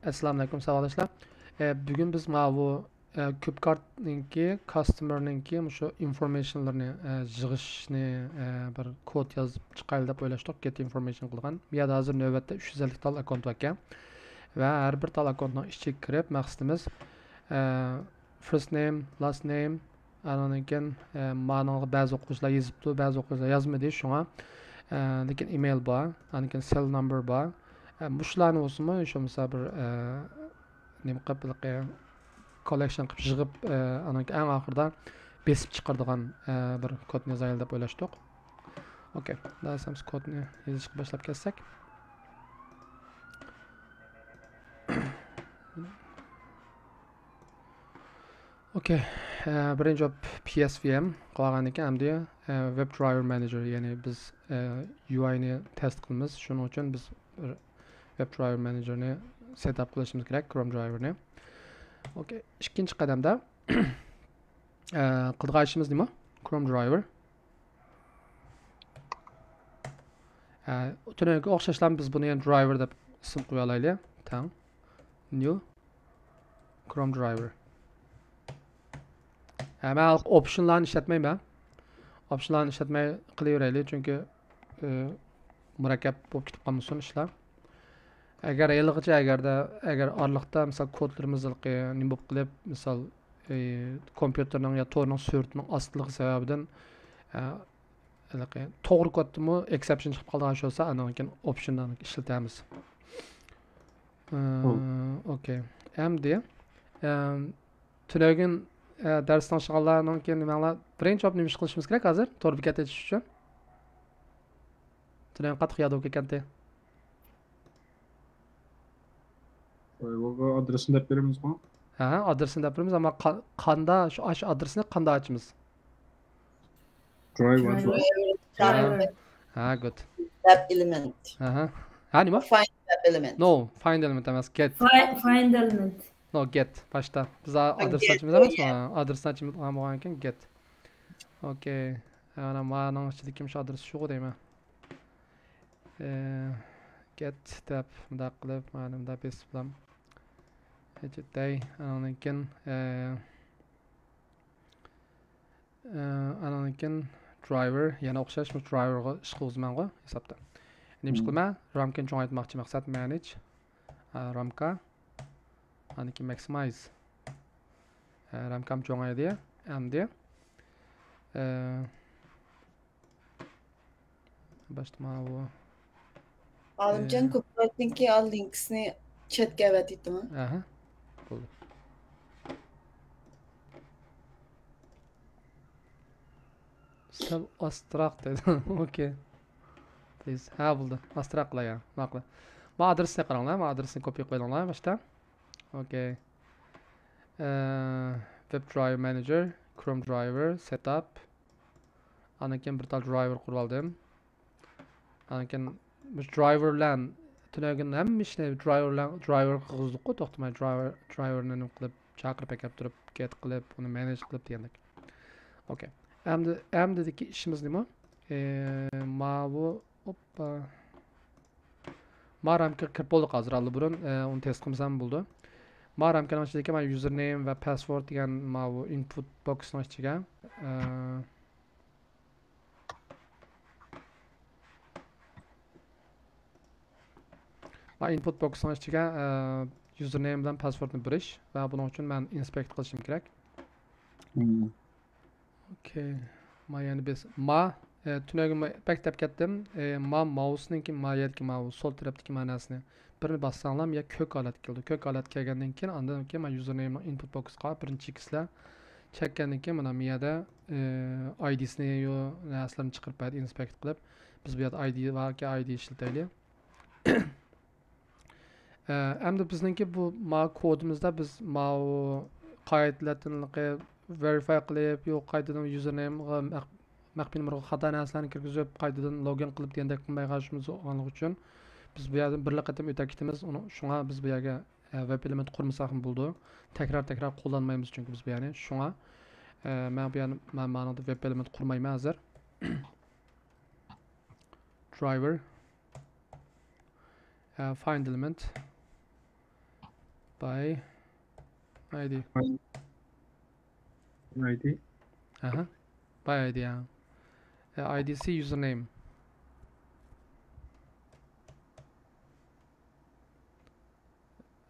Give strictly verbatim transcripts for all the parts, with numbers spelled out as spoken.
ئەسسالامۇئەلەيكۇم ساۋاقداشلار. ئە، بۈگۈن بىز ماۋۇ، ئە، كۇپكارتنىڭكى، كاستمېرنىڭكى مۇشۇ ئىنفورمېيشنلىرىنى، ئە، يىغىشنى، ئە، بىر كود يازىپ چىقايلى دەپ ئويلاشتۇق، گېت ئىنفورمېيشن قىلغان. بۇ يەردە ھازىر نۆۋەتتە ئۈچ يۈز ئەللىك تال ئاككونت باركەن. ۋە ھەر بىر تال ئاككونتنىڭ ئىچىگە كىرىپ، مەقسىتىمىز، ئە، فىرست نېيم، لاست نېيم، ئاندىن كېيىن، ئە، مانىڭغا بەزى ئوقۇغۇچىلار يېزىپتۇ، بەزى ئوقۇغۇچىلار يازمىدى، شۇڭا، ئە، لېكىن ئىمېيل بار، ئاندىن كېيىن سېل نومبېر بار. ئە، مۇشۇلارنى بولسىمۇ، شۇ بولمىسا بىر، ئە، نېمە قىلىپ، ھېلىقى كوللېكشن قىلىپ يىغىپ، ئە، ئاندىن كېيىن ئەڭ ئاخىرىدا بېسىپ چىقىرىدىغان، ئە، بىر كودنى يازايلى دەپ ئويلاشتۇق. ئوكەي، دەرسىمىز كودنى يېزىشقا باشلاپ كەتسەك. ئوكەي، ئە، بىرىنچى بولۇپ پى ئېس ۋى ئېم قىلغاندىن كېيىن ئەمدى، ئە، ۋېب درايۋېر مانېجېر، يەنى بىز، ئە، يۇ ئاينى تېست قىلىمىز. شۇنىڭ ئۈچۈن بىز بىر ۋېب درايۋېر مانېجېرنى سېتاپ قىلىشىمىز كېرەك، كروم درايۋېرنى. ئوكەي، ئىككىنچى قەدەمدە، ئە، قىلىدىغان ئىشىمىز نېمە؟ كروم درايۋېر. ئە، تۈنۈگۈنگە ئوخشاشلا بىز بۇنى يەنە درايۋېر دەپ ئىسىم قويالايلى. تەڭ. نيۇ. كروم درايۋېر. ھە، مەن ئوپشنلارنى ئىشلەتمەيمەن. ئوپشنلارنى ئىشلەتمەي قىلىۋېرەيلى، چۈنكى، ئى، مۇرەككەپ بولۇپ كېتىپ قالمىسۇن ئىشلار. ئەگەر ھېلىغىچە، ئەگەردە، ئەگەر ئارىلىقتا، مىسال، كودلىرىمىز ھېلىقى نېمە بولۇپ قېلىپ، مىسال، ئى، كومپيۇتېرنىڭ يا تورنىڭ سۈرئىتىنىڭ ئاستىلىقى سەۋەبىدىن، ئە، ھېلىقى توغرا كودتىمۇ ئېكسېپشن چىقىپ قالىدىغان ئىش بولسا، ئاندىن كېيىن ئوپشننى ئىشلىتەمىز. ئى، ئوكەي. ئەمدى، ئەم، تۈنۈگۈن، ئە، دەرس تىڭشىغانلارنىڭكى نېمەڭلار، بىرىنچى بولۇپ نېمە ئىش قىلىشىمىز كېرەك ھازىر؟ تور بېكەت ئېچىش ئۈچۈن. تۈنۈگۈن قاتتىق يادۇ كەلگەنتى. ۋايۋاغا ئادرېسىنى دەپ بېرىمىزغۇ؟ ھە، ئادرېسىنى دەپ بېرىمىز، ئەمما قا-، قاندا، شۇ ئاش ئادرېسىنى قاندا ئاچىمىز؟ درايۋ. درايۋ. ھە، ھە، گۇد. دەپ ئېلېمېنت. ھە، ھە. ھە، نېمە؟ فايند دەپ ئېلېمېنت. نو، فايند ئېلېمېنت ئەمەس، گېت. فاي-، فايند ئېلېمېنت. نو، گېت. باشتا. بىز ئا-، ئادرېسنى ئاچىمىز ئەمەسمۇ؟ ھە، ئادرېسنى ئاچىمىز بولغان كېيىن گېت. ئوكەي. ئانا مانىڭ ئىچىدىكى مۇشۇ ئادرېس شۇغۇ دەيمەن. ئى، گېت دەپ مۇنداق قىلىپ، مانا مۇنداق بېسىپلام. ھېچىتەي، ئانىڭدىن كېيىن، ئى، ئى، ئانىڭدىن كېيىن درايۋېر، يەنە ئوخشاش مۇشۇ درايۋېرغا ئىش قىلغۇزىمەنغۇ ھېسابتا. نېمە ئىش قىلىمەن؟ رامكىنى چوڭايتماقچى، مەقسەت مانېج. ئا، رامكا. ئاندىن كېيىن ماكسىمايز. ئە، رامكام چوڭايدى. ئەمدى، ئە، باشتا ماۋۇ. ئالىمجان، ئە، كوپىرايتنىڭكى ئال لىنكىسىنى چەتكە ئەۋەتىۋېتىڭ. ئەھە. بولدى. سەل ئاستىراق دېدى. ئوكەي. پلىز. ھە، بولدى. ئاستىراق قىلاي، ھە. ماقۇل. ما ئادرېسنى قاراڭلار. ما ئادرېسنى كوپىي قىلىۋېلىڭلار باشتا. ئوكەي. ئە، ۋېب درايۋېر مانېجېر، كروم درايۋېر، سېتاپ. ئاندىن كېيىن بىر تال درايۋېر قۇرۇۋالدىم. ئاندىن كېيىن مۇشۇ درايۋېر بىلەن تۈنۈگۈن ھەممە ئىشنى درايۋېر بىلەن، درايۋېر قىلغۇزدۇققۇ، توختىماي درايۋېر، درايۋېرنى نېمە قىلىپ، چاقىرىپ ئەكەپ تۇرۇپ، گېت قىلىپ، ئۇنى مانېج قىلىپ دېگەندەك. ئوكەي. ئەمدى، ئەمدىدىكى ئىشىمىز نېمە؟ ئى، ماۋۇ، ئوپپا. ما رامكىغا كىرىپ بولدۇق ھازىر ئاللىبۇرۇن. ئى، ئۇنى تېست قىلمىسام بولىدۇ. ما رامكىنىڭ ئىچىدىكى ما يۇزېرنېيم ۋە پاسۋورد دېگەن ماۋۇ ئىنپۇت بوكسنىڭ ئىچىگە، ئى، ما ئىنپۇت بوكسنىڭ ئىچىگە، ئە، يۇزېرنېيم بىلەن پاسۋوردنى بېرىش ۋە بۇنىڭ ئۈچۈن مەن ئىنسپېكت قىلىشىم كېرەك. مم. ئوكەي. ما يەنە بىز، ما، ئە، تۈنۈگۈن بەك دەپ كەتتىم. ئە، ما ماۋسنىڭكى ما يەردىكى ماۋۇ سول تەرەپتىكى ما نەرسىنى بىرنى باسساڭلام يا كۆك ھالەتكە كېلىدۇ. كۆك ھالەتكە كەلگەندىن كېيىن ئاندىن كېيىن ما يۇزېرنېيمنىڭ ئىنپۇت بوكسقا بىرنى چېكىسىلەر. چەككەندىن كېيىن مانا بۇ يەردە، ئى، ئايدىسىنى يو نەرسىلەرنى چىقىرىپ بەردى، ئىنسپېكت قىلىپ. بىز بۇ يەردە ئايدى باركەن، ئايدى ئىشلىتەيلى. ئە، ئەمدى بىزنىڭكى بۇ ما كودىمىزدا بىز ماۋۇ قايتىلەتىنلىقى ۋېرىفاي قىلىپ، يو قايتىدىن يۇزېرنېيمغا مەخ-، مەخپىي نومۇرغا خاتا نەرسىلەرنى كىرگۈزۈپ، قايتىدىن لوگىن قىلىپ دېگەندەك قىلماي قالىشىمىز بولغانلىقى ئۈچۈن، بىز بۇ يەردىن بىرلا قېتىم ئۆتۈپ كېتىمىز. ئۇنى، شۇڭا بىز بۇ يەرگە، ئە، ۋېب ئېلېمېنت قۇرمىساقمۇ بولىدۇ. تەكرار، تەكرار قوللانمايمىز چۈنكى بىز بۇ يەرنى. شۇڭا، ئە، مەن بۇ يەرنى، مەن مانىڭدا ۋېب ئېلېمېنت قۇرمايمەن ھازىر. درايۋېر. ئە، فايند ئېلېمېنت. باي. ئايدى. ئايدى. ئاھا. باي ئايدى، ھە. ئايدىسى يۇزېرنېيم.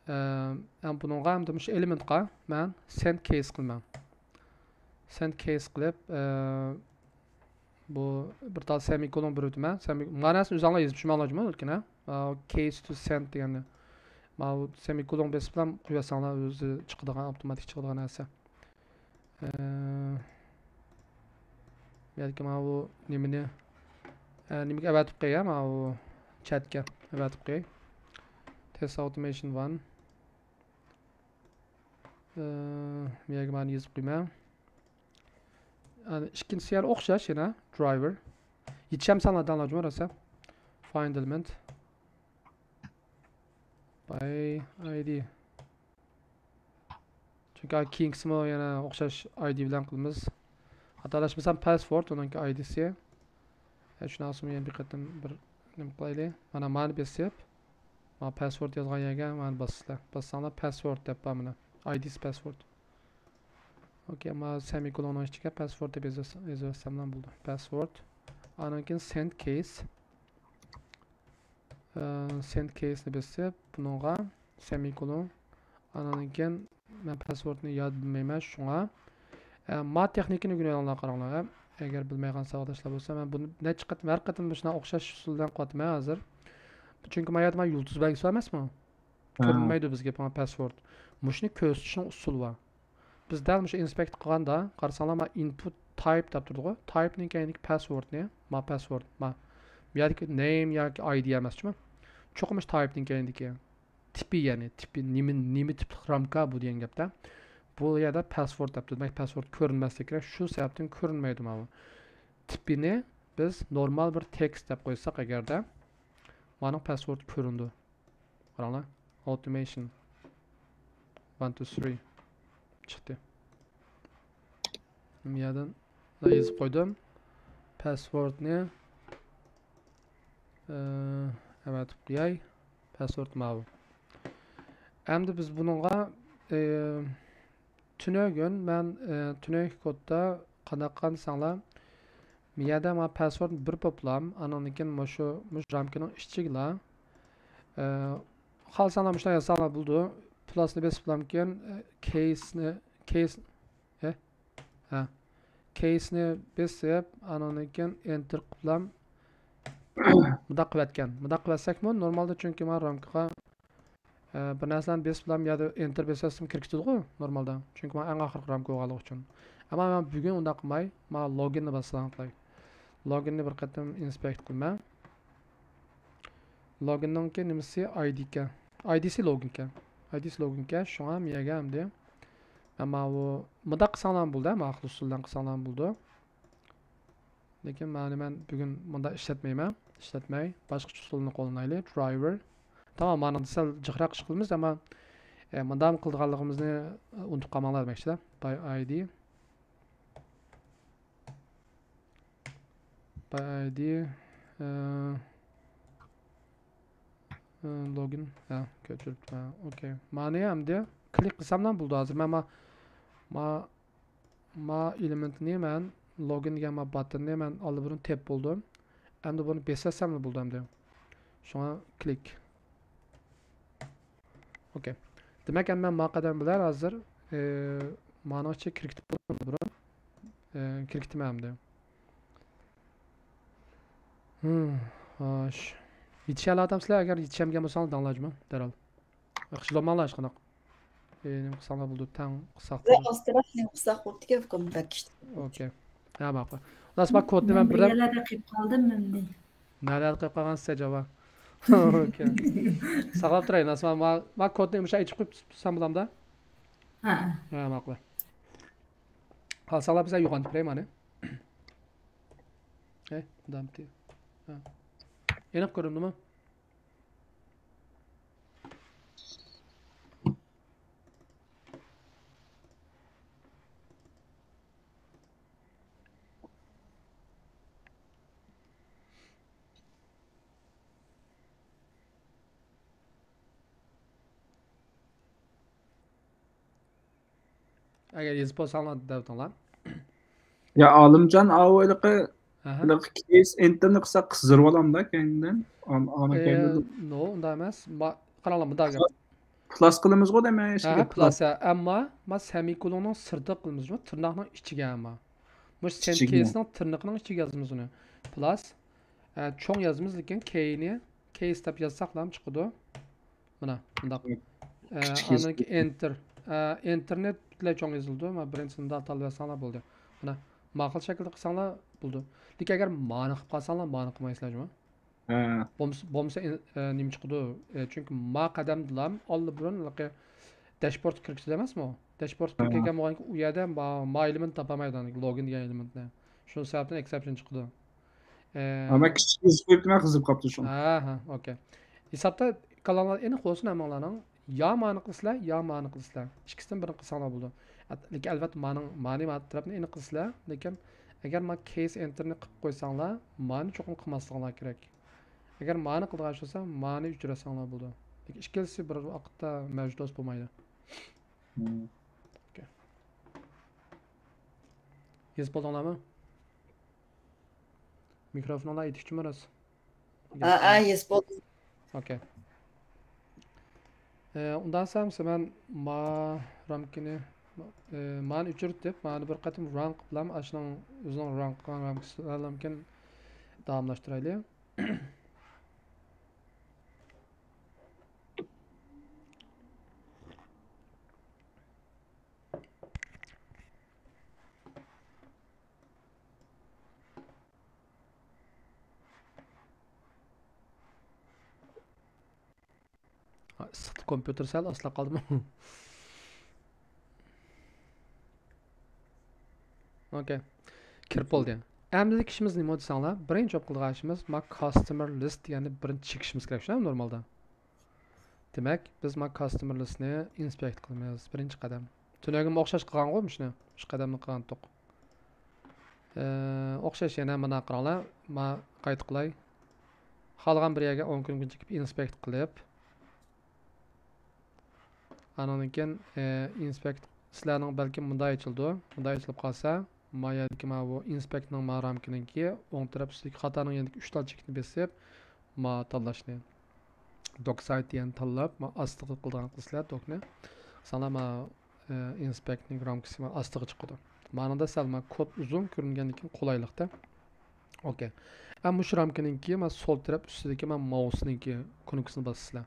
ئەم، بۇنىڭغا ئەمدى مۇشۇ ئېلېمېنتقا مەن سەند كېيس قىلىمەن. سەند كېيس قىلىپ، ئە، بۇ بىر تال سېمىكولون بېرىۋېتىمەن. سېمىك-، مانا نەرسىنى ئۆزۈڭلار يېزىپ چۈشىنىۋالغان جۇمۇ، لېكىن، ھە؟ كېيس تو سەند دېگەننى. ماۋۇ سېمىكولون بېسىپلا قويۇۋەتسەڭلار، ئۆزى چىقىدىغان، ئاپتوماتىك چىقىدىغان نەرسە. ئە، بەلكى ماۋۇ نېمىنى، ئە، نېمىگە ئەۋەتىپ قوياي، ماۋۇ چەتكە ئەۋەتىپ قوياي. تېست ئاپتومېيشن ۋان. ئە، بۇ يەرگە مانا يېزىپ قويىمەن. ئەنە ئىككىنچىسى يەنە ئوخشاش يەنە، درايۋېر. يېتىشەمسەڭلار دەڭلار جۇمۇ راسا. فايند ئېلېمېنت. باي ئايدى. چۈنكى كېيىنكىسىمۇ يەنە ئوخشاش ئايدى بىلەن قىلىمىز. خاتالاشمىسام، پاسۋورد ئۇنىڭكى ئايدىسى. ھە، شۇنىڭ ئۈستىگە يەنە بىر قېتىم بىر نېمە قىلايلى. مانا، مانى بېسىپ، مانا پاسۋورد يازغان يەرگە مانى باسىسىلەر. باسساڭلار، پاسۋورد دەپ بار مانا. ئايدىسى پاسۋورد. ئوكەي، مانا سېمىكولوننىڭ ئىچىگە پاسۋورد دەپ يېزىۋەتسەم، يېزىۋەتسەملا بولىدۇ. پاسۋورد. ئاندىن كېيىن سەند كېيس. ئە، سەند كېيسنى بېسىپ، بۇنىڭغا سېمىكولون. ئاندىن كېيىن مەن پاسۋوردنى ياد بىلمەيمەن، شۇڭا، ئە، ما تېخنىكىنى ئۆگىنىۋېلىڭلار، قاراڭلار، ھە. ئەگەر بىلمەيدىغان ساۋاقداشلار بولسا، مەن بۇنى نەچچە قېتىم، ھەر قېتىم مۇشۇنداق ئوخشاش ئۇسۇل بىلەن قىلىۋاتىمەن ھازىر. چۈنكى ما يەردە ما يۇلتۇز بەلگىسى بار ئەمەسمۇ؟ ھە. كۆرۈنمەيدۇ بىزگە ما پاسۋورد. مۇشۇنى كۆرسىتىشنىڭ ئۇسۇلى بار. بىز دەل مۇشۇ ئىنسپېكت قىلغاندا، قارىساڭلار، ما ئىنپۇت تايپ دەپ تۇرىدىغۇ. تايپنىڭ كەينىدىكى پاسۋوردنى، ما پاسۋورد، ما. بۇ يەردىكى نېيم ياكى ئايدى ئەمەسچۇ؟ چوقۇم مۇشۇ تايپنىڭ كەينىدىكى. تىپى، يەنى تىپى، نېمە، نېمە تىپلىق رامكا بۇ دېگەن گەپتە. بۇ يەردە پاسۋورد دەپ تۇرىدۇ. دېمەك، پاسۋورد كۆرۈنمەسلىكى كېرەك. شۇ سەۋەبتىن كۆرۈنمەيدۇ ماۋۇ. تىپىنى بىز نورمال بىر تېكىست دەپ قويساق ئەگەردە، مانىڭ پاسۋوردى كۆرۈنىدۇ. قاراڭلار. ئاپتومېيشن. ۋان، تۇ، سىرى. چىقتى. بۇ يەردىن يېزىپ قويدۇم. پاسۋوردنى، ئە، ئەۋەتىپ قوياي. پاسۋورد ماۋۇ. ئەمدى بىز بۇنىڭغا، ئە، تۈنۈگۈن مەن، ئە، تۈنۈگۈنكى كودتا قانداق قىلغان دېسەڭلار، بۇ يەردە مانا پاسۋورد بېرىپ بوپلام، ئانىڭدىن كېيىن مۇشۇ، مۇشۇ رامكىنىڭ ئىچىگىلا، ئە، خالىساڭلار مۇشۇنداق يازساڭلار بولىدۇ. پلاسنى بېسىپلامكىن، ئە، كېيسنى، كېيس، ئە، ھە، كېيسنى بېسىپ، ئانىڭدىن كېيىن ئېنتېر قىلىپلام مۇنداق قىلىۋەتكەن. مۇنداق قىلىۋەتسەكمۇ نورمالدا، چۈنكى مانا رامكىغا ئە، بىر نەرسىلەرنى بېسىپلا، يا ئېنتېر بېسىۋەتسىمۇ كىرىپ كېتىدىغۇ نورمالدا. چۈنكى مانا ئەڭ ئاخىرقى رامكا بولغانلىقى ئۈچۈن. ئەمما مەن بۈگۈن ئۇنداق قىلماي، مانا لوگىننى باسسام قىلاي. لوگىننى بىر قېتىم ئىنسپېكت قىلىمەن. لوگىننىڭكى نېمىسى ئايدىكەن. ئايدىسى لوگىنكەن. ئايدىسى لوگىنكەن. شۇڭا مەن يەرگە ئەمدى. ئەمما ئۇ مۇنداق قىلساڭلارمۇ بولىدۇ، ئەمما ئەقلىي ئۇسۇل بىلەن قىلساڭلارمۇ بولىدۇ. لېكىن مانا مەن بۈگۈن مۇنداق ئىشلەتمەيمەن. ئىشلەتمەي، باشقىچە ئۇسۇلنى قوللىنايلى. درايۋېر. تامام، مانا سەل جىقراق ئىش قىلىمىز، ئەمما، ئە، مۇنداق قىلىدىغانلىقىمىزنى ئۇنتۇپ قالماڭلار دېمەكچىدە. باي ئايدى. باي ئايدى. ئە، ئە، لوگىن. ھە، كۆچۈرۈپ. ھە، ئوكەي. مانى ئەمدى كلىك قىلساملا بولىدۇ. ھازىر مەن ما، ما ما ئېلېمېنتنى مەن، لوگىن دېگەن ما باتتىننى مەن ئاللىبۇرۇن تېپىپ بولدۇم. ئەمدى بۇنى بېسىۋەتسەملا بولىدۇ ئەمدى. شۇڭا كلىك. ئوكەي. دېمەك، ئەمدى مەن ما قەدەم بىلەن ھازىر، ئى، مانىڭ ئىچىگە كىرگۈزۈپ بولدۇم بۇرۇن. ئى، كىرگۈزتۈم ئەمدى. ھىم، خوش. يېتىشەلەيدىغانسىلەر، ئەگەر يېتىشەلمىگەن بولساڭلار داڭلايجىما، دەرھال. ياخشى، لوماڭلار ھېچقانداق. ئى، نېمە قىلساڭلار بولىدۇ، تەڭ قىلساق. ئاستىراق نېمە قىلساق بولىدىكەن، ئۇكام، بەك ئىشتە. ئوكەي. ھە، ماقۇل. ئۇناس، ما كودنى مەن بىر بىردەم يەرلەردە قېلىپ قالدىم ئەمدى. نەلەردە قېلىپ قالغانسىز ئەجەبا؟ ئوكەي. ساقلاپ تۇراي، ئۇناس، ما، ما، ما كودنى مۇشۇ ئېچىپ قويۇپ تۇرسام بولامدا؟ ھە. ھە، ماقۇل. خالىساڭلار بىزگە يوغان تۇراي مانى. ھەي، دامتى. ھە. ئېنىق كۆرۈندىمۇ؟ ئەگەر يېزىپ بولساڭلار دەۋېتىڭلار. يا ئالىمجان، ئاۋۇ ھېلىقى ئەھە. ھېلىقى كېيس ئېنتېرنى قىلساق قىزىرىۋالامدا كەينىدىن. ئان- ئانا ئە، كەينىدە نو، ئۇنداق ئەمەس. ما-، قاراڭلار، مۇنداق گەپ. پلاس قىلىمىزغۇ دەمەي ھە، ئىچىگە پلاس، ھە. ئەمما ما سەمىكولوننىڭ سىرتىغا قىلىمىز، تىرناقنىڭ ئىچىگە ئەمما. مۇشۇ سەن ئىچىگە. كېيسنىڭ تىرنىقىنىڭ ئىچىگە يازىمىز ئۇنى. پلاس، ئە، چوڭ يازىمىز، لېكىن كېينى كېيس دەپ يازساقلام چىقىدۇ. مانا مۇنداق. ئە، كىچىك ئاندىن كېيىن ئېنتېر. ئە، ئېنتېرنى پۈتۈنلەي چوڭ يېزىلىدۇ. مانا بىرىنچىسىنى داتالىۋەتسەڭلار بولدى. مانا ماقۇل شەكىلدە قىلساڭلار بولدى. لېكىن ئەگەر مانى قىلىپ قالساڭلار، مانى قىلمايسىلەر جۇمۇ. ھە. بولمىسا، بولمىسا ئېن-، ئە، نېمە چىقىدۇ؟ ئە، چۈنكى ما قەدەمدىلام ئاللىبۇرۇن ھېلىقى داشبوردقا كىرگۈزىدۇ ئەمەسمۇ؟ داشبوردقا كىرىپ ھە. كەلگەن بولغانكى ئۇ يەردە ما، ما ئېلېمېنت تاپالمايدۇ، لوگىن دېگەن ئېلېمېنتنى. شۇ سەۋەبتىن ئېكسەپشن چىقىدۇ. ئە، ئەمما كىچىك يېزىپ قويۇپتىمەن، قىزىپ قاپتۇ شۇڭا. ھە، ھە، ئوكەي. ھېسابتا كاللاڭلار ئېنىق بولسۇن ھەممىڭلارنىڭ. يا مانى قىلىسىلەر، يا مانى قىلىسىلەر. ئىككىسىدىن بىرىنى قىلساڭلار بولىدۇ. ئەت-، لېكىن ئەلۋەتتە مانىڭ، مانى ما تەرەپنى ئېنىق قىلىسىلەر. لېكىن ئەگەر ما كېيس ئېنتېرنى قىلىپ قويساڭلار، مانى چوقۇم قىلماسلىقىڭلار كېرەك. ئەگەر مانى قىلىدىغان بولسا، مانى ئۆچۈرەتسەڭلار بولىدۇ. لېكىن ئىككىلىسى بىر ۋاقىتتا مەۋجۇت بولمايدۇ. مم. ئوكەي. يېزىپ بولدۇڭلارمۇ؟ مىكروفونۇڭلار يېتىكچىمۇ راست؟ ھە، ھە، يېزىپ بولدۇم. ئوكەي. ئە، ئۇنداق سەمسە مەن ما رامكىنى، ئە، مانى ئۆچۈرتۈپ، مانى بىر قېتىم ران قىلىپ، ئاشۇنىڭ ئۆزىنىڭ ران قىلغان رامكىسى بىلەن داۋاملاشتۇرايلى. ئىسسىقتا كومپيۇتېر سەل ئاستىلاپ قالدىمۇ؟ ئوكەي. كىرىپ بولدى. ئەمدىكى ئىشىمىز نېمە دېسەڭلار؟ بىرىنچى بولۇپ قىلىدىغان ئىشىمىز ما كاستمېر لىست دېگەننى بىرىنچى چېكىشىمىز كېرەك، شۇنداقمۇ نورمالدا؟ دېمەك، بىز ما كاستمېر لىستنى ئىنسپېكت قىلىمىز. بىرىنچى قەدەم. تۈنۈگۈنمۇ ئوخشاش قىلغانغۇ مۇشۇنى. ئۈچ قەدەمنى قىلغانتۇق. ئە، ئوخشاش يەنە مانا قاراڭلار. ما قايتا قىلاي. خالىغان بىر يەرگە ئون كۈنگىچە چېكىپ ئىنسپېكت قىلىپ. ئانىڭدىن كېيىن، ئە، ئىنسپېكت، سىلەرنىڭ بەلكىم مۇنداق ئېچىلىدۇ. مۇنداق ئېچىلىپ قالسا، ما يەردىكى ما بۇ ئىنسپېكتنىڭ ما رامكىنىڭكى ئوڭ تەرەپ ئۈستىدىكى خاتانىڭ يېنىدىكى ئۈچ تال چېكىتنى بېسىپ، ما تاللاشنى. دوك سايت دېگەننى تاللاپ، ما ئاستىغا قىلىدىغان قىلسىلەر دوكنى. ساڭا ما، ئە، ئىنسپېكتنىڭ رامكىسى ما ئاستىغا چىقىدۇ. مانىڭدا سەل ما كود ئۇزۇن كۆرۈنگەندىن كېيىن قولايلىقتا. ئوكەي. ئە، مۇشۇ رامكىنىڭكى ما سول تەرەپ ئۈستىدىكى ما ماۋسنىڭكى كۇنۇپكىسىنى باسىسىلەر.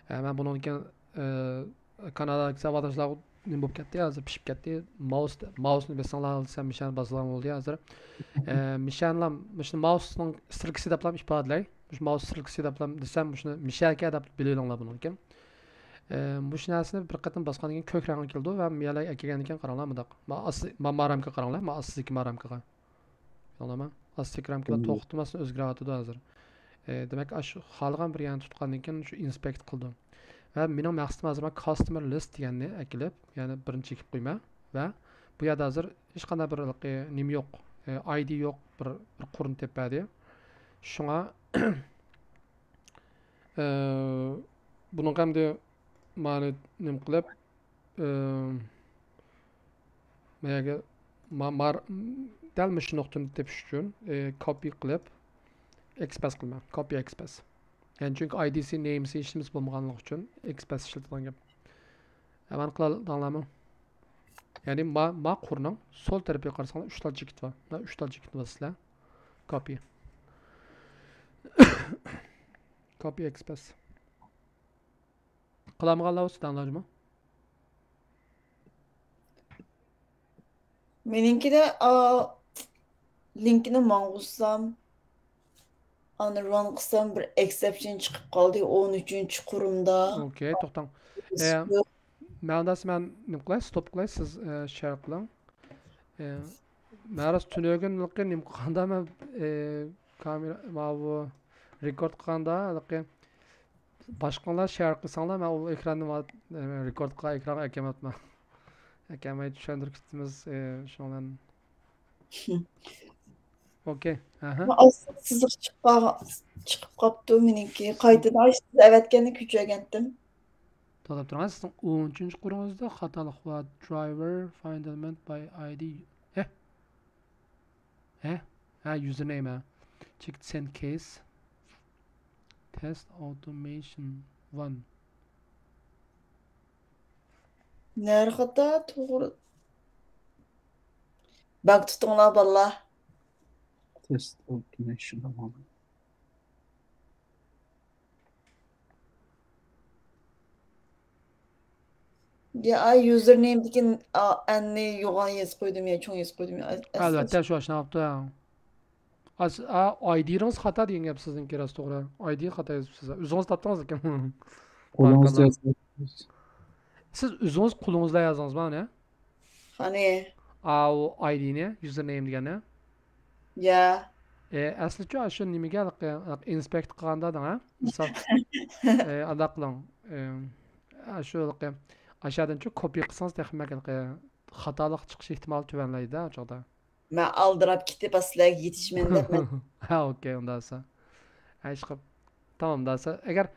ئە، مەن بۇنىڭدىن كېيىن، ئە، كانادادىكى ساۋاقداشلار نېمە بولۇپ كەتتى، ھازىر پىشىپ كەتتى. ماۋس، ماۋسنى بېسىڭلار دېسەم، مىشەنى باسىدىغان بولدى ھازىر. ئە، مىشەنلام، مۇشۇنى ماۋسنىڭ ئىسترىكىسى دەپلام ئىپادىلەي. مۇشۇ ماۋس ئىسترىكىسى دەپلام دېسەم، مۇشۇنى مىشەكە دەپ بىلىۋېلىڭلار بۇنىڭدىن كېيىن. ئە، مۇشۇ نەرسىنى بىر قېتىم باسقاندىن كېيىن كۆك رەڭگە كېلىدۇ ۋە مىيەلەي ئەكەلگەندىن كېيىن قاراڭلار مۇنداق. ما ئاستى، ما، ما رامكىغا قاراڭلار، ما ئاستىدىكى ما رامكىغا. ئاڭلايما؟ ئاستىدىكى رامكىلار توختىماستىن ئۆزگىرىۋاتىدۇ ھازىر. ئە، دېمەك، ئاشۇ خالىغان بىر يەرنى تۇتقاندىن كېيىن شۇ ئىنسپېكت قىلدىم. ۋە مېنىڭ مەقسىتىم ھازىر ما كاستمېر لىست دېگەننى ئەكېلىپ، يەنى بىرىنچى چېكىپ قويما ۋە بۇ يەردە ھازىر ھېچقانداق بىر ھېلىقى نېمە يوق، ئايدى يوق، بىر، بىر قۇرنى تېپىپ بەردى. شۇڭا، ئە، بۇنىڭغا ئەمدى مانى نېمە قىلىپ، ئە، مەيەگە ما-، مار-، دەل مۇشۇ نۇقتىنى تېپىش ئۈچۈن، ئە، كوپى قىلىپ، ئېكسپرېس قىلىمەن. كوپى ئېكسپرېس. يەنى چۈنكى ئايدىسى، نېمىسى ھېچنېمىسى بولمىغانلىقى ئۈچۈن ئېكسپرېس ئىشلىتىدىغان گەپ. ئەمەن قىلالىدىڭلارمۇ؟ يەنى ما-، ما قۇرنىڭ سول تەرىپىگە قارىساڭلار، ئۈچ تال چېكىت بار. مانا ئۈچ تال چېكىتنى باسىسىلەر. كوپى. كوپى ئېكسپرېس. قىلالمىغانلار بولسا دەڭلار جۇمۇ. مېنىڭكىدە، ئا، لىنكىنى ماڭغۇزسام، ئاندىن ران قىلسام، بىر ئېكسېپشن چىقىپ قالدى، ئون ئۈچىنچى قۇرۇمدا. ئوكەي، توختاڭ. ئە، مەن ئۇنداق، مەن نېمە قىلاي، ستوپ قىلاي، سىز، ئە، شېئر قىلىڭ. ئە، مەن راست تۈنۈگۈن ھېلىقى نېمە قىلغاندا مەن، ئە، كامېرا، ماۋۇ رېكورد قىلغاندا ھېلىقى باشقىلار شېئر قىلساڭلار، مەن ئۇ ئېكراننى ۋا-، ئە، رېكورد قىلغان ئېكرانغا ئەكەلمەپتىمەن. ئەكەلمەي چۈشەندۈرۈپ كېتىمىز، ئە، شۇنىڭ بىلەن. ئوكەي. ئەھە. ئاستىغا سىزىق چىققا-، چىقىپ قاپتۇ مېنىڭكى. قايتىدىن ئاشۇ سىز ئەۋەتكەننى كۆچۈرگەنتىم. توختاپ تۇرۇڭ، سىزنىڭ ئون ئۈچىنچى قۇرىڭىزدا خاتالىق بار. Driver find element by I D. ھە؟ ھە؟ ھە، username، ھە. Check send case. Test automation one. نەرە خاتا، توغرا. باگ تۇتۇڭلار، بالىلار. Test automation one. يا، ئاي، username دىكى، ئا، ئەننى يوغان يېزىپ قويدۇم يا، چوڭ يېزىپ قويدۇم يا. ئەس-، ئەس-، ئەلۋەتتە، شۇ ئاشۇنداق بوپتۇ. ئاس-، ئا، I D رىڭىز خاتا دېگەن گەپ سىزنىڭكى راست توغرا. I D خاتا يېزىپسىز. ئۆزىڭىز تاپتىڭىز لېكىن. قولىڭىزدا باركاللا. يازغان. سىز ئۆزىڭىز قولىڭىزدا يازدىڭىزمۇ ئانى؟ قانى؟ ئاۋۇ I D نى، username دېگەننى. يا. ئە، ئەسلىچۇ ئاشۇ نېمىگە، ئىنسپېكت قىلغاندا دەڭ، ھە؟ مىسال، ئە، ئانداق قىلىڭ. ئە، ئاشۇ، ئاشۇدىنچۇ كوپىي قىلسىڭىز تېخىمۇ خاتالىق چىقىش ئېھتىمالى تۆۋەنلەيدۇ ئۇ چاغدا. مەن ئالدىراپ كېتىپ، سىلەرگە يېتىشىمەن دەپ مەن. ھە، ئوكەي، ئۇندا بولسا. ھە، ئىشقىلىپ. تامام، ئۇندا بولسا. ئەگەر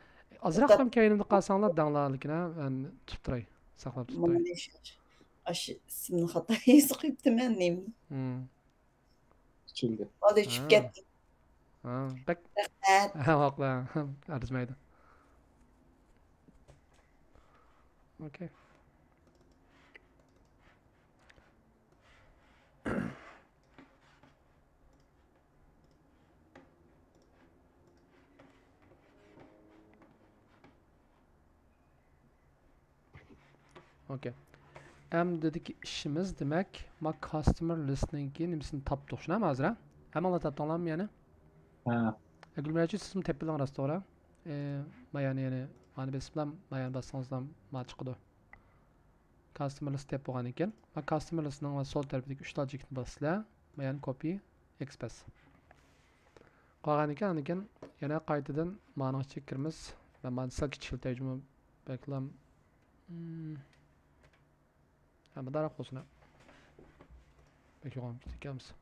ئازراق توختاپ. كەينىمدە قالساڭلار دەڭلار، لېكىن، ھە، مەن تۇتۇپ تۇراي، ساقلاپ تۇتۇپ تۇراي. مانا ئاشۇ ئىسىمنى خاتا يېزىپ قويۇپتىمەن، نېمە؟ ھىم. ئىچىلدى. بولدى، چۈشۈپ ھە. كەتتى. ھە، بەك رەھمەت. ھە، ۋاقلا. ئەرزىمەيدۇ. ئوكەي. ئوكەي. ئەمدىدىكى ئىشىمىز، دېمەك، ما كاستمېر لىستنىڭكى نېمىسىنى تاپتۇق، شۇنداقمۇ ھازىر، ھە؟ ھەممىڭلار تاپتىڭلارمۇ يەنى؟ ھە. گۈلمىرەچى، سىزمۇ تېپىپ بېرىڭ، راست توغرا. ئە، ما يەنى، يەنى، مانى بېسىپلا، ما يەنى باسسىڭىزلا، ما چىقىدۇ. كاستمېر لىست دەپ بولغاندىن كېيىن، ما كاستمېر لىستنىڭ سول تەرىپىدىكى ئۈچ تال چېكىتنى باسىسىلەر. ما يەنى كوپى، ئېكسپرېس. قالغاندىن كېيىن، ئاندىن كېيىن يەنە قايتىدىن مانىڭ ئىچىگە كىرىمىز. مەن مانى سەل كىچىكلىتەي جۇمۇ، بەلكىم، ھە، مۇنداقراق بولسۇن. بەك يوغان كېتىپ كەلمىسە.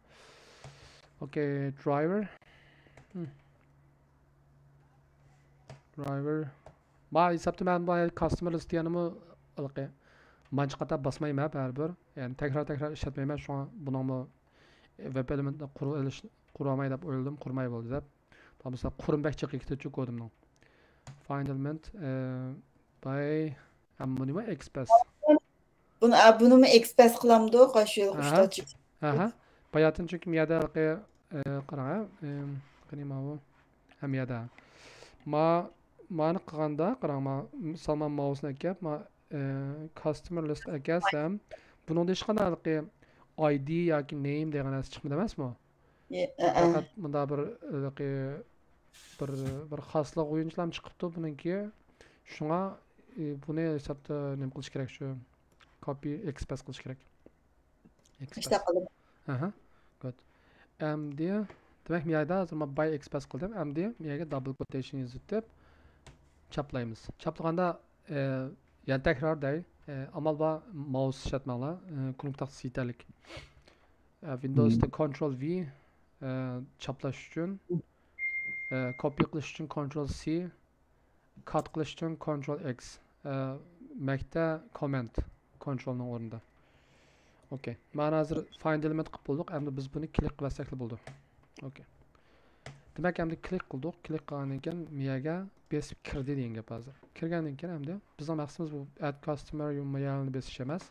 ئوكەي، درايۋېر. ھىم. درايۋېر. ما ھېسابتا مەن بۇ كاستمېر لىست دېگەننىمۇ ھېلىقى مانچە قاتا باسمايمەن بەرىبىر. يەنى تەكرار-تەكرار ئىشلەتمەيمەن، شۇڭا بۇنىڭمۇ ۋېب ئېلېمېنتنى قۇرۇۋېلىش، قۇرۇۋالماي دەپ ئويلىدىم، قۇرماي بولدى دەپ. بولمىسا قۇرۇم بەك جىققا كېتىدىچۇ كودۇمنىڭ. فايند ئېلېمېنت، ئە، باي، ھە، بۇنىمۇ ئېكسپرېس. بۇنى، ئا، بۇنىمۇ ئېكسپرېس قىلامدۇ؟ قاش يول ئاھا. قۇشتا چىق-، ئاھا. باياتىن چۈنكى مۇ يەردە ھېلىقى، ئە، قاراڭ، ھە، ئە، قېنى ماۋۇ؟ ھە، مۇ يەردە. ما، مانى قىلغاندا، قاراڭ، ما، مىسال، ما ماۋسنى ئەكەپ، ما، ئە، كاستمېر لىست ئەكەلسەم، بۇنىڭدا ھېچقانداق ھېلىقى ئاي دى ياكى نېيم دېگەن نەرسە چىقمىدى ئەمەسمۇ؟ يە، ئە، ئە. پەقەت مۇنداق بىر، ھېلىقى، بىر، بىر خاسلىق بويىچىلا چىقىپتۇ بۇنىڭكى. شۇڭا، ئى، بۇنى ھېسابتا نېمە قىلىش كېرەك، شۇ كوپى ئېكسپرېس قىلىش كېرەك. ئېكسپرېس. ئىشتە قىلدىم. ئەھە. گۇد. ئەمدى، دېمەك، مۇ يەردە ھازىر مەن باي ئېكسپرېس قىلدىم. ئەمدى مۇ يەرگە دابل كوتېيشن يېزىۋېتىپ چاپلايمىز. چاپلىغاندا، ئى، يەنە تەكرار دەي، ئى، ئامال بار ماۋس ئىشلەتمەڭلار. ئى، كۇنۇپكا تاختىسى يېتەرلىك. ئە، ۋىندوۋستا كونترول ۋى، ئە، چاپلاش ئۈچۈن، ئە، كوپى قىلىش ئۈچۈن كونترول سى، كات قىلىش ئۈچۈن كونترول ئېكس، ئە، مەكتە كومماند كونترولنىڭ ئورنىدا. ئوكەي. مانا ھازىر فايند ئېلېمېنت قىلىپ بولدۇق. ئەمدى بىز بۇنى كلىك قىلىۋەتسەكلا بولىدۇ. ئوكەي. دېمەك، ئەمدى كلىك قىلدۇق. كلىك قىلغاندىن كېيىن مۇ يەرگە بېسىپ كىردى دېگەن گەپ ھازىر. كىرگەندىن كېيىن ئەمدى بىزنىڭ مەقسىتىمىز بۇ ئەد كاستمېر يۇ مۇ يەرنى بېسىش ئەمەس.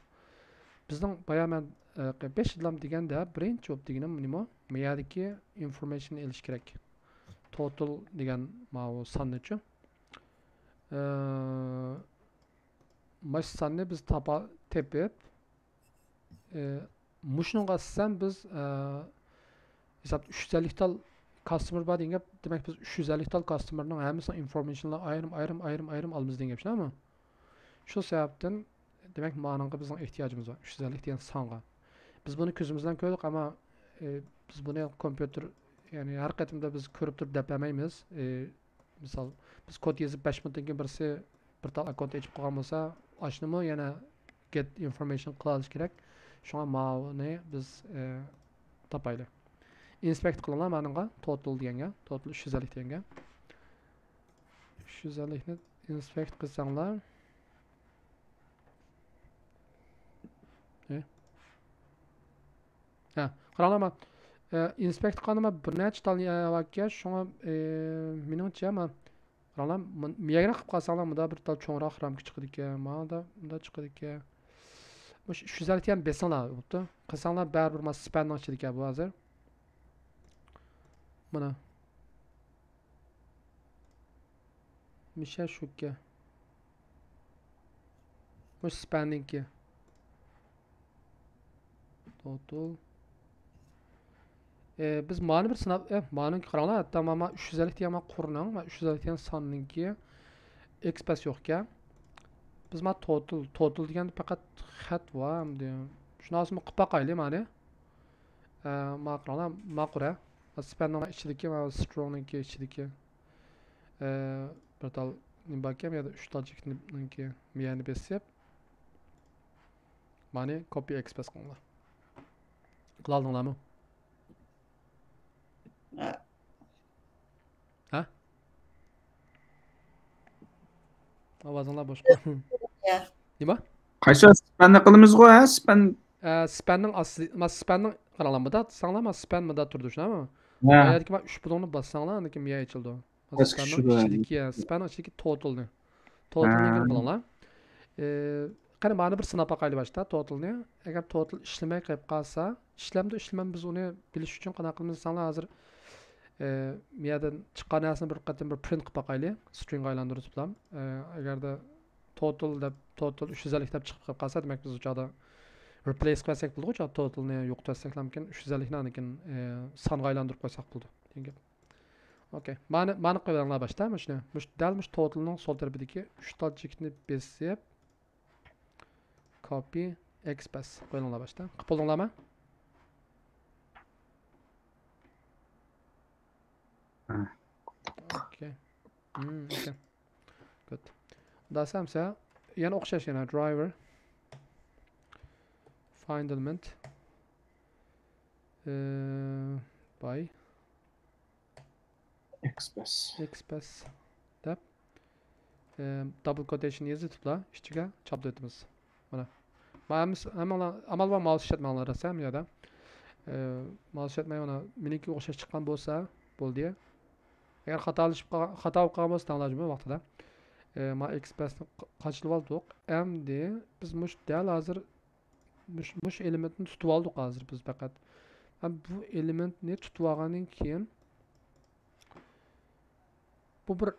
بىزنىڭ بايا مەن، ئە، بېشىدىلا دېگەندە، بىرىنچى بولۇپ دېگىنىم نېمە؟ مۇ يەردىكى ئىنفورمېيشننى ئېلىش كېرەك. توتال دېگەن ماۋۇ ساننىچۇ. ئە، ماش ساننى بىز تاپا-، تېپىپ، ئى، مۇشۇنىڭغا ئاساسەن بىز، ئى، ھېسابتا ئۈچ يۈز ئەللىك تال كاستمېر بار دېگەن گەپ. دېمەك، بىز ئۈچ يۈز ئەللىك تال كاستمېرنىڭ ھەممىسىنىڭ ئىنفورمېيشنلىرىنى ئايرىم، ئايرىم، ئايرىم، ئايرىم ئالىمىز دېگەن گەپ، شۇنداقمۇ؟ شۇ سەۋەبتىن، دېمەك، مانىڭغا بىزنىڭ ئېھتىياجىمىز بار، ئۈچ يۈز ئەللىك دېگەن سانغا. بىز بۇنى كۆزىمىز بىلەن كۆردۇق، ئەمما، ئى، بىز بۇنى كومپيۇتېر، يەنى ھەر قېتىمدا بىز كۆرۈپ تۇرۇپ دەپ بەرمەيمىز. ئى، مىسال، بىز كود يېزىپ بەش مىنۇتتىن كېيىن بىرسى بىر تال ئاككونت ئېچىپ قالغان بولسا، ئاشۇنىمۇ يەنە گېت ئىنفورمېيشن قىلالىشى كېرەك. شۇڭا ماۋۇنى بىز، ئى، تاپايلى. ئىنسپېكت قىلىڭلار مانىڭغا، توتال دېگەنگە، توتال ئۈچ يۈز ئەللىك دېگەنگە. ئۈچ يۈز ئەللىكنى ئىنسپېكت قىلساڭلار، ھە، قاراڭلار، ما ئىنسپېكت قىلغاندا بىر نەچچە تال باركەن، شۇڭا مېنىڭچە، ما قاراڭلار، مىيەگرەك قىلىپ قالساڭلار، مۇندا بىر تال چوڭراق رامكا چىقىدىكەن، مانا مۇندا چىقىدىكەن. مۇشۇ ئۈچ يۈز ئەللىكنى بېسىڭلار، بوپتۇ. قىلساڭلار بەرىبىر ما سپەننىڭ ئىچىدىكەن بۇ ھازىر. مانا. مىشە شۇكى. مۇشۇ سپەننىڭكى. توتال. ئى، بىز مانى بىر سىناپ، ئى، مانىڭكى قاراڭلار، ھەتتا ما، ما ئۈچ يۈز ئەللىك دېگەن ما قۇرنىڭ، ما ئۈچ يۈز ئەللىك دېگەن ساننىڭكى ئېكسپرېس يوقكەن. بىز ما توتال، توتال دېگەندە پەقەت خەت بار ئەمدى. شۇناسىمۇ قىلىپ باقايلى مانى. ئە، ما قاراڭلار، ما قۇرە. سپەننىڭ ئىچىدىكى، ما سترىڭنىڭكى ئىچىدىكى. ئە، بىر تال نېمە باركەن، يا ئۈچ تال جىكنىڭكى مىيەنى بېسىپ. مانى كوپى ئېكسپرېس قىلىڭلار. قىلالدىڭلارمۇ؟ ھە. ھە؟ ئاۋازىڭلار بوشقا. يا. نېمە؟ قايسى سپەننى قىلىمىزغۇ، ھە؟ سپەن. ئە، سپەننىڭ ئاستى، ما سپەننىڭ قاراڭلار، مۇدا ساڭلار، ما سپەن مۇدا تۇرىدۇ، شۇنداقمۇ؟ ھە. ما يەردىكى ما ئۈچ بۇلۇڭنى باسساڭلار، ئاندىن كېيىن مىيە ئېچىلىدۇ. ما پەسكە سپەننىڭ چۈشىدۇ، ئىچىدىكى، ھە، سپەننىڭ ئىچىدىكى توتالنى. توتالنى ھە. قىلىڭلار. ئى، قېنى، مانا بىر سىناپ باقايلى باشتا توتالنى. ئەگەر توتال ئىشلىمەي قېلىپ قالسا، ئىشلەمدۇ ئىشلىمەمدۇ بىز ئۇنى بىلىش ئۈچۈن قانداق قىلىمىز دېسەڭلار، ھازىر، ئى، مۇ يەردىن چىققان نەرسىنى بىر قېتىم بىر پرىنت قىلىپ باقايلى. سترىڭغا ئايلاندۇرۇپ تۇرۇپ. ئى، ئەگەردە توتال دەپ، توتال ئۈچ يۈز ئەللىك دەپ چىقىپ قېلىپ قالسا، دېمەك بىز ئۇ چاغدا رىپلېيس قىلىۋەتسەك بولىدۇ، ئۇ چاغدا توتالنى يوقىتىۋەتسەكلا مۇمكىن، ئۈچ يۈز ئەللىكنى ئاندىن كېيىن، ئى، سانغا ئايلاندۇرۇپ قويساق بولىدۇ دېگەن گەپ. ئوكەي. مانا، مانا قويۇۋېلىڭلار باشتا، مۇشۇنى. مۇشۇ، دەل مۇشۇ توتالنىڭ سول تەرىپىدىكى ئۈچ تال جىكنى بېسىپ، كوپى ئېكسپرېس قويۇڭلار باشتا. قىلىپ بولدۇڭلارمۇ؟ ھە. ئوكەي. ھىم، ئوكەي. گۇد. داسامسا، يەنە ئوخشاش يەنە، درايۋېر. فايند ئېلېمېنت. ئى، باي. ئېكسپرېس. ئېكسپرېس دەپ، ئى، دابل كوتېيشن يېزىپ تۇتۇپلا ئىچىگە چاپلىۋېتىمىز. مانا. ما ھەممىسى، ھەممىڭلار، ئامال بار مائۇس ئىشلەتمەڭلار دەسەم يا-دە. ئى، مائۇس ئىشلەتمەي مانا مېنىڭكى ئوخشاش چىققان بولسا بولدى. ئەگەر خاتالىشىپ قالغان، خاتا بولۇپ قالغان بولسا دەڭلار جۇمۇ ۋاقتىدا. ئى، ما ئېكسپرېسنى قا-، قاچىلىۋالدۇق. ئەمدى بىز مۇشۇ دەل ھازىر مۇش-، مۇشۇ ئېلېمېنتنى تۇتۇۋالدۇق ھازىر بىز پەقەت. ھەم بۇ ئېلېمېنتنى تۇتۇۋالغاندىن كېيىن، بۇ بىر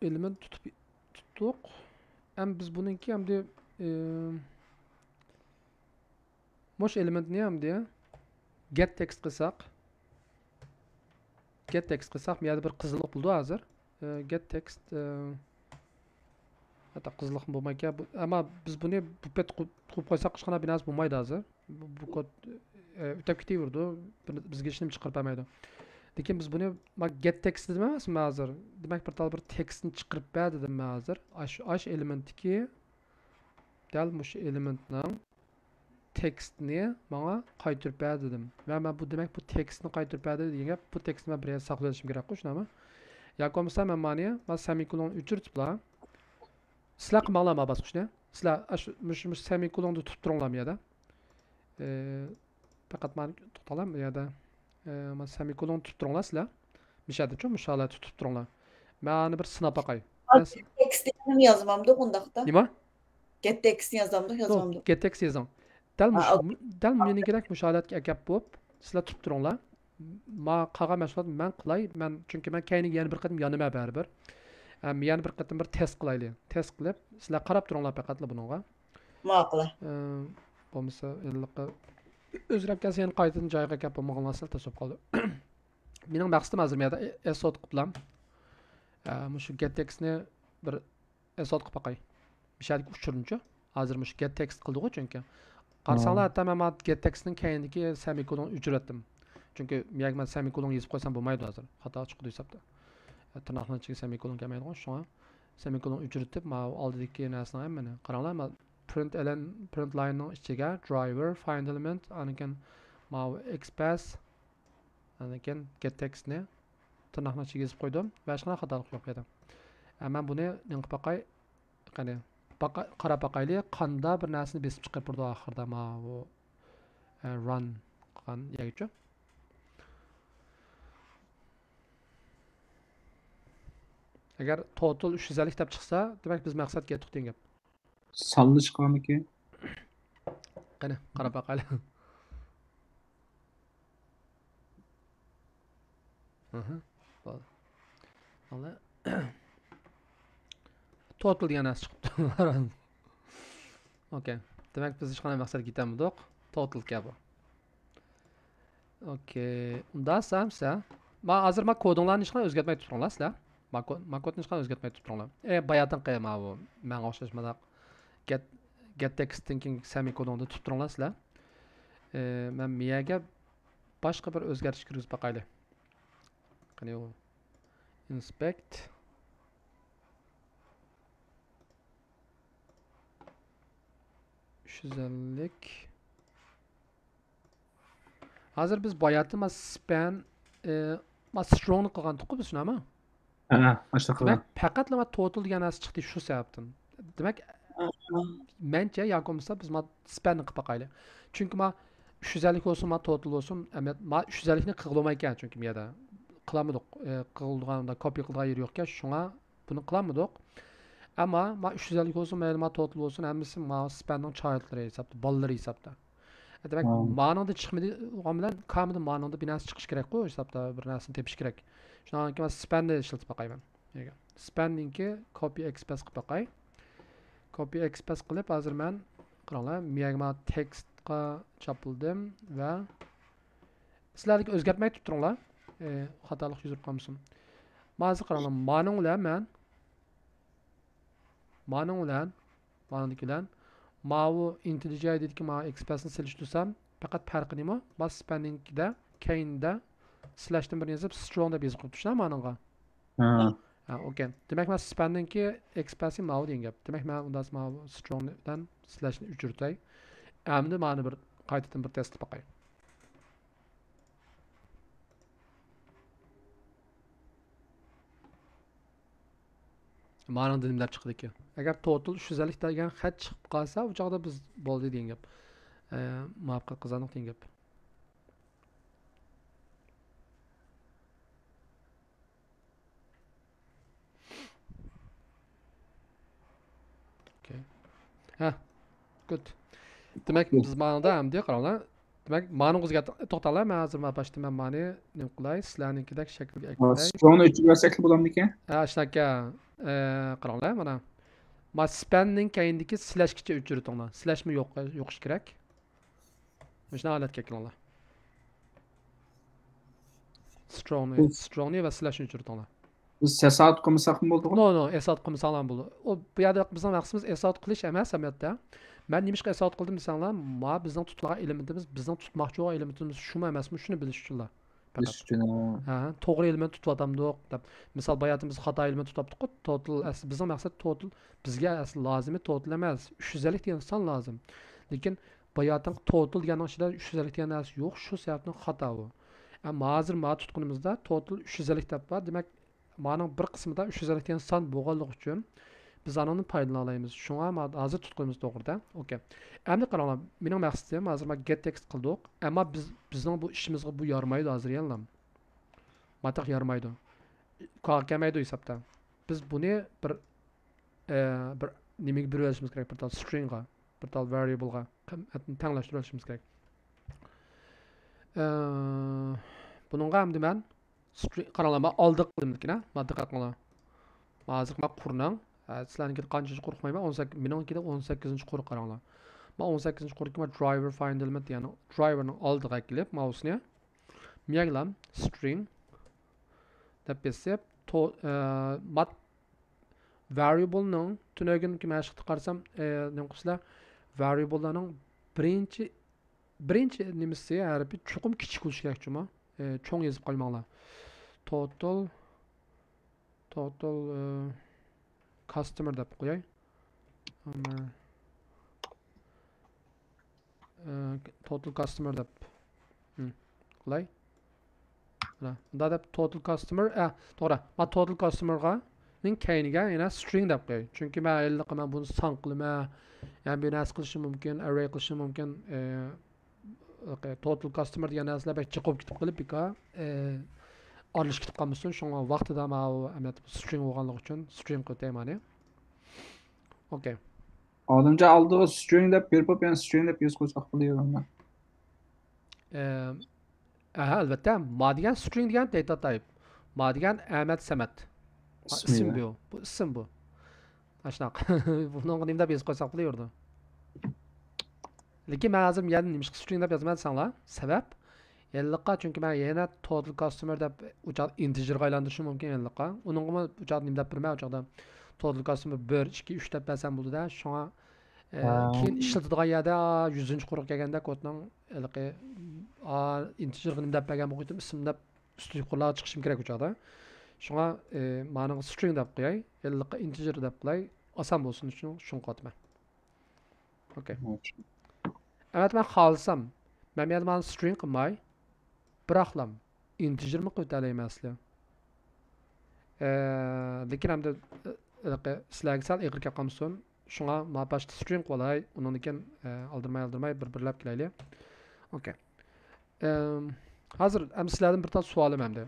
ئېلېمېنت تۇتۇپ، تۇتتۇق. ھەم بىز بۇنىڭكى ئەمدى، ئى، مۇشۇ ئېلېمېنتنى ئەمدى گەت تېكىست قىلساق، گەت تېكىست قىلساق، بۇ يەردە بىر قىزىللىق بولىدۇ ھازىر. ئى، گەت تېكىست، ئى، ھەتتا قىزىللىقمۇ بولمايدىكەن. بۇ، ئەمما بىز بۇنى بۇ پەت قۇ-، قويۇپ قويساق، ھېچقانداق بىناسى بولمايدۇ ھازىر. بۇ، بۇ كود، ئى، ئۆتەپ كېتىۋېرىدۇ. بىر، بىزگە ھېچنېمە چىقىرىپ بەرمەيدۇ. لېكىن بىز بۇنى، ما، گەت تېكىست دېدىم ئەمەسمۇ مەن ھازىر؟ دېمەك، بىر تال بىر تېكىستنى چىقىرىپ بەر دېدىم مەن ھازىر. ئاش، ئاش ئېلېمېنتتىكى، دەل مۇشۇ ئېلېمېنتنىڭ تېكىستنى ماڭا قايتۇرۇپ بەر دېدىم. ۋە مەن بۇ، دېمەك، بۇ تېكىستنى قايتۇرۇپ بەر دېدى دېگەن گەپ، بۇ تېكىستنى مەن بىر يەردە ساقلىۋېلىشىم كېرەكقۇ، شۇنداقمۇ؟ ياكى بولمىسا مەن مانى، مانا سېمىكولون ئۆچۈرۈۋېتىپلا. سىلەر قىلماڭلار ما باسقۇچنى. سىلەر ئاشۇ، مۇشۇ، مۇشۇ سېمىكولوندا تۇتۇپ تۇرۇڭلار ما يەردە. ئى، پەقەت مانا توختاڭلار ما يەردە. ئى، مانا سېمىكولون تۇتۇپ تۇرۇڭلار سىلەر. مۇشۇ يەردىچۇ، مۇشۇ ھالەتتە تۇتۇپ تۇرۇڭلار. مەن ئۇنى بىر سىناپ باقاي. مەن س- تېكىستنى يازمامدۇق ئۇنداقتا؟ نېمە؟ گەت تېكىستنى يازامدۇق، يوق، يازمامدۇق؟ گەت تېكىست يېزىڭ. دەل ھە، مۇشۇ، ئوكەي. دەل مېنىڭكىدەك مۇشۇ ھالەتكە ئەكەپ بوپ، سىلەر تۇتۇپ تۇرۇڭلار. ما قالغان مەشغۇلاتنى مەن قىلاي. مەن، چۈنكى مەن كەينىگە يەنە بىر قېتىم يانىمەن بەرىبىر. ھەم يەنە بىر قېتىم بىر تېست قىلايلى. تېست قىلىپ، سىلەر قاراپ تۇرۇڭلار پەقەتلا بۇنىڭغا. ماقۇل. ئە، بولمىسا ھېلىقى ئۆزگىرىپ كەتسە يەنە قايتىدىن جايىغا ئەكەپ بولمىغانلار سەل توسۇپ قالدى. مېنىڭ مەقسىتىم ھازىر مۇ يەردە ئېسوت قىلىپلام. ئە، مۇشۇ گەت تېكىستنى بىر ئېسوت قىلىپ باقاي. مۇشۇ يەردىكى ئۇچۇرنىچۇ. ھازىر مۇشۇ گەت تېكىست قىلدىغۇ چۈنكى. قارىساڭلار، ھە. ھەتتا مەن مانا گەت تېكىستنىڭ كەينىدىكى سېمىكولون ئۆچۈرۈۋەتتىم. چۈنكى مۇ يەرگە مەن سېمىكولون يېزىپ قويسام بولمايدۇ ھازىر. خاتا چىقىدۇ ھېسابتا. تىرناقنىڭ ئىچىگە سېمىكولون كەلمەيدىغۇ، شۇڭا سېمىكولون ئۆچۈرتۈپ، ماۋۇ ئالدىدىكى نەرسىنىڭ ھەممىنى. قاراڭلار، ما پرىنت ئېلېن، پرىنت لايننىڭ ئىچىگە درايۋېر، فايند ئېلېمېنت، ئاندىن كېيىن ماۋۇ ئېكسپرېس، ئاندىن كېيىن گەت تېكىستنى تىرناقنىڭ ئىچىگە يېزىپ قويدۇم ۋە ھېچقانداق خاتالىق يوق يەردە. ئە، مەن بۇنى نېمە قىلىپ باقاي؟ قېنى، باقا-، قاراپ باقايلى، قاندا بىر نەرسىنى بېسىپ چىقىرىپ بېرىدۇ ئاخىرىدا ماۋۇ، ئە، ران قىلغان يەرگىچۇ. ئەگەر توتال ئۈچ يۈز ئەللىك دەپ چىقسا، دېمەك، بىز مەقسەتكە يەتتۇق دېگەن گەپ. سانلا چىقارمىكىن؟ قېنى، قاراپ باقايلى. ئاھا، بولدى. توتال دېگەن نەرسە چىقىپتۇ. ئوكەي. دېمەك، بىز ھېچقانداق مەقسەتكە يېتەلمىدۇق. توتال ئىكەن بۇ. ئوكەي. ئۇندا سەمسە. ما ھازىر ما كودۇڭلارنى ھېچقانداق ئۆزگەرتمەي تۇرۇڭلار سىلەر. ما كو-، ما كودنى ھېچقانداق ئۆزگەرتمەي تۇرۇپ تۇرۇڭلار. ئە، باياتىنقى ماۋۇ ماڭا ئوخشاش مانداق گەت، گەت تېكىستتىن كېيىن سېمىكولوندىن تۇتۇپ تۇرۇڭلار سىلەر. ئە، مەن مىيەگە باشقا بىر ئۆزگەرتىش كىرگۈزۈپ باقايلى. قېنى ئۇ. ئىنسپېكت. ئۈچ يۈز ئەللىك. ھازىر بىز باياتىن ما سپەن، ئى، ما سترونگنى قىلغانتۇققۇ بىز شۇنداقمۇ؟ ھە، ئاشۇنداق دېمەك، قىلغان. پەقەتلا ما توتال دېگەن نەرسە چىقتى شۇ سەۋەبتىن. دېمەك، ھە. مەنچە ياكى بولمىسا بىز ما سپەننى قىلىپ باقايلى. چۈنكى ما ئۈچ يۈز ئەللىك بولسۇن، ما توتال بولسۇن، ئەمەلىيەت ما ئۈچ يۈز ئەللىكنى قىلغىلى بولمايدىكەن، چۈنكى بۇ يەردە قىلالمىدۇق. ئى، قىلىدىغان، كوپىيە قىلىدىغان يېرى يوقكەن، شۇڭا بۇنى قىلالمىدۇق. ئەمما ما ئۈچ يۈز ئەللىك بولسۇن، مەيلى ما توتال بولسۇن، ھەممىسى ما سپەننىڭ چايلىقلىرى ھېسابتا، بالىلىرى ھېسابتا. دېمەك، مانىڭدا چىقمىدى، بولغان بىلەن كامىدا مانىڭدا بىر نەرسە چىقىشى كېرەكقۇ، ھېسابتا بىر نەرسىنى تېپىش كېرەك. شۇنىڭدىن كېيىن مەن سپەننى ئىشلىتىپ باقايمەن. سپەننىڭكى كوپى ئېكسپرېس قىلىپ باقاي. كوپى ئېكسپرېس قىلىپ، ھازىر مەن، قاراڭلار، مىيەگما تېكىستقا چاپلىدىم ۋە سىلەردىكى ئۆزگەرتمەي تۇرۇپ تۇرۇڭلار. ئى، خاتالىق يۈز بېرىپ قالمىسۇن. ما ھازىر قاراڭلار، مانىڭ بىلەن مەن مانىڭ بىلەن، مانىڭدىكى بىلەن ماۋۇ ئىنتېلىجەي دېدىكى ماۋۇ ئېكسپرېسنى سېلىشتۇرسام، پەقەت پەرقى نېمە؟ ما سپەننىڭكىدە كەينىدە سلەشتىن بىرنى يېزىپ، سترونگ دەپ يېزىپ قويۇپتۇ، شۇنداق مانىڭغا؟ ھە. ھە، ئوكەي. دېمەك، مەن سپەننىڭكى ئېكسپرېسى ماۋۇ دېگەن گەپ. دېمەك، مەن ئۇنداق ماۋۇ سترونگ بىلەن سلەشنى ئۆچۈرتەي. ئەمدى مانى بىر قايتىدىن بىر تېستلاپ باقاي. مانىڭدا نېمىلەر چىقىدىكەن؟ ئەگەر توتال ئۈچ يۈز ئەللىك دېگەن خەت چىقىپ قالسا، ئۇ چاغدا بىز بولدى دېگەن گەپ. ئە، مۇۋەپپەقىيەت قازاندۇق دېگەن گەپ. ئوكەي. ھە، گۇد. دېمەك، بىز مانىڭدا ئەمدى قاراڭلار. دېمەك، مانىڭغا توختاڭلار. مەن ھازىر ما باشتا مەن مانى نېمە قىلاي؟ سىلەرنىڭكىدەك شەكىلگە ئەكىرەي. سترونگنى ئۆچۈرۈۋەتسەكلا بولامدىكەن؟ ھە، شۇنداككەن. ئە، قاراڭلار مانا. ما سپەننىڭ كەينىدىكى سلەشكىچە ئۆچۈرۈۋېتىڭلار. سلەشمۇ يوق، يوقىشى كېرەك. مۇشۇنداق ھالەتكە كېلىڭلار. سترونگنى، سترونگنى ۋە سلەشنى ئۆچۈرۈۋېتىڭلار. بىز ئېس ئاۋت قىلمىساقمۇ بولىدىغۇ؟ نو، نو، ئېس ئاۋت قىلمىساڭلار بولىدۇ. ئۇ، بۇ يەردە بىزنىڭ مەقسىتىمىز ئېس ئاۋت قىلىش ئەمەس، ئەمەلىيەتتە. مەن نېمىشقا ئېس ئاۋت قىلدىم دېسەڭلار، ما بىزنىڭ تۇتۇۋالغان ئېلېمېنتىمىز، بىزنىڭ تۇتماقچى بولغان ئېلېمېنتىمىز شۇمۇ ئەمەسمۇ، شۇنى بىلىش ئۈچۈنلا. پەقەت. بىلىش ئۈچۈن، ھە. ھە، توغرا ئېلېمېنت تۇتۇۋاتامدۇق دەپ. مىسال، باياتىن بىز خاتا ئېلېمېنت تۇتۇۋاتتۇققۇ، توتال، ئەسلى بىزنىڭ مەقسەت توتال، بىزگە ئەسلى لازىمى توتال ئەمەس، ئۈچ يۈز ئەللىك دېگەن سان لازىم. لېكىن باياتىنقى توتال دېگەننىڭ ئىچىدە ئۈچ يۈز ئەللىك دېگەن نەرسە يوق، شۇ سەۋەبتىن خاتا بۇ. ئەمما ھازىر ما تۇتقىنىمىزدا توتال ئۈچ يۈز ئەللىك دەپ بار، دېمەك، مانىڭ بىر قىسمىدا ئۈچ يۈز ئەللىك دېگەن سان بولغانلىقى ئۈچۈن بىز ئانىڭدىن پايدىلىنالايمىز. شۇڭا ما ھازىر تۇتقىنىمىز توغرىدا. ئوكەي. ئەمدى قاراڭلار، مېنىڭ مەقسىتىم، ھازىر ما گەت تېكىست قىلدۇق. ئەمما بىز، بىزنىڭ بۇ ئىشىمىزغا بۇ يارىمايدۇ ھازىر يەنىلا. ماتاق يارىمايدۇ. كاغا كەلمەيدۇ ھېسابتا. بىز بۇنى بىر، ئە، بىر نېمىگە بېرىۋېلىشىمىز كېرەك؟ بىر تال سترىڭغا، بىر تال ۋارىيابلغا قىممەتنى تەڭلەشتۈرۈۋېلىشىمىز كېرەك. ئە، بۇنىڭغا ئەمدى مەن سترىڭ، قاراڭلار، مەن ئالدىغا قىلدىمكىن، ھە؟ ما دىققەت قىلىڭلار. ما ھازىرقى ما قۇرنىڭ، ئە، سىلەرنىڭكىدە قانچىنچى قۇر قويماي، ئون سەككىز، مېنىڭكىدە ئون سەككىزىنچى قۇر قاراڭلار. ما ئون سەككىزىنچى قۇردىكى ما درايۋېر فايند ئېلېمېنت، يەنى درايۋېرنىڭ ئالدىغا ئەكېلىپ ماۋۇسىنى، مېيەگلام سترىڭ دەپ بېسىپ، تو-، ئە، مات-، ۋارىيابلنىڭ، تۈنۈگۈنكى مەشىقتە قارىسام، ئە، نېمە قىلىسىلەر؟ ۋارىيابللارنىڭ بىرىنچى، بىرىنچى نېمىسى، ھەرپى چوقۇم كىچىك بولۇشى كېرەك جۇمۇ. ئە، چوڭ يېزىپ قويماڭلار. توتال، توتال، ئە، كاستمېر دەپ قوياي. ئە، توتال كاستمېر دەپ. ھىم، قىلاي. مانا، مۇنداق دەپ توتال كاستمېر، ئە، توغرا. ما توتال كاستمېرغا نىڭ كەينىگە يەنە string دەپ قوياي. چۈنكى مەن ھېلىقى مەن بۇنى سان قىلىمەن، يەنە بىر نەرسە قىلىشىم مۇمكىن، array قىلىشىم مۇمكىن. ئى، total customer دېگەن نەرسىلەر بەك جىق بولۇپ كېتىپ قېلىپ، بىكار، ئى، ئارىلىشىپ كېتىپ قالمىسۇن. شۇڭا ۋاقتىدا ماۋۇ ئەمەت string بولغانلىقى ئۈچۈن string قىلىپ ئۆتەي مانا. ئوكەي. ئادەمجان، ئالدىغا string دەپ بېرىپ، يەنە string دەپ يېزىپ قويساق بولىدۇ. ئە، ئەھە، ئەلۋەتتە. ما دېگەن string دېگەن data type. ما دېگەن ئەمەت سەمەت. ئىسمى ئىسىم بۇ. بۇ ئىسىم بۇ. ئاشۇنداق. بۇنىڭغا نېمە دەپ يېزىپ قويساق بولۇۋېرىدۇ. لېكىن مەن ھازىر يەنە نېمىشقا string دەپ يازىمەن دېسەڭلار؟ سەۋەب، ھېلىققا، چۈنكى مەن يەنە total customer دەپ ئۇ چاغدا integer غا ئايلاندۇرۇشۇم مۇمكىن ھېلىققا. ئۇنىڭغىمۇ ئۇ چاغدا نېمە دەپ بېرىمەن؟ ئۇ چاغدا total customer بىر، ئىككى، ئۈچ دەپ بەرسەم بولىدۇ-دە. شۇڭا، ئە، ھە. كېيىن ئىشلىتىدىغان يەردە، ئا، يۈزىنچى قۇرغا كەلگەندە كودنىڭ ھېلىقى، ئا، integer غا نېمە دەپ بەرگەن بولغىيتىم، ئىسىم دەپ ئۈستى يۇقىرىلارغا چىقىشىم كېرەك ئۇ چاغدا. شۇڭا، ئى، مانىڭغا string دەپ قوياي، ھېلىققا integer دەپ قوياي، ئاسان بولسۇن ئۈچۈن شۇنى قىلىۋاتىمەن. ئوكەي. ئوكەي. ئەمەت مەن خالىسام، مەن بۇ يەردە مانا string قىلماي، بىراقلام integer مۇ قىلىۋېتەلەيمەن ئەسلى. ئە، لېكىن ئەمدى، ئە، ھېلىقى سىلەرگە سەل ئېغىر كەپ قالمىسۇن. شۇڭا ما باشتا string قىلىۋالاي، ئۇنىڭدىن كېيىن، ئە، ئالدىرىماي، ئالدىرىماي بىر-بىرلەپ كېلەيلى. ئوكەي. ئەم، ھازىر ئەمدى سىلەردىن بىر تال سوئالىم ئەمدى.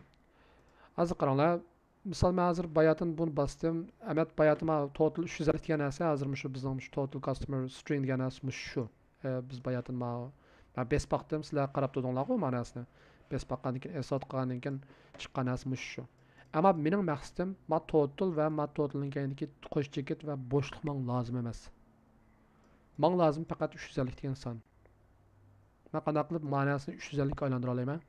ھازىر قاراڭلار. مىسال، مەن ھازىر باياتىن بۇنى باستىم. ئەمەت باياتىن ما total ئۈچ يۈز ئەللىك دېگەن نەرسە، ھازىر مۇشۇ بىزنىڭ مۇشۇ total customer string دېگەن نەرسە مۇشۇ شۇ. ئە، بىز باياتىن ما، مەن بېسىپ باقتىم، سىلەر قاراپ تۇردۇڭلارغۇ ما نەرسىنى. بېسىپ باققاندىن كېيىن، ئېسوت قىلغاندىن كېيىن چىققان نەرسە مۇشۇ شۇ. ئەمما مېنىڭ مەقسىتىم، ما total ۋە ما total نىڭ كەينىدىكى قوش چېكىت ۋە بوشلۇق ماڭا لازىم ئەمەس. ماڭا لازىم پەقەت ئۈچ يۈز ئەللىك دېگەن سان. مەن قانداق قىلىپ ماناسىنى ئۈچ يۈز ئەللىككە ئايلاندۇرالايمەن؟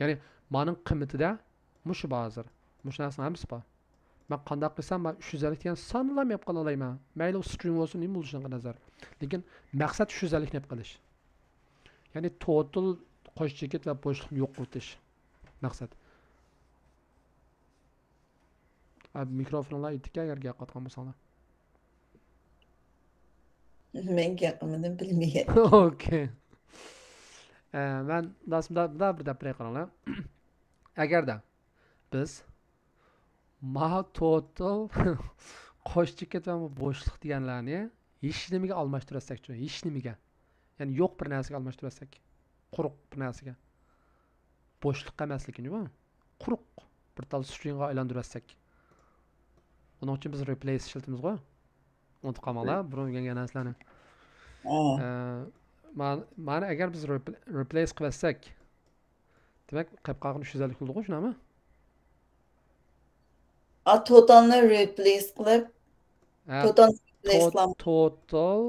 يەنى مانىڭ قىممىتىدە مۇشۇ بار ھازىر. مۇشۇ نەرسىنىڭ ھەممىسى بار. مەن قانداق قىلسام، مەن ئۈچ يۈز ئەللىك دېگەن ساننىلا مېپ قىلالايمەن. مەيلى ئۇ string بولسۇن، نېمە بولۇشىغا نەزەر. لېكىن مەقسەت ئۈچ يۈز ئەللىكنى ئېلىپ قېلىش. يەنى total قوش چېكىت ۋە بوشلۇقنى يوق قىلىۋېتىش مەقسەت. ئا، مىكروفونلار ئېيتتىكەن، ئەگەر گەپ قىلىۋاتقان بولساڭلار. مەن گەپ قىلمىدىم، بىلمىگەن. ئوكەي. ئە، مەن داسىمدا، مۇنداق بىر دەپ بېرەي، قاراڭلار. ئەگەردە بىز ما total قوش چېكىت ۋە بوشلۇق دېگەنلەرنى ھېچ نېمىگە ئالماشتۇرۇۋەتسەكچۇ، ھېچ نېمىگە. يەنى يوق بىر نەرسىگە ئالماشتۇرۇۋەتسەك. قۇرۇق بىر نەرسىگە. بوشلۇق ئەمەسلىكىنى، قۇرۇق بىر تال string غا ئايلاندۇرۇۋەتسەك. ئۇنىڭ ئۈچۈن بىز replace ئىشلىتىمىزغۇ. ئۇنتۇپ قالماڭلار، بۇرۇن ئۆگەنگەن نەرسىلەرنى. ئە، مانا، مانا ئەگەر بىز repl-، replace قىلىۋەتسەك، دېمەك، قېلىپ قالغان ئۈچ يۈز ئەللىك بولىدىغۇ، شۇنداقمۇ؟ ئا، total نى replace قىلىپ، ھە، total نى replace to-، قىلام. Total،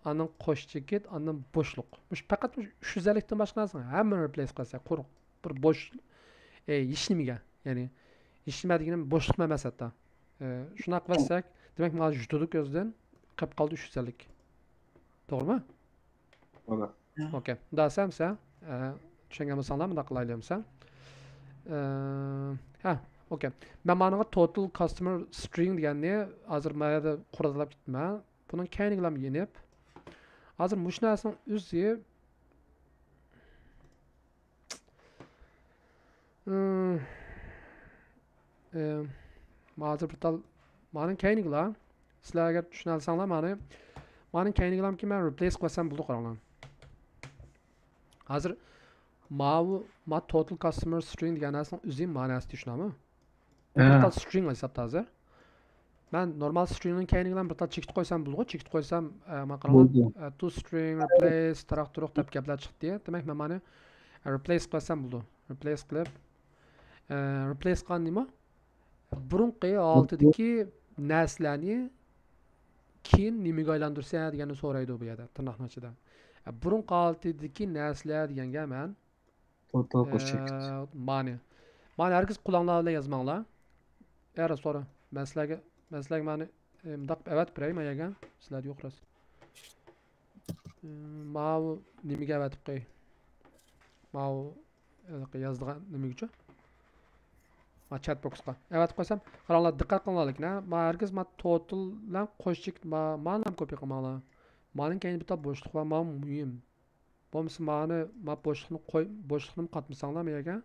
ئاندىن قوش چېكىت، ئاندىن بوشلۇق. مۇشۇ پەقەت مۇشۇ ئۈچ يۈز ئەللىكتىن باشقا نەرسە ھەممىنى replace قىلسا، قۇرۇق بىر بوش، ئە، ھېچ نېمىگە، يەنى ھېچ نېمە دېگىنىم بوشلۇقمۇ ئەمەس ھەتتا. ئە، شۇنداق قىلساك، دېمەك، مانا يۈتىدۇق ئۆزىدىن، قېلىپ قالدى ئۈچ يۈز ئەللىك. توغرىمۇ؟ توغرا. ئوكەي. مۇنداق دېسەم، سەن، ئە، چۈشەنگەن بولساڭلار، مۇنداق قىلايلى دېسەم. ئە، ھە، ئوكەي. مەن مانىڭغا total customer string دېگەننى ھازىر ما يەردە قۇرۇقلاپ كېتىمەن. بۇنىڭ كەينىگىلا يېنىپ، ھازىر مۇشۇ نەرسىنىڭ ئۆزى، ئىم، ئىم، ھازىر بىر تال، مانىڭ كەينىگىلا، سىلەر ئەگەر چۈشىنەلىسەڭلار، مانى، مانىڭ كەينىگىلامكى مەن replace قىلىۋەتسەم بولىدۇ، قاراڭلار. ھازىر ماۋۇ، ما total customer string دېگەن نەرسىنىڭ ئۆزى ماناسى، چۈشىنەمۇ؟ بۇ بىر تال string ھېسابتا ھازىر. مەن نورمال string نىڭ كەينىگە بىلەن بىر تال چېكىت قويسام بولىدىغۇ. چېكىت قويسام، ئە، مانا قاراڭلار، بولىدۇ. ئە، to string replace تاراق تۇرۇق دەپ گەپلەر چىقتى. دېمەك، مەن مانى، ئە، replace قىلسام بولىدۇ. Replace قىلىپ، ئە، replace قىلغان نېمە؟ بۇرۇنقى ھالىتىدىكى نەرسىلەرنى كېيىن نېمىگە ئايلاندۇرىسەن دېگەننى سورايدۇ بۇ يەردە، تىرناقنىڭ ئىچىدە. ئە، بۇرۇنقى ھالىتىدىكى نەرسىلەر دېگەنگە مەن total قوش چېكىت. ئە، مانى. مانى ھەرگىز قولۇڭلار بىلەن يازماڭلار. ئەر سورا. مەن سىلەرگە، مەن سىلەرگە مانى، ئە، مۇنداق ئەۋەتىپ بېرەي، مەن يەگەن. سىلەردە يوق راست. ئە، ماۋۇ نېمىگە ئەۋەتىپ قوياي؟ ماۋۇ، ھېلىقى يازىدىغان نېمىگىچۇ؟ ما، چات بوكسقا. ئەۋەتىپ قويسام، قاراڭلار، دىققەت قىلىڭلار لېكىن، ھە؟ ما ھەرگىز ما total بىلەن قوش چېكىت، ما، مانىلا كوپىيە قىلماڭلار. مانىڭ كەينىدە بىر تال بوشلۇق بار، ما مۇھىم. بولمىسا مانى، ما بوشلۇقنى قوي، بوشلۇقنىمۇ قاتمىساڭلار ما يەرگە.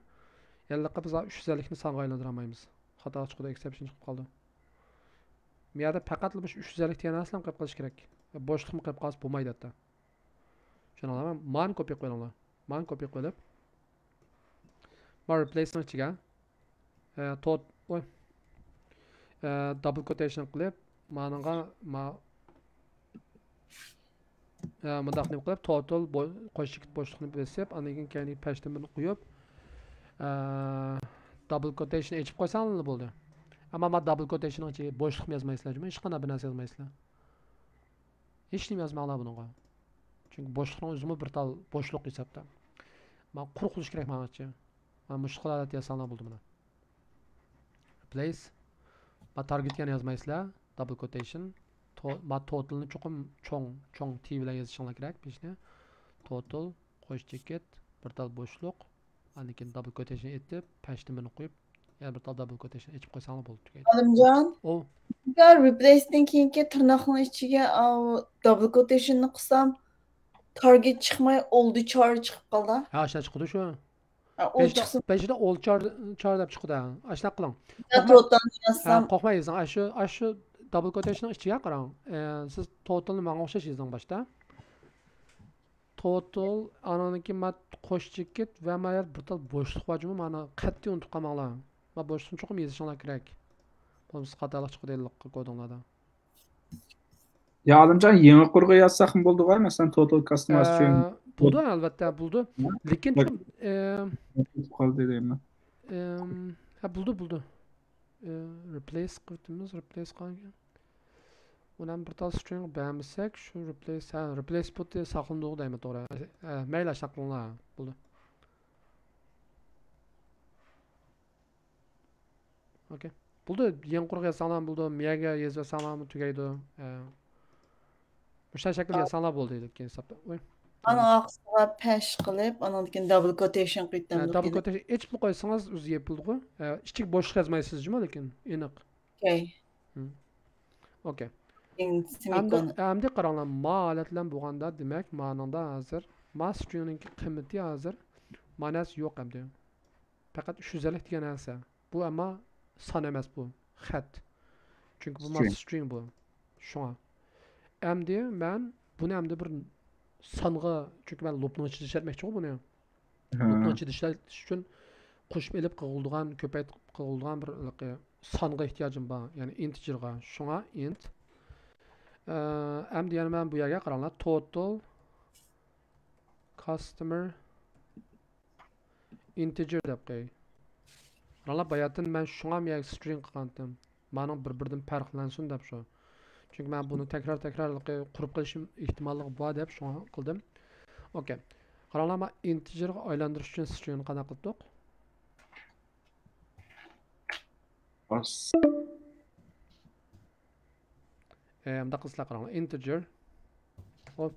يەنىلىققا بىز ئۈچ يۈز ئەللىكنى سانغا ئايلاندۇرالمايمىز. خاتا چىقىدۇ، ئېكسېپشن چىقىپ قالىدۇ. ما يەردە پەقەتلا مۇشۇ ئۈچ يۈز ئەللىك دېگەن نەرسىلەرنى قويۇپ قېلىش كېرەك. بوشلۇقمۇ قويۇپ قالسا بولمايدۇ ھەتتا. چۈشىنىڭلارمۇ؟ مانى كوپىيە قىلىۋېلىڭلار. مانى كوپىيە قىلىپ، ما رىپلېيسنىڭ ئىچىگە، ئە، توت، ۋوي، ئە، دابل كوتېيشن قىلىپ، مانىڭغا، ما، ئە، مۇنداق نېمە قىلىپ، توتال بو-، قوش چېكىت بوشلۇقنى بېسىپ، ئاندىن كېيىن كەينىگە پەشتىن بىرنى قويۇپ، ئە، دابل كوتېيشن ئېچىپ قويساڭلار بولدى. ئەمما ما دابل كوتېيشننىڭ ئىچىگە بوشلۇقمۇ يازمايسىلەر جۇمۇ، ھېچقانداق بىر نەرسە يازمايسىلەر. ھېچنېمە يازماڭلار بۇنىڭغا. چۈنكى بوشلۇقنىڭ ئۆزىمۇ بىر تال بوشلۇق ھېسابتا. ما قۇرۇق بولۇشى كېرەك ماڭىچە. ما مۇشۇ خىل ھالەتتە يازساڭلار بولدى مانا. رىپلېيس. ما تارگېت يەنە يازمايسىلەر. دابل كوتېيشن. تو-، ما توتالنى چوقۇم چوڭ، چوڭ تى بىلەن يېزىشىڭلار كېرەك بېشىنى. توتال، قوش چېكىت، بىر تال بوشلۇق. ئاندىن كېيىن دابل كوتېيشن ئېتىپ، پەشتىن بىرنى قويۇپ، يەنە بىر تال دابل كوتېيشن ئېچىپ قويساڭلار بولدى، تۈگەيدۇ. ئالىمجان، ئۇ ئەگەر رىپلېيستىن كېيىنكى تىرناقنىڭ ئىچىگە ئاۋۇ دابل كوتېيشننى قىلسام، تارگېت چىقماي، ئولدى چار چىقىپ قالدى. ھە، ئاشۇنداق چىقىدۇ شۇ. ھە، ئولدى بېشىدا، چىقسا بېشىدا ئولدى چار، چار دەپ چىقىدۇ. ھە، ئاشۇنداق قىلىڭ. يا قورقماي، توتالنى ھە، يازسام. قورقماي يېزىڭ. ئاشۇ، ئاشۇ دابل كوتېيشننىڭ ئىچىگە قاراڭ. ئە، سىز توتالنى ماڭا ئوخشاش يېزىڭ باشتا. توتال، ئانىڭدىن كېيىن ما قوش چېكىت ۋە ما يەر بىر تال بوشلۇق بار جۇمۇ، مانا قەتئىي ئۇنتۇپ قالماڭلار. ما بوشلۇقنى چوقۇم يېزىشىڭلار كېرەك. بولمىسا خاتالىق چىقىدۇ ھېلىقى كودۇڭلاردا. يا ئالىمجان، يېڭى قۇرغا يازساقمۇ بولىدىغۇ؟ مەسىلەن، توتال كاستمايز ئە، ترېينىنگ. بولىدۇ، ئەلۋەتتە، بولىدۇ. ھە؟ لېكىن، بەك ئە، قالدى دەيمەن. ئەم، ھە، بولىدۇ، بولىدۇ. ئە، رىپلېيس قىلىۋېتىمىز، رىپلېيس قىلغان. ئۇنى ھەم بىر تال سترىڭ بەرمىسەك، شۇ رىپلېيس، ھە، رىپلېيس بۇتى ساقلىنىدۇ دەيمەن، توغرا. ئە، مەيلى، ئاشۇنداق قىلىڭلار، بولىدۇ. ئوكەي. بولىدۇ، يېڭى قۇرغا يازساڭلارمۇ بولىدۇ، مىيەگە يېزىۋەتسەڭلارمۇ تۈگەيدۇ. ئە، مۇشۇنداق شەكىلدە يازساڭلار بولدى، لېكىن ھېسابتا. ۋوي. ئانا ئارقىسىغا پەش قىلىپ، ئانىڭدىن كېيىن دابل كوتېيشن قىلىپ، ھە، دابل كوتېيشن ئېچىپلا قويسىڭىز، ئۆزى يېپىلىدىغۇ. ئە، ئىچىگە بوشلۇق يازمايسىز جۇمۇ، لېكىن ئېنىق. ئوكەي. ھىم. ئوكەي. ئەمدى، ئەمدى قاراڭلار، ما ھالەت بىلەن بولغاندا، دېمەك، مانىڭدا ھازىر ما سترىڭنىڭكى قىممىتى ھازىر ما نەرسە يوق ئەمدى. پەقەت ئۈچ يۈز ئەللىك دېگەن نەرسە. بۇ ئەمما سان ئەمەس بۇ، خەت. چۈنكى بۇ ما سترىڭ. سترىڭ بۇ. شۇڭا. ئەمدى مەن بۇنى ئەمدى بىر سانغا، چۈنكى مەن لۇپنىڭ ئىچىدە ئىشلەتمەكچىغۇ بۇنى. ھە. لۇپنىڭ ئىچىدە ئىشلەتىش ئۈچۈن قوشۇپ ئېلىپ قىلغۇلىدىغان، كۆپەيتىپ قىلغۇلىدىغان بىر ھېلىقى سانغا ئېھتىياجىم بار، يەنى ئىنتېجېرغا. شۇڭا ئىنت. ئە، ئەمدى يەنە مەن بۇ يەرگە قاراڭلار، توتال كاستمەر ئىنتېجېر دەپ قوياي. قاراڭلار، باياتىن مەن شۇڭا مۇ يەرگە سترىڭ قىلغانتىم. مانىڭ بىر-بىرىدىن پەرقلەنسۇن دەپ شۇ. چۈنكى مەن بۇنى تەكرار-تەكرار قۇرۇپ قېلىشىم ئېھتىماللىقى بار دەپ شۇڭا قىلدىم. ئوكەي. قاراڭلار، ما ئىنتېجېرغا ئايلاندۇرۇش ئۈچۈن سترىڭنى قانداق قىلدۇق؟ ئاس. ئە، مۇنداق قىلسىلا قاراڭلار. ئىنتېجېر. ھوپ.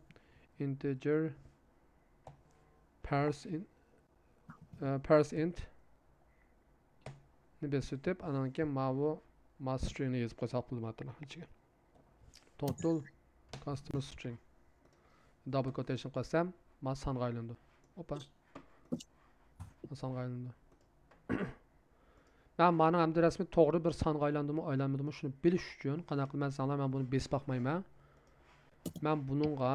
ئىنتېجېر. پارس ئىن-، ئە، پارس ئىنت نى بېسىۋېتىپ، ئانان كېيىن ماۋۇ ما سترىڭنى يېزىپ قويساق بولىدۇ ماتېرىيالنىڭ ئىچىگە. توتال كاستمەر سترىڭ. دابل كوتېيشن قىلسام، ما سانغا ئايلىنىدۇ. ئوپا. ما سانغا ئايلىنىدۇ. مەن مانىڭ ئەمدى رەسمىي توغرا بىر سانغا ئايلاندىمۇ، ئايلانمىدىمۇ، شۇنى بىلىش ئۈچۈن قانداق قىلىمەن دېسەڭلار، مەن بۇنى بېسىپ باقمايمەن. مەن بۇنىڭغا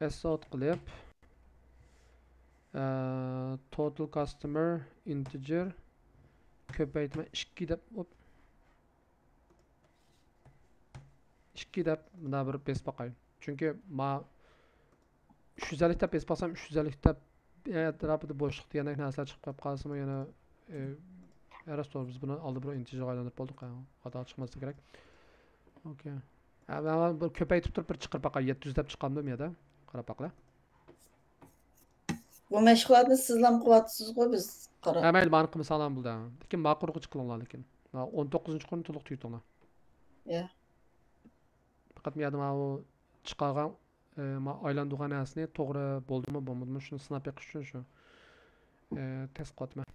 ئەسسوت قىلىپ، ئە، توتال كاستمەر ئىنتېجېر كۆپەيتىمەن ئىككى دەپ، ھوپ. ئىككى دەپ مۇنداق بىر بېسىپ باقاي. چۈنكى ما ئۈچ يۈز ئەللىك دەپ بېسىپ باقسام، ئۈچ يۈز ئەللىك دەپ ئەتراپىدا بوشلۇق دېگەندەك نەرسىلەر چىقىپ قېلىپ قالسىمۇ يەنە، ئە، ئەرەس توغرا، بىز بۇنى ئالدى بىر ئىنتېجېرغا ئايلاندۇرۇپ بولدۇق، خاتا چىقماسلىقى كېرەك. ئوكەي. ھە، مەن بىر كۆپەيتىپ تۇرۇپ بىر چىقىرىپ باقاي، يەتتە يۈز دەپ چىقامدۇ بۇ يەردە؟ قاراپ باقىلا. بۇ مەشغۇلاتنى سىزلام قىلىۋاتىسىزغۇ، بىز قاراپ. ھە، مەيلى، مانا قىلمىساڭلار بولدى. لېكىن ما قۇرغا چىقىڭلار لېكىن. ما ئون توققۇزىنچى قۇرنى تولۇق تۈگىتىڭلار. يا. پەقەت ما يەردە ماۋۇ چىقارغان، ئە، ما ئايلاندۇرغان نەرسىنى توغرا بولدىمۇ، بولمىدىمۇ، شۇنى سىناپ بېقىش ئۈچۈن شۇ، ئە، تېست قىلىۋاتىمەن.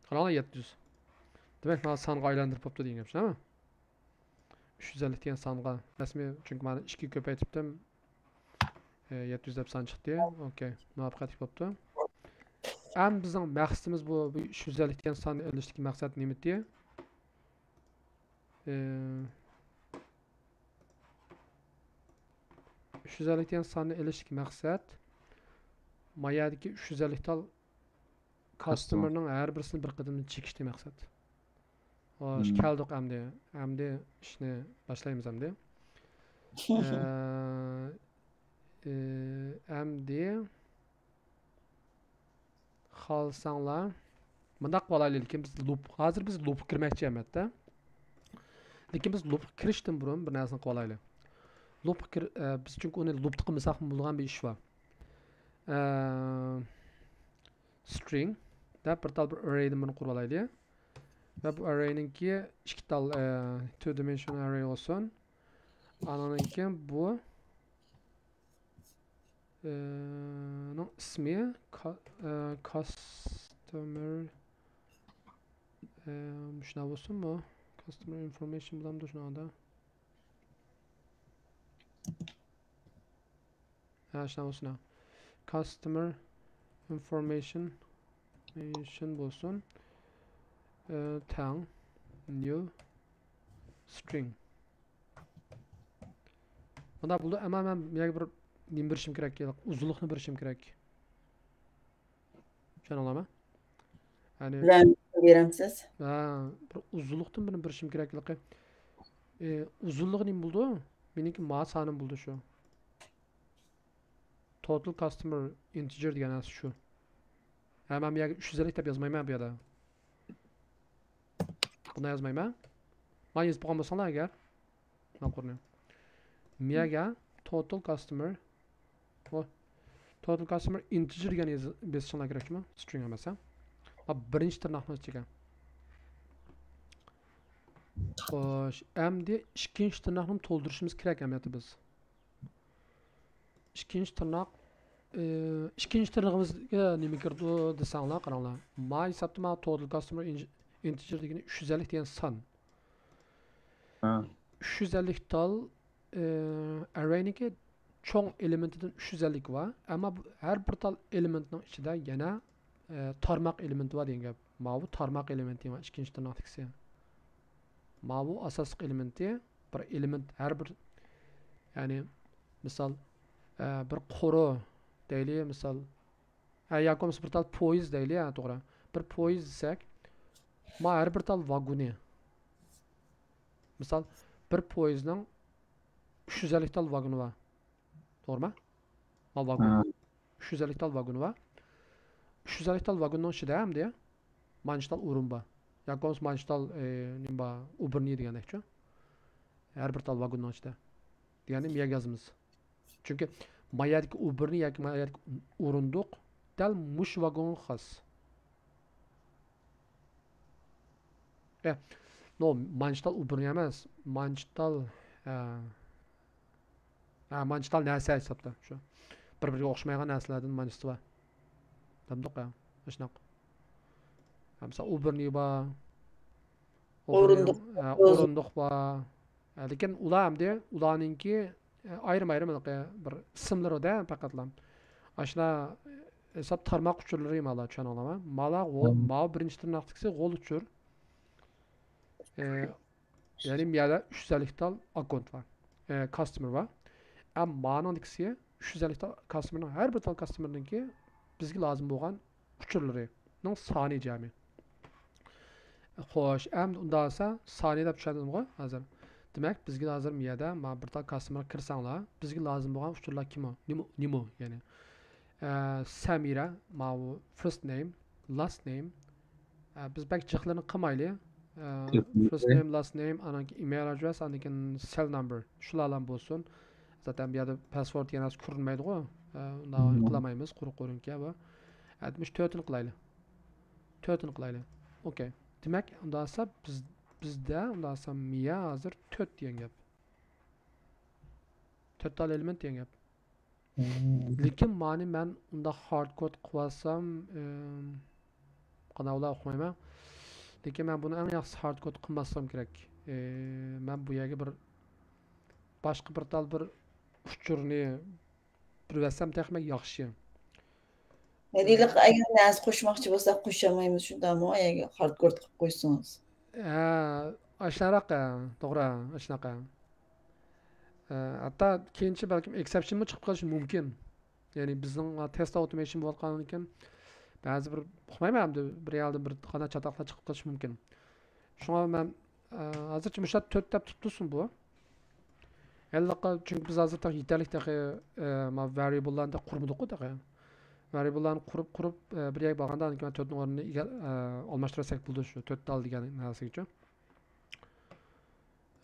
قاراڭلار، يەتتە يۈز. دېمەك، مانا سانغا ئايلاندۇرۇپ بوپتۇ دېگەن گەپ، شۇنداقمۇ؟ ئۈچ يۈز ئەللىك دېگەن سانغا رەسمىي، چۈنكى مانا ئىككىگە كۆپەيتىپتىم. ئە، يەتتە يۈز دەپ سان چىقتى. ئوكەي، مۇۋەپپەقىيەتلىك بوپتۇ. ئەمدى بىزنىڭ مەقسىتىمىز بۇ، بۇ ئۈچ يۈز ئەللىك دېگەن ساننى ئېلىشتىكى مەقسەت نېمىتى؟ ئە، ئۈچ يۈز ئەللىك دېگەن ساننى ئېلىشتىكى مەقسەت، ما يەردىكى ئۈچ يۈز ئەللىك تال كاستمېرنىڭ ھەر بىرسىنى بىر قېتىمدا چېكىشتىكى مەقسەت. خوش، كەلدۇق ئەمدى. ئەمدى ئىشنى باشلايمىز ئەمدى. ئە، ئە، ئەمدى خالىساڭلار مۇنداق قىلايلى، لېكىن بىز لۇپ، ھازىر بىز لۇپقا كىرمەكچى ئەمەتتە. لېكىن بىز لۇپقا كىرىشتىن بۇرۇن بىر نەرسىنى قىلايلى. لۇپقا كىر-، ئە، بىز چۈنكى ئۇنى لۇپتا قىلمىساقمۇ بولىدىغان بىر ئىش بار. ئە، string دەپ بىر تال بىر ئەررەيدىن بىرنى قۇرۇۋالايلى. ۋە بۇ ئەررەينىڭكى ئىككى تال، ئە، two dimensional ئەررەي بولسۇن. ئانىڭدىن كېيىن بۇ، ئە، نىڭ ئىسمى کا-، ئە، customer، ئە، مۇشۇنداق بولسۇنمۇ؟ Customer information بولامدۇ شۇنىڭدا؟ ھە، شۇنداق بولسۇن ھە. Customer information، information بولسۇن. ئە، تەڭ new string. مۇنداق بولدى، ئەمما مەن بۇ يەرگە بىر نېمە بېرىشىم كېرەك، ئۇزۇنلۇقنى بېرىشىم كېرەك. چۈشەندىڭلارمۇ؟ يەنى بىلەن بېرەمسىز؟ ھە، بىر ئۇزۇنلۇقتىن بىرنى بېرىشىم كېرەك. ھېلىقى، ئى، ئۇزۇنلۇقى نېمە بولىدۇ؟ مېنىڭكى ما سانىم بولىدۇ شۇ. Total customer integer دېگەن نەرسە شۇ. ھە، مەن بۇ يەرگە ئۈچ يۈز ئەللىك دەپ يازمايمەن بۇ يەردە. بۇنى يازمايمەن. مانا يېزىپ قويغان بولساڭلار ئەگەر. ماقۇلنى. مىيەگە total customer، ۋو، total customer integer دېگەننى يېزىپ، بېسىشىڭلار كېرەك جۇمۇ، string ئەمەس ھە. ھا، بىرىنچى تىرناقنىڭ ئىچىگە. خوش، ئەمدى ئىككىنچى تىرناقنى تولدۇرۇشىمىز كېرەك ئەمەلىيەتتە بىز. ئىككىنچى تىرناق، ئى، ئىككىنچى تىرنىقىمىزگە نېمە كىرىدۇ دېسەڭلار، قاراڭلار. ما ھېسابتا ما total customer in-، integer دېگىنى ئۈچ يۈز ئەللىك دېگەن سان. ھە. ئۈچ يۈز ئەللىك تال، ئى، ئەررەينىڭكى چوڭ ئېلېمېنتىدىن ئۈچ يۈز ئەللىك بار. ئەمما بۇ ھەر بىر تال ئېلېمېنتنىڭ ئىچىدە يەنە، ئى، تارماق ئېلېمېنتى بار دېگەن گەپ. ماۋۇ تارماق ئېلېمېنتى، ئىككىنچى تىرناقتىكىسى. ماۋۇ ئاساسلىق ئېلېمېنتى، بىر ئېلېمېنت ھەر بىر، يەنى مىسال، ئە، بىر قورۇ دەيلى، مىسال، ھە، ياكى بولمىسا بىر تال پويىز دەيلى، ھە، توغرا. بىر پويىز دېسەك، ما ھەر بىر تال ۋاگونى. مىسال، بىر پويىزنىڭ ئۈچ يۈز ئەللىك تال ۋاگونى بار. توغرىمۇ؟ ما ۋاگون. ھە. ئۈچ يۈز ئەللىك تال ۋاگونى بار. ئۈچ يۈز ئەللىك تال ۋاگوننىڭ ئىچىدە ئەمدى مانچە تال ئورۇن بار. ياكى بولمىسا مانچە تال، ئى، نېمە بار، ئوبورنى دېگەندەكچۇ. ھەر بىر تال ۋاگوننىڭ ئىچىدە. دېگەننى مىيەگە يازىمىز. چۈنكى ما يەردىكى ئوبورنى ياكى ما يەردىكى ئورۇندۇق دەل مۇشۇ ۋاگونغا خاس. ئە، نو، مانچە تال ئوبورنى ئەمەس. مانچە تال، ئە، ھە، مانچە تال نەرسە ھېسابتا شۇ. بىر-بىرىگە ئوخشىمايدىغان نەرسىلەردىن مانچىسى بار. دەمدۇق ھە، ئاشۇنداق. ھە، مىسال، ئوبورنى بار. ئورۇندۇق. ھە، ئورۇندۇق بار. ھە، لېكىن ئۇلار ئەمدى، ئۇلارنىڭكى، ئە، ئايرىم-ئايرىم ھېلىقى بىر ئىسىملىرىدە پەقەتلا. ئاشۇنداق ھېساب تارماق ئۇچۇرلىرى مالا، چۈشەندىڭلارمۇ؟ مالا، ماۋۇ بىرىنچى تىرناقتىكىسى غول ئۇچۇر. ئە، يەنى بۇ يەردە ئۈچ يۈز ئەللىك تال ئاككونت بار. ئە، كاستمېر بار. ئەمما مانىڭدىكىسى ئۈچ يۈز ئەللىك تال كاستمېرنىڭ، ھەر بىر تال كاستمېرنىڭكى بىزگە لازىم بولغان ئۇچۇرلىرىنىڭ سانى جەمئىي. خوش، ئەمدى ئۇنداق بولسا سانى دەپ چۈشەندىڭغۇ ھازىر؟ دېمەك، بىزگە ھازىر بۇ يەردە مانا بىر تال كاستمېرغا كىرسەڭلار، بىزگە لازىم بولغان ئۇچۇرلار كىمۇ؟ نېمە، نېمە، يەنى؟ ئە، سەمىرە، ماۋۇ first name، last name. ئە، بىز بەك جىقلىرىنى قىلمايلى. ئە، first name، last name، ئاندىن كېيىن email address، ئاندىن كېيىن cell number. شۇلارلا بولسۇن. زاتەن بۇ يەردە password دېگەن نەرسە كۆرۈنمەيدىغۇ. ئە، ئۇنداق قىلالمايمىز، قۇرۇق كۆرۈنكى بۇ. ئە، مۇشۇ تۆتىنى قىلايلى. تۆتىنى قىلايلى. ئوكەي. دېمەك، ئۇنداق بولسا بىز، بىزدە ئۇنداق بولسا مىيە ھازىر تۆت دېگەن گەپ. تۆت تال ئېلېمېنت دېگەن گەپ. لېكىن مانى مەن ئۇنداق ھارد كود قىلىۋالسام، ئىم، قاناللار ئوقۇمايمەن. لېكىن مەن بۇنى ئەڭ ياخشىسى ھارد كود قىلماسلىقىم كېرەك. ئى، مەن بۇ يەرگە بىر باشقا بىر تال بىر ئۇچۇرنى بېرىۋەتسەم تېخىمۇ ياخشى. ھېلىقى ئەگەر نەرسە قوشماقچى بولساق قوشالمايمىز، شۇنداقمۇ؟ ئەگەر ھارد كود قىلىپ قويسىڭىز. ھە، ئاشۇنداق، ھە، توغرا، ئاشۇنداق. ھە، ھەتتا كېيىنچە بەلكىم ئېكسېپشنمۇ چىقىپ قېلىشى مۇمكىن. يەنى بىزنىڭ تېست ئاوتومېيشن بولۇۋاتقاندىن كېيىن بەزى بىر، ئۇقمايمەن ئەمدى، بىر يەردىن بىر قانداق چاتاقلار چىقىپ قېلىشى مۇمكىن. شۇڭا مەن، ئە، ھازىرچە مۇشۇ تۆت دەپ تۇتۇلسۇن بۇ. ھېلىقى، چۈنكى بىز ھازىر تېخى يېتەرلىك تېخى، ئە، ما ۋەرىيبىللارنى تېخى قۇرمىدۇققۇ تېخى. ۋەرىيبىللارنى قۇرۇپ، قۇرۇپ، ئە، بىر يەرگە بارغاندا ئاندىن كېيىن تۆتنىڭ ئورنىنى ئىگە-، ئە، ئالماشتۇرساق بولىدۇ شۇ تۆت دال دېگەن نەرسىگىچە.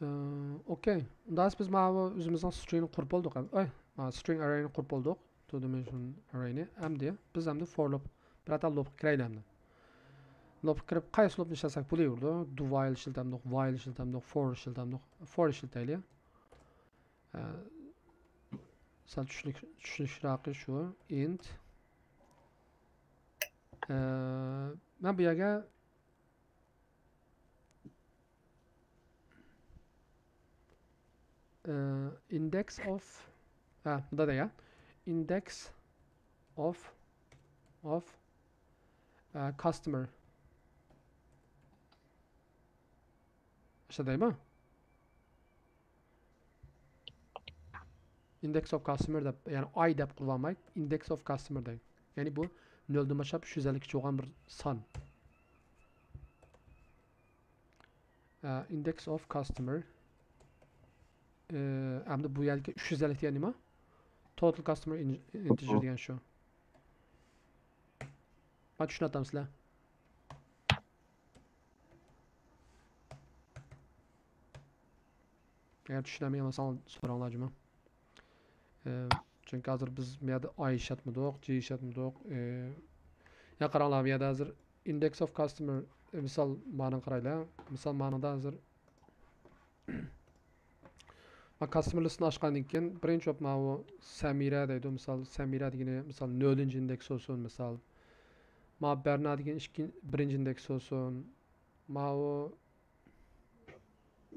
ئە، ئوكەي. ئۇنداق بىز ماۋۇ ئۆزىمىزنىڭ سترىڭنى قۇرۇپ بولدۇق. ئەي، ما سترىڭ ئەررەينى قۇرۇپ بولدۇق. تو دىمېنشن ئەررەينى. ئەمدى بىز ئەمدى فور لۇپ، بىر ئەتە لۇپقا كىرەيلى ئەمدى. لۇپقا كىرىپ قايسى لۇپنى ئىشلەتسەك بولۇۋېرىدۇ. دۇ ۋايل ئىشلىتەمدۇق، ۋايل ئىشلىتەمدۇق، فور ئىشلىتەمدۇق، فور ئىشلىتەيلى. ئە، سەل چۈشىنىك-، چۈشىنىشلىكراقى شۇ. ئىنت. ئە، مەن بۇ يەرگە، ئە، ئىندېكس ئوف، ئە، مۇنداق دەيە. ئىندېكس ئوف، ئوف، ئە، كاستمەر. ئاشۇنداق دەيمۇ؟ ئىندېكس ئوف كاستمەر دەپ، يەنى ئاي دەپ قىلىۋالماي، ئىندېكس ئوف كاستمەر دەي. يەنى بۇ نۆلدىن باشلاپ ئۈچ يۈز ئەللىككىچە بولغان بىر سان. ئە، ئىندېكس ئوف كاستمەر. ئە، ئەمدى بۇ يەردىكى ئۈچ يۈز ئەللىك دېگەن نېمە؟ توتال كاستمەر ئىنتېجېر دېگەن شۇ. ما چۈشىنىۋاتامسىلەر؟ ئەگەر چۈشىنەلمەي قالساڭلار سوراڭلار جۇمۇ. ئى، چۈنكى ھازىر بىز بۇ يەردە ئاي ئىشلەتمىدۇق، جى ئىشلەتمىدۇق. ئى، يا قاراڭلار، بۇ يەردە ھازىر ئىندېكس ئوف كاستمەر، ئى، مىسال مانىڭ قارايلى. مىسال مانىڭدا ھازىر ما كاستمەر لىستىنى ئاچقاندىن كېيىن، بىرىنچى بولۇپ ماۋۇ سەمىرە دەيدۇ. مىسال، سەمىرە دېگىنى، مىسال، نۆلىنچى ئىندېكس بولسۇن، مىسال. ما بەرنا دېگەن ئىككى، بىرىنچى ئىندېكس بولسۇن. ماۋۇ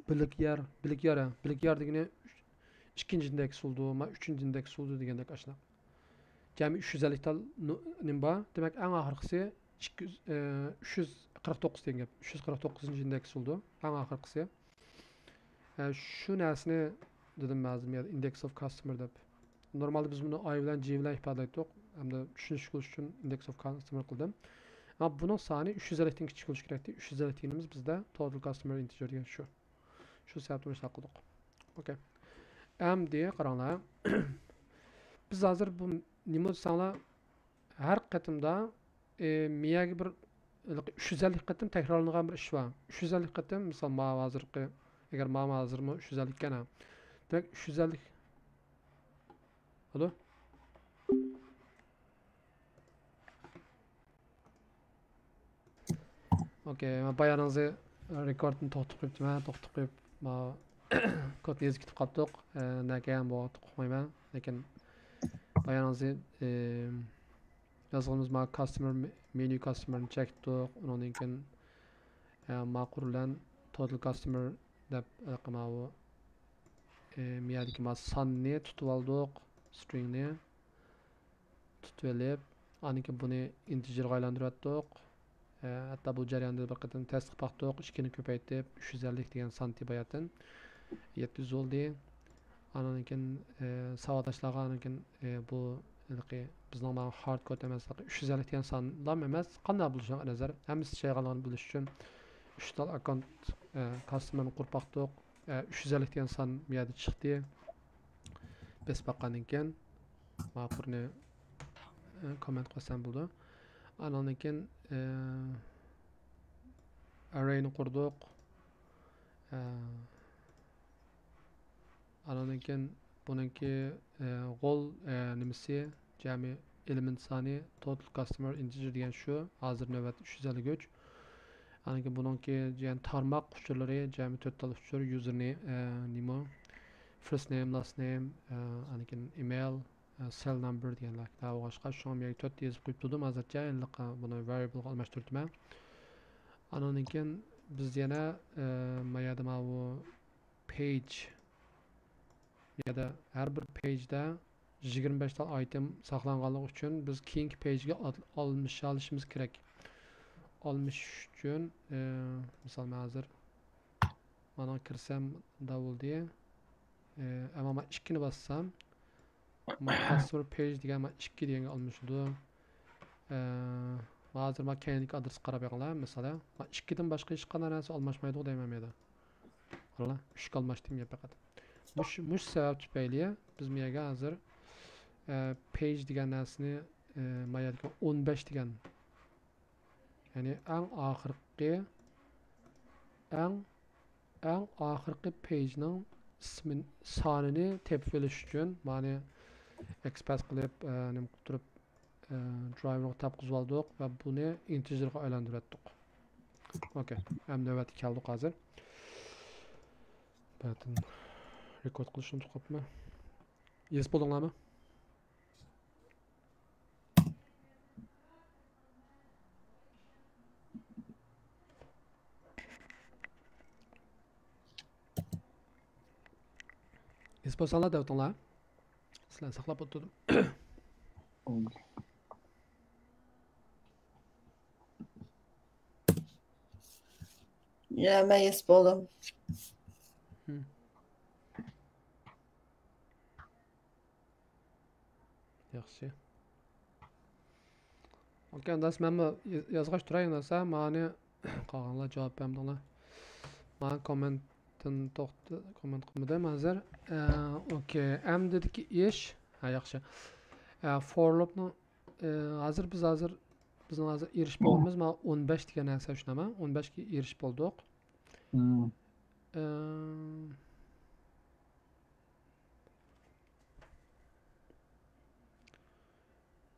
بىلىك يار، بىلىك يار، ھە. بىلىك يار دېگىنى ئىككىنچى ئىندېكس بولىدۇ، ما ئۈچىنچى ئىندېكس بولىدۇ دېگەندەك ئاشۇنداق. جەمئىي ئۈچ يۈز ئەللىك تال نو-، نېمە بار؟ دېمەك، ئەڭ ئاخىرقىسى ئىككى يۈز، ئە، ئۈچ يۈز قىرىق توققۇز دېگەن گەپ. ئۈچ يۈز قىرىق توققۇزىنچى ئىندېكس بولىدۇ، ئەڭ ئاخىرقىسى. ئە، شۇ نەرسىنى دېدىم مەن ھازىر، يەنى ئىندېكس ئوف كاستمەر دەپ. نورمالدا بىز بۇنى ئاي بىلەن جى بىلەن ئىپادىلەيتتۇق. ھەمدە چۈشىنىشلىك بولۇش ئۈچۈن ئىندېكس ئوف كاستمەر قىلدىم. ئەمما بۇنىڭ سانى ئۈچ يۈز ئەللىكتىن كىچىك بولۇشى كېرەكتى. ئۈچ يۈز ئەللىك دېگىنىمىز بىزدە توتال كاستمەر ئىنتېجېر دېگەن شۇ. شۇ سەۋەبتىن مۇشۇنداق قىلدۇق. ئوكەي. ئەمدى قاراڭلار. بىز ھازىر بۇ نېمە دېسەڭلار، ھەر قېتىمدا، ئى، مىيەگە بىر، ھېلىقى ئۈچ يۈز ئەللىك قېتىم تەكرارلىنىدىغان بىر ئىش بار. ئۈچ يۈز ئەللىك قېتىم، مىسال، ماۋۇ ھازىرقى، ئەگەر ماۋۇ ھازىرمۇ ئۈچ يۈز ئەللىك ئىكەن، ھە. دېمەك، ئۈچ يۈز ئەللىك. ئالو؟ ئوكەي، مەن بايانىڭىزنى رېكوردنى توختىتىپ قويۇپتىمەن، توختىتىپ قويۇپ، ما، كودنى يېزىپ كېتىپ قاپتۇق. ئە، نەگە بولۇپ ئۇقمايمەن، لېكىن بايانىڭىزنى، ئە، يازغىنىمىز ما كاستمەر، مېنيۇ كاستمەرنى چەكتۇق، ئۇنىڭدىن كېيىن، ئە، ماقۇل بىلەن توتال كاستمەر دەپ، ئە، ماۋۇ، ئە، مىيەدىكى ما ساننى تۇتۇۋالدۇق، سترىڭنى. تۇتۇۋېلىپ، ئاندىن كېيىن بۇنى ئىنتېجېرغا ئايلاندۇرۇۋەتتۇق. ئە، ھەتتا بۇ جەرياندا بىر قېتىم تەستە قىلىپ باقتۇق، ئىككىنى كوپەيتىپ، ئۈچ يۈز ئەللىك دېگەن سانتى باياتىن يەتتە يۈز بولدى. ئاندىن كېيىن، ئە، ساۋاقداشلارغا ئاندىن كېيىن، ئە، بۇ ھېلىقى بىزنىڭ مانا ھارد كود ئەمەس، ئۈچ يۈز ئەللىك دېگەن سانلام ئەمەس، قانداق بولۇشىغا نەزەر، ھەممىسى چايغانلىقىنى بىلىش ئۈچۈن ئۈچ تال ئاككونت، ئە، كاستمەرنى قۇرۇپ باقتۇق. ئە، ئۈچ يۈز ئەللىك دېگەن سان بۇ يەردە چىقتى. بېسىپ باققاندىن كېيىن، ماقۇلنى، ئە، كوممېنت قويسام بولىدۇ. ئانىڭدىن كېيىن، ئە، ئەررەينى قۇردۇق. ئە، ئانىڭدىن كېيىن بۇنىڭكى، ئە، غول، ئە، نېمىسى، جەمئىي ئېلېمېنت سانى، توتال كاستمەر ئىنتېجېر دېگەن شۇ. ھازىر نۆۋەت ئۈچ يۈز ئەللىك ئۈچ. ئاندىن كېيىن بۇنىڭكى، يەنى تارماق ئۇچۇرلىرى، جەمئىي تۆت تال ئۇچۇر، يۇزېر نېم، ئە، نېمە، فىرست نېم، لاست نېم، ئە، ئاندىن كېيىن ئىمېيل، ئە، سېل نامبېر دېگەنلەر. دەۋالغاچقا، شۇڭا مەن تۆت يېزىپ قويۇپ تۇردۇم. ھازىرچە ھېلىقى بۇنى ۋارىيابىلغا ئالماشتۇرۇپتىمەن. ئانىڭدىن كېيىن بىز يەنە، ئە، ما يەردە ماۋۇ پەيج، يەنە ھەر بىر پەيجدە يىگىرمە بەش تال ئايتېم ساقلانغانلىقى ئۈچۈن بىز كېيىنكى پەيجگە ئات-، ئالمىشالىشىمىز كېرەك. ئالمىشىش ئۈچۈن، ئە، مىسال، مەن ھازىر مانا كىرسەم، مۇنداق بولدى. ئە، ئەمما مەن ئىككىنى باسسام، مانا كاستمەر پەيج دېگەن مانا ئىككى دېگەنگە ئالمىشىدۇ. ئە، ھازىر مانا كەينىدىكى ئادرېسقا قاراپ بېقىڭلار، مەسىلەن. مانا ئىككىدىن باشقا ھېچقانداق نەرسە ئالماشمايدۇ دەيمەن بۇ يەردە. قاراڭلار، ئۈچكە ئالماشتىم يا پەقەت. مۇش-، مۇشۇ سەۋەب تۈپەيلى بىز بۇ يەرگە ھازىر، ئە، پەيج دېگەن نەرسىنى، ئە، ما يەردىكى ئون بەش دېگەن، يەنى ئەڭ ئاخىرقى، ئەڭ، ئەڭ ئاخىرقى پەيجنىڭ ئىسمى، سانىنى تېپىپ ئېلىش ئۈچۈن مانى ئېكسپرېس قىلىپ، ئە، نېمە قىلىپ تۇرۇپ، ئە، درايۋېرغا تاپقۇزۇۋالدۇق ۋە بۇنى ئىنتېجېرغا ئايلاندۇرۇۋەتتۇق. ئوكەي، ئەمدى نۆۋەتكە كەلدۇق ھازىر. بەتىن رېكورد قىلىشنى ئۇنتۇپ قاپتىمەن. يېزىپ بولدۇڭلارمۇ؟ يېزىپ بولساڭلار دەۋېتىڭلار. سىلەرنى ساقلاپ ئولتۇردۇم. يا، مەن يېزىپ بولدۇم. ھىم. ياخشى. ئوكەي، ئۇنداق مەنمۇ ياز-، يازغاچ تۇراي، ئۇنداقسا مانى قالغانلار جاۋاب بەرمىدىڭلار. مانا كوممېنتتىن توختا-، كوممېنت قىلمىدىم ھازىر. ئە، ئوكەي، ئەمدىكى ئىش. ھە، ياخشى. ئە، فور لوپنىڭ، ئە، ھازىر بىز ھازىر، بىزنىڭ ھازىر ئېرىشىپ بولغىنىمىز مانا ئون بەش دېگەن نەرسە شۇنداقمۇ؟ ئون بەشكە ئېرىشىپ بولدۇق. مم. ئە،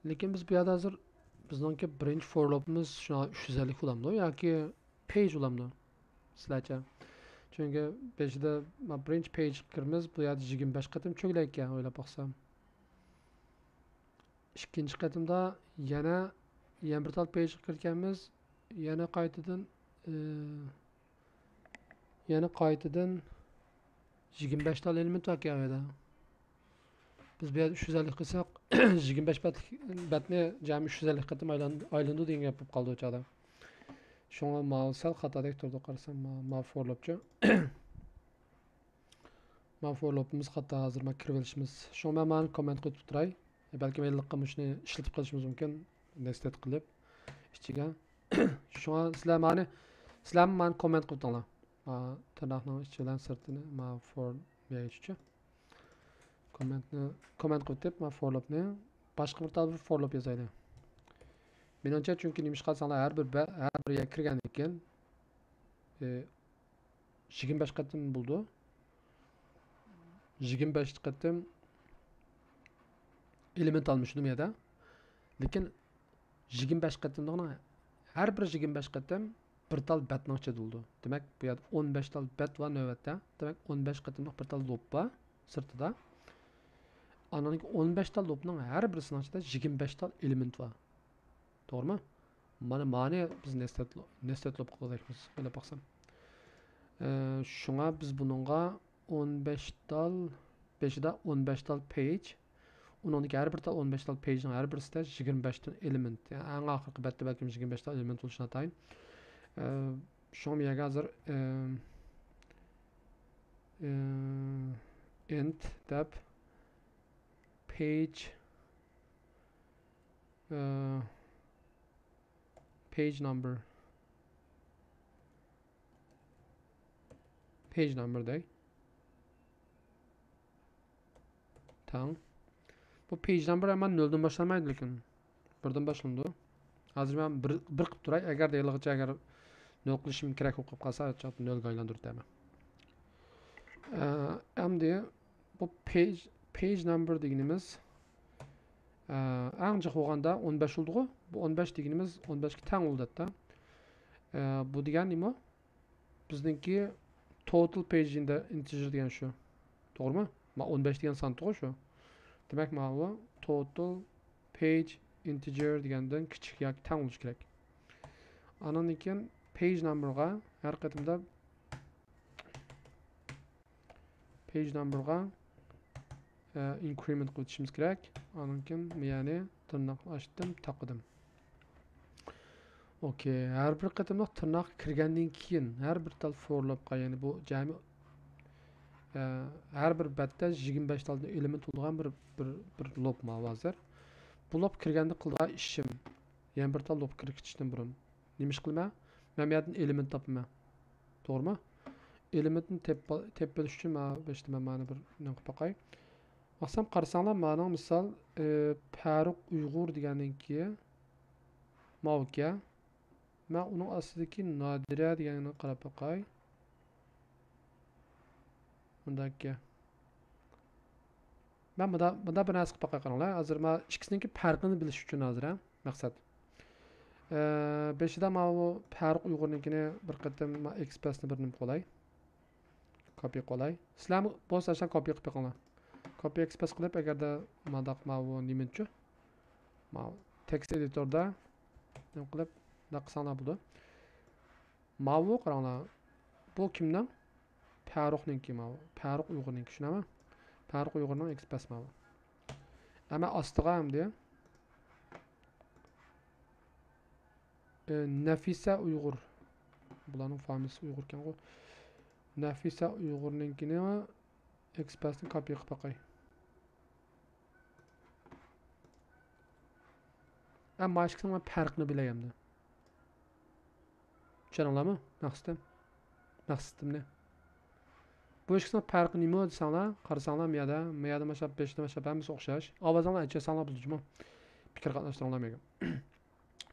لېكىن بىز بۇ يەردە ھازىر بىزنىڭكى بىرىنچى فور لوپىمىز شۇ ئۈچ يۈز ئەللىك بولامدۇ ياكى پەيج بولامدۇ سىلەرچە؟ چۈنكى بېشىدا ما بىرىنچى پەيجگە كىرىمىز، بۇ يەردە يىگىرمە بەش قېتىم چۆگىلەيدىكەن ئويلاپ باقسام. ئىككىنچى قېتىمدا يەنە، يەنە بىر تال پەيجگە كىرگەنمىز، يەنە قايتىدىن، ئى، يەنە قايتىدىن يىگىرمە بەش تال ئېلېمېنت باركەن ئۇ يەردە. بىز بۇ يەردە ئۈچ يۈز ئەللىك قىلساق، يىگىرمە بەش بەتلىك، بەتنى جەمئىي ئۈچ يۈز ئەللىك قېتىم ئايلان-، ئايلىنىدۇ دېگەن گەپ بولۇپ قالدى ئۇ چاغدا. شۇڭا ماۋۇ سەل خاتادەك تۇرىدۇ، قارىسام، ما-، ماۋۇ فور لوپچۇ. ماۋۇ فور لوپىمىز خاتا، ھازىر مانا كىرىۋېلىشىمىز. شۇڭا مەن مانا كوممېنت قىلىپ تۇراي. بەلكىم ھېلىقى مۇشۇنى ئىشلىتىپ قېلىشىمىز مۇمكىن. نېستېد قىلىپ ئىچىگە. شۇڭا سىلەر مانى، سىلەرمۇ مانى كوممېنت قىلىۋېتىڭلار. ما تىرناقنىڭ ئىچى بىلەن سىرتىنى، ما فور مېيىچچۇ. كوممېنتنى، كوممېنت قىلىۋېتىپ، ما فور لوپنى، باشقا بىر تال بىر فور لوپ يازايلى. مېنىڭچە، چۈنكى نېمىشقا دېسەڭلار، ھەر بىر بە-، ھەر بىر يەرگە كىرگەندىن كېيىن، ئى، يىگىرمە بەش قېتىم بولىدۇ. يىگىرمە بەش قېتىم ئېلېمېنت ئالمىشىدۇ بۇ يەردە. لېكىن يىگىرمە بەش قېتىملىقنىڭ ھەر بىر يىگىرمە بەش قېتىم بىر تال بەتنىڭ ئىچىدە بولىدۇ. دېمەك، بۇ يەردە ئون بەش تال بەت بار نۆۋەتتە. دېمەك، ئون بەش قېتىملىق بىر تال لوپ بار سىرتىدا. ئانىڭدىن كېيىن ئون بەش تال لوپنىڭ ھەر بىرسىنىڭ ئىچىدە يىگىرمە بەش تال ئېلېمېنت بار. توغرىمۇ؟ مانا، مانى بىز نېستېد لو-، نېستېد لوپ قىلىۋېتىمىز، ئويلاپ باقسام. ئە، شۇڭا بىز بۇنىڭغا ئون بەش تال، بېشىدا ئون بەش تال پەيج، ئۇنىڭدىكى ھەر بىر تال، ئون بەش تال پەيجنىڭ ھەر بىرسىدە يىگىرمە بەش تال ئېلېمېنت. يەنى ئەڭ ئاخىرقى بەتتە بەلكىم يىگىرمە بەش تال ئېلېمېنت بولۇشى ناتايىن. ئە، شۇڭا بۇ يەرگە ھازىر، ئە، ئە، ئىنت دەپ پەيج، ئە، پەيج نامبېر. پەيج نامبېر دەي. تەڭ. بۇ پەيج نامبېر ھەمان نۆلدىن باشلانمايدۇ، لېكىن بىردىن باشلىنىدۇ. ھازىر مەن بىر، بىر قىلىپ تۇراي، ئەگەردە ھېلىغىچە ئەگەر نۆل قىلىشىم كېرەك بولۇپ قالسا، ھەر چاغدا نۆلگە ئايلاندۇرۇپ بېرىمەن. ئە، ئەمدى بۇ پەيج، پەيج نامبېر دېگىنىمىز، ئە، ئەڭ جىق بولغاندا ئون بەش بولىدىغۇ. بۇ ئون بەش دېگىنىمىز ئون بەشكە تەڭ بولىدۇ ھەتتا. ئە، بۇ دېگەن نېمە؟ بىزنىڭكى total page in the integer دېگەن شۇ. توغرىمۇ؟ ما ئون بەش دېگەن سان تۇغۇ شۇ. دېمەك، ماۋۇ total page integer دېگەندىن كىچىك ياكى تەڭ بولۇشى كېرەك. ئانىڭدىن كېيىن page number غا ھەر قېتىمدا page number غا، ئە، increment قىلىۋېتىشىمىز كېرەك. ئانىڭدىن كېيىن مىيەنى تىرناق ئاچتىم، تاقىدىم. ئوكەي، ھەر بىر قېتىملىق تىرناققا كىرگەندىن كېيىن ھەر بىر تال for لوپقا، يەنى بۇ جەمئىي، ئە، ھەر بىر بەتتە يىگىرمە بەش تال ئېلېمېنت بولىدىغان بىر، بىر، بىر لوپ ماۋۇ ھازىر. بۇ لوپ كىرگەندە قىلىدىغان ئىشىم، يەنە بىر تال لوپ كىرگۈزۈشتىن بۇرۇن نېمە ئىش قىلىمەن؟ مەن بۇ يەردىن ئېلېمېنت تاپىمەن. توغرىمۇ؟ ئېلېمېنتنى تېپ-، تېپىپ بېرىش ئۈچۈن مانا بېشىدا مەن مانا بىر نېمە قىلىپ باقاي. باقسام، قارىساڭلار، مانىڭ مىسال، ئى، پەرۇق ئۇيغۇر دېگەننىڭكى ماۋۇكەن. مەن ئۇنىڭ ئاستىدىكى نادىرە دېگەنگە قاراپ باقاي. مۇنداككەن. مەن مۇندا، مۇندا بىر نەرسە قىلىپ باقاي، قاراڭلار. ھازىر ما ئىككىسىنىڭكى پەرقىنى بىلىش ئۈچۈن ھازىر، ھە، مەقسەت. ئە، بېشىدا ماۋۇ پەرۇق ئۇيغۇرنىڭكىنى بىر قېتىم ما ئېكسپرېسنى بىر نېمە قىلاي. كوپىي قىلاي. سىلەرمۇ بولسا ئاشۇنداق كوپىي قىلىپ بېقىڭلار. كوپىي ئېكسپرېس قىلىپ، ئەگەردە مانداق ماۋۇ نېمىچۇ؟ ماۋۇ تېكىست ئېدىتوردا نېمە قىلىپ، مۇنداق قىلساڭلار بولىدۇ. ماۋۇ قاراڭلار. بۇ كىمنىڭ؟ پەرۇقنىڭكى ماۋۇ. پەرۇق ئۇيغۇرنىڭكى، چۈشىنەمۇ؟ پەرۇق ئۇيغۇرنىڭ ئېكسپرېس ماۋۇ. ئەمما ئاستىغا ئەمدى، ئى، نەفىسە ئۇيغۇر. بۇلارنىڭ فامىلىسى ئۇيغۇركەنغۇ. نەفىسە ئۇيغۇرنىڭكىنى ئېكسپرېسنى كوپىي قىلىپ باقاي. ئەمما مانا ئىككىسىنىڭ پەرقىنى بىلەي ئەمدى. چۈشەندىڭلارمۇ مەقسىتىم؟ مەقسىتىمنى. بۇ ئىككىسىنىڭ پەرقى نېمە دېسەڭلار، قارىساڭلار، مۇ يەردە، مۇ يەردە ماشاپ، بېشىدا ماشاپ، ھەممىسى ئوخشاش. ئاۋازىڭلار ئەچەسەڭلار بولىدۇ جۇمۇ. پىكىر قاتناشتۇرۇڭلار مېگە.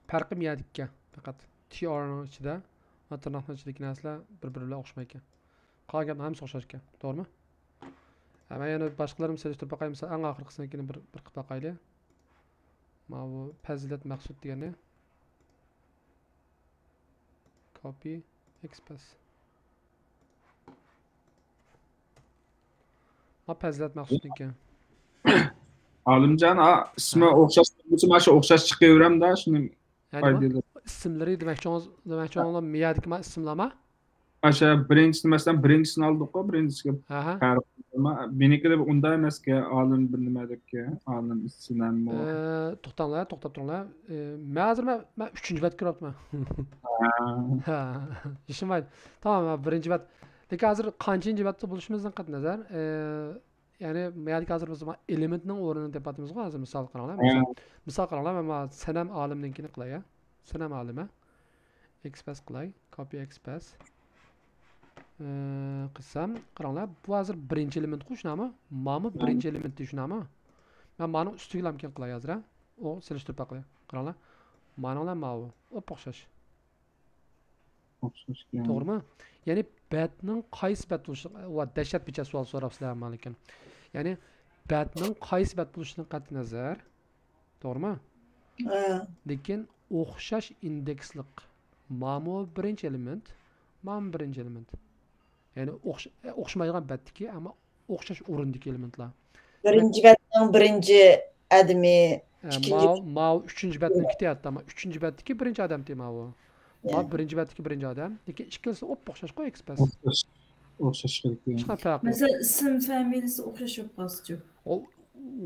پەرقى مۇ يەردىكى پەقەت. تىئارنىڭ ئىچىدە ۋە تىرناقنىڭ ئىچىدىكى نەرسىلەر بىر-بىرى بىلەن ئوخشىمايدىكەن. قالغان گەپنىڭ ھەممىسى ئوخشاش ئىكەن. توغرىمۇ؟ ھە، مەن يەنە باشقىلىرىمۇ سېلىشتۇرۇپ باقاي. مىسال، ئەڭ ئاخىرقىسىنىڭكىنى بىر، بىر قىلىپ باقايلى. ماۋۇ پەزىلەت مەخسۇت دېگەننى. كوپى، ئېكسپرېس. ما پەزىلەت مەخسۇتنىڭكى. ئالىمجان، ئا، ئىسمى ھە. ئوخشاش بولسا، مانا شۇ ئوخشاش چىقىۋېرەمدە، شۇنى ھە، نېمە؟ پايدىلىنىپ. ئىسىملىرى دېمەكچى، دېمەكچى، مۇ يەردىكى ما ئىسىملارما؟ ئاشۇ بىرىنچىسىنى، مەسىلەن، بىرىنچىسىنى ئالدۇققۇ، بىرىنچىسىگە ئاھا. پەرق قىلما. مېنىڭكىدە ئۇنداق ئەمەسكەن، ئالىم بىر نېمە دەپكەن، ئالىم ئىسلاممۇ؟ ئە، توختاڭلار، توختاپ تۇرۇڭلار. ئە، مەن ھازىر مەن، مەن ئۈچىنچى بەتكە كىرىۋاتىمەن. ھە. ھە، يېشىلمايدۇ. تامام، مەن بىرىنچى بەت. لېكىن ھازىر قانچىنچى بەتتە بولۇشىمىزدىن قەتئىي نەزەر، ئە، يەنى مۇ يەردىكى ھازىر بىز ئېلېمېنتنىڭ ئورنىنى تېپىۋاتىمىزغۇ ھازىر، مىسال قاراڭلار. مىسال، ھە. مىسال قاراڭلار، مەن مانا سەنەم ئالىمنىڭكىنى قىلاي، ھە. سەنەم ئالىمى. ئېكسپرېس قىلاي. كوپى ئېكسپرېس. ئى، قىلسام، قاراڭلار، بۇ ھازىر بىرىنچى ئېلېمېنتقۇ، شۇنداقمۇ؟ مانا بۇ بىرىنچى ئېلېمېنت، شۇنداقمۇ؟ مەن مانىڭ ئۈستىگىلا ئىكەن قىلاي ھازىر، ھە؟ ئۇ سېلىشتۇرۇپ باقىلى. قاراڭلار. مانىڭ بىلەن ماۋۇ. ئوپئوخشاش. ئوخشاش ئىكەن. توغرىمۇ؟ يەنى بەتنىڭ قايسى بەت بولۇشى، ۋا، دەھشەت بىچە سوئال سوراپسىلەر، مانا لېكىن. يەنى بەتنىڭ قايسى بەت بولۇشىدىن قەتئىي نەزەر، توغرىمۇ؟ ھە. لېكىن ئوخشاش ئىندېكسلىق. مامۇ بىرىنچى ئېلېمېنت، مامۇ بىرىنچى ئېلېمېنت. يەنى ئوخش-، ئوخشىمايدىغان بەتتىكى، ئەمما ئوخشاش ئورۇندىكى ئېلېمېنتلار. بىرىنچى بەتنىڭ بىرىنچى ئادىمى، ھە، ئىككىنچى. ماۋۇ، ماۋۇ ئۈچىنچى بەتنىڭكى دەيتتى، ئەمما ئۈچىنچى بەتتىكى بىرىنچى ئادەمتى ماۋۇ. ماۋۇ يە. بىرىنچى بەتتىكى بىرىنچى ئادەم. لېكىن ئىككىلىسى ئوپئوخشاشقۇ، ئېكسپرېس. ئوخشاش. ئوخشاش خىل. ھېچقانداق پەرقى يوق. مەسىلەن، ئىسىم فامىلىسى ئوخشاش بولۇپ قالسىچۇ؟ ئو-،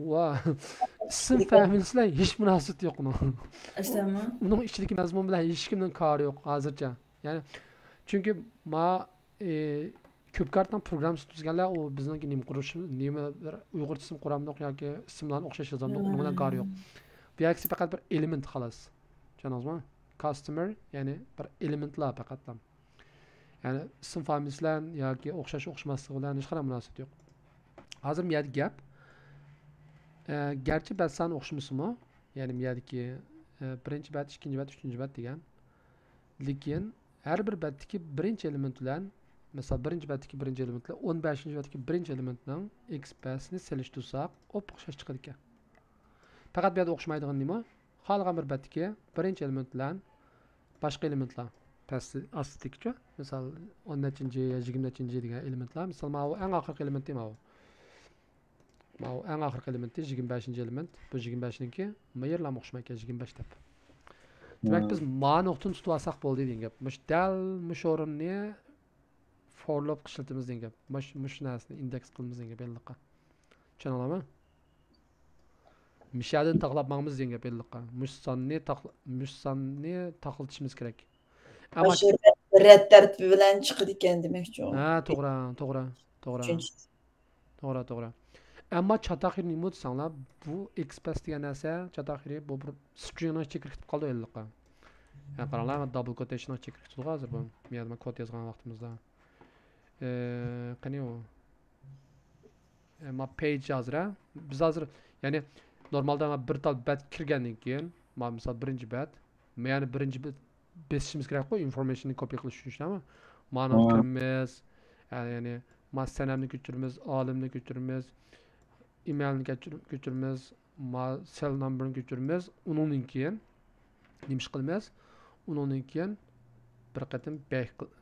ۋا. ئىسىم فامىلىسى بىلەن ھېچ مۇناسىۋىتى يوق ئۇنىڭ. ئەسلىمۇ؟ ئۇنىڭ ئىچىدىكى مەزمۇن بىلەن ھېچكىمنىڭ كارى يوق ھازىرچە. يەنى، چۈنكى ما، ئى، كۆپ كارتىنىڭ پروگراممىسىنى تۈزگەنلەر، ئۇ بىزنىڭكى نېمە قۇرۇش، نېمە بىر ئۇيغۇرچە ئىسىم قۇرامدۇق ياكى ئىسىملارنى ئوخشاش يازامدۇق، ئۇنىڭ بىلەن كارى يوق. بۇ ئەكسى پەقەت بىر ئېلېمېنت خالاس. چۈشەندىڭىزمۇ؟ كاستمېر، يەنى بىر ئېلېمېنتلار پەقەتلا. يەنى ئىسىم فامىلىسى بىلەن ياكى ئوخشاش ئوخشىماسلىقى بىلەن ھېچقانداق مۇناسىۋىتى يوق. ھازىر مۇ يەردە گەپ، ئە، گەرچە بەت سانى ئوخشىمىسىمۇ، يەنى مۇ يەردىكى، ئە، بىرىنچى بەت، ئىككىنچى بەت، ئۈچىنچى بەت دېگەن. لېكىن ھەر بىر بەتتىكى بىرىنچى ئېلېمېنت بىلەن، مىسال، بىرىنچى بەتتىكى بىرىنچى ئېلېمېنت بىلەن ئون بەشىنچى بەتتىكى بىرىنچى ئېلېمېنتنىڭ ئېكسپرېسنى سېلىشتۇرساق، ئوپئوخشاش چىقىدىكەن. پەقەت بۇ يەردە ئوخشىمايدىغىنى نېمە؟ خالىغان بىر بەتتىكى بىرىنچى ئېلېمېنت بىلەن باشقا ئېلېمېنتلار، پەس-، ئاستىدىكىچۇ، مىسال، ئون نەچچىنچى يا يىگىرمە نەچچىنچى دېگەن ئېلېمېنتلار، مىسال، ماۋۇ ئەڭ ئاخىرقى ئېلېمېنتى ماۋۇ. ماۋۇ ئەڭ ئاخىرقى ئېلېمېنتى يىگىرمە بەشىنچى ئېلېمېنت. بۇ يىگىرمە بەشنىڭكى، ما يەرلەرمۇ ئوخشىمايدىكەن يىگىرمە بەش دەپ. دېمەك، بىز ما نۇقتىنى تۇتۇۋالساق بولدى دېگەن گەپ. مۇشۇ دەل مۇشۇ ئورۇننى فور لوپ ئىشلىتىمىز دېگەن گەپ. مۇش-، مۇشۇ نەرسىنى ئىندېكس قىلىمىز دېگەن گەپ ھېلىقى. چۈشەندىڭلارمۇ؟ مىشەدىن تاقلاپ ماڭىمىز دېگەن گەپ ھېلىقى. مۇشۇ ساننى تاقلا-، مۇشۇ ساننى تاقلىتىشىمىز كېرەك. ئەمما ماشۇ رەت، رەت تەرتىپى بىلەن چىقىدىكەن دېمەكچى ئۇ. ھە، توغرا، توغرا، توغرا. ئۈچىنچى. توغرا، توغرا. ئەمما چاتاق يېرى نېمە دېسەڭلار، بۇ ئېكسپرېس دېگەن نەرسە، چاتاق يېرى بۇ بىر سترىڭنىڭ ئىچىگە كىرىپ قالدى ھېلىقى. يەنى قاراڭلار، دابل كوتېيشننىڭ ئىچىگە كىرىپ كېتىدىغۇ ھازىر بۇ. مەن كود يازغان ۋاقتىمىزدا. ئى، قېنى ئۇ؟ ئى، ما پېيج ھازىر، ھە؟ بىز ھازىر، يەنى نورمالدا ما بىر تال بەت كىرگەندىن كېيىن، ما مىسال بىرىنچى بەت، ما يەنى بىرىنچى بەت بېسىشىمىز كېرەكقۇ، ئىنفورمېيشننى كوپىي قىلىش ئۈچۈن، شۇنداقمۇ؟ مانى كىرىمىز، يەنى، يەنى ما سەنەمنى كۆچۈرىمىز، ئالىمنى كۆچۈرىمىز، ئىمېيلنى كەچۈر-، كۆچۈرىمىز، ما سېل نامبىرىنى كۆچۈرىمىز. ئۇنىڭدىن كېيىن نېمە ئىش قىلىمىز؟ ئۇنىڭدىن كېيىن بىر قېتىم بەك قىل-،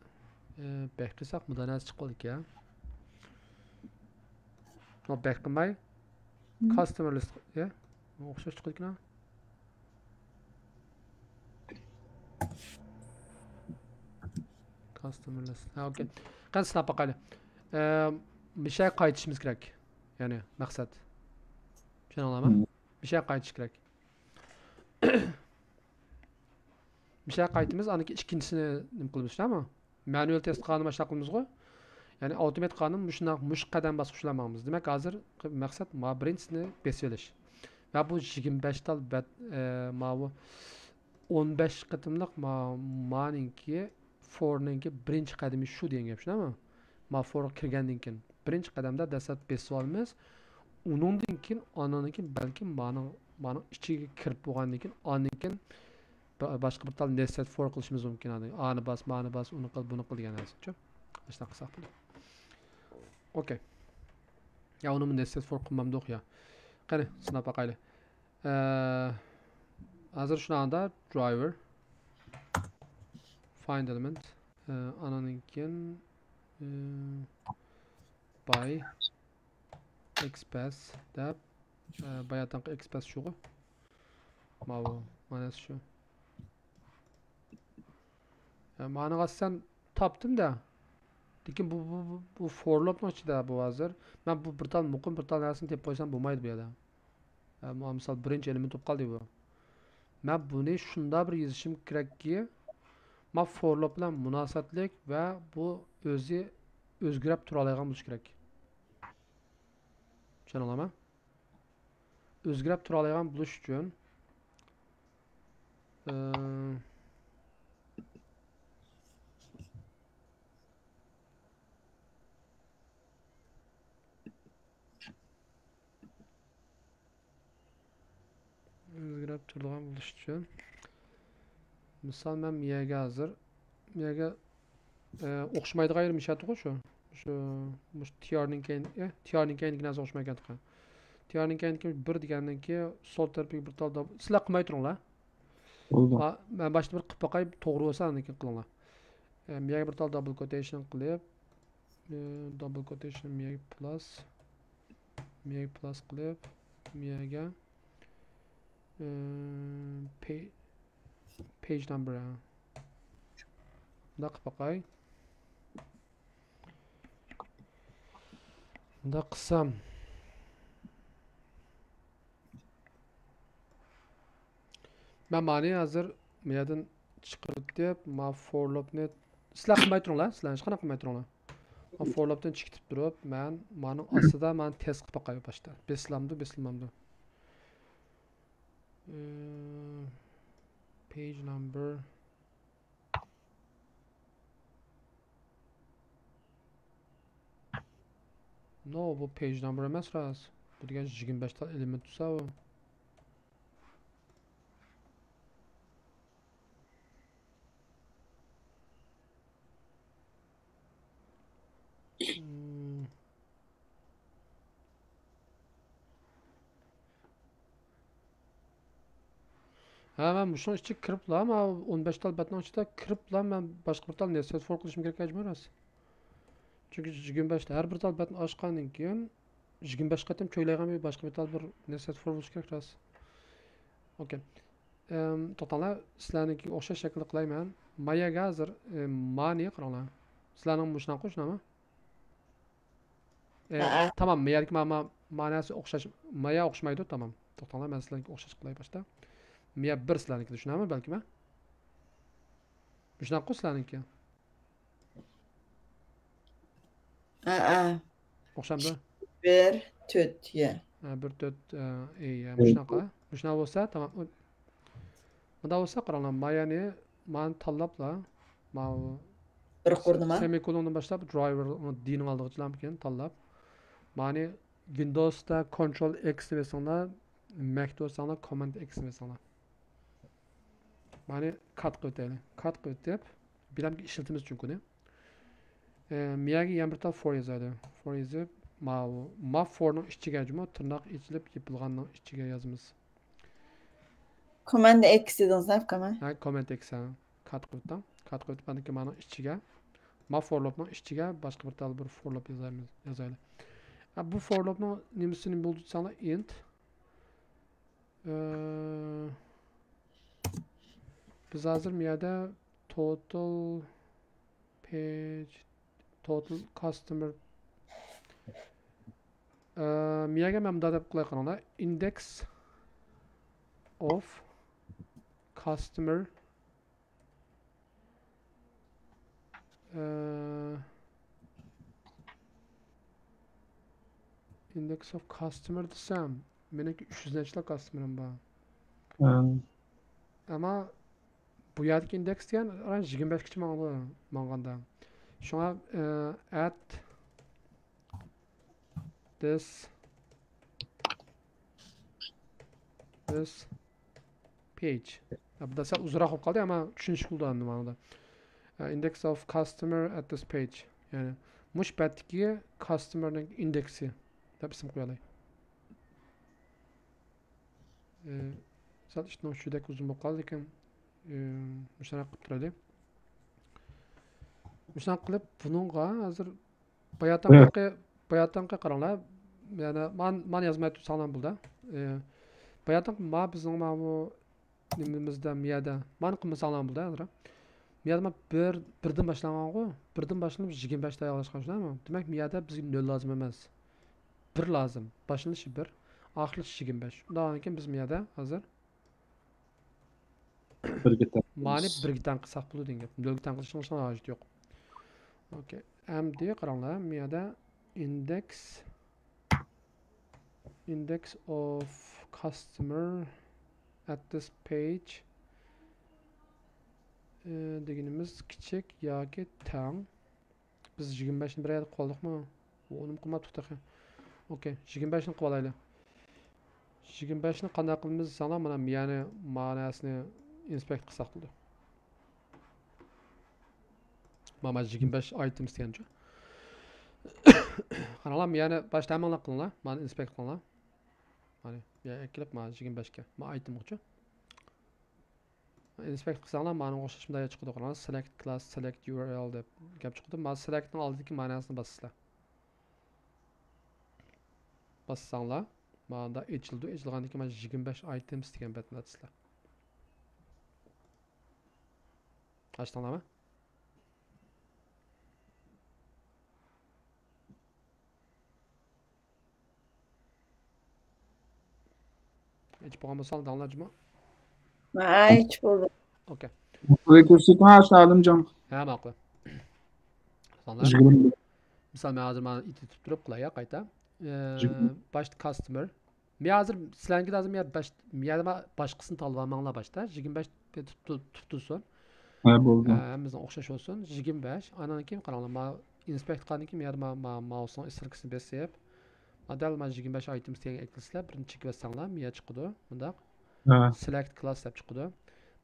ئى، بەك قىلساق مۇنداق نەرسە چىقىپ قالىدىكەن. ما بەك قىلماي، كاستمەر لىست، ئە؟ ئوخشاش چىقىدىكەن. كاستمەر لىست. ھە، ئوكەي. قېنى سىناپ باقايلى. ئە، مىشەگە قايتىشىمىز كېرەك. يەنى مەقسەت. چۈشەندىڭلارمۇ؟ مىشەگە قايتىش كېرەك. مىشەگە قايتىمىز، ئاندىن كېيىن ئىككىنچىسىنى نېمە قىلىمىز، شۇنداقمۇ؟ مەنۇئال تېست قىلغاندا مانا شۇنداق قىلىمىزغۇ. يەنى ئاپتومات قىلغاندا مۇشۇنداق، مۇشۇ قەدەم باسقۇچ بىلەن ماڭىمىز. دېمەك، ھازىر مەقسەت ما بىرىنچىسىنى بېسىۋېلىش. ۋە بۇ يىگىرمە بەش تال بەت، ئە، ماۋۇ ئون بەش قېتىملىق ما-، مانىڭكى فورنىڭكى بىرىنچى قەدىمى شۇ دېگەن گەپ، شۇنداقمۇ؟ ما فورغا كىرگەندىن كېيىن بىرىنچى قەدەمدە دەسلەپ بېسىۋالىمىز. ئۇنىڭدىن كېيىن، ئانىڭدىن كېيىن بەلكىم مانىڭ، مانىڭ ئىچىگە كىرىپ بولغاندىن كېيىن، ئاندىن كېيىن با-، باشقا بىر تال نېستېد فور قىلىشىمىز مۇمكىن. ئانى، ئانى باس، مانى باس، ئۇنى قىل، بۇنى قىل دېگەن نەرسىچۇ. ئاشۇنداق قىلساق بولىدۇ. ئوكەي. يا ئۇنىمۇ نېستېد فور قىلمامدۇق يا. قېنى، سىناپ باقايلى. ئە، ھازىر شۇنداقتا درايۋېر. فايند ئېلېمېنت. ئە، ئانىڭدىن كېيىن، ئە، باي ئېكسپرېس دەپ، ئە، باياتىنقى ئېكسپرېس شۇغۇ. ماۋۇ، مانىسى شۇ. ئە، مانىغا سەن تاپتىم-دە. لېكىن بۇ، بۇ، بۇ، بۇ فور لوپنىڭ ئىچىدە بۇ ھازىر. مەن بۇ بىر تال مۇقىم بىر تال نەرسىنى تېپىپ قويسام بولمايدۇ بۇ يەردە. ئە، مانا مىسال بىرىنچى ئېلېمېنت بولۇپ قالدى بۇ. مەن بۇنى شۇنداق بىر يېزىشىم كېرەككى، ما فور لوپ بىلەن مۇناسىۋەتلىك ۋە بۇ ئۆزى ئۆزگىرەپ تۇرالايدىغان بولۇشى كېرەك. چۈشەندىڭلارمۇ؟ ئۆزگىرەپ تۇرالايدىغان بولۇش ئۈچۈن، ئى، ئۆزگىرەپ تۇرىدىغان بولۇش ئۈچۈن، مىسال، مەن مىيەگە ھازىر، مىيەگە، ئە، ئوخشىمايدىغان يېرى مىشەتىغۇ شۇ. شۇ، مۇشۇ تىيارنىڭ كەينى، ئە، تىيارنىڭ كەينىدىكى نەرسە ئوخشىمايدىكەن تېخى. تىيارنىڭ كەينىدىكى بىر دېگەندىن كېيىن سول تەرىپىگە بىر تال داب-، سىلەر قىلماي تۇرۇڭلار. بولدى. ما-، مەن باشتا بىر قىلىپ باقاي، توغرا بولسا ئاندىن كېيىن قىلىڭلار. ئە، مىيەگە بىر تال دابل كوتېيشن قىلىپ، ئە، دابل كوتېيشن مىيەگە پلاس. مىيەگە پلاس قىلىپ، مىيەگە، ئى، پەي-، پەيج نامبىر، ھە. مۇنداق قىلىپ باقاي. مۇنداق قىلسام. مەن مانى ھازىر مۇ يەردىن چىقىرىۋېتىپ، ما فور لوپنى، سىلەر قىلماي تۇرۇڭلار، سىلەر ھېچقانداق قىلماي تۇرۇڭلار. ما فور لوپتىن چىقىپ تۇرۇپ، مەن مانىڭ ئاستىدا مانا تېست قىلىپ باقاي باشتا. بېسىلامدۇ، بېسىلمامدۇ؟ ئى، پەيج نامبىر. نو، بۇ پەيج نامبىر ئەمەس، راست. بۇ دېگەن يىگىرمە بەش تال ئېلېمېنت تۇرسا ئۇ. مم. ھە، مەن مۇشۇنىڭ ئىچىگە كىرىپلا، مانا ئون بەش تال بەتنىڭ ئىچىدە كىرىپلا، مەن باشقا بىر تال نېستېد فور قىلىشىم كېرەك مەجبۇر ھازىر. چۈنكى يىگىرمە بەش، ھەر بىر تال بەتنى ئاچقاندىن كېيىن، يىگىرمە بەش قېتىم چويلايدىغان بىر باشقا بىر بىر نەرسە فور بولۇشى كېرەك راست. ئوكەي. ئەم، توختاڭلار، سىلەرنىڭكىگە ئوخشاش شەكىلدە قىلاي مەن. ماياگە ھازىر، ئە، مانى قاراڭلار. سىلەرنىڭ مۇشۇنداققۇ، شۇنداقمۇ؟ ئە، ھەئە. تامام، مايادىكى ما-، ما-، ماناسى ئوخشاش، مايا ئوخشىمايدۇ، تامام. توختاڭلار، مەن سىلەرگە ئوخشاش قىلاي باشتا. مايا بىر سىلەرنىڭكىدە، شۇنداقمۇ بەلكىم، ھە؟ مۇشۇنداققۇ سىلەرنىڭكى. ھەئە. ئوخشامدۇ؟ بىر، تۆت، يە. ھە، بىر، تۆت، ئە، ئى، يە. مۇشۇنداققۇ. مۇشۇنداق بولسا، تامام. مۇنداق بولسا، قاراڭلار، مايانى، مانى تاللاپلا، ماۋۇ بىر قۇرنىما؟ سېمىكولوندىن باشلاپ، درايۋېر، دىنىڭ ئالدىغىچىلامكىن تاللاپ. مانى ۋىندوۋستا كونترول ئېكس دەپ يازساڭلار، مەكتە بولساڭلار، كوماند ئېكس دەپ يازساڭلار. مانى كات قىلىۋېتەيلى. كات قىلىۋېتىپ، بىلەمكى ئىشلىتىمىز چۈنكى ئۇنى. ئە، مىيەگە يەنە بىر تال فور يازايلى. فور يېزىپ، ماۋۇ، ما فورنىڭ ئىچىگە جۇمۇ، تىرناق ئېچىلىپ يېپىلغاننىڭ ئىچىگە يازىمىز. كوماند ئېكس دېدىڭىز، نەپ كوماند؟ ھە، كوماند ئېكس، ھە. كات قىلىۋېتىڭ. كات قىلىۋېتىپ، ئاندىن كېيىن مانىڭ ئىچىگە، ما فور لوپنىڭ ئىچىگە باشقا بىر تال بىر فور لوپ يازايمىز، يازايلى. ھە، بۇ فور لوپنىڭ نېمىسى نېمە بولدى دېسەڭلار، ئىنت. ئە، بىز ھازىر بۇ يەردە total page، total customer، ئە، بۇ يەرگە مەن مۇنداق دەپ قىلاي، قاراڭلار. Index of customer، ئە، index of customer دېسەم، مېنىڭكى ئۈچ يۈز نەچچىلا كاستمېرىم بار. ھە. ئەمما بۇ يەردىكى ئىندېكس دېگەن يىگىرمە بەشكىچە ماڭىدۇ، ماڭغاندا. شۇڭا، ئە، at this، this page. ھە، بۇ دەل سەل ئۇزۇنراق بولۇپ قالدى، ئەمما چۈشىنىشلىك بولدى ئەمدى ماڭىدا. ئە، index of customer at this page. يەنى مۇشۇ بەتتىكى كاستمېرنىڭ ئىندېكسى دەپ ئىسىم قويالاي. ئە، سەل ئىشنىڭ ئۇچىدەك ئۇزۇن بولۇپ قالدى لېكىن، ئە، مۇشۇنداق قىلىپ تۇرايلى. مۇشۇنداق قىلىپ بۇنىڭغا ھازىر باياتىنقى، باياتىنقى قاراڭلار. يەنە مان-، مانا يازماي تۇرساڭلار بولدى. ئى، باياتىنقى ما بىزنىڭ ماۋۇ نېمىمىزدە، مىيەدە. مانا قىلمىساڭلار بولدى ھازىر. مىيەدە ما بىر، بىردىن باشلانغانغۇ. بىردىن باشلىنىپ يىگىرمە بەشتە ئاياغلاشقان شۇنداقمۇ؟ دېمەك، مىيەدە بىزگە نۆل لازىم ئەمەس. بىر لازىم. باشلىنىشى بىر، ئاخىرلىشى يىگىرمە بەش. ئۇنداقكەن بىز مىيەدە ھازىر بىرگە تەڭ مانى قىلىمىز. بىرگە تەڭ قىلساق بولىدۇ دېگەن گەپ. نۆلگە تەڭ قىلىشنىڭ ھېچقانداق ھاجىتى يوق. ئوكەي. ئەمدى قاراڭلار، مىيەدە ئىندېكس، index of customer at this page، ئى، دېگىنىمىز كىچىك ياكى تەڭ. بىز يىگىرمە بەشنى بىر يەردە قىلىۋالدۇقمۇ؟ ئۇنىمۇ قىلماپتۇق تېخى. ئوكەي، يىگىرمە بەشنى قىلىۋالايلى. يىگىرمە بەشنى قانداق قىلىمىز دېسەڭلار، مانا مىيەنى ماناسىنى ئىنسپېكت قىلساق بولىدۇ. مانا يىگىرمە بەش ئايتېمس دېگەنچۇ. قاراڭلار، مىيەنى باشتا ھەممىڭلار قىلىڭلار. مانا ئىنسپېكت قىلىڭلار. مانا، يا ئەكىلىپ، مانا يىگىرمە بەشكە. مانا ئايتېمغىچۇ. ئىنسپېكت قىلساڭلار، مانىڭغا ئوخشاش مۇنداق چىقىدۇ. قاراڭلار، select class، select U R L دەپ گەپ چىقىدۇ. مانا سېلېكتنىڭ ئالدىدىكى ماناسىنى باسىسىلەر. باسساڭلار، ماندا ئېچىلىدۇ. ئېچىلغاندىن كېيىن مانا يىگىرمە بەش ئايتېمس دېگەن بەتنى ئاچىسىلەر. ئاچتىڭلارمۇ؟ ئېچىپ بولغان بولساڭ داڭلار جۇمۇ. ھەي، ئېچىپ بولدۇم. ئوكەي. بۇنى كۆرسىتىڭ ئاشۇ ئالىمجان. ھە، ماقۇل. سانلار. يىگىرمە. مىسال، مەن ھازىر مانا ئېتىپ تۇرۇپ قىلاي يا قايتا. ئى، يىگىرمە. باشتا كاستمېر. مەن ھازىر سىلەرنىڭكىدە ھازىر مەن باش-، مەن باش-، باشقىسىنى تاللىۋالماڭلار باشتا. يىگىرمە بەش تۇت-، تۇت-، تۇتۇلسۇن. ھە، بولدى. ئە، ھەممىمىزنىڭ ئوخشاش بولسۇن. يىگىرمە بەش. ئانان كېيىن قاراڭلار، ما ئىنسپېكت قىلغاندىن كېيىن، يەنە ما، ما، ماۋسنىڭ ئىسترىكىسىنى بېسىپ، ما دەل ما يىگىرمە بەش ئايتېمس دېگەنگە ئەكىلسىلەر، بىرنى چېكىۋەتسەڭلار، مىيە چىقىدۇ. مۇنداق. ھە. سېلېكت كلاس دەپ چىقىدۇ.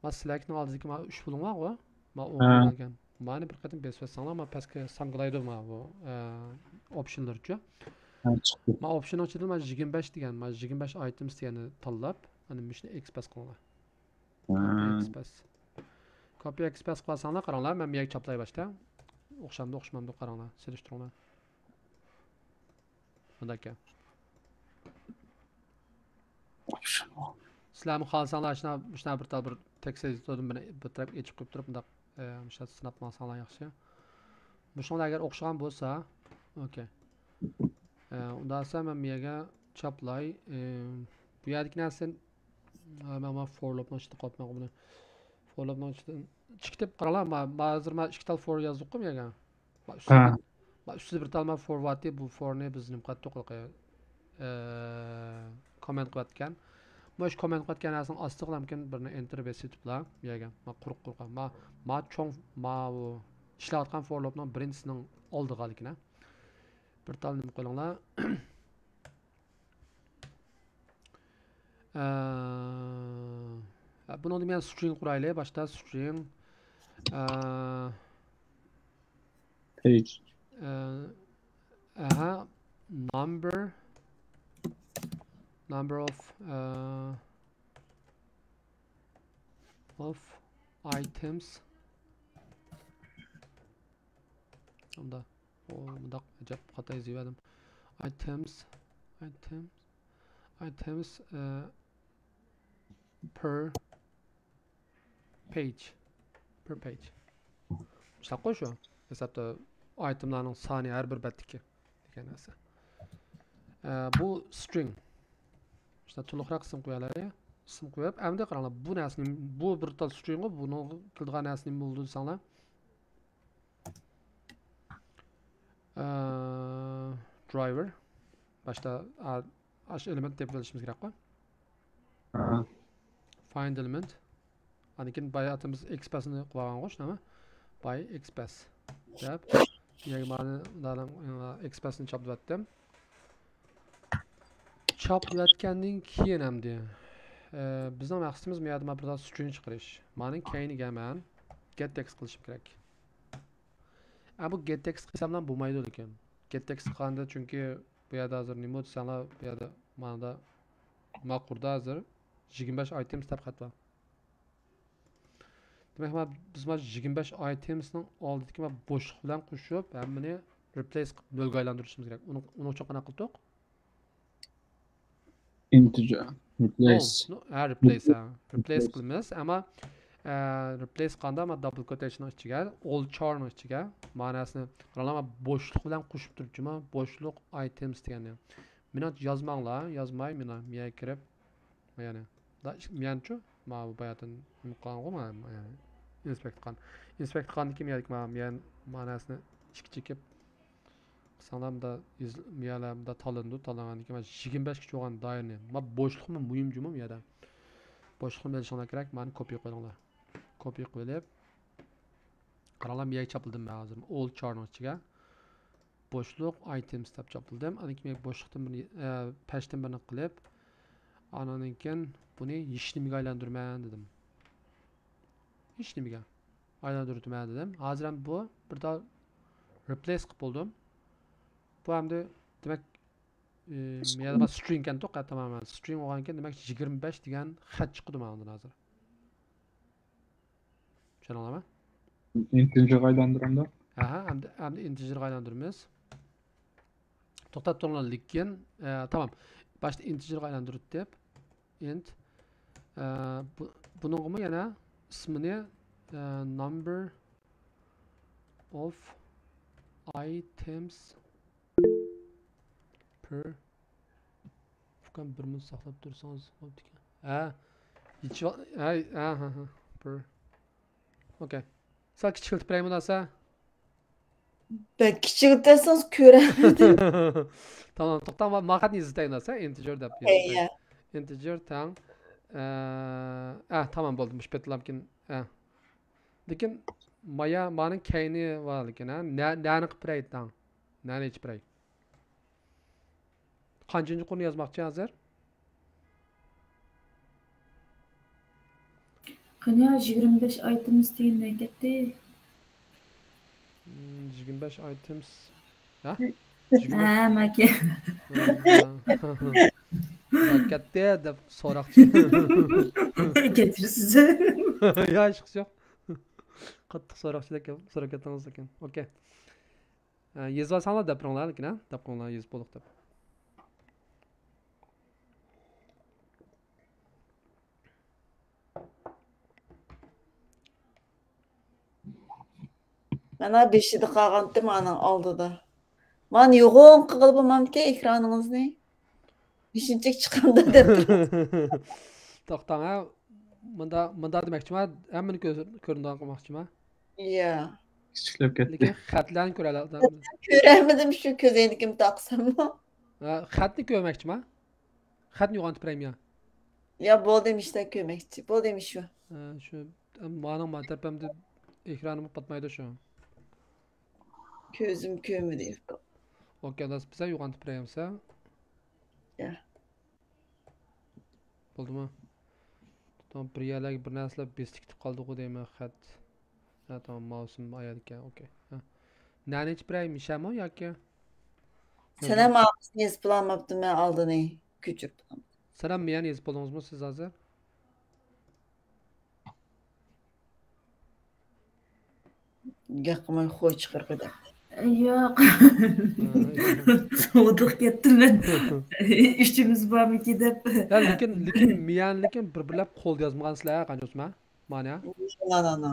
ما سېلېكتنىڭ ئالدىدىكى ما ئۈچ بۇلۇڭ بارغۇ؟ ما ئوڭغا ھە. كەلگەن. مانى بىر قېتىم بېسىۋەتسەڭلار، ما پەسكە ساڭگىلايدۇ ما بۇ، ئە، ئوپشنلىرىچۇ. ھە، چىقتى. ما ئوپشننىڭ ئىچىدىن ما يىگىرمە بەش دېگەن، ما يىگىرمە بەش ئايتېمس دېگەننى تاللاپ، ئاندىن مۇشۇنى ئېكسپرېس قىلىڭلار. ھە. كوپى ئېكسپرېس. كوپى ئېكسپرېس قىلىۋالساڭلار، قاراڭلار، مەن بۇ يەرگە چاپلاي باشتا. ئوخشامدۇ، ئوخشىمامدۇ، قاراڭلار، سېلىشتۇرۇڭلار. مۇنداق ئىكەن. سىلەرمۇ خالىساڭلار، شۇنداق، شۇنداق بىر تال بىر تېكىست ئېدىتوردىن بىر، بىر تەرەپ ئېچىپ قويۇپ تۇرۇپ، مۇنداق، ئە، مۇشۇنداق سىناپ ماڭساڭلار ياخشى. مۇشۇڭلار ئەگەر ئوخشىغان بولسا، ئوكەي. ئە، ئۇنداق بولسا مەن بۇ يەرگە چاپلاي. ئە، بۇ يەردىكى نەرسىنى، ئە، مەن، مەن فور لوپنىڭ ئىچىدە قويۇپمەن بۇنى. فور لوپنىڭ ئىچىدىن چىقىپ قاراڭلار. ما، ما ھازىر ما ئىككى تال فور يازدۇققۇ بۇ يەرگە. ما ئۈستىدە، ھە. ما ئۈستىدە بىر تال ما فور بارتى، بۇ فورنى بىز نېمە قىلاتتۇق ھېلىقى، ئە، كوممېنت قىلىۋەتكەن. مۇشۇ كوممېنت قىلىۋەتكەن نەرسىنىڭ ئاستىغا مۇمكىن بىرنى ئېنتېر بېسىۋېتىپلا بۇ يەرگە. ما قۇرۇق قۇرۇق. ما، ما چوڭ، ما ئۇ ئىشلەۋاتقان فور لوپنىڭ بىرىنچىسىنىڭ ئالدىغا لېكىن، ھە. بىر تال نېمە قىلىڭلار. ئە، بۇنىڭدا مەن سترىڭ قۇرايلى. باشتا سترىڭ، ئە، Page. ئە، ئەھە، number، number of، ئە، of items. ئۇندا، ئۇ مۇنداق ئەجەب خاتا يېزىۋەردىم. Items، items، items، ئە، per page، per page. مۇشۇنداققۇ شۇ. ھېسابتا ئايتېملارنىڭ سانى ھەر بىر بەتتىكى دېگەن نەرسە. ئە، بۇ سترىڭ. شۇنداق تولۇقراق ئىسىم قويالايلى. ئىسىم قويۇپ، ئەمدى قاراڭلار، بۇ نەرسىنى، بۇ بىر تال سترىڭغۇ، بۇنىڭغا كېلىدىغان نەرسە نېمە بولىدۇ دېسەڭلار. ئە، driver. باشتا، ئا، ئاشۇ ئېلېمېنت تېپىپ ئېلىشىمىز كېرەكقۇ. ھە. Find element. ئاندىن كېيىن بايا ئاتىمىز XPath نى قىلىۋالغانغۇ، شۇنداقمۇ؟ By XPath دەپ، يەنە مانا، مانا XPath نى چاپلىۋەتتىم. چاپلىۋەتكەندىن كېيىن ئەمدى، ئە، بىزنىڭ مەقسىتىمىز بۇ يەردە مانا بىر سترىڭ چىقىرىش. مانىڭ كەينىگە مەن get text قىلىشىم كېرەك. ئە، بۇ get text قىلساملا بولمايدۇ لېكىن. Get text قىلغاندا، چۈنكى بۇ يەردە ھازىر نېمە دېسەڭلار، بۇ يەردە مانىدا ما قۇردا ھازىر يىگىرمە بەش items دەپ خەت بار. دېمەك، ما، بىز ما يىگىرمە بەش items نىڭ ئالدىدىكى ما بوشلۇق بىلەن قوشۇپ، ھەممىنى replace قىلىپ نۆلگە ئايلاندۇرۇشىمىز كېرەك. ئۇنىڭ، ئۇنىڭ ئۈچۈن قانداق قىلدۇق؟ Integer. Replace. نو، ھە، replace، ھە. Replace قىلىمىز. ئەمما، ئە، replace قىلغاندا ما double quotation نىڭ ئىچىگە، all char نىڭ ئىچىگە، ماناسىنى قاراڭلار، ما بوشلۇق بىلەن قوشۇپ تۇرۇپچۇ ما، بوشلۇق items دېگەننى. مېنى يازماڭلار، يازماي مېنى، مېيەگە كىرىپ، يەنى، دا، مېيەنچۇ، ما بۇ باياتىن نېمە قىلغانغۇ، ما، ما، يەنى، inspect قىلغان. Inspect قىلغاندىن كېيىن مېيەدىكى ما، مېيەن ماناسىنى ئىككى چېكىپ، قىلساڭلار، مۇندا يېزىل-، مېيەلەر مۇندا تاللىنىدۇ، تاللانغاندىن كېيىن مانا يىگىرمە بەشكە چوغان دائىرىنى، ما بوشلۇقمۇ مۇھىم جۇمۇ بۇ يەردە. بوشلۇقنى بىلىشىڭلار كېرەك، مانى كوپىي قىلىڭلار. كوپىي قىلىپ، قاراڭلار، مېيەگە چاپلىدىم مەن ھازىر. All char نىڭ ئىچىگە. بوشلۇق items دەپ چاپلىدىم. ئاندىن كېيىن بوشلۇقتىن بىرنى، ئە، پەشتىن بىرنى قىلىپ، ئانىڭدىن كېيىن بۇنى ھېچنېمىگە ئايلاندۇرىمەن دېدىم. ھېچنېمىگە ئايلاندۇرۇۋېتىمەن دېدىم. ھازىر ھەم بۇ بىر تال replace قىلىپ بولدۇم. بۇ ئەمدى دېمەك، ئى، يەنە string ئىكەنتۇق، ھە، تامامەن string بولغاندىكىن، دېمەك، يىگىرمە بەش دېگەن خەت چىقىدۇ ماندىن ھازىر. چۈشەندىڭلارمۇ؟ Integer غا ئايلاندۇرامدا؟ ئەھە، ئەمدى، ئەمدى integer غا ئايلاندۇرىمىز. توختاپ تۇرۇڭلار، لېكىن، ئە، تامام. باشتا integer غا ئايلاندۇرۇپ، int، ئە، بۇ، بۇنىڭغىمۇ يەنە ئىسمىنى، ئە، number of items per، ئۇكام، بىر مىنۇت ساقلاپ تۇرسىڭىز بوپتىكەن. ھە، يېچىۋال-، ھە، ھە، ھە، ھە، per. ئوكەي. سەل كىچىكلىتىپ بېرەيمۇ، ناسا؟ بەك كىچىكلىتەرسىڭىز كۆرەلمىدىم. تامام، توختاڭ، ما-، ما خەتنى يېزىۋېتەي، ناسا، integer دەپ ئەييە. يېزىۋېتەي. Integer تەڭ، ئە، ئە، تامام بولدى، مۇشۇ پېتىلامكىن، ئە. لېكىن مايا، مانىڭ كەينى بار لېكىن، ھە؟ نە-، نەنى قىلىپ بېرەي تاڭ؟ نەنى ئېچىپ بېرەي؟ قانچىنچى قۇرنى يازماقچى ھازىر؟ قېنى، يىگىرمە بەش items دېگەن نەگە كەتتى؟ مم، يىگىرمە بەش items. ھە؟ ھە، ماكە. نەگە كەتتى دەپ سوراقچى. كەچۈرسىز. يا، ھېچقىسى يوق. قاتتىق سوراقچىدەك سوراپ كەتتىڭىز لېكىن. ئوكەي. ئە، يېزىۋالساڭلار دەپ بېرىڭلار لېكىن، ھە؟ دەپ قويۇڭلار، يېزىپ بولدۇق دەپ. ئانا بېشىدا قالغانتىم ئانىڭ ئالدىدا. مانا يوغان قىلغىلى بولمامدىكەن ئېكرانىڭىزنى؟ بېشىنچىك چىقامدا دەپ تۇرۇپ. توختاڭ ھە. مۇندا مۇندا دېمەكچىما، ھەممىنى كۆز- كۆرۈنىدىغان قىلماقچىما؟ يا. كىچىكلەپ كەتتى. لېكىن خەتلەرنى كۆرەلەيدىغان. كۆرەلمىدىم شۇ كۆزەينىكىمنى تاقىساممۇ. ھە، خەتنى كۆرمەكچىما؟ خەتنى يوغان تىپرەيمىيا. يا بولدى مىشتا كۆرمەكچى. بولدى مىشۇ. ھە، شۇ مانىڭ ما تەرىپىمدە ئېكرانىم پاتمايدۇ شۇ. كۆزۈم كۆرمىدى. ئوكەي، داس بىزە يوغان تىپرەيمسە. يا. بولدىمۇ؟ تامام، بىر يەرلەرگە بىر نەرسىلەر بېسىپ كېتىپ قالدىغۇ دەيمەن، خەت. ھە، تامام، ماۋۇسىمۇ ئاياردىكەن، ئوكەي. ھە. نەنى ئىچىپ بېرەي، مىشەمۇ ياكى؟ سەن ھەم ئاغزىنى يېزىپ بولالماپتىمەن ئالدىنى كۆچۈرۈپ. سەلام، مىيەنى يېزىپ بولدىڭىزمۇ سىز ھازىر؟ گەپ قىلماي خو چىقىرغۇ دەپ. ياق. ھودۇق كەتتىم مەن. ئىشىمىز بارمىكى دەپ. يا لېكىن لېكىن مىيەنى لېكىن بىر بىرلەپ قولدا يازمىغانسىلەر قانچە بولسىمۇ ھە؟ مانى ھە؟ نانانا.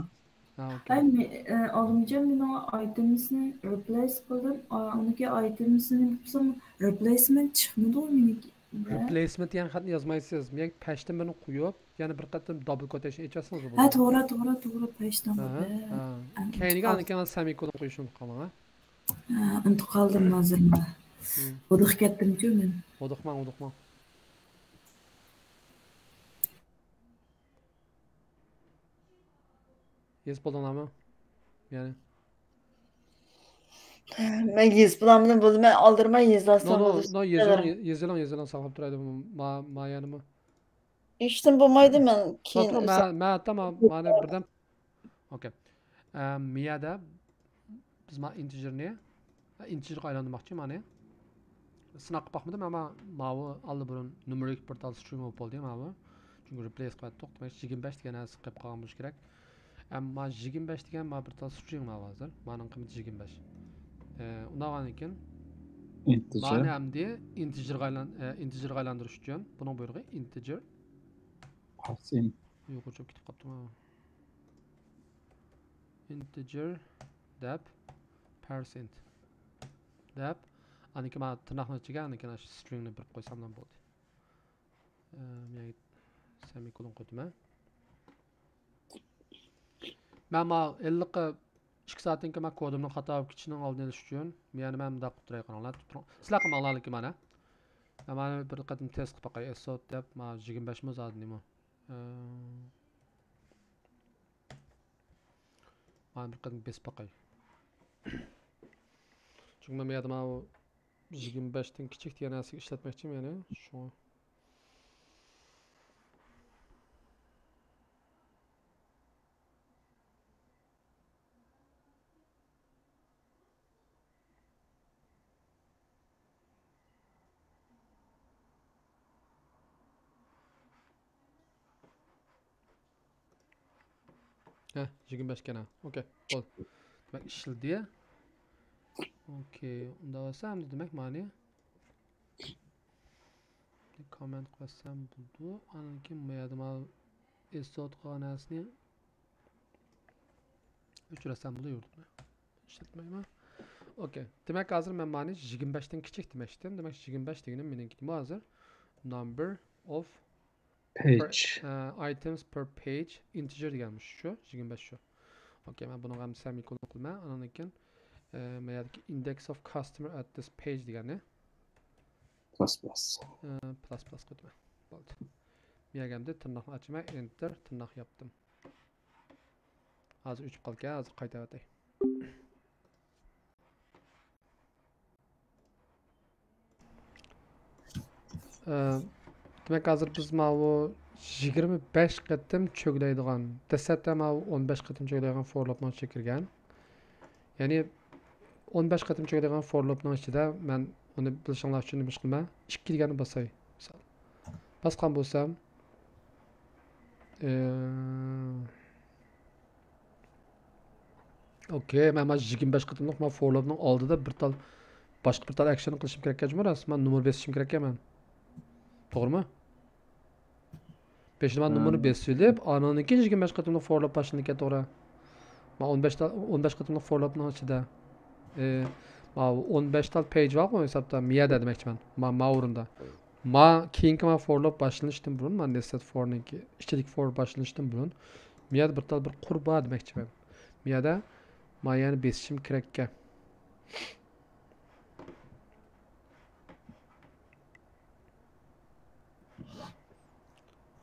ھە، ھەي، ئوكەي. مې- ئە، ئالىمجان، مېنىڭ ئايتېمسنى رېپلېيس قىلدىم. ئا، ئۇنىڭكى ئايتېمسنى قىلسام، رېپلېيسمېنت چىقمىدىغۇ مېنىڭكى. رېپلېيسمېنت دېگەن خەتنى يازمايسىز. مەن پەشتىن بىرنى قويۇپ، يەنە بىر قېتىم دابل كوتېيشن ئېچىۋەتسىڭىز ھە، بولىدۇ. توغرا، توغرا، توغرا، پەشتىن ھە، بولدى. ھە. ئەم، كەينىگە ئاز- ئاندىن كېيىن سېمىكولون قويۇشنى ئۇنتۇپ قالماڭ ھە. ھە، ئۇنتۇپ قالدىم ھازىر مانا. ھىم. ھودۇق كەتتىمچۇ مەن. ھودۇقماڭ، ھودۇقماڭ. يېزىپ بولدۇڭلارمۇ؟ يەنى. مەن يېزىپ بولالمىدىم، بولدى، مەن ئالدىرىماي يېزىۋالسام نو، نو، بولىدۇ. نو، يېزىلىڭ، يېزىلىڭ، يېزىلىڭ، ساقلاپ تۇرايلى. ما، ما يەنىمۇ. ھېچتىن بولمايدۇ، مەن توختاڭ، كېيىن. مە، مە، تامام، مانا بىردەم. ئوكەي. ئە، مىيەدە بىز ما ئىنتېجېرنى، ئىنتېجېرغا ئايلاندۇرماقچى مانى. سىناق قىلىپ باقمىدىم، ئەمما ماۋۇ ئاللىبۇرۇن نۇمېرىك بىر تال سترىڭ بولۇپ بولدى ماۋۇ. چۈنكى رېپلېيس قىلىۋەتتۇق. دېمەك، يىگىرمە بەش دېگەن نەرسە قېلىپ قالغان بولۇشى كېرەك. ئەمما يىگىرمە بەش دېگەن ما بىر تال سترىڭ ماۋۇ ھازىر. مانىڭ قىممىتى يىگىرمە بەش. ئە، ئۇنداق بولغاندىن كېيىن مانى ئىنتېجېر. ئەمدى ئىنتېجېرغا ئايلان-، ئە، ئىنتېجېرغا ئايلاندۇرۇش ئۈچۈن بۇنىڭ بۇيرۇقى ئىنتېجېر. پارسېنت. ئۇيغۇرچە بولۇپ كېتىپ قاپتۇ. ئىنتېجېر دەپ، پەرسېنت دەپ، ئاندىن كېيىن مانا تىرناقنىڭ ئىچىگە ئاندىن كېيىن ئاشۇ سترىڭنى بېرىپ قويساملا بولدى. ئە، مەن سېمىكولون قويدۇم ھە. مەن مانا ھېلىقى ئىككى سائەتتىن كېيىن مەن كودۇمنىڭ خاتا بولۇپ كېتىشىنىڭ ئالدىنى ئېلىش ئۈچۈن، يەنە مەن مۇنداق قىلىپ تۇراي، قاراڭلار. سىلەر قىلماڭلار لېكىن مانا. مەن مانا بىر قېتىم تېست قىلىپ باقاي. ئېسوت دەپ، مانا يىگىرمە بەشمۇ زادى نېمە. ئە، مانا بىر قېتىم بېسىپ باقاي. چۈنكى مەن بۇ يەردە مانا بۇ يىگىرمە بەشتىن كىچىك دېگەن نەرسىگە ئىشلەتمەكچىمەن يەنە. شۇڭا. ھە، يىگىرمە بەش ئىكەن ھە. ئوكەي، بولدى. دېمەك، ئىشلىدى. ئوكەي، ئۇنداق بولسا ئەمدى دېمەك مانى كوممېنت قىلسام بولىدۇ. ئاندىن كېيىن بۇ يەردە مانا ئېسوت قىلغان نەرسىنى ئۆچۈرسەم بولىدۇ، يورۇتماي. ئىشلەتمەيمەن. ئوكەي. دېمەك، ھازىر مەن مانى يىگىرمە بەشتىن كىچىك دېمەكچىدىم. دېمەك، يىگىرمە بەش دېگىنىم مېنىڭكى نېمە ھازىر؟ Number of per, پېيج. ئە، items per page integer دېگەن مۇشۇ، يىگىرمە بەش شۇ. ئوكەي، مەن بۇنىڭغا ھەم سېمىكولون قىلىمەن. ئاندىن كېيىن، ئە، ما يەردىكى index of customer at this page دېگەننى، پلاس پلاس. ئە، پلاس پلاس قويدۇم. بولدى. بۇ يەرگە ئەمدى تىرناقنى ئاچىمەن، ئېنتېر، تىرناق ياپتىم. ھازىر ئۆچۈپ قالىدىكەن، ھازىر قايتىۋېتەي. ئە، دېمەك، ھازىر بىز ماۋۇ يىگىرمە بەش قېتىم چۆگىلەيدىغان، دەسلەپتە ماۋۇ ئون بەش قېتىم چۆگىلەيدىغان فور لوپنىڭ ئىچىگە كىرگەن. يەنى ئون بەش قېتىم چۆگىلەيدىغان فور لوپنىڭ ئىچىدە مەن ئۇنى بىلىشىڭلار ئۈچۈن نېمە ئىش قىلىمەن؟ ئىككى دېگەننى باساي. مىسال. باسقان بولسام، ئە، ئوكەي، مەن مانا يىگىرمە بەش قېتىملىق مانا فور لوپنىڭ ئالدىدا بىر تال، باشقا بىر تال ئەكشن قىلىشىم كېرەككەن جۇمۇ راست. مانا نومۇر بېسىشىم كېرەككەن مەن. توغرىمۇ؟ بېشىدا مانا نومۇرنى بېسىۋېلىپ، ئانىڭدىن كېيىن يىگىرمە بەش قېتىملىق فور لوپ باشلىنىدىكەن، توغرا. ما ئون بەش تال، ئون بەش قېتىملىق فور لوپنىڭ ئىچىدە، ئى، ما ئون بەش تال پەيج بارغۇ ھېسابتا، مىيەدە دېمەكچىمەن. ما، ما ئورۇندا. ما كېيىنكى ما فور لوپ باشلىنىشتىن بۇرۇن، ما نېستېد فورنىڭكى ئىچىدىكى فور باشلىنىشتىن بۇرۇن، مىيەدە بىر تال بىر قۇر بار دېمەكچىمەن. مىيەدە ما يەنە بېسىشىم كېرەككەن.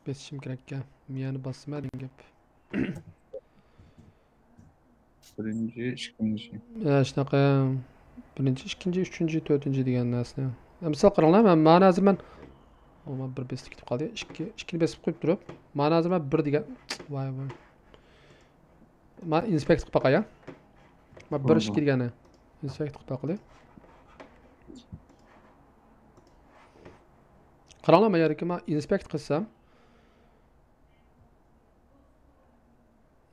بېسىشىم كېرەككەن. مىيەنى باسسىمە دېگەن گەپ. بىرىنچى، ئىككىنچى. ھە، شۇنداق. بىرىنچى، ئىككىنچى، ئۈچىنچى، تۆتىنچى دېگەن نەرسىنى. مىسال قاراڭلار، مەن، مانا ھازىر مەن، ئۇ، مانا بىر بېسىپ كېتىپ قالدى. ئىككى، ئىككىنى بېسىپ قويۇپ تۇرۇپ، مانا ھازىر مەن بىر دېگەن، ۋاي، ۋاي. مانا ئىنسپېكت قىلىپ باقاي. مانا بىر ئىككى دېگەننى ئىنسپېكت قىلىپ باقىلى. قاراڭلار، ما يەردىكى ما ئىنسپېكت قىلسام،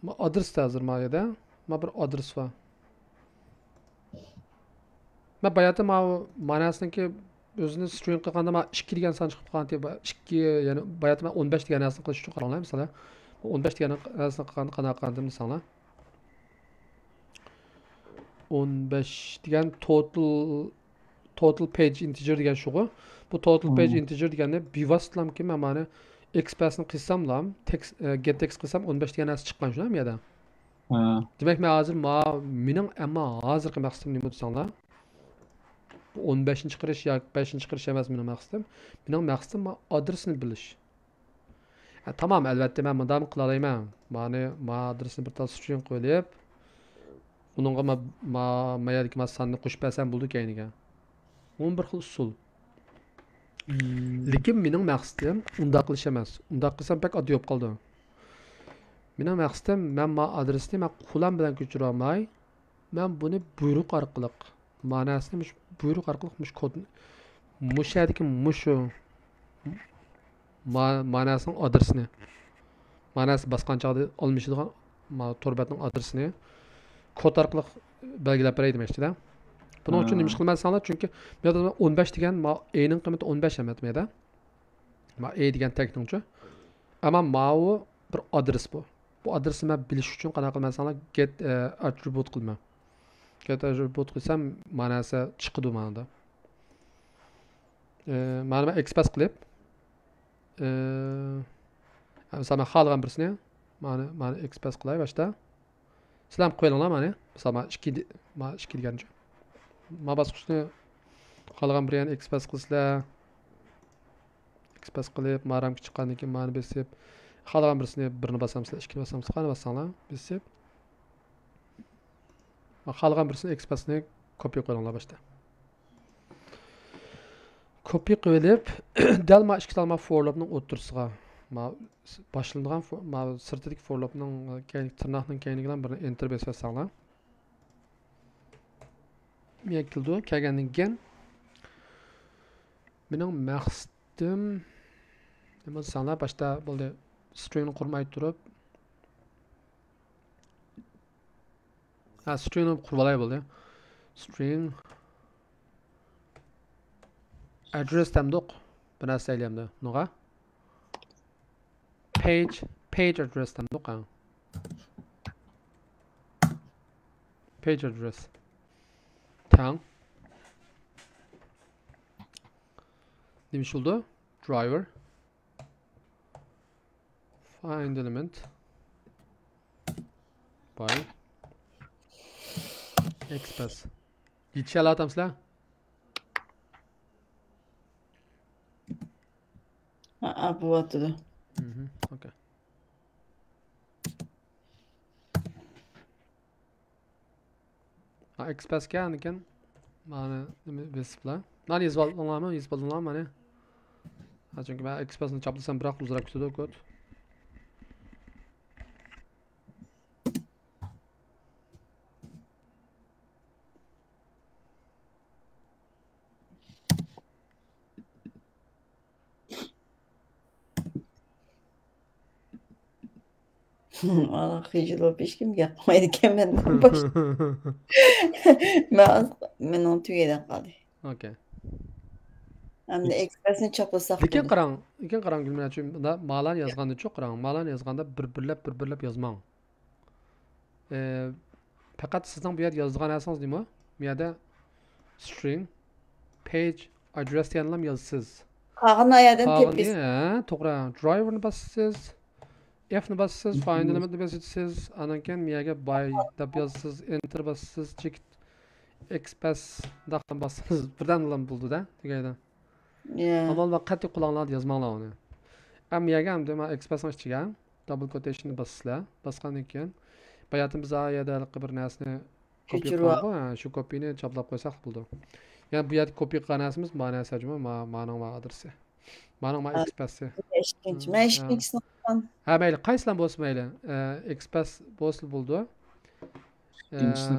ما ئادرېستە ھازىر ما يەردە، ما بىر ئادرېس بار. مەن باياتى ماۋۇ ماناسىنىڭكى ئۆزىنى سترىڭ قىلغاندا، ما ئىككى دېگەن سان چىقىپ قالغانتى، با-، ئىككى، يەنى باياتى مەن ئون بەش دېگەن نەرسىنى قىلىش ئۈچۈن قاراڭلار، مىسالەن، ئون بەش دېگەن نەرسىنى قىلغاندا قانداق قىلغانتىم دېسەڭلار. ئون بەش دېگەن توتال، توتال پەيج ئىنتېجېر دېگەن شۇغۇ. بۇ توتال پەيج ئىنتېجېر دېگەننى بىۋاسىتىلامكى مەن مانى ئېكسپرېسنى قىلساملا، تېكىست، ئە، گېت تېكىست قىلسام ئون بەش دېگەن نەرسە چىققان شۇ يەردە. ھە. دېمەك، مەن ھازىر ما-، مېنىڭ ئەمما ھازىرقى مەقسىتىم نېمە دېسەڭلار؟ بۇ ئون بەشنى چىقىرىش ياكى بەشنى چىقىرىش ئەمەس مېنىڭ مەقسىتىم. مېنىڭ مەقسىتىم ما ئادرېسنى بىلىش. ھە، تامام، ئەلۋەتتە، مەن مۇنداقمۇ قىلالايمەن. مانى، ما ئادرېسنى بىر تال سترىڭ قىلىپ، ئۇنىڭغا ما، ما، ما يەردىكى ما ساننى قوشۇپ بەرسەم بولىدۇ كەينىگە. ئۇمۇ بىر خىل ئۇسۇل. لېكىن مېنىڭ مەقسىتىم ئۇنداق قىلىش ئەمەس. ئۇنداق قىلسام بەك ئاددىي بولۇپ قالىدۇ. مېنىڭ مەقسىتىم، مەن ما ئادرېسنى مەن قولام بىلەن كۆچۈرۈۋالماي، مەن بۇنى بۇيرۇق ئارقىلىق، ماناسىنى مۇشۇ بۇيرۇق ئارقىلىق مۇشۇ كودنى، مۇشۇ يەردىكى مۇشۇ ما-، ماناسىنىڭ ئادرېسىنى، ماناسى باسقان چاغدا ئالمىشىدىغان ما-، تور بەتنىڭ ئادرېسىنى كود ئارقىلىق بەلگىلەپ بېرەي دېمەكچىدە. بۇنىڭ ئۈچۈن نېمە ئىش قىلىمەن دېسەڭلار؟ چۈنكى بۇ يەردە ئون بەش دېگەن ما ئېنىڭ قىممىتى ئون بەش ئەمەسمۇ يەردە؟ ما ئې دېگەن تەگنىڭچۇ. ئەمما ماۋۇ بىر ئادرېس بۇ. بۇ ئادرېسنى مەن بىلىش ئۈچۈن قانداق قىلىمەن دېسەڭلار، گېت، ئە، ئاترىبۇت قىلىمەن. گېت ئاترىبۇت قىلسام، مانا نەرسە چىقىدۇ مانا دا. ئە، مانا مەن ئېكسپرېس قىلىپ، ئە، مىسال، مەن خالىغان بىرسىنى، مانا، مانا ئېكسپرېس قىلاي باشتا. سىلەر قويۇلۇڭلار مانا. مىسال، مانا ئىككى دې-، مانا ئىككى دېگەنچە. ما باسقۇچنى خالىغان بىر يەرنى ئېكسپرېس قىلىسىلەر. ئېكسپرېس قىلىپ، ما رامكا چىققاندىن كېيىن مانى بېسىپ، خالىغان بىرسىنى، بىرنى باسامسىلەر، ئىككىنى باسامسىلەر، قانى باسساڭلار، بېسىپ. ما خالىغان بىرسىنى ئېكسپرېسنى كوپىي قىلىڭلار باشتا. كوپىي قىلىپ، دەل ما ئىككى تال ما فور لوپنىڭ ئوتتۇرىسىغا، ما باشلىنىدىغان فو-، ما سىرتىدىكى فور لوپنىڭ كەينى، تىرناقنىڭ كەينىگە بىرنى ئېنتېر بېسىۋەتسەڭلار. مېنىڭ كېلىدۇ، كەلگەندىن كېيىن مېنىڭ مەقسىتىم نېمە دېسەڭلار، باشتا بولدى، سترىڭنى قۇرماي تۇرۇپ، ھە، سترىڭنى قۇرۇۋالاي بولدى. سترىڭ ئەدرېس دەمدۇق، بىر نەرسە دەيلى ئەمدى بۇنىڭغا. پەيج، پەيج ئەدرېس دەمدۇق، ھە. پەيج ئەدرېس تەڭ نېمە ئىش بولىدۇ؟ درايۋېر. Find element by Express. يېتىشەلەتتىڭلار؟ ھە، بولۇۋاتىدۇ. مهم، ئوكەي. ھا، ئېكسپرېسكە ئاندىن كېيىن مانا نېمە بېسىپلا. مانا يېزىپ ئالدىڭلارمۇ؟ يېزىپ ئالدىڭلارمۇ مانا؟ ھا، چۈنكى مەن ئېكسپرېسنى چاپلىسام بىراق ئۇزراق كېتىدۇ كود. مانا خىجىل بولۇپ ھېچكىم گەپ قىلمايدىكەن مەندىن باشقا. مەن، مېنىڭ تۈگىدە قالدى. ئوكەي. ئەمدى ئېكسپرېسنى چاپلىساق لېكىن بولدى. قاراڭ، لېكىن قاراڭ گۈلمىرەم، مالارنى يازغاندىچۇ قاراڭ، مالارنى يازغاندا بىر بىرلەپ، بىر بىرلەپ يازماڭ. ئە، پەقەت سىزنىڭ بۇ يەردە يازىدىغان نەرسىڭىز نېمە؟ بۇ يەردە string page address دېگەنلەم يازىسىز. قالغىنى ئايەردىن قالغىنى، تېپىسىز. ھە، توغرا. Driver نى باسىسىز، F نى باسىسىز، find element نى باسىسىز، ئاندىن كېيىن مۇ يەرگە by دەپ يازىسىز، enter باسىسىز، check express داقلام باسىسىز، بىردەمدىلا بولىدۇ-دە، تۈگەيدۇ. يا. ئامال بار، قەتئىي قۇلاقلاردا يازماڭلار ئۇنى. ئەمما يەرگە ئەمدى مانا express نىڭ ئىچىگە double quotation نى باسىسىلەر. باسقاندىن كېيىن، باياتىن بىز ئا يەردە ھېلىقى بىر نەرسىنى كوپىي كۆچۈرۈپ قىلغان ئال. بۇ، ھە، شۇ كوپىينى چاپلاپ قويساق بولىدۇ. يەنى بۇ يەردە كوپىي قىلغان نەرسىمىز ما نەرسە جۇمۇ، ما، مانىڭ ما ئادرېسى. مانىڭ ما ھە. ئېكسپرېسسى. ئىككىنچى. مەن ئىككىنچىسىنى قىلغان. ھە، مەيلى، قايسىلام بولسا مەيلى. ئە، ئېكسپرېس بولسا بولىدۇ. ئە، ئىككىنچىسى.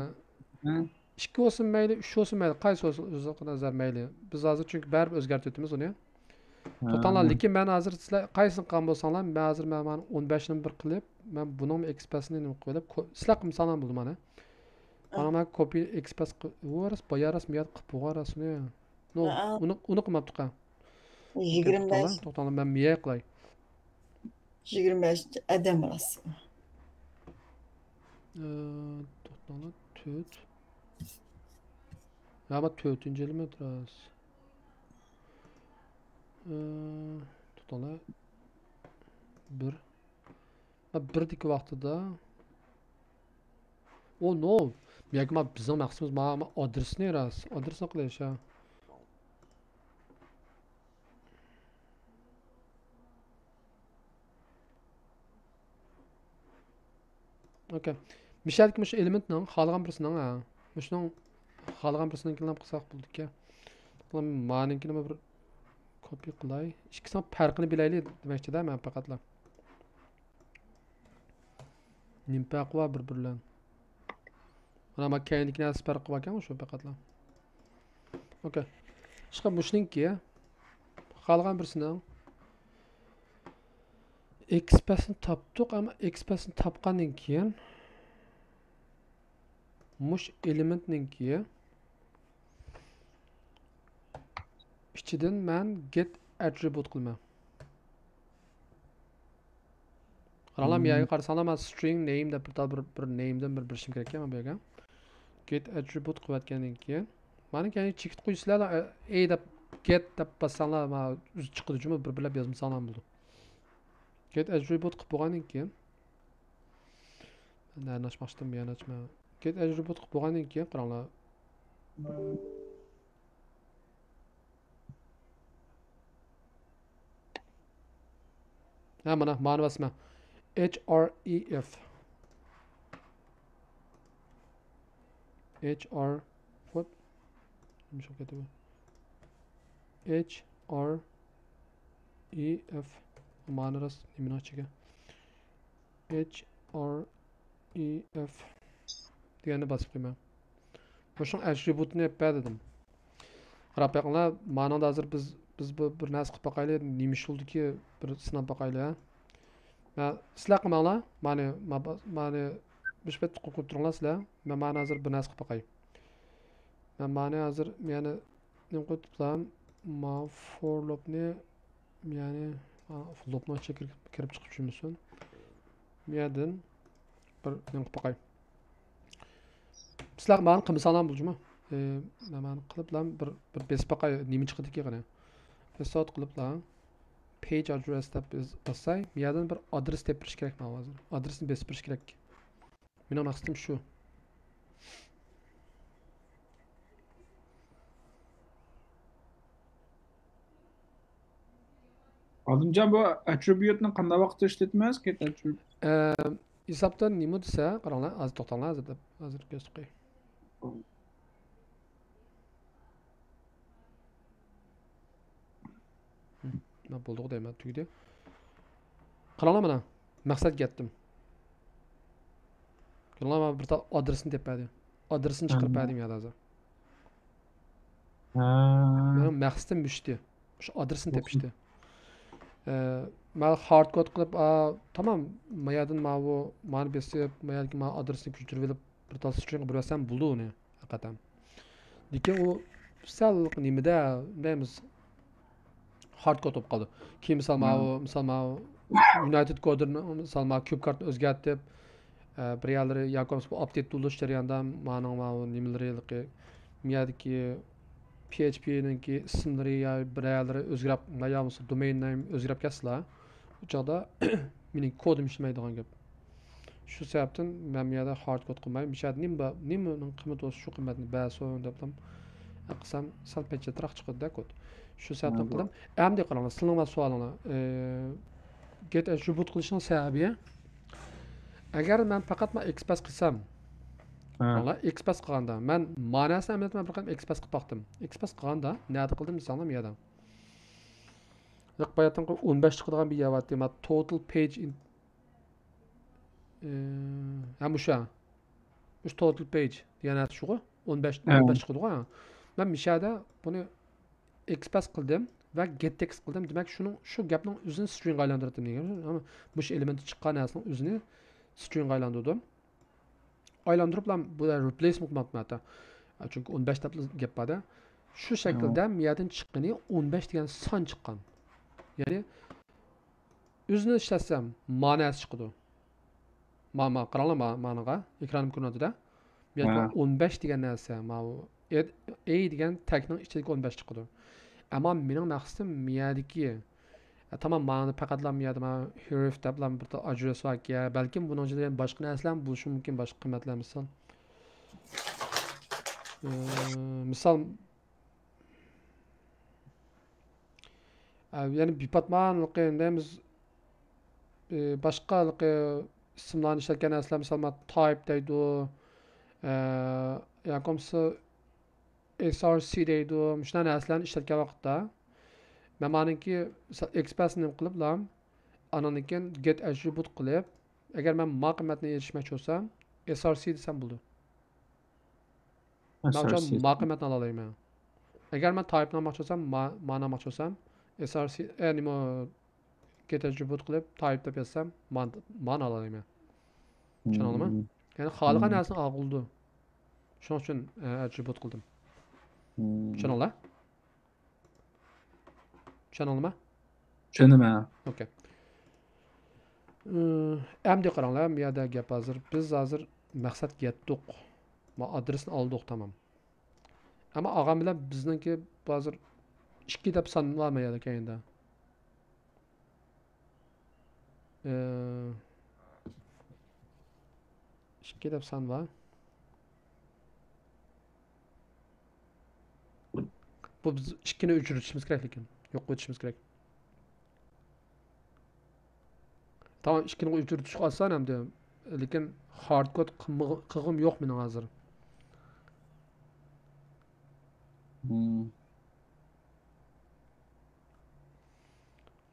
ھە. ئىككى بولسۇن مەيلى، ئۈچ بولسۇن مەيلى، قايسى بولسا ئۆزىڭىزگە نەزەر مەيلى. بىز ھازىر چۈنكى بەرىبىر ئۆزگەرتىۋېتىمىز ئۇنى. توختاڭلار، لېكىن مەن ھازىر سىلەر قايسىنى قىلغان بولساڭلار، مەن ھازىر مەن مانا ئون بەشنى بىر قىلىپ، مەن بۇنىڭ ئېكسپرېسسىنى نېمە قىلىۋېلىپ، كو-، سىلەر قىلمىساڭلار بولىدۇ مانا. مانا مەن كوپى ئېكسپرېس قىلىپ، ئۇ راست، بايا راست، مىياد قىلىپ بولغان راست ئۇنى. نو، ھە. ئۇنى، ئۇنى قىلماپتىقا. يىگىرمە بەش. توختاڭلار، توختاڭلار، مەن مىيەي قىلاي. يىگىرمە بەش ئادەم راست. ئە، توختاڭلار، تۆت. ھە، ما تۆتىنچى ئېلېمېنت راست. ئە، توختاڭلار. بىر. ما بىردىكى ۋاقتىدا. ئو، نو. ياكى ما بىزنىڭ مەقسىتىمىز ما، ما ئادرېسنى راست. ئادرېسنى قىلىش، ھە. ئوكەي. مىشەدىكى مۇشۇ ئېلېمېنتنىڭ خالىغان بىرسىنىڭ، ھە. مۇشۇنىڭ خالىغان بىرسىنىڭكىنى قىلساق بولىدىكەن. مانىڭكىنى بىر كوپى قىلاي. ئىككىسىنىڭ پەرقىنى بىلەيلى دېمەكچىدە مەن پەقەتلا. نېمە پەرقى بار بىر-بىرى بىلەن؟ مانا، مانا كەينىدىكى نەرسە پەرقى باركەن شۇ پەقەتلا. ئوكەي. ئىشقىلىپ مۇشۇنىڭكى خالىغان بىرسىنىڭ ئېكسپرېسسىنى تاپتۇق، ئەمما ئېكسپرېسسىنى تاپقاندىن كېيىن مۇشۇ ئېلېمېنتنىڭكى ئىچىدىن مەن get attribute قىلىمەن. قاراڭلار، مم. يەرگە قارىساڭلار، مانا string name دەپ بىر، بىر، بىر name دىن بىر، بىر ئىشىم كېرەككەن مانا بۇ يەرگە. Get attribute قىلىۋەتكەندىن كېيىن، مانا كەينىگە چېكىت قويىسىلەر، ئە، ئەي دەپ، get دەپ باسساڭلار، مانا ئۆزى چىقىدۇ جۇمۇ، بىر بىرلەپ يازمىساڭلار بولىدۇ. Get attribute قىلىپ بولغاندىن كېيىن، نەنى ئاچماقچىدىم، بۇ يەرنى ئاچماي. Get attribute قىلىپ بولغاندىن كېيىن قاراڭلار. ھە، مانا، مانى باسىمەن. H R E F. H R، what؟ نېمە بولۇپ كەتتى بۇ؟ H R E F. مانى راست نېمىنىڭ ئىچىگە؟ H R E F دېگەننى باسىپ قويىمەن. مۇشۇنىڭ ئەترىبۇتىنى ئېلىپ بەر دېدىم. قاراپ بېقىڭلار، مانىڭدا ھازىر بىز، بىز بۇ بىر نەرسە قىلىپ باقايلى، نېمە ئىش بولدىكى، بىر سىناپ باقايلى، ھە. مە-، سىلەر قىلماڭلار، مانى، ما-، مانى مۇشۇ پەيتتە قويۇپ تۇرۇڭلار سىلەر. مەن مانى ھازىر بىر نەرسە قىلىپ باقاي. مەن مانى ھازىر يەنە نېمە قىلىپ تۇرسام، ما for loopنى، يەنى، ئا، loopنىڭ ئىچىگە كىرىپ، كىرىپ چىقىپ چۈشمىسۇن. بۇ يەردىن بىر نېمە قىلىپ باقاي. سىلەر مانا قىلمىساڭلار بولىدۇ جۇمۇ. ئى، مەن مانا قىلىپلا بىر، بىر بېسىپ باقاي، نېمە چىقىدىكى قېنى. Resort قىلىپلا page address دەپ بىز باسساي، بۇ يەردىن بىر ئادرېس تېپىپ بېرىش كېرەك ماڭا ھازىر. ئادرېسنى بېسىپ بېرىش كېرەك. مېنىڭ مەقسىتىم شۇ. ئادىلجان، بۇ ئەترىبۇتنى قانداق ۋاقىتتا ئىشلىتىمىز؟ Get attribute. ئە، ھېسابتا نېمە دېسە، قاراڭلار، ھازىر توختاڭلار، ھازىر دەپ، ھازىر كۆرسىتىپ قوياي. ھە، بولدىغۇ دەيمەن، تۈگىدى. قاراڭلار مانا، مەقسەتكە يەتتىم. قاراڭلار، مانا بىر تال ئادرېسنى تېپىپ بەردى. ئادرېسنى چىقىرىپ بەردىم يا ھازىر. ھە. مېنىڭ مەقسىتىم مۇشتى. شۇ ئادرېسنى تېپىشتى. ئە، مانا ھارد كود قىلىپ، ئا، تامام، مايادىن ماۋۇ، مانى بېسىپ، مايادىكى مانا ئادرېسنى كۆچۈرۈۋېلىپ، بىر تال سترىڭغا بېرىۋەتسەم بولىدۇ ئۇنى، ھەقىقەتەن. لېكىن ئۇ سەل نېمىدە، دەيمىز، ھارد كود بولۇپ قالدى. كېيىن مىسال، ماۋۇ، مىسال، ماۋۇ يۇنايتېد كودېرنى، مىسال، ماۋۇ كيۇب كارتنى ئۆزگەرتىپ، ئە، بىر يەرلىرى ياكى بولمىسا بۇ ئاپدېيت بولۇش جەريانىدا مانىڭ ماۋۇ نېمىلىرى، ھېلىقى، مۇ يەردىكى پي ئېچ پىنىڭكى ئىسىملىرى يا بىر يەرلىرى ئۆزگىرىپ، يا بولمىسا دومېين نېم ئۆزگىرىپ كەتسىلا، ئۇ چاغدا مېنىڭ كودۇم ئىشلىمەيدىغان گەپ. شۇ سەۋەبتىن مەن بۇ يەردە ھارد كود قىلماي، مۇشۇ يەردە نېمە بار، نېمىنىڭ قىممىتى بولسا شۇ قىممەتنى بەرسۇن دەپلا قىلسام سەل پەنجىتىراق چىقىدۇ-دە كود. شۇ سەۋەبتىن قىلدىم. ئەمدى قاراڭلار، سىلىنىڭ سوئالىڭلار. ئە، گېت ئەترىبۇت قىلىشنىڭ سەۋەبى، ئەگەر مەن پەقەتلا ئېكسپرېس قىلسام، قاراڭلار، ئېكسپرېس قىلغاندا، مەن ما نەرسىنى ئەمەلىيەتتە مەن بىر قېتىم ئېكسپرېس قىلىپ باقتىم. ئېكسپرېس قىلغاندا نەدە قىلدىم دېسەڭلار، مۇ يەردە. لىق باياتىنقى ئون بەش چىقىدىغان بىر يەر بارتى، ما total page in، ئى، ھە، مۇشۇ. مۇشۇ total page دېگەن نەرسە شۇغۇ. ئون بەش، ئون بەش چىقىدىغۇ. مەن مۇشۇ يەردە بۇنى ئېكسپرېس قىلدىم ۋە گېت تېكىست قىلدىم. دېمەك، شۇنىڭ، شۇ گەپنىڭ ئۆزىنى سترىڭغا ئايلاندۇردۇم دېگەن. مۇشۇ ئېلېمېنت چىققان نەرسىنىڭ ئۆزىنى سترىڭغا ئايلاندۇردۇم. ئايلاندۇرۇپلا بۇ رېپلېيسمۇ قىلماپتىمەن ھەتتا. چۈنكى ئون بەش دەپلا گەپ بار-دە. شۇ شەكىلدە مۇ يەردىن چىققىنى ئون بەش دېگەن سان چىققان. يەنى ئۆزىنى ئىشلەتسەم، ما نەرسە چىقىدۇ. ما، ما، قاراڭلار، ما، مانىڭغا. ئېكرانىم كۆرۈنۈۋاتىدۇ-دە. بۇ يەردە ئون بەش دېگەن نەرسە، ماۋۇ ئېي، ئېي دېگەن تەگنىڭ ئىچىدىكى ئون بەش چىقىدۇ. ئەمما مېنىڭ مەقسىتىم مۇ يەردىكى، ئە، تامام، مانا پەقەتلا مۇ يەردە مانا ھېرىف دەپلا بىر ئادرېس بار ئىكەن. بەلكىم بۇنىڭ ئىچىدە يەنە باشقا نەرسىلەر بولۇشى مۇمكىن، باشقا قىممەتلەر، مىسال. ئى، مىسال، ئە، يەنە بىپاتمانلىقى دەيمىز، ئى، باشقا ھېلىقى ئىسىملارنى ئىشلەتكەن نەرسىلەر، مىسال، مانا تايپ دەيدۇ، ئە، ياكى بولمىسا ئېس ئار سى دەيدۇ، مۇشۇنداق نەرسىلەرنى ئىشلەتكەن ۋاقىتتا، مەن مانىڭكى، مىسال، ئېكسپرېسنى نېمە قىلىپلا، ئانىڭدىن كېيىن گېت ئەترىبۇت قىلىپ، ئەگەر مەن ما قىممەتنى ئېرىشمەكچى بولسام، ئېس ئار سى دېسەم بولىدۇ. مەن ئۈچۈن ما قىممەتنى ئالالايمەن. ئەگەر مەن تايپنى ئالماقچى بولسام، ما، مانى ئالماقچى بولسام، ئېس ئار سى، ئە، نېمە، گېت ئەترىبۇت قىلىپ، تايپ دەپ يازسام، مان-، مانى ئالالايمەن. چۈشەندىڭلارمۇ؟ يەنى خالىغان نەرسىنى ئالغىلى بولىدۇ. شۇنىڭ ئۈچۈن، ئە، ئەترىبۇت قىلدىم. چۈشەندىڭلار؟ چۈشەندىڭلارمۇ؟ چۈشەندىم، ھە. ئوكەي. ئى، ئەمدى قاراڭلار، بۇ يەردە گەپ ھازىر، بىز ھازىر مەقسەتكە يەتتۇق. ما ئادرېسنى ئالدۇق، تامام. ئەمما ئالغان بىلەن بىزنىڭكى ھازىر ئىككى دەپ سان بار ما يەردە كەينىدە. ئى، ئىككى دەپ سان بار. بۇ بىز ئىككىنى ئۆچۈرۈشىمىز كېرەك، لېكىن يوق قىلىۋېتىشىمىز كېرەك. تامام، ئىككىنى ئۆچۈرۈشكە ئاسان ئەمدى. لېكىن ھارد كود قىلمىغ-، قىلغۇم يوق مېنىڭ ھازىر.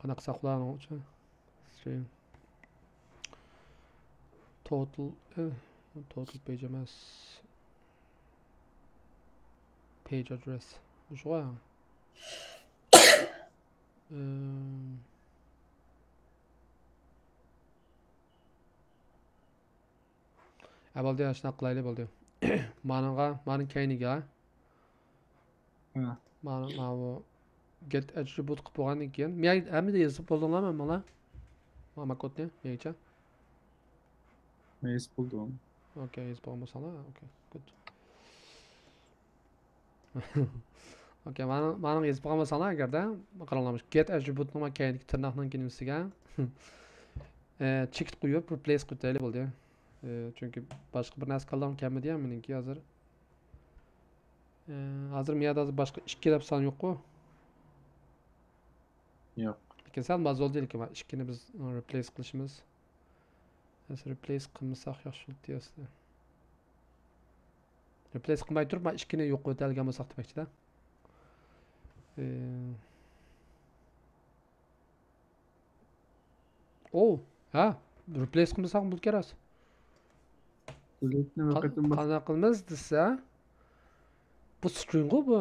قانداق قىلساق بولار ئۇنىڭ ئۈچۈن؟ String. Total، ئى، total page ئەمەس. Page address. مۇشۇغۇ. ئى، ھە، بولدى، شۇنداق قىلايلى، بولدى. مانىڭغا، مانىڭ كەينىگە. ھە. مانا، ماۋۇ گېت ئەترىبۇت قىلىپ بولغاندىن كېيىن، مەيە-، ھەممىدە يېزىپ بولدۇڭلارمۇ، مانا؟ ما، ما كودنى، مەيگىچە؟ مەن يېزىپ بولدۇم. ئوكەي، يېزىپ بولغان بولساڭلار، ئوكەي، گۇد. ئوكەي، مانا، مانا يېزىپ بولغان بولساڭلار، ئەگەردە، قاراڭلار، مۇشۇ گېت ئەترىبۇتنىڭ كەينىدىكى تىرناقنىڭ نېمىسىگە، ئە، چېكىت قويۇپ، رېپلېيس قىلىپ تەيلى بولدى. ئە، چۈنكى باشقا بىر نەرسە كاللامغا كەلمىدى يا مېنىڭكى ھازىر. ئى، ھازىر مۇ يەردە ھازىر باشقا ئىككى دەپ سان يوققۇ؟ يوق. لېكىن سەل ماز بولدى، لېكىن مانا ئىككىنى بىز، ئى، رېپلېيس قىلىشىمىز. ھازىر رېپلېيس قىلمىساق ياخشى بولاتتى ئەسلى. رېپلېيس قىلماي تۇرۇپ، مانا ئىككىنى يوق قىلىۋېتەلىگەن بولساق دېمەكچىدە. ئى، ئوۋ، ھە، رېپلېيس قىلمىساق بولىدىكەن راست. دېلېتنى بىر قا-، قېتىم بىر قانداق قىلىمىز دېسە، بۇ سترىڭغۇ بۇ.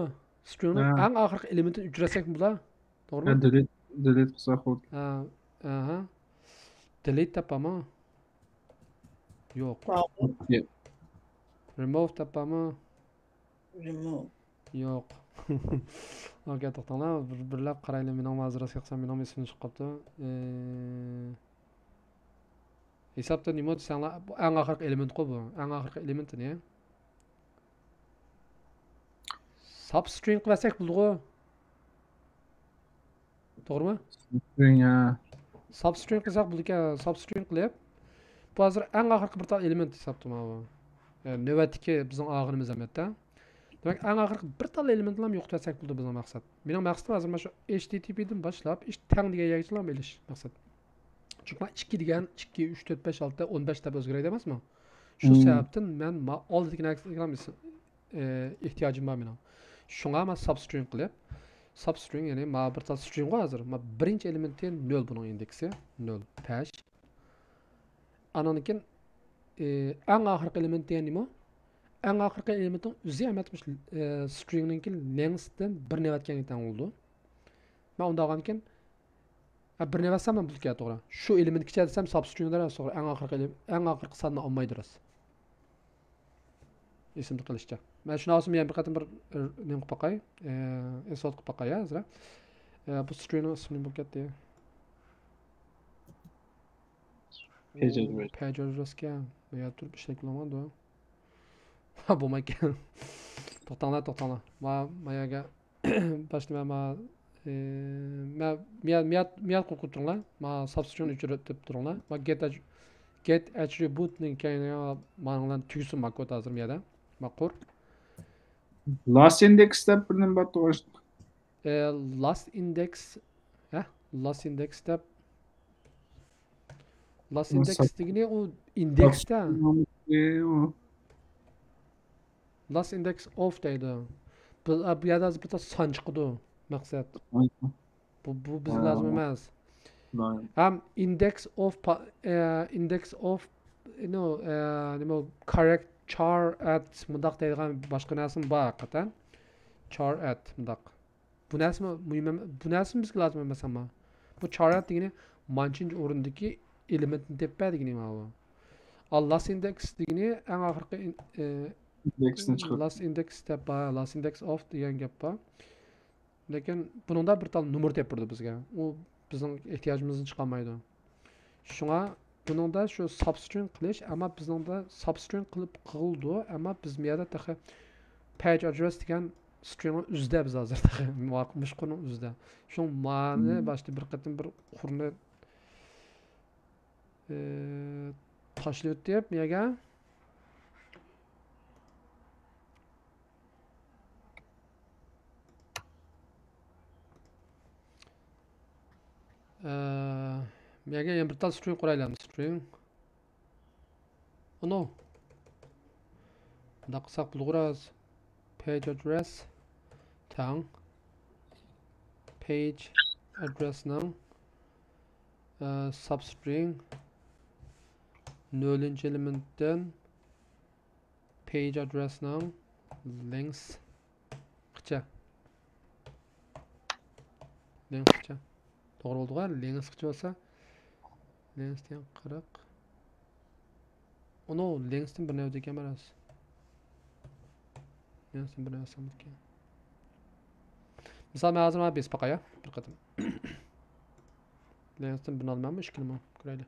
سترىڭنىڭ ھە. ئەڭ ئاخىرقى ئېلېمېنتىنى ئۆچۈرەتسەك بولا. توغرىمۇ؟ ھە، دېلېت، دېلېت قىلساق بولىدۇ. ھە، ئەھە. دېلېت دەپ بارمۇ؟ يوق. بار. يوق. رىمۇۋ دەپ بارمۇ؟ رىمۇۋ. يوق. ئوكەي، توختاڭلار. بىر، بىرلەپ قارايلى. مېنىڭمۇ ھازىر راست قىلسام، مېنىڭمۇ ئېسىمدىن چىقىپ قاپتۇ. ئى، ھېسابتا نېمە دېسەڭلار، بۇ ئەڭ ئاخىرقى ئېلېمېنتقۇ بۇ. ئەڭ ئاخىرقى ئېلېمېنتى نېمە؟ سابسترىڭ قىلىۋەتسەك بولىدىغۇ. توغرىمۇ؟ سابسترىڭ، ھە. سابسترىڭ قىلساق بولىدىكەن، سابسترىڭ قىلىپ، بۇ ھازىر ئەڭ ئاخىرقى بىر تال ئېلېمېنت ھېسابتا ماۋۇ. يەنى نۆۋەتتىكى بىزنىڭ ئالغىنىمىز ئەمەتتە. دېمەك، ئەڭ ئاخىرقى بىر تال ئېلېمېنتنىلا يوقىتىۋەتسەك بولىدۇ بىزنىڭ مەقسەت. مېنىڭ مەقسىتىم ھازىر مانا شۇ ئېچ تى تى پى دىن باشلاپ، ئىش تەڭ دېگەن يەرگىچىلا ئېلىش مەقسەت. چۈنكى مانا ئىككى دېگەن، ئىككى، ئۈچ، تۆت، بەش، ئالتە، ئون بەش دەپ ئۆزگىرەي دەمەسمۇ؟ شۇ مم. سەۋەبتىن مەن ما-، ئالدىدىكى نەرسىلەرگە ئېھتىياجىم بار مېنىڭ. شۇڭا مەن سابسترىڭ قىلىپ، سابسترىڭ، يەنى ما بىر تال سترىڭغۇ ھازىر. ما بىرىنچى ئېلېمېنتى نۆل، بۇنىڭ ئىندېكسى نۆل، پەش. ئانىڭدىن كېيىن، ئى، ئەڭ ئاخىرقى ئېلېمېنت دېگەن نېمە؟ ئەڭ ئاخىرقى ئېلېمېنتنىڭ ئۆزى ئەمەتمىش، ئى، سترىڭنىڭكى لېنگسدىن بىر نۆۋەتكەنگە تەڭ بولىدۇ. مەن ئۇنداق بولغاندىكىن، ھە، بىر نۆۋەتسەم مەن بۇلكە توغرا. شۇ ئېلېمېنتكىچە دېسەم سابسترىڭ دەرس توغرا. ئەڭ ئاخىرقى ئېلېم-، ئەڭ ئاخىرقى ساننى ئالمايدۇ راست. ئېسىمدە قېلىشىچە. مەن شۇنىڭ ئۈچۈن يەنە بىر قېتىم بىر، ئە، نېمە قىلىپ باقاي. ئە، ئىنستال قىلىپ باقاي، ھە، ھازىر. ئە، بۇ سترىڭنىڭ ئىسمى نېمە بولۇپ كەتتى؟ پەيج ئادرېس. پەيج ئادرېسكەن. بۇ يەردە تۇرۇپ ئىشلەپ بولمامدۇ؟ ھا، بولمايدىكەن. توختاڭلار، توختاڭلار. ما، ما يەرگە باشتا مەن ما، ئى، مە-، مىياد، مىياد، مىياد قويۇپ تۇرۇڭلار. ما سابسترىڭنى ئۆچۈرۈپ تۇرۇڭلار. ما گېت ئەج-، گېت ئەترىبۇتنىڭ كەينىگە مانىڭلارنى تۈگىسۇن ما كود ھازىر مىيادە. ما قۇر. لاست ئىندېكس دەپ بىر نېمە بار تۇغۇش. ئى، لاست ئىندېكس، ھە؟ لاست ئىندېكس دەپ. لاست ئىندېكس دېگىنى ئۇ ئىندېكستا. ئى، ئۇ. لاست ئىندېكس ئوف دەيدۇ. بۇ، بۇ يەردە ھازىر بىر سان چىقىدۇ، مەقسەت. بۇ، بۇ بىزگە لازىم ئەمەس. ھەم ئىندېكس ئوف پا-، ئە، ئىندېكس ئوف، نو، ئە، نېمە، كاررېكت، چار ئەت، مۇنداق دەيدىغان باشقا نەرسىمۇ بار ھەقىقەتەن. چار ئەت، مۇنداق. بۇ نەرسىمۇ مۇھىم ئەم-، بۇ نەرسىمۇ بىزگە لازىم ئەمەس ئەمما. بۇ چار ئەت دېگىنى مانچىنچى ئورۇندىكى ئېلېمېنتنى تېپىپ بەر دېگىنى ماۋۇ. ئال لاست ئىندېكس دېگىنى ئەڭ ئاخىرقى ئىن-، ئى، ئىندېكسنى چىقىرىپ. لاست ئىندېكس دەپ بار، لاست ئىندېكس ئوف دېگەن گەپ بار. لېكىن بۇنىڭدا بىر تال نومۇر تېپىپ بېرىدۇ بىزگە. ئۇ بىزنىڭ ئېھتىياجىمىزدىن چىقالمايدۇ. شۇڭا بۇنىڭدا شۇ سابسترىڭ قىلىش، ئەمما بىزنىڭدە سابسترىڭ قىلىپ قىلىدۇ، ئەمما بىز بۇ يەردە تېخى پەيج ئادرېس دېگەن سترىڭنىڭ ئۆزىدە بىز ھازىر تېخى مۇۋاپىق مۇشۇ قۇرنىڭ ئۆزىدە. شۇڭا مانى مم. باشتا بىر قېتىم بىر قۇرنى، ئى، تاشلىۋېتىپ بۇ يەرگە. ئە، مەگە يەنە بىر تال سترىڭ قۇرايلى، سترىڭ. ئۇنو. بۇنداق قىلساق بولىدىغۇ راست. پەيج ئادرېس تەڭ پەيج ئادرېسنىڭ، ئە، سابسترىڭ نۆلىنچى ئېلېمېنتتىن پەيج ئادرېسنىڭ لېنگسىچە. لېنگسىچە. توغرا بولدىغۇ، لېنگسىچە بولسا. لېنگس دېگەن قىرىق. ئۇنو لېنگستىن بىر نەۋدىكەن راست. لېنگستىن بىر نەۋدىكەن. مىسال، مەن ھازىر مانا بېسىپ باقاي، بىر قېتىم. لېنگستىن بىرنى ئالىمەنمۇ، ئىككىنىمۇ؟ كۆرەيلى.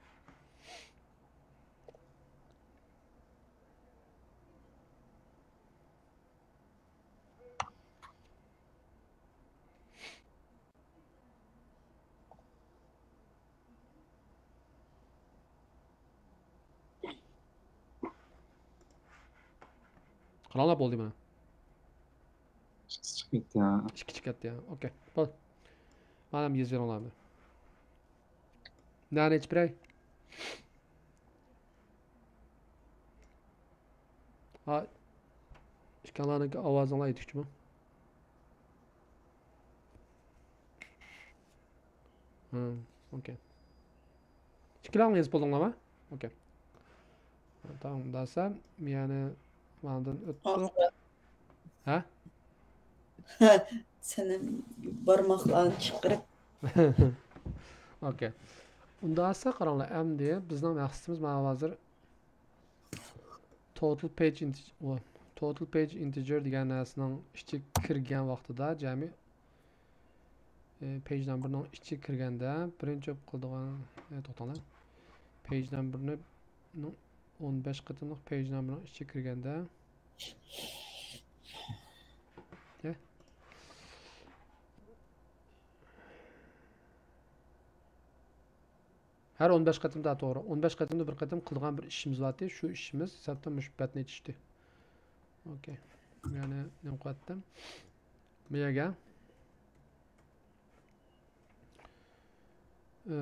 قاراڭلار، بولدى مانا. ئىككىسى چىقىپ كەتتى يا. ئىككى چىقىپ كەتتى يا. ئوكەي. بول. مانا يېزىۋېرىڭلار. نەنى ئېچىپ بېرەي؟ ھا، ئىككىڭلارنىڭكى ئاۋازىڭلار يېتىكچىمۇ؟ ھىم، ئوكەي. ئىككىلەڭ يېزىپ بولدۇڭلارمۇ؟ ئوكەي. تامام، داسا، يەنى ماندىن ئۆتتۇق. ھە؟ سېنىڭ بارماقلارنى چىقىرىپ. ئوكەي. ئۇنداق ئەسە قاراڭلار، ئەمدى بىزنىڭ مەقسىتىمىز مانا ھازىر total page int-، ۋو، total page integer دېگەن نەرسىنىڭ ئىچىگە كىرگەن ۋاقتىدا جەمئىي، ئى، page number نىڭ ئىچىگە كىرگەندە بىرىنچى بولۇپ قالىدىغان، ئى، توختاڭلار. Page number نى ئون بەش قېتىملىق page number نىڭ ئىچىگە كىرگەندە، يە. ھەر ئون بەش قېتىمدا، توغرا. ئون بەش قېتىمدا بىر قېتىم قىلىدىغان بىر ئىشىمىز بارتى. شۇ ئىشىمىز ھېسابتا مۇشۇ بەتنى ئېچىشتى. ئوكەي. يەنى نېمە قىلىۋەتتىم؟ بۇ يەرگە. ئى،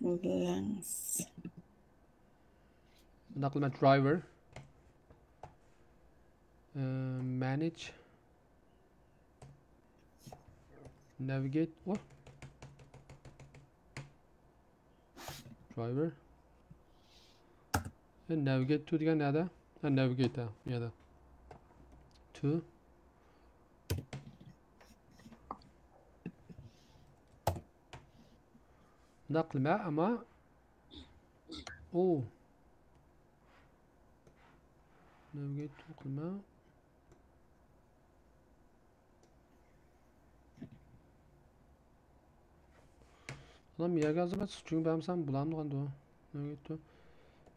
Links. بۇنداق قىلىمەن، driver. ئى، manage. Navigate. ئۇ. Driver. ئى، navigate to دېگەن نەدە؟ ھە، navigate، ھە، بۇ يەردە. To. بۇنداق قىلىمەن، ئەمما. ئۇ. Navigate to قىلىمەن. ئۇلام يەرگە ھازىر بەت، چۈنكى بەرمىسەم بولامدىغاندۇ.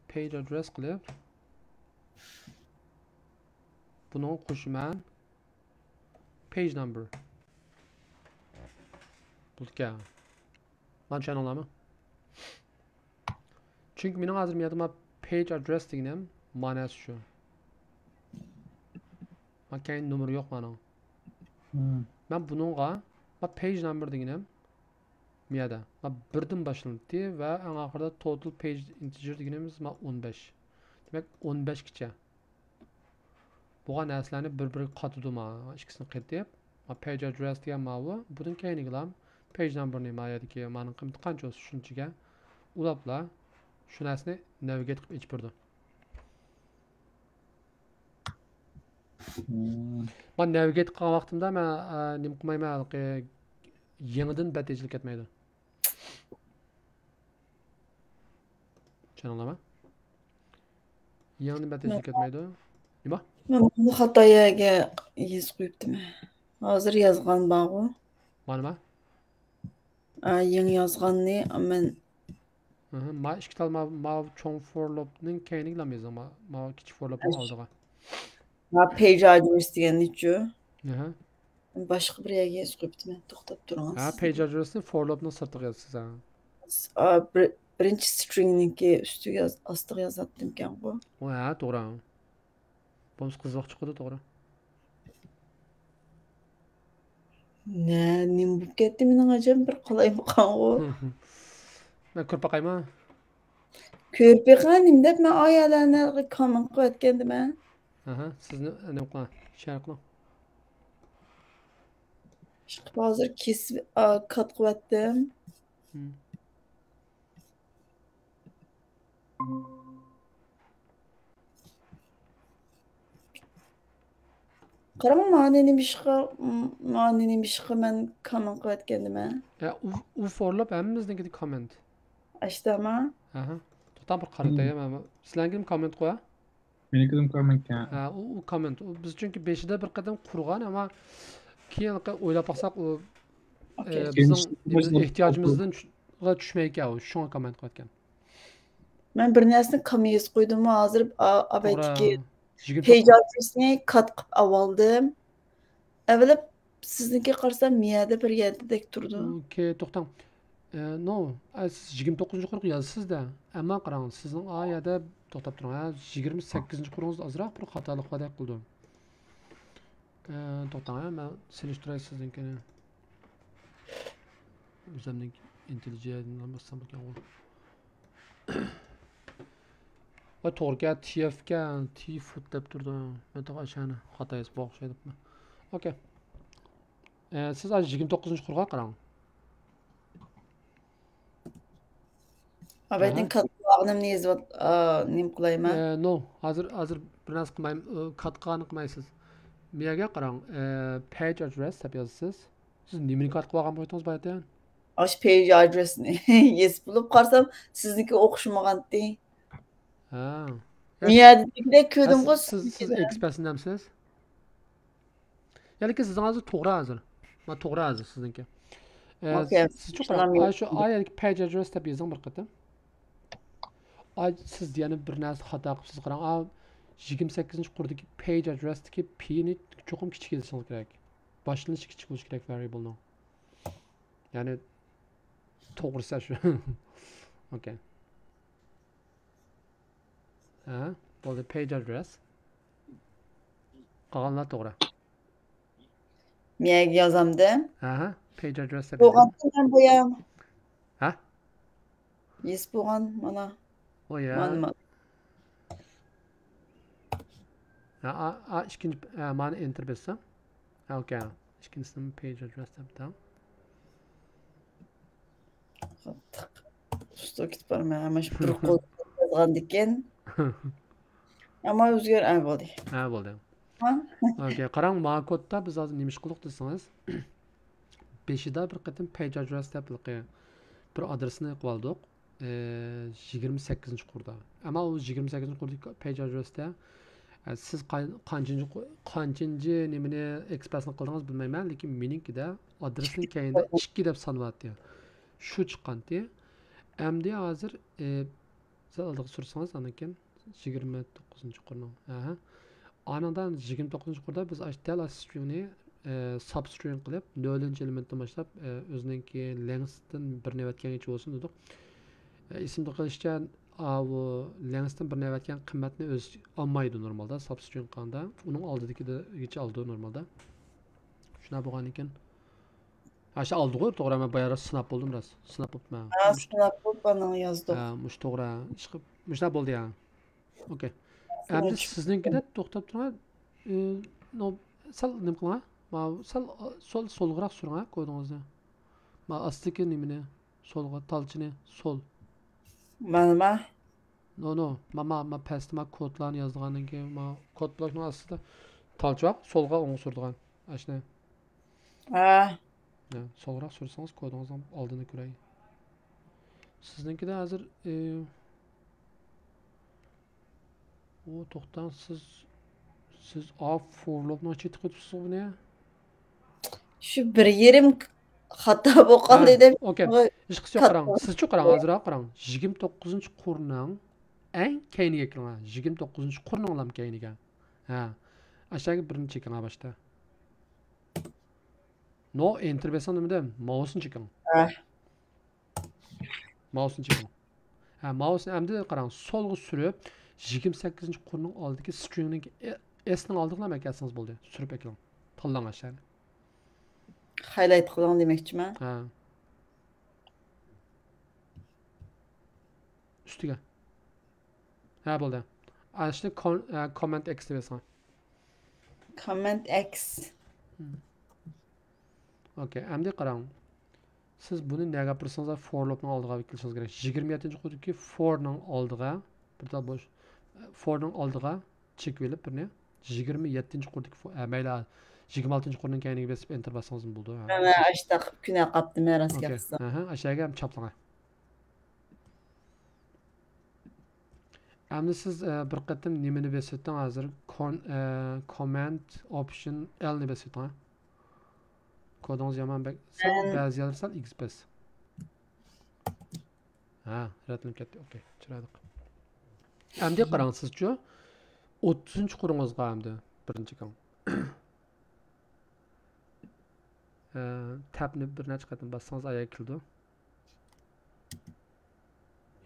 Page address قىلىپ، بۇنىڭغا قوشىمەن. Page number. بولدىكەن. مانا چۈشەندىڭلارمۇ؟ چۈنكى مېنىڭ ھازىر مېيەدە ما page address دېگىنىم ماناسى شۇ. ما كەينى نومۇرى يوق مانىڭ. مەن بۇنىڭغا ما page number دېگىنىم مېيەدە ما بىردىن باشلىنىپتى ۋە ئەڭ ئاخىرىدا total page integer دېگىنىمىز ما ئون بەش. دېمەك، ئون بەشكىچە. بولغان نەرسىلەرنى بىر-بىرىگە قاتىدۇ، ما ئىككىسىنى قېتىپ، ما page address دېگەن ماۋۇ، بۇدىن كەينىگىلام page number نى ما يەردىكى مانىڭ قىممىتى قانچە بولسا شۇنچىگە ئۇلاپلا شۇ نەرسىنى navigate قىلىپ ئېچىپ بېرىدۇ. ما navigate قىلغان ۋاقتىمدا مەن، ئە، نېمە قىلمايمەن، ھېلىقى يېڭىدىن بەت ئېچىلىپ كەتمەيدۇ. چۈشەندىڭلارمۇ؟ يېڭىدىن بەت ئېچىلىپ كەتمەيدۇ. نېمە؟ مەن بۇنى خاتا يەرگە يېزىپ قويۇپتىمەن. ھازىر يازغان بارغۇ. مانىما؟ ئا، يېڭى يازغاننى مەن. ئاھا، ما ئىككى تال ما، ما چوڭ for loop نىڭ كەينىگىلا يېزىڭ، ما، ما كىچىك for loop نىڭ ئالدىغا. ما page address دېگەننىچۇ؟ ئاھا. باشقا بىر يەرگە يېزىپ قويۇپتىمەن، توختاپ تۇرۇڭ. ھە، page address نى for loop نىڭ سىرتىغا يازىسىز، ھە. ئا، بىر-، بىرىنچى string نىڭكى ئۈستىگە ياز-، ئاستىغا يازاتتىمكەنغۇ. ئۇ، ھە، توغرا. بولمىسا قىزىق چىقىدۇ، توغرا. نە، نېمە بولۇپ كەتتى مېنىڭ ئاجام، بىر قالايمىقانغۇ. مەن كۆرۈپ باقايمۇ؟ كۆرۈپ بېقىڭ، نېمە دەپ مەن ئاياللارنى كوممېنت قىلىۋەتكەندىمەن. ئاھا، سىزنى نېمە قىلىڭ، شېئر قىلىڭ. ئىشقىلىپ ھازىر كېسىپ، ئا، كات قىلىۋەتتىم. قاراڭ، مانى نېمىشقا، مانى نېمىشقا مەن كوممېنت قىلىۋەتكەندىمەن؟ ھە، ئۇ، ئۇ for loop ھەممىمىزنىڭكىدە كوممېنت. ئاشتاما؟ ئاھا. توختاڭ، بىر قارىتاي، مەن سىلەرنىڭكىدىمۇ كوممېنت قويا. مېنىڭكىدىمۇ كوممېنت ئىكەن. ھە، ئۇ، ئۇ كوممېنت. ئۇ بىز چۈنكى بېشىدا بىر قېتىم قۇرغان، ئەمما كېيىن ئويلاپ باقساق، ئۇ، ئوكەي. ئە، بىزنىڭ ئېھتىياجىمىزدىن چۈ-، چۈشمەيدىكەن، ئۇ شۇڭا كوممېنت قىلىۋەتكەن. مەن بىر نەرسىنى كامما يېزىپ قويدۇممۇ، ھازىر ئا-، ئەۋەتتىكى پەيجاپىسنى كات قىلىپ ئاۋالدىم. ئەۋەتىپ سىزنىڭكى قارىسام، مىيەدە بىر يەردىدەك تۇرىدۇ. ئوكەي، توختاڭ. ئە، نو، ئە، سىز يىگىرمە توققۇزىنچى قۇرۇققا يازىسىز-دە. ئەمما قاراڭ، سىزنىڭ ئا يەردە، توختاپ تۇرۇڭ، ھە، يىگىرمە سەككىزىنچى قۇرۇقىڭىزدا ئازراق بىر خاتالىق باردەك قىلىدۇ. ئە، توختاڭ، ھە، مەن سېلىشتۇراي سىزنىڭكىنى. ئۆزۈمنىڭ ئىنتېللىجېنتىدىن باسسام بولىدىكەنغۇ. ۋاي، توغرىكەن، تىيەفكەن، تىيفۇت دەپ تۇرىدۇ. مەن تېخى ئاشۇنى خاتا يېزىپ بولغان ئوخشايدۇ. ئوكەي. ئە، سىز ھازىر يىگىرمە توققۇزىنچى قۇرغا قاراڭ. ئاۋەتتىن كات قىلغىنىمنى يېزىۋات-، ئا، نېمە قىلايمەن؟ ئە، نو، ھازىر، ھازىر بىر نەرسە قىلمايم، ئە، كات قىلغاننى قىلمايسىز. مىيەگە قاراڭ، ئە، پەيج ئادرېس دەپ يازىسىز. سىز نېمىنى كات قىلىۋالغان بولۇۋېتىڭىز باياتىن؟ ئاشۇ پەيج ئادرېسنى يېزىپ بولۇپ قارىسام، سىزنىڭكى ئوخشىمىغانتى. ھە. مىيەدىكىدەك كۆردۈمغۇ. سىز، سىز ئېكسپرېسنىمسىز؟ يەنىكى سىزنىڭ ھازىر توغرا ھازىر. ما توغرا ھازىر سىزنىڭكى. ئە، ئوكەي. سىزچۇ قاراڭ. ئا، شۇ ئا يەردىكى پەيج ئادرېس دەپ يېزىڭ بىر قېتىم. ئاي، سىز يەنە بىر نەرسە خاتا قىپسىز، قاراڭ. ئا، يىگىرمە سەككىزىنچى قۇردىكى page address تىكى p نى چوقۇم كىچىك يېزىشىڭىز كېرەك. باشلىنىشى كىچىك بولۇشى كېرەك variable نىڭ. يەنى توغرىسى شۇ. Okay. ھە، بولدى، page address. قالغانلار توغرا. مەيەگە يازامدىم. ھە، page address دەپ بولغان يازدىم. بۇيام. ھە؟ يېزىپ بولغان مانا. ئۇ يا. مانا، مانا. ھە، ئا، ئا، ئىككىنچى، ھە، مانا enter بېسسام. ھە، okay. ئىككىنچىسىنىمۇ page address دەپتۇ. قاتتىق ئۇستا كېتىپ بارمەن. ھەممە ئىش بىر قول يازغاندىكىن. ئەمما ئۆزگەر-، ئە، بولدى. ھە، بولدى. ھە؟ Okay، قاراڭ، ما كودتا بىز ھازىر نېمە ئىش قىلدۇق دېسىڭىز، بېشىدا بىر قېتىم page address دەپ بىر ئادرېسنى قىلىۋالدۇق. ئى، يىگىرمە سەككىزىنچى قۇردا. ئەمما ئۇ يىگىرمە سەككىزىنچى قۇردىكى page address تە، ئە، سىز قاي-، قانچىنچى قۇ-، قانچىنچى نېمىنى ئېكسپرېسنى قىلدىڭىز بىلمەيمەن، لېكىن مېنىڭكىدە ئادرېسنىڭ كەينىدە ئىككى دەپ سانىۋاتتى. شۇ چىققانتى. ئەمدى ھازىر، ئى، سىز ئالدىغا سۈرسىڭىز، ئاندىن كېيىن يىگىرمە توققۇزىنچى قۇرنىڭ. ئەھە. ئانىڭدا يىگىرمە توققۇزىنچى قۇردا بىز ئاش-، دەل ئاشۇ سترىڭنى، ئە، سابسترىڭ قىلىپ، نۆلىنچى ئېلېمېنتتىن باشلاپ، ئە، ئۆزىنىڭكى لېنگسىدىن بىر نۆۋەتكەنگىچە بولسۇن دېدۇق. ئە، ئېسىمدە قېلىشىچە، ئاۋۇ لېنگسىدىن بىر نۆۋەتكەن قىممەتنى ئۆزى ئالمايدۇ نورمالدا، سابسترىڭ قىلغاندا. ئۇنىڭ ئالدىدىكىدىگىچە ئالىدۇ نورمالدا. شۇنداق بولغاندىكىن، ھە، شۇ ئالدىغۇ، توغرا، مەن بايا راست سىناپ بولدۇم، راست سىناپ بوپتۇ مەن. ھە، سىناپ بوپ ئانىڭ يازدۇق. ھە، مۇشۇ توغرا، ئىشقىلىپ، مۇشۇنداق بولدى يا. Okay. ئەمدى سىزنىڭكىدە توختاپ تۇرغان، ئى، نو-، سەل نېمە قىلىڭ، ھە؟ ماۋۇ سەل، ئا، سول، سولغىراق سۈرۈڭ، ھە، كودىڭىزنى. ما ئاستىدىكى نېمىنى، سولغا، تالچىنى، سول. مانىما؟ نو، نو. ما، ما، ما پەستە ما كودلارنى يازىدىغاندىن كېيىن، ما كود بلوكنىڭ ئاستىدا تالچا بار، سولغا ئوڭغا سۈرىدىغان. ئاشۇنى. ھە. ھە، سولغىراق سۈرسىڭىز، كودىڭىزنىڭ ئالدىنى كۆرەي. سىزنىڭكىدە ھازىر، ئى، ئۇ، توختاڭ، سىز، سىز ئا، فور لوپنىڭ ئىچىگە تىقىۋېتىپسىز بۇنى. شۇ بىر يېرىم خاتا بولۇپ قالدى دەپ. Okay. ھېچقىسى يوق، قاراڭ. سىزچۇ قاراڭ، ھازىر قاراڭ. يىگىرمە توققۇزىنچى قۇرنىڭ ئەڭ كەينىگە كېلىڭ. يىگىرمە توققۇزىنچى قۇرنىڭ لام كەينىگە. ھە. ئاشۇ يەرگە بىرنى چېكىڭ باشتا. نو، ئېنتېر بېسىڭ نېمە دەيمەن؟ ماۋسنى چېكىڭ. ھە. ماۋسنى چېكىڭ. ھە، ماۋسنى ئەمدى قاراڭ، سولغا سۈرۈپ، يىگىرمە سەككىزىنچى قۇرنىڭ ئالدىدىكى سترىڭنىڭ ئې-، ئېسنىڭ ئالدىغىلا ئەكەلسىڭىز بولدى. سۈرۈپ ئەكىلىڭ. تاللاڭ ئاشۇنى. خايلايت قىلىڭ دېمەكچىمەن. ھە. ئۈستىگە. ھە، بولدى. ئاشۇنى كون-، ئە، كومماند ئېكس دەپ يازساڭ. كومماند ئېكس. ھىم. Okay، ئەمدى قاراڭ. سىز بۇنى نەگە ئاپىرسىڭىز، فور لوپنىڭ ئالدىغا ئېلىپ كېلىشىڭىز كېرەك. يىگىرمە يەتتىنچى قۇردىكى فورنىڭ ئالدىغا، بىر تال بوش، فورنىڭ ئالدىغا چېكىۋېلىپ بىرنى، يىگىرمە يەتتىنچى قۇردىكى فو-، ئە، مەيلى، يىگىرمە ئالتىنچى قۇرنىڭ كەينىگە بېسىپ ئېنتېر باسسىڭىزمۇ بولىدۇ. ھە. مانا ئاشتا قىلىپ كۈنە قاپتىمەن، راست گەپ قىلسام. ئەھە، ئاشۇ يەرگە ھەم چاپلىڭە. ئەمدى سىز، ئە، بىر قېتىم نېمىنى بېسىۋېتىڭ ھازىر؟ كون-، ئە، كومماند ئوپشن ئېل نى بېسىۋېتىڭ، ھە؟ كودىڭىز يامان بەك، سەل بەزى يەرلىرى سەل ئېگىز پەس. ھە، رەتلىنىپ كەتتى. Okay، چىرايلىق. ئەمدى قاراڭ سىزچۇ، ئوتتۇزىنچى قۇرىڭىزغا ئەمدى بىرىنچى كىڭ. ئە، تەپنى بىر نەچچە قېتىم باسسىڭىز ئاياغ كېلىدۇ.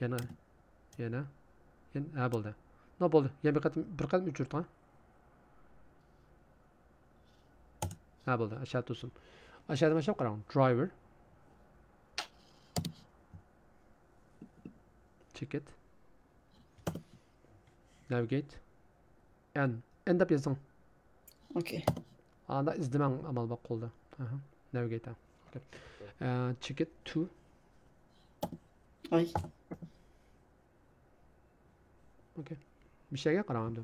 يەنە، يەنە، يەنە، ھە، بولدى. نو بولدى. يەنە بىر قېتىم، بىر قېتىم ئۆچۈرتۈڭ، ھە. ھە، بولدى. ئاشۇ تۇرسۇن. ئاشۇ يەردىن باشلاپ قاراڭ. درايۋېر. تىكېت. ناۋىگېيت. ئېن. ئېن دەپ يېزىڭ. Okay. ئاندا ئىزدىمەڭ ئامال بار قولدا. ئاھا. ناۋىگېيت. Okay. ئە، تىكېت تو. ئاي. Okay. مۇشۇ يەرگە قاراڭ ئەمدى.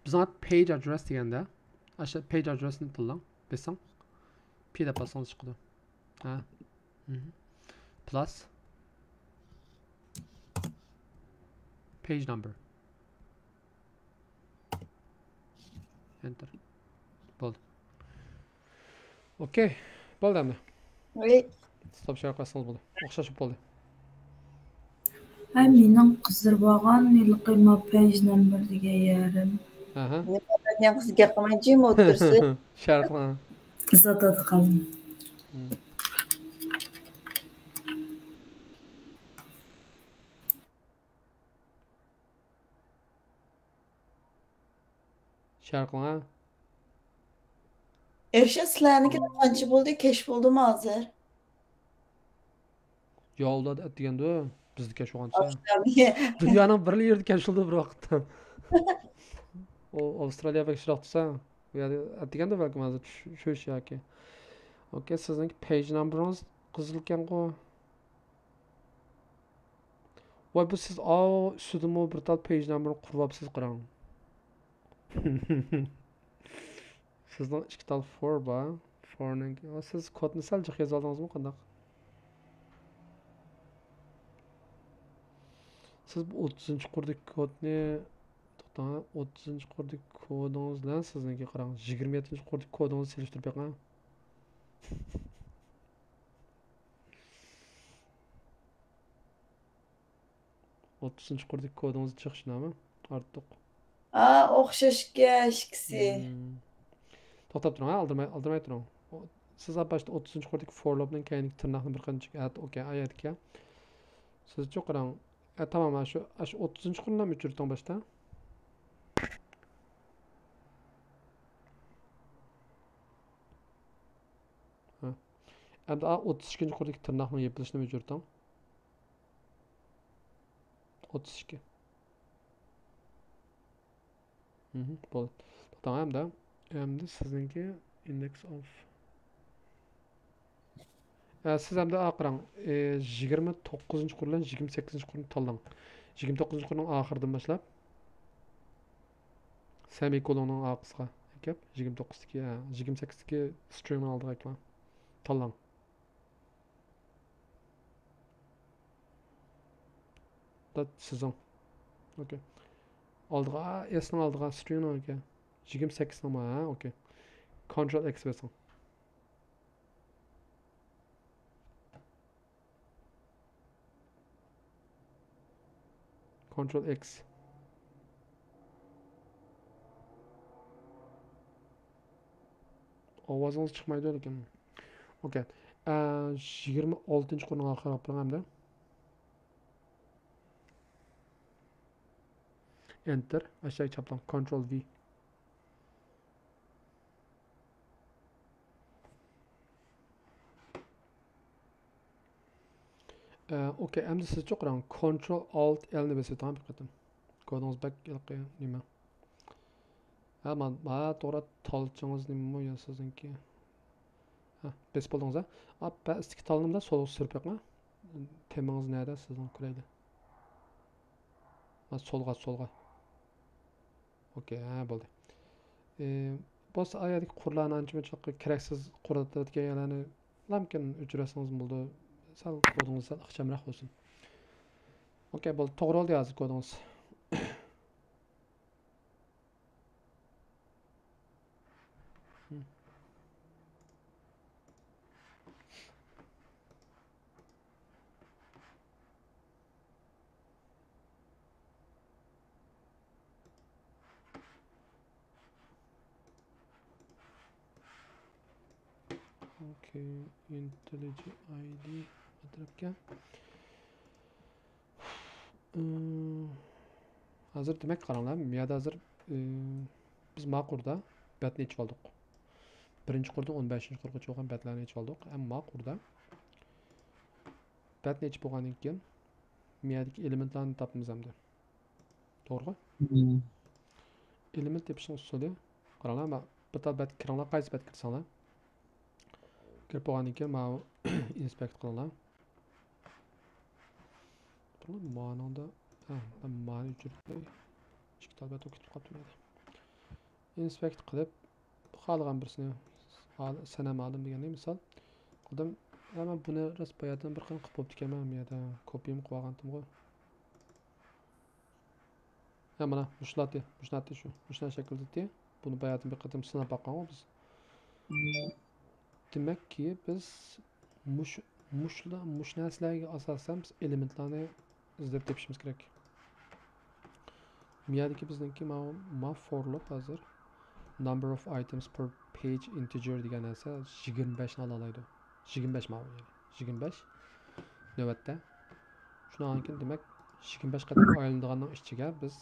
بىزنىڭ page address دېگەندە، ئاشۇ page address نى تاللاڭ، بېسىڭ. پى دەپ باسسىڭىز چىقىدۇ. ھە. مھم. پلۇس. Page number. ئېنتېر. بولدى. Okay. بولدى ئەمدى. ۋەي. ستوپ شېئر قىلسىڭىز بولدى. ئوخشاش بولدى. ھە، مېنىڭ قىزىرىپ ئالغان ھېلىقى ما پەيج نومۇر دېگەن يېرىم. ئەھە. نېمە، مەن يالغۇز گەپ قىلماي جىم ئولتۇرسىز. شەرت قىلىڭ. زادادا قالدىم. شەرت قىلىڭ، ھە. ئېرشات، سىلەرنىڭكى قانچە بولدى؟ كەچ بولدىمۇ ھازىر؟ ياۋلاردا ئەتىگەندۇ، بىزدە كەچ بولغانچە. ئاۋسترالىيە. دۇنيانىڭ بىرلا يېرىدە كەچ بولىدۇ بىر ۋاقىتتا. ئۇ ئاۋسترالىيە بەك يىراق تۇرسا، ئۇ يەردە ئەتىگەندە بەلكىم ھازىر چۈش، چۈش ياكى. ئوكەي، سىزنىڭ پەيج نومۇرىڭىز قىزىلكەنغۇ. ۋاي، بۇ سىز ئاۋۇ ئۈستىدىمۇ بىر تال پەيج نومۇرىنى قۇرۇۋاپسىز، قاراڭ. سىزنىڭ ئىككى تال فور بار. فورنىڭ، سىز كودنى سەل جىق يېزىۋالدىڭىزمۇ، قانداق؟ سىز بۇ ئوتتۇزىنچى قۇردىكى كودنى، توختاڭ، ئوتتۇزىنچى قۇردىكى كودىڭىز بىلەن سىزنىڭكى، قاراڭ، يىگىرمە يەتتىنچى قۇردىكى كودىڭىزنى سېلىشتۇرۇپ بېقىڭ. ئوتتۇزىنچى قۇردىكى كودىڭىز جىق شۇنداقمۇ؟ ئارتۇق. ئا، ئوخشاشكەن ئىككىسى. مم. توختاپ تۇرۇڭ، ھە، ئالدىرىماي، ئالدىرىماي تۇرۇڭ. ئۇ، سىز باشتا ئوتتۇزىنچى قۇردىكى فور لوپنىڭ كەينىدىكى تىرناقنى بىر قانچە، ھە، ئوكەي، ئايەتكە. سىزچۇ قاراڭ. ھە، تامام، ھە، شۇ، ھە، شۇ ئوتتۇزىنچى قۇرنى ئۆچۈرتۈڭ باشتا. ھە. ئەمدى ئا، ئوتتۇز ئىككىنچى قۇردىكى تىرناقنىڭ يېپىلىشىنى ئۆچۈرتۈڭ. ئوتتۇز ئىككى. مھم، بولدى. توختاڭ ئەمدى. ئەمدى سىزنىڭكى index of. ئە، سىز ئەمدى ئا، قاراڭ. ئى، يىگىرمە توققۇزىنچى قۇر بىلەن يىگىرمە سەككىزىنچى قۇرنى تاللاڭ. يىگىرمە توققۇزىنچى قۇرنىڭ ئاخىرىدىن باشلاپ، سېمىكولوننىڭ ئارقىسىغا ئەكەپ، يىگىرمە توققۇزدىكى، ھە، يىگىرمە سەككىزدىكى سترىڭنىڭ ئالدىغا ئەكىۋال. تاللاڭ. دات سىزىڭ. ئوكەي. ئالدىغا، ئېسنىڭ ئالدىغا سترىڭنىڭ، ئوكەي. يىگىرمە سەككىزنىڭ ما، ھە، ئوكەي. كونترول ئېكس بېسىڭ. كونترول ئېكس. ئاۋازىڭىز چىقمايدۇ لېكىن. ئوكەي. ئە، يىگىرمە ئالتىنچى قۇرنىڭ ئاخىرىغا بېرىڭ ئەمدى. ئېنتېر. ئاشاغا چاپلاڭ. كونترول ۋى. ئە، ئوكەي، ئەمدى سىزچۇ قاراڭ، كونترول ئالت ئېلنى بېسىۋېتىڭ بىر قېتىم. كودىڭىز بەك ھېلىقى نېمە. ھە، ما-، ھە، توغرا، تالچىڭىز نېمىمۇ يا سىزنىڭكى؟ ھە، بېسىپ بولدىڭىز، ھە؟ ئاپپا ئۈستىكى تالنىمۇ سولغا سۈرۈپ بېقىڭ. تېمىڭىز نەدە سىزنىڭ، كۆرەيلى. ھە، سولغا، سولغا. ئوكەي، ھە، بولدى. ئى، بولسا ئايەردىكى قۇرلارنى ئانچە مۇنچە كېرەكسىز قۇرۇۋېتىدىكەن يەرلەرنى لامكىن ئۆچۈرەسىڭىز بولىدۇ. سەل كودىڭىز سەل ئىخچامراق بولسۇن. ئوكەي، بولدى. توغرا بولدى ھازىر كودىڭىز. ئوكەي، IntelliJ IDE ئەتراپكە. ئىم، ھازىر دېمەك، قاراڭلار، مۇيەردە ھازىر، ئىم، بىز ما قۇردا بەتنى ئېچىۋالدۇق. بىرىنچى قۇردىن ئون بەشىنچى قۇرغىچە بولغان بەتلەرنى ئېچىۋالدۇق. ئەمما ما قۇردا بەتنى ئېچىپ بولغاندىن كېيىن، مۇيەردىكى ئېلېمېنتلارنى تاپىمىز ئەمدى. توغرىغۇ؟ مم. ئېلېمېنت تېپىشنىڭ ئۇسۇلى، قاراڭلار، ما-، بىر تال بەتكە كىرىڭلار، قايسى بەتكە كىرسەڭلار. كىرىپ بولغاندىن كېيىن، ماۋۇ ئىنسپېكت قىلىڭلار. مانىڭدا، ھە، مەن مانى ئۆچۈرۈپ قوياي. ئىككى تال بەت كېتىپ قاپتۇ مەندە. ئىنسپېكت قىلىپ، خالىغان بىرسىنى، ھال-، سەنەم ئالدىم دېگەندەك مىسال. قىلدىم. ھە، مەن بۇنى راست باياتىن بىر قېتىم قىلىپ بوپتىكەنمەن، يەنە كوپىيەمۇ قىلىۋالغانتىمغۇ. ھە، مانا، مۇشۇلاتتى، مۇشۇلاتتى شۇ، مۇشۇلار شەكىلدىتتى. بۇنى باياتىن بىر قېتىم سىناپ باققانغۇ بىز. دېمەككى، بىز مۇش-، مۇشۇلا-، مۇشۇ نەرسىلەرگە ئاساسەن بىز ئېلېمېنتلارنى ئىزدەپ تېپىشىمىز كېرەك. مىيەدىكى بىزنىڭكى ما، ما for loop ھازىر number of items per page integer دېگەن نەرسە يىگىرمە بەشنى ئالالايدۇ. يىگىرمە بەش ما، يەنى يىگىرمە بەش نۆۋەتتە. شۇنىڭدىن كېيىن دېمەك يىگىرمە بەش قېتىم ئايلىنىدىغاننىڭ ئىچىگە بىز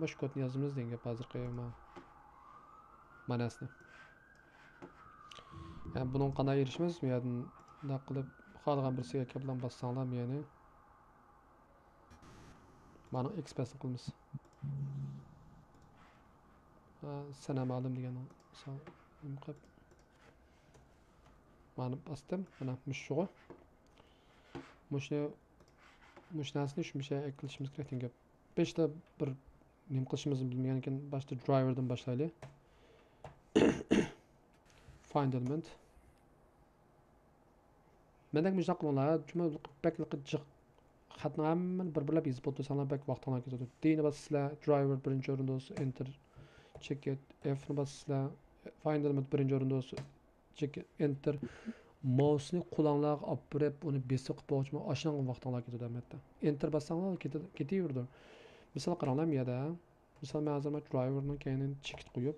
مۇشۇ كودنى يازىمىز دېگەن گەپ ھازىرقى ما، ماناسنى. يەنى بۇنىڭغا قانداق ئېرىشىمىز؟ بۇ يەردىن مۇنداق قىلىپ خالىغان بىرسىگە كەپلەن باسساڭلار يەنى مانا ئېكسپرېسنى قىلىمىز. ھە، سەنەم ئالىم دېگەن مىسال قىلىپ مانا باستىم. مانا مۇشۇغۇ. مۇشۇنى، مۇشۇ نەرسىنى شۇ مۇشۇ ئەكىلىشىمىز كېرەك دېگەن گەپ. بېشىدا بىر نېمە قىلىشىمىزنى بىلمىگەنكىن باشتا درايۋېردىن باشلايلى. Find element. مەندەك مۇشۇنداق قىلىڭلار. جۇمۇ بەك جىق. خەتنىڭ ھەممىنى بىر-بىرلەپ يېزىپ ئولتۇرساڭلار بەك ۋاقتىڭلار كېتىدۇ. دىنى باسىسىلەر، درايۋېر بىرىنچى ئورۇندا بولسا، ئېنتېر، چېك ئېت، ئېفنى باسىسىلەر، فايند ئېلېمېنت بىرىنچى ئورۇندا بولسا، چېك ئېنتېر. ماۋسنى قولۇڭلارغا ئاپىرىپ، ئۇنى بېسىپ قىلىپ بولغۇچە ئاشۇنىڭغا ۋاقتىڭلار كېتىدۇ، ئەلۋەتتە. ئېنتېر باسساڭلار كېتىدۇ، كېتىۋېرىدۇ. مىسال قاراڭلار، بۇ يەردە. مىسال، مەن ھازىر مانا درايۋېرنىڭ كەينىدىن چېكىت قويۇپ،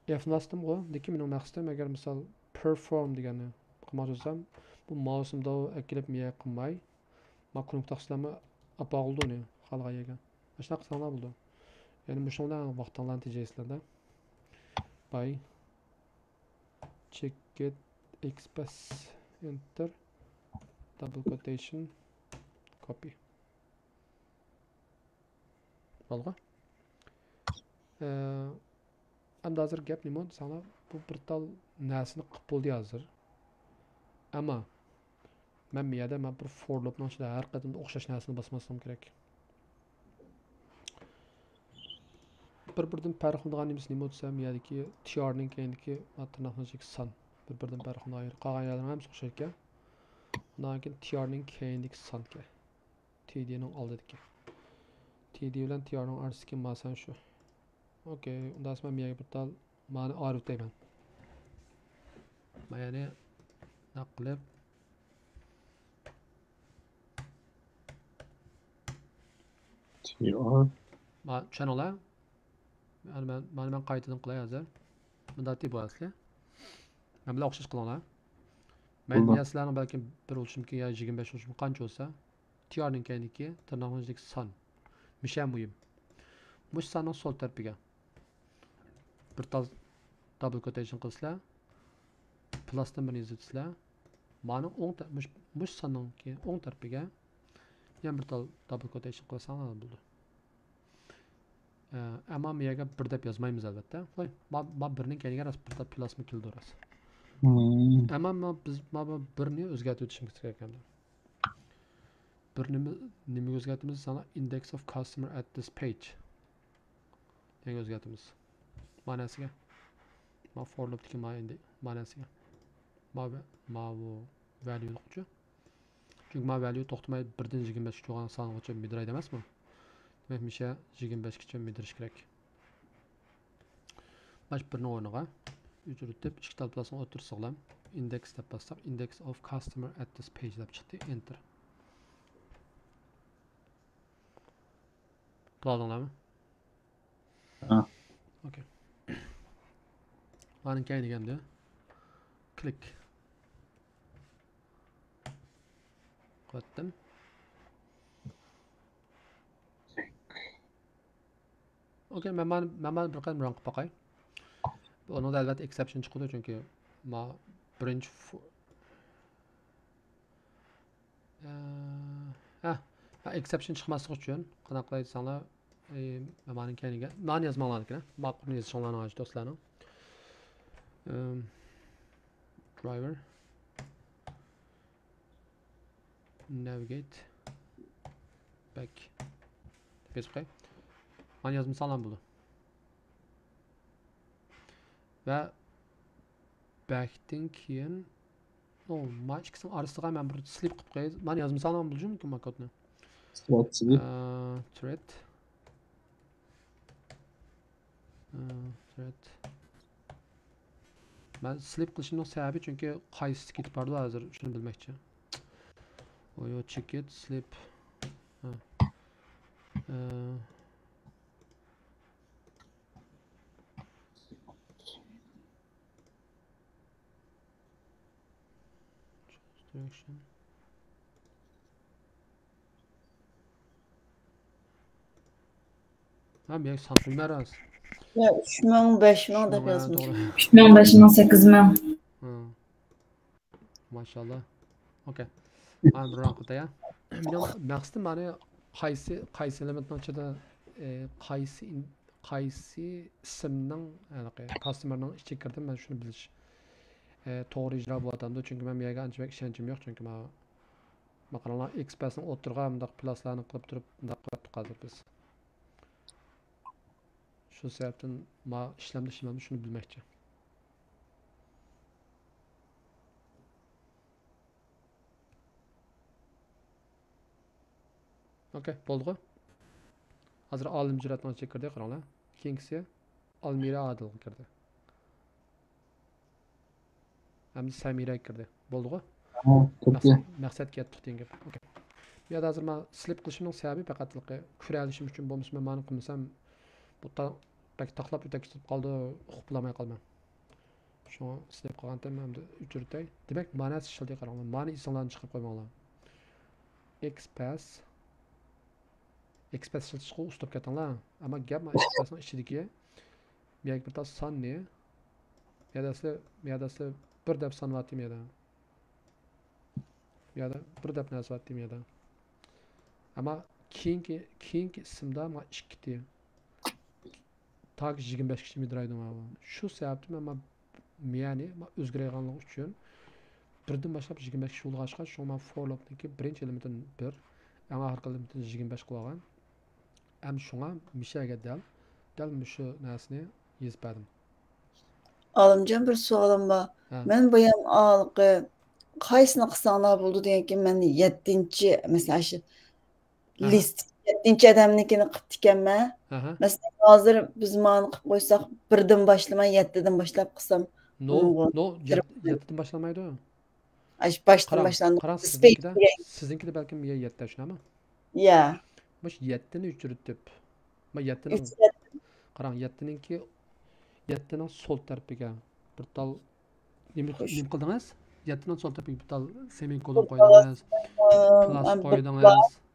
ئېفنى باستىمغۇ، لېكىن مېنىڭ مەقسىتىم، ئەگەر مىسال، پېرفورم دېگەننى قىلماقچى بولسام، بۇ ماۋسۇمدا ئەكېلىپ مىيە قىلماي، ما كۇنۇپكا تاقىسىلەرمۇ ئاپارغىلى ئۇنى خالىغان يەرگە. ئاشۇنداق قىلساڭلار بولىدۇ. يەنى مۇشۇنىڭ بىلەن ۋاقتىڭلارنى تېجەيسىلەر-دە. باي. چېكىت ئېكسپرېس. ئېنتېر. دابل كوتېيشن. كوپى. بولغا. ئە، ئەمدى ھازىر گەپ نېمە دېسەڭلار، بۇ بىر تال نەرسىنى قىلىپ بولدى ھازىر. ئەمما مەن بۇ يەردە مەن بىر فور لوپنىڭ ئىچىدە ھەر قېتىمدا ئوخشاش نەرسىنى باسماسلىقىم كېرەك. بىر-بىرىدىن پەرقلىنىدىغان نېمىسى نېمە دېسەم، بۇ يەردىكى تىئارنىڭ كەينىدىكى تىرناقنىڭ ئىچىدىكى سان بىر-بىرىدىن پەرقلىنىدۇ. قالغان يەرلەرنىڭ ھەممىسى ئوخشايدىكەن. ئۇنىڭدىن كېيىن تىئارنىڭ كەينىدىكى سانكەن. تىدىنىڭ ئالدىدىكى. تىدى بىلەن تىئارنىڭ ئارىسىدىكى ماسەن شۇ. ئوكەي، ئۇنداق مەن بۇ يەرگە بىر تال مانى ئايرىۋېتەيمەن. مايەنى نەق قىلىپ. تىئار. ما، چۈشەنىڭلار؟ مانا مەن، مانا مەن قايتىدىن قىلاي ھازىر. مۇنداق دېيىپ بولاسىلەر. مەن بىلەن ئوخشاش قىلىڭلار. مەن بولدى. يا سىلەرنىڭ بەلكىم بىر بولۇشى مۇمكىن، يا يىگىرمە بەش بولۇشى مۇمكىن، قانچە بولسا. تىئارنىڭ كەينىدىكى تىرناقنىڭ ئىچىدىكى سان. مۇشۇ مۇھىم. مۇشۇ ساننىڭ سول تەرىپىگە بىر تال دابل كوتېيشن قىلىسىلەر. پلۇستىن بىرنى يېزىۋېتىسىلەر. مانىڭ ئوڭ تە-، مۇش-، مۇشۇ ساننىڭكى ئوڭ تەرىپىگە يەنە بىر تال دابل كوتېيشن قىلساڭلار بولىدۇ. ئە، ئەمما بۇ يەرگە بىر دەپ يازمايمىز، ئەلۋەتتە. قوي، ما، ما بىرنىڭ كەينىگە راست بىر تال پلۇسمۇ كېلىدۇ، راست. مم. ئەمما ما بىز، ما بۇ بىرنى ئۆزگەرتىۋېتىشىمىز كېرەك ئەمدى. بىرنى نېمىگە ئۆزگەرتىمىز؟ سانا index of customer at this page دېگەنگە ئۆزگەرتىمىز. ماناسىگە. ما فور لوپتىكى ما ئەمدى ماناسىگە. ما ۋە-، ما بۇ ۋەليۇلۇقچۇ. چۈنكى ما ۋەليۇ توختىماي بىردىن يىگىرمە بەشكە بولغان سانغىچە مىدىرايدۇ ئەمەسمۇ؟ دېمەك، مىشە يىگىرمە بەشكىچە مىدىرىش كېرەك. ماش بىرنىڭ ئورنىغا ئۆچۈرتۈپ، ئىككى تال پلۇسنىڭ ئوتتۇرىسىغا ئىندېكس دەپ باسساق، index of customer at this page دەپ چىقتى. ئېنتېر. قىلالدىڭلارمۇ؟ ھە. ئوكەي. مانىڭ كەينىگە ئەمدى كلىك قىلىۋەتتىم. ئوكەي، مەن مانا، مەن مانا بىر قېتىم ران قىلىپ باقاي. ئۇنىڭدا ئەلۋەتتە ئېكسېپشن چىقىدۇ، چۈنكى ما بىرىنچى فو-، ئە، ھە، ھە، ئېكسېپشن چىقماسلىقى ئۈچۈن قانداق قىلاي دېسەڭلار، ئى، مانا كەينىگە، مانى يازماڭلار لېكىن، ھە، ماقۇلنى يېزىشىڭلارنى ھاجىتى دوستلارنىڭ. ئىم، درايۋېر. نەۋىگەيت بەك. دەپ يېزىپ قوياي. مانا يازمىساڭلار بولىدۇ. ۋە بەكتىن كېيىن، ئو، ما ئىككىسىنىڭ ئارىسىغا مەن بىر سلىپ قىلىپ قوياي. مانا يازمىساڭلار بولىدۇ مۇمكىن ما كودنى. سلىپ، سلىپ. ئە، ترېد. ئە، ترېد. مەن سلىپ قىلىشىمنىڭ سەۋەبى، چۈنكى قايسىسى كېتىپ بارىدۇ ھازىر، شۇنى بىلمەكچى. ئويو چېكىت سلىپ. ھە. ئە، ھە، مېنىڭ سانسۇن ئەمەس. يا، ئۈچ مىڭ، بەش مىڭ دەپ يازمىدى. توغرا. ئۈچ مىڭ، بەش مىڭ، سەككىز مىڭ. ھە. ماشاللا. ئوكەي. مانا بىر راۋۇند قىلدى يا. مېنىڭ مەقسىتىم مانا قايسى، قايسى ئېلېمېنتنىڭ ئىچىدە، ئە، قايسى ئىن-، قايسى ئىسىمنىڭ، ھېلىقى، كاستمېرنىڭ ئىچىگە كىردى، مەن شۇنى بىلىش. ئە، توغرا ئىجرا بولۇۋاتامدۇ؟ چۈنكى مەن بۇ يەرگە ئانچە بەك ئىشەنچىم يوق، چۈنكى مانا، مانا قاراڭلار، ئېكسپرېسنىڭ ئوتتۇرىغا مۇنداق پلاسلارنى قىلىپ تۇرۇپ، مۇنداق قىلىۋاتتۇق ھازىر بىز. شۇ سەۋەبتىن ما ئىشلەمدى، ئىشلەمدى، شۇنى بىلمەكچى. ئوكەي، بولدىغۇ. ھازىر ئالىم جۈرئەتنىڭ ئىچىگە كىردى، قاراڭلار. كېيىنكىسى ئالمىرا ئادىلغا كىردى. ئەمدى سەمىرە كىردى. بولدىغۇ؟ ھە، كىردى. مەقسەت، مەقسەتكە يەتتۇق دېگەن گەپ. ئوكەي. بۇ يەردە ھازىر مانا سلىپ قىلىشىمنىڭ سەۋەبى پەقەتلىقى كۆرەلىشىم ئۈچۈن، بولمىسا مەن مانا قىلمىسام، بۇ تا-، بەك تاقلاپ ئۆتەك كېتىپ قالىدۇ، ئۇقۇپ بولالماي قالىمەن. شۇڭا سلىپ قىلغانتىم، ئەمدى ئۆچۈرۈۋېتەي. دېمەك، ماناسى ئىشلىدى، قاراڭلار. مانى ئېسىڭلارنى چىقىرىپ قويماڭلار. ئېكسپرېس. ئېكسپرېس ئىشلىتىشقا ئۇستاپ كەتتىڭلار. ئەمما گەپ مانا ئېكسپرېسنىڭ ئىچىدىكى، بۇ يەرگە بىر تال ساننى، بۇ يەردە سىلەر، بۇ يەردە سىلەر بىر دەپ سانىۋاتىمەن يەردە. بۇ يەردە بىر دەپ نەرسە بارتىمەن يەردە. ئەمما كېيىنكى، كېيىنكى ئىسىمدا مانا ئىككى تىيىن. تاكى يىگىرمە بەشكىچە مىدىرايدۇ مانا. شۇ سەۋەبتىن مەن مانا مىيەنى مانا ئۆزگىرەيدىغانلىقى ئۈچۈن بىردىن باشلاپ يىگىرمە بەشكىچە بولغاچقا، شۇڭا مانا فور لوپنىڭكى بىرىنچى ئېلېمېنتىدىن بىر، ئەڭ ئاخىرقى ئېلېمېنتىنى يىگىرمە بەش قىلىۋالغان. ھەم شۇڭا مىشەگە دەل، دەل مۇشۇ نەرسىنى يېزىپ بەردىم. ئالىمجان، بىر سوئالىم بار. ھە. مەن بايام ھېلىقى قايسىنى قىلساڭلار بولىدۇ دېگەنكىن، مەن يەتتىنچى، مەسىلەن، ئاشۇ ئەھە. لىست يەتتىنچى ئادەمنىڭكىنى قىپتىكەنمەن. ئەھە. مەسىلەن، ھازىر بىز مانى قىلىپ قويساق، بىردىن باشلىماي، يەتتىدىن باشلاپ قىلسام، نو، ئۇنىڭغا نو، يەت-، يەتتىدىن باشلىمايدۇ. ئاش باشتىن قاراڭ، باشلاندى. قاراڭ، سىزنىڭكىدە، سىزنىڭكىدە بەلكىم يە يەتتە، شۇنداقمۇ؟ يا. مۇشۇ يەتتىنى ئۆچۈرۈۋېتىپ، ما يەتتىنىڭ، ئۆچۈرۈۋەت- قاراڭ، يەتتىنىڭكى، يەتتىنىڭ سول تەرىپىگە بىر تال نېمە، خوش. نېمە قىلدىڭىز؟ يەتتىنىڭ سول تەرىپىگە بىر تال سېمىكولون قويدىڭىز. ئىم، پلاس ئەم، قويدىڭىز. يەتتىنىڭ،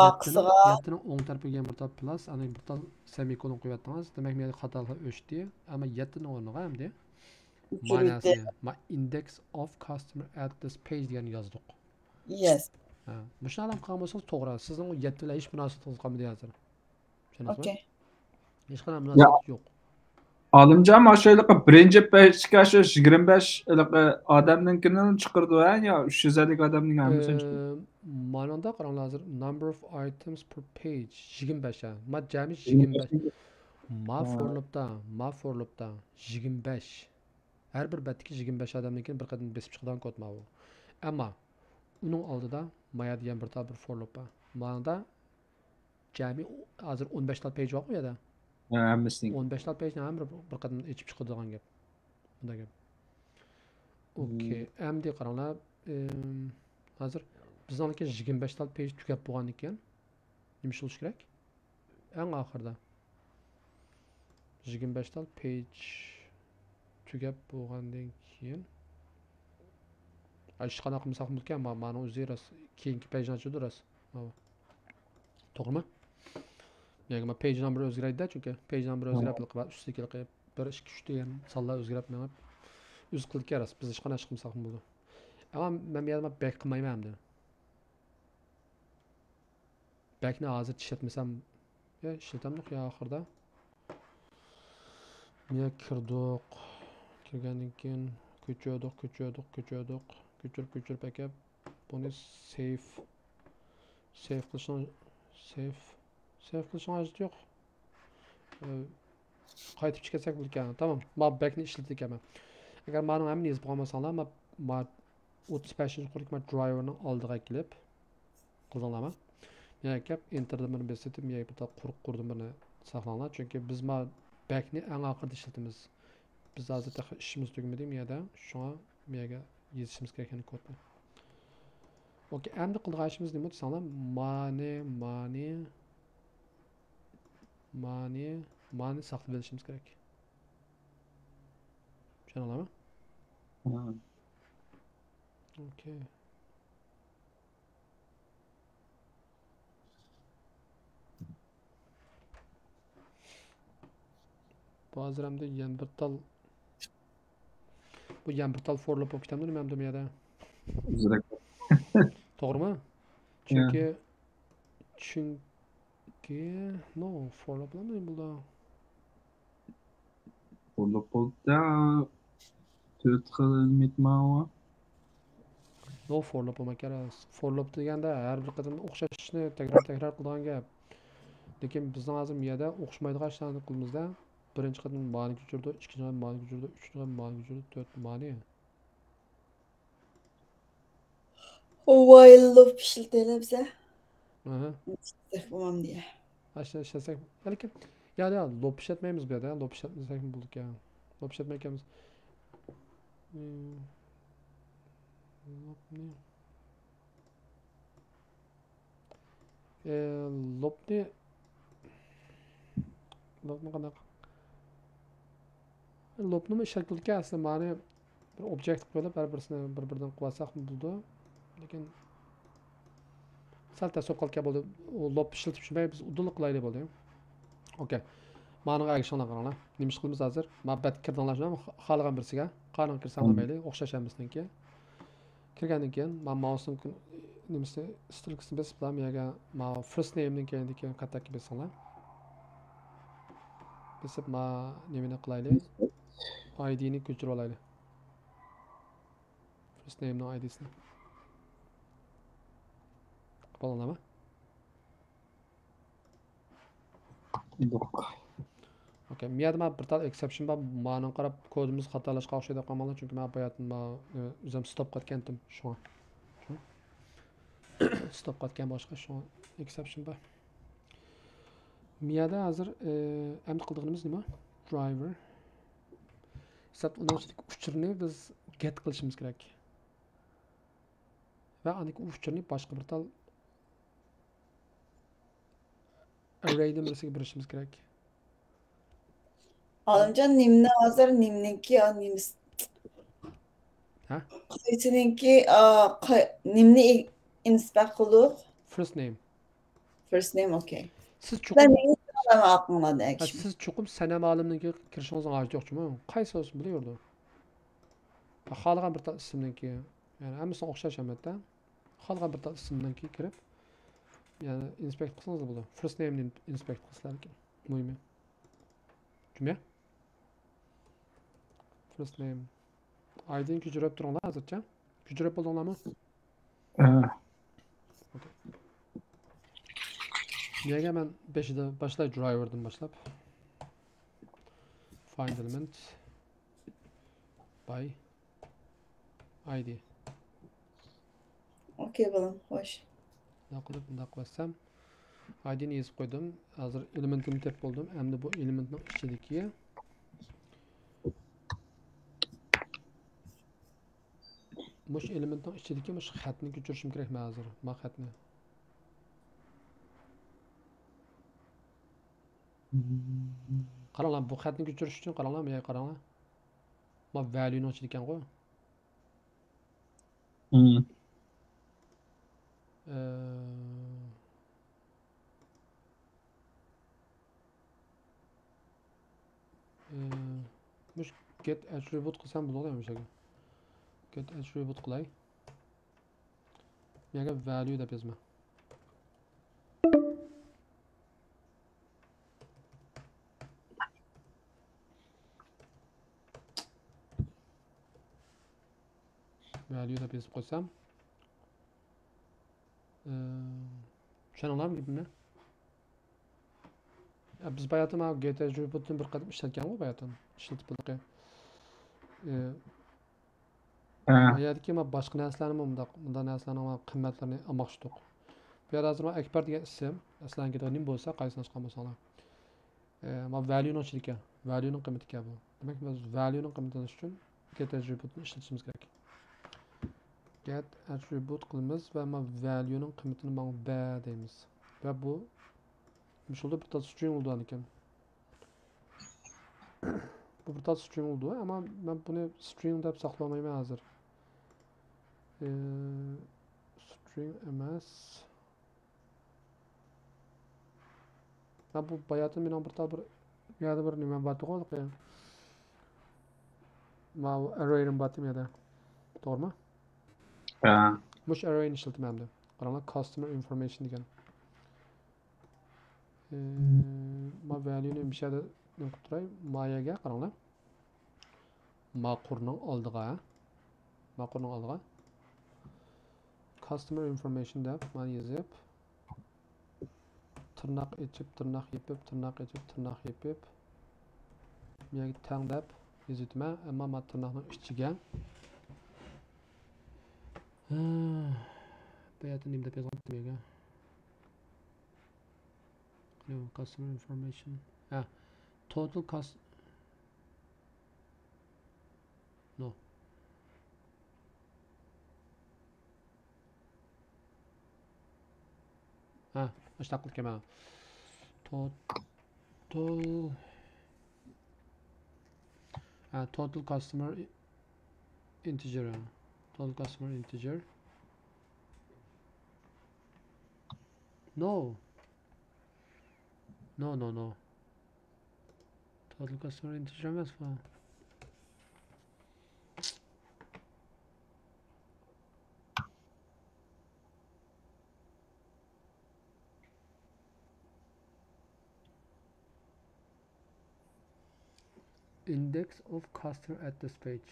ئارقىسىغا. يەتتىنىڭ ئوڭ تەرىپىگە بىر تال پلاس، ئاندىن بىر تال سېمىكولون قويۇۋەتتىڭىز. دېمەك، مەن خاتالىقلار ئۆچتى. ئەمما يەتتىنىڭ ئورنىغا ئەمدى ماناسى، ما index of customer at this page دېگەننى يازدۇق. يەس. ھە، مۇشۇنى ئالام قىلغان بولسىڭىز توغرا. سىزنىڭ ئۇ يەتتە بىلەن ھېچ مۇناسىۋىتىڭىز قالمىدى ھازىر. چۈشەندىڭىزمۇ؟ ئوكەي. ھېچقانداق مۇناسىۋىتى يوق. ئالىمجان، مانا شۇ ھېلىقى بىرىنچى پەيچىكە شۇ يىگىرمە بەش ھېلىقى ئادەمنىڭكىنى چىقىرىدۇ، ھە؟ يا ئۈچ يۈز ئەللىك ئادەمنىڭ ھەممىسىنى چىقىرىدۇ؟ ئە، مانىڭدا قاراڭلار، ھازىر number of items per page يىگىرمە بەش، ھە. ما جەمئىي يىگىرمە بەش. ما ھە. فورلۇپتا، ما فورلۇپتا يىگىرمە بەش. ھەر بىر بەتتىكى يىگىرمە بەش ئادەمنىڭكىنى بىر قېتىم بېسىپ چىقىدىغان كود ماۋۇ. ئەمما ئۇنىڭ ئالدىدا مايا دېگەن بىر تال بىر فورلۇپ بار. مانىڭدا جەمئىي ھازىر ئون بەش تال پەيج بارغۇ يەردە. ھە، ھەممىسىنىڭ. ئون بەش تال پەيجنى ھەممە بىر، بىر قېتىم ئېچىپ چىقىدىغان گەپ. بۇنداق گەپ. ئوكەي. ئەمدى قاراڭلار. ئىم، ھازىر بىزنىڭكى يىگىرمە بەش تال پەيج تۈگەپ بولغاندىن كېيىن نېمە ئىش بولۇشى كېرەك؟ ئەڭ ئاخىرىدا. يىگىرمە بەش تال پەيج تۈگەپ بولغاندىن كېيىن. ئاي، ھېچقانداق قىلمىساق بولىدىكەن، ما-، مانىڭ ئۆزى راست، كېيىنكى پەيجنى ئاچىدۇ راست. ماۋۇ. توغرىمۇ؟ يەنى ما پەيج نامبىرى ئۆزگىرەيدۇ، چۈنكى پەيج نامبىرى ئۆزگىرەپ، ھە. ئۈستىدىكى بىر، ئىككى، ئۈچ دېگەن سانلار ئۆزگىرەپ مېڭىپ، ئۆزى قىلىدىكەن راست. بىز ھېچقانداق ئىش قىلمىساق بولىدۇ. ئەمما مەن بۇ يەردە بەك قىلمايمەن ئەمدى. بەكنى ھازىر ئىشلەتمىسەم، يا ئىشلىتەمدۇق يا ئاخىرىدا. يا كىردۇق. كىرگەندىن كېيىن كۆچۈردۇق، كۆچۈردۇق، كۆچۈردۇق. كۆچۈرۈپ، كۆچۈرۈپ ئەكەپ، بۇنى سېيف، سېيف قىلىشنىڭ، سېيف، سېيف قىلىشنىڭ ھاجىتى يوق. ئە، قايتىپ چىقىپ كەتسەك بولىدىكەن. تامام. ما بەكنى ئىشلىتىدىكەنمەن. ئەگەر مانىڭ ھەممىنى يېزىپ قويغان بولساڭلار، ما، ما ئوتتۇز بەشىنچى قۇرلۇق ما درايۋېرنىڭ ئالدىغا كېلىپ قىلدىڭلارمۇ؟ مەيەگە كەپ، ئېنتېردىن بىرنى بېسىۋېتىپ، مەيەگە بىر تال قۇرۇق قۇردىن بىرنى ساقلاڭلار. چۈنكى بىز ما بەكنى ئەڭ ئاخىرىدا ئىشلىتىمىز. بىز ھازىر تېخى ئىشىمىز تۈگىمىدى مەيەدە. شۇڭا مەيەگە يېزىشىمىز كېرەك يەنە كودنى. ئوكەي، ئەمدى قىلىدىغان ئىشىمىز نېمە دېسەڭلار، مانى، مانى، مانى، مانى ساقلىۋېلىشىمىز كېرەك. چۈشەندىڭلارمۇ؟ ھە. ئوكەي. بۇ ھازىر ئەمدى يەنە بىر تال، بۇ يەنە بىر تال فور لوپ بولۇپ كېتەمدۇ نېمە ئەمدى بۇ يەردە؟ يۈرەك. توغرىمۇ؟ يا. چۈنكى، چۈنكى، نو، فور لوپ بولامدۇ بۇلار؟ فور لوپ بولدى. تۆت خىل ئېلېمېنت ماۋۇ. نو، فور لوپ بولماي كېرەك. فور لوپ دېگەندە ھەر بىر قېتىم ئوخشاش ئىشنى تەكرار، تەكرار قىلىدىغان گەپ. لېكىن بىزنىڭ ھازىر مىيەدە ئوخشىمايدىغان ئىشلارنى قىلىمىزدە، بىرىنچى قېتىم مانى كۆچۈرىدۇ، ئىككىنچى قېتىم مانى كۆچۈرىدۇ، ئۈچىنچى قېتىم مانى كۆچۈرىدۇ، تۆت مانى. ۋايل لوپ ئىشلىتەيلى بىزە. ئاھا. ئىشلەتسەك بولمامدۇ يا؟ ئاشۇ ئىشلەتسەك، بەلكىم، يا، يا، لوپ ئىشلەتمەيمىز بۇ يەردە، لوپ ئىشلەتمىسەكمۇ بولىدىكەن. لوپ ئىشلەتمەيكەنمىز. ئى، لوپنى، ئى، لوپنى، لوپنى قانداق؟ لوپنىمۇ ئىشلەتكىلىكى ئەسلى مانى بىر ئوبيېكت قىلىپ ھەر بىرسىنى بىر-بىرىدىن قىلىۋالساقمۇ بولىدۇ. لېكىن سەل تەس بولۇپ قالدىكەن بولدى. ئۇ لوپ ئىشلىتىپ چۈشمەي بىز ئۇدۇللا قىلايلى بولدى. ئوكەي. مانىڭغا ئەگىشىڭلار قاراڭلار. نېمە ئىش قىلىمىز ھازىر؟ ما بەتكە كىردىڭلار شۇنداقمۇ؟ خا-، خالىغان بىرسىگە. قانىڭغا كىرسەڭلار مەيلى. ئوخشاش ھەممىسىنىڭكى. كىرگەندىن كېيىن، ما ماۋسنىڭ نېمىسى، سترېلكىسىنى بېسىپ، بۇ يەرگە ما فىرست نېيمنىڭ كەينىدىكى قاتتەككە بېسىڭلار. بېسىپ، ما نېمىنى قىلايلى؟ ئايدىنى كۆچۈرۈپ ئالايلى. فىرست نېيمنىڭ ئايدىسىنى. قىلىپ بولدىڭلارمۇ؟ يوق. ئوكەي، مۇ يەردە مانا بىر تال ئېكسېپشن بار. مانىڭغا قاراپ كودىمىز خاتالاشقان ئوخشايدۇ دەپ قالماڭلار، چۈنكى مەن باياتىن ما-، ئۆزۈم ستوپ قىلىۋەتكەنتىم شۇڭا. ستوپ قىلىۋەتكەن بولۇشقا شۇڭا ئېكسېپشن بار. مۇ يەردە ھازىر، ئى، ئەمدى قىلىدىغىنىمىز نېمە؟ درايۋېر. ھېساب ئۇنىڭ ئىچىدىكى ئۇچۇرنى بىز گېت قىلىشىمىز كېرەك. ۋە ئاندىكى ئۇچۇرنى باشقا بىر تال ئەررەيدىن بىرسىگە بېرىشىمىز كېرەك. ئالىمجان، نېمىنى ھازىر، نېمىنىڭكى، ئا، نېمىس-، ھە؟ قايسىنىڭكى، ئا، قاي-، نېمىنى ئىنسپېكت قىلدۇق؟ فىرست نېيم. فىرست نېيم، ئوكەي. سىز سىلەر چوقۇم، نېمىنى سالام ئاقىڭلاردا ھە، ئەگىشىم؟ سىز چوقۇم سەنەم ئالىمنىڭكىگە كىرىشىڭىزنىڭ ھاجىتى يوق جۇمۇ. قايسى بولسۇن بىلىۋېرىدۇ. خالىغان بىر تال ئىسىمنىڭكى. يەنى ھەممىسىنىڭ ئوخشاش ئەلۋەتتە. خالىغان بىر تال ئىسىمنىڭكى كىرىپ، يەنى ئىنسپېكت قىلسىڭىز بولىدۇ. فىرست نېيمنى ئىنسپېكت قىلسىلەركىن. مۇھىمى. جۈمە. فىرست نېيم. ئايدىنى كۆچۈرۈپ تۇرۇڭلار ھازىرچە. كۆچۈرۈپ بولدۇڭلارمۇ؟ ھە. ئوكەي. نېمىگە مەن بېشىدا باشلاي، درايۋېردىن باشلاپ. Find element by I D. ئوكەي، بالام، خوش. مۇنداق قىلىپ، مۇنداق قىلىۋەتسەم، I D نى يېزىپ قويدۇم. ھازىر ئېلېمېنتىمنى تېپىپ بولدۇم. ئەمدى بۇ ئېلېمېنتنىڭ ئىچىدىكى، مۇشۇ ئېلېمېنتنىڭ ئىچىدىكى مۇشۇ خەتنى كۆچۈرۈشۈم كېرەك مەن ھازىر. ما خەتنى. قاراڭلار، بۇ خەتنى كۆچۈرۈش ئۈچۈن قاراڭلار، مۇيەرگە قاراڭلار. ما ۋەليۇنىڭ ئىچىدىكەنغۇ. مم. ئە، ئە، مۇش گېت ئەترىبۇت قىلسام بولىدۇ مۇشۇ يەرگە. گېت ئەترىبۇت قىلاي. مەيەگە ۋەليۇ دەپ يازىمەن. ۋەليۇ دەپ يېزىپ قويسام. ئى، چۈشەندىڭلارمۇ گېپىمنى؟ يا، بىز باياتىن مانا گېت ئەترىبۇتنى بىر قېتىم ئىشلەتكەنغۇ باياتىن. ئىشلىتىپ بۇنىقى. ئى، ھە. ما يەردىكى ما باشقا نەرسىلەرنىمۇ مۇنداق، مۇنداق نەرسىلەرنىڭ ما قىممەتلىرىنى ئالماقچىدۇق. بۇ يەردە ھازىر ما ئەكبەر دېگەن ئىسىم، ئەسلىدىكىدەك نېمە بولسا، قايسىنى ئاچقان بولساڭلار. ئى، ما ۋەليۇنىڭ ئىچىدىكى، ۋەليۇنىڭ قىممىتىكەن بۇ. دېمەك، بىز ۋەليۇنىڭ قىممىتىنى ئېلىش ئۈچۈن گېت ئەترىبۇتنى ئىشلىتىشىمىز كېرەك. Get attribute قىلىمىز ۋە مانا value نىڭ قىممىتىنى ماڭا بەر دەيمىز. ۋە بۇ مۇشۇ بىر تال string بولىدىكەن. بۇ بىر تال string بولىدۇ، ئەمما مەن بۇنى string دەپ ساقلىمايمەن ھازىر. ئى، string ئەمەس. ھە، بۇ باياتىن مېنىڭ بىر تال بىر يەردە بىر نېمەم بارتىغۇ، ھېلىقى. ماۋۇ ئەررەيىم بارتى يەردە. توغرىمۇ؟ ھە. مۇشۇ ئەررەينى ئىشلىتىمەن ئەمدى. قاراڭلار، customer information دېگەن. ئى، ما value نى مۇشۇ يەردە نېمە قىلىپ تۇراي؟ ما يەرگە قاراڭلار. ما قۇرنىڭ ئالدىغا. ما قۇرنىڭ ئالدىغا. Customer information دەپ مانا يېزىپ، تىرناق ئېچىپ، تىرناق يېپىپ، تىرناق ئېچىپ، تىرناق يېپىپ، بۇ يەرگە تەڭ دەپ يېزىۋېتىمەن. ئەمما ما تىرناقنىڭ ئىچىگە، ھە، بۇ يەردە نېمە دەپ يازغان بۇ يەرگە؟ Customer information. ھە، total cost. No. ھە، مۇشۇنداق قىلىپ كەلمەڭ. Total. ھە، total customer integer. Total customer integer. No. No, no, no. Total customer integer ئەمەس بۇ. Index of customer at this page.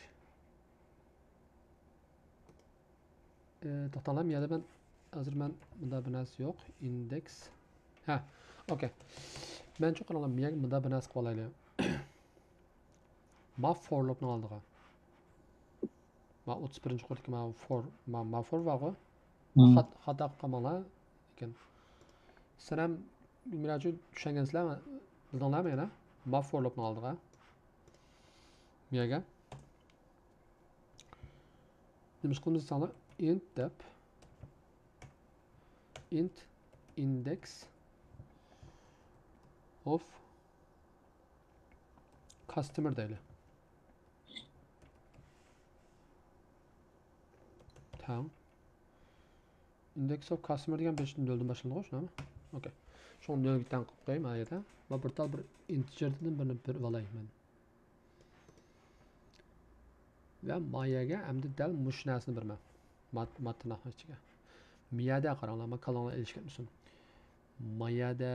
ئى، توختاڭلار، مۇ يەردە مەن، ھازىر مەن مۇندا بىر نەرسە يوق. Index. ھە، ئوكەي. مەنچۇ قاراڭلار، مۇ يەرگە مۇندا بىر نەرسە قىلىۋالايلى. ما for لوپنىڭ ئالدىغا. ما ئوتتۇز بىرىنچى قۇرلۇقتىكى ما for، ما، ما for بارغۇ. خات-، خاتا قىلىپ قالماڭلار. لېكىن سىلەر ھەم مېنىڭچە چۈشەنگەنسىلەر، بىلدىڭلارمۇ يەنە؟ ما for لوپنىڭ ئالدىغا. مۇ يەرگە. نېمە ئىش قىلىمىز دېسەڭلار، int دەپ، int index of customer دەيلى. تەڭ. Index of customer دېگەن بىرىنچى نۆلدىن باشلىنىدىغۇ، شۇنداقمۇ؟ ئوكەي. شۇڭا نۆلگە تەڭ قىلىپ قوياي ما يەردە. ما بىر تال بىر integer دىن بىرنى بېرىپ ئالاي مەن. ۋە ما يەرگە ئەمدى دەل مۇشۇ نەرسىنى بېرىمەن. ما، ما تىرناقنىڭ ئىچىگە. ما يەردە قاراڭلار، ما كاللاڭلار ئېلىشىپ كەتمىسۇن. ما يەردە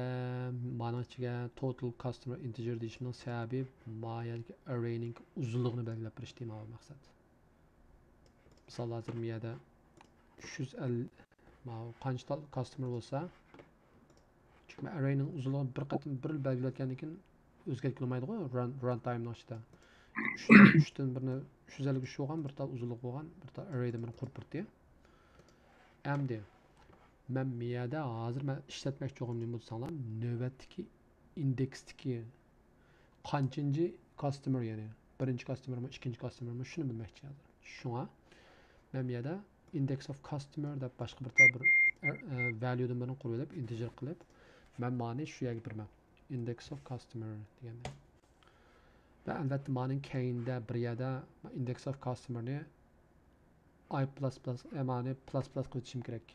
مانىڭ ئىچىگە total customer integer دېيىشىمنىڭ سەۋەبى ما يەردىكى ئەررەينىڭ ئۇزۇنلۇقىنى بەلگىلەپ بېرىشتى ماۋۇ مەقسەت. مىسال، ھازىر ما يەردە ئۈچ يۈز ئەللىك، ماۋۇ قانچە تال customer بولسا، چۈنكى مەن ئەررەينىڭ ئۇزۇنلۇقىنى بىر قېتىم بىر بەلگىلەتكەندىن كېيىن ئۆزگەرتكىلى بولمايدىغۇ، run، run تايمنىڭ ئىچىدە. ئۈچتىن، ئۈچتىن بىرنى، ئۈچ يۈز ئەللىك ئۈچ بولغان بىر تال ئۇزۇنلۇق بولغان بىر تال ئەررەيدىن بىرنى قۇرۇپ بېرىپتۇ. ئەمدى مەن ما يەردە ھازىر مەن ئىشلەتمەكچى بولغىنىم نېمە دېسەڭلار، نۆۋەتتىكى ئىندېكستىكى قانچىنچى customer، يەنى بىرىنچى customerمۇ، ئىككىنچى customerمۇ، شۇنى بىلمەكچى ھازىر. شۇڭا مەن بۇ يەردە index of customer دەپ باشقا بىر تال بىر، ئە، value دىن بىرنى قۇرۇۋېلىپ، integer قىلىپ، مەن مانى شۇ يەرگە بېرىمەن. Index of customer دېگەندە. ۋە ئەلۋەتتە مانىڭ كەينىدە بىر يەردە index of customerنى I plus plus، ئە، مانى plus plus قىلىۋېتىشىم كېرەك.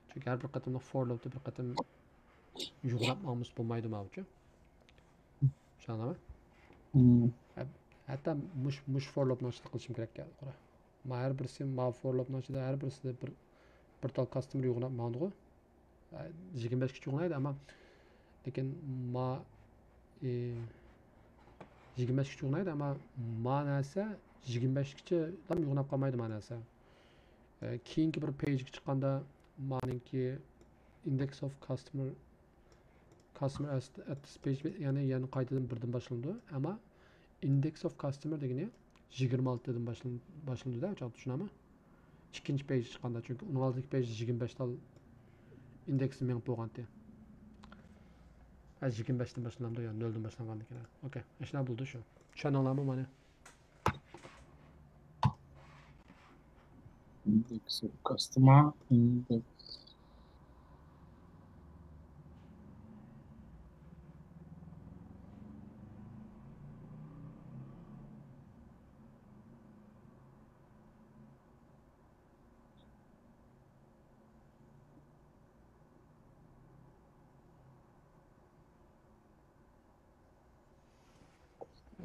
چۈنكى ھەر بىر قېتىملىق for لوپتا بىر قېتىم يوغىناپ ماڭمىسا بولمايدۇ ماۋۇچۇ. چۈشەندىڭلارمۇ؟ مم. ھە-، ھەتتا مۇش-، مۇش for لوپنىڭ ئىچىدە قىلىشىم كېرەك. قارا. ما ھەر بىرسى، ما for لوپنىڭ ئىچىدە ھەر بىرسىدە بىر، بىر تال customer يوغىناپ ماڭىدىغۇ. ئە، يىگىرمە بەشكىچە يوغىنايدۇ، ئەمما لېكىن ما، ئى، يىگىرمە بەشكىچە يوغىنايدۇ، ئەمما ما نەرسە يىگىرمە بەشكىچە يوغىناپ قالمايدۇ ما نەرسە. ئە، كېيىنكى بىر page گە چىققاندا مانىڭكى index of customer، customer at this page، يەنى، يەنى قايتىدىن بىردىن باشلىنىدۇ. ئەمما index of customer دېگىنى يىگىرمە ئالتىدىن باشلىنىدۇ، باشلىنىدۇ-دە، چاغدا چۈشىنەمۇ؟ ئىككىنچى page چىققاندا، چۈنكى ئۇنىڭ ئالدىدىكى page يىگىرمە بەش تال ئىندېكسى مېڭىپ بولغانتى. ھە، يىگىرمە بەشتىن باشلىنامدۇ يا نۆلدىن باشلانغاندىكىن؟ ئوكەي، ئاشۇنداق بولىدۇ شۇ. چۈشەندىڭلارمۇ مانا؟ Index of customer, index.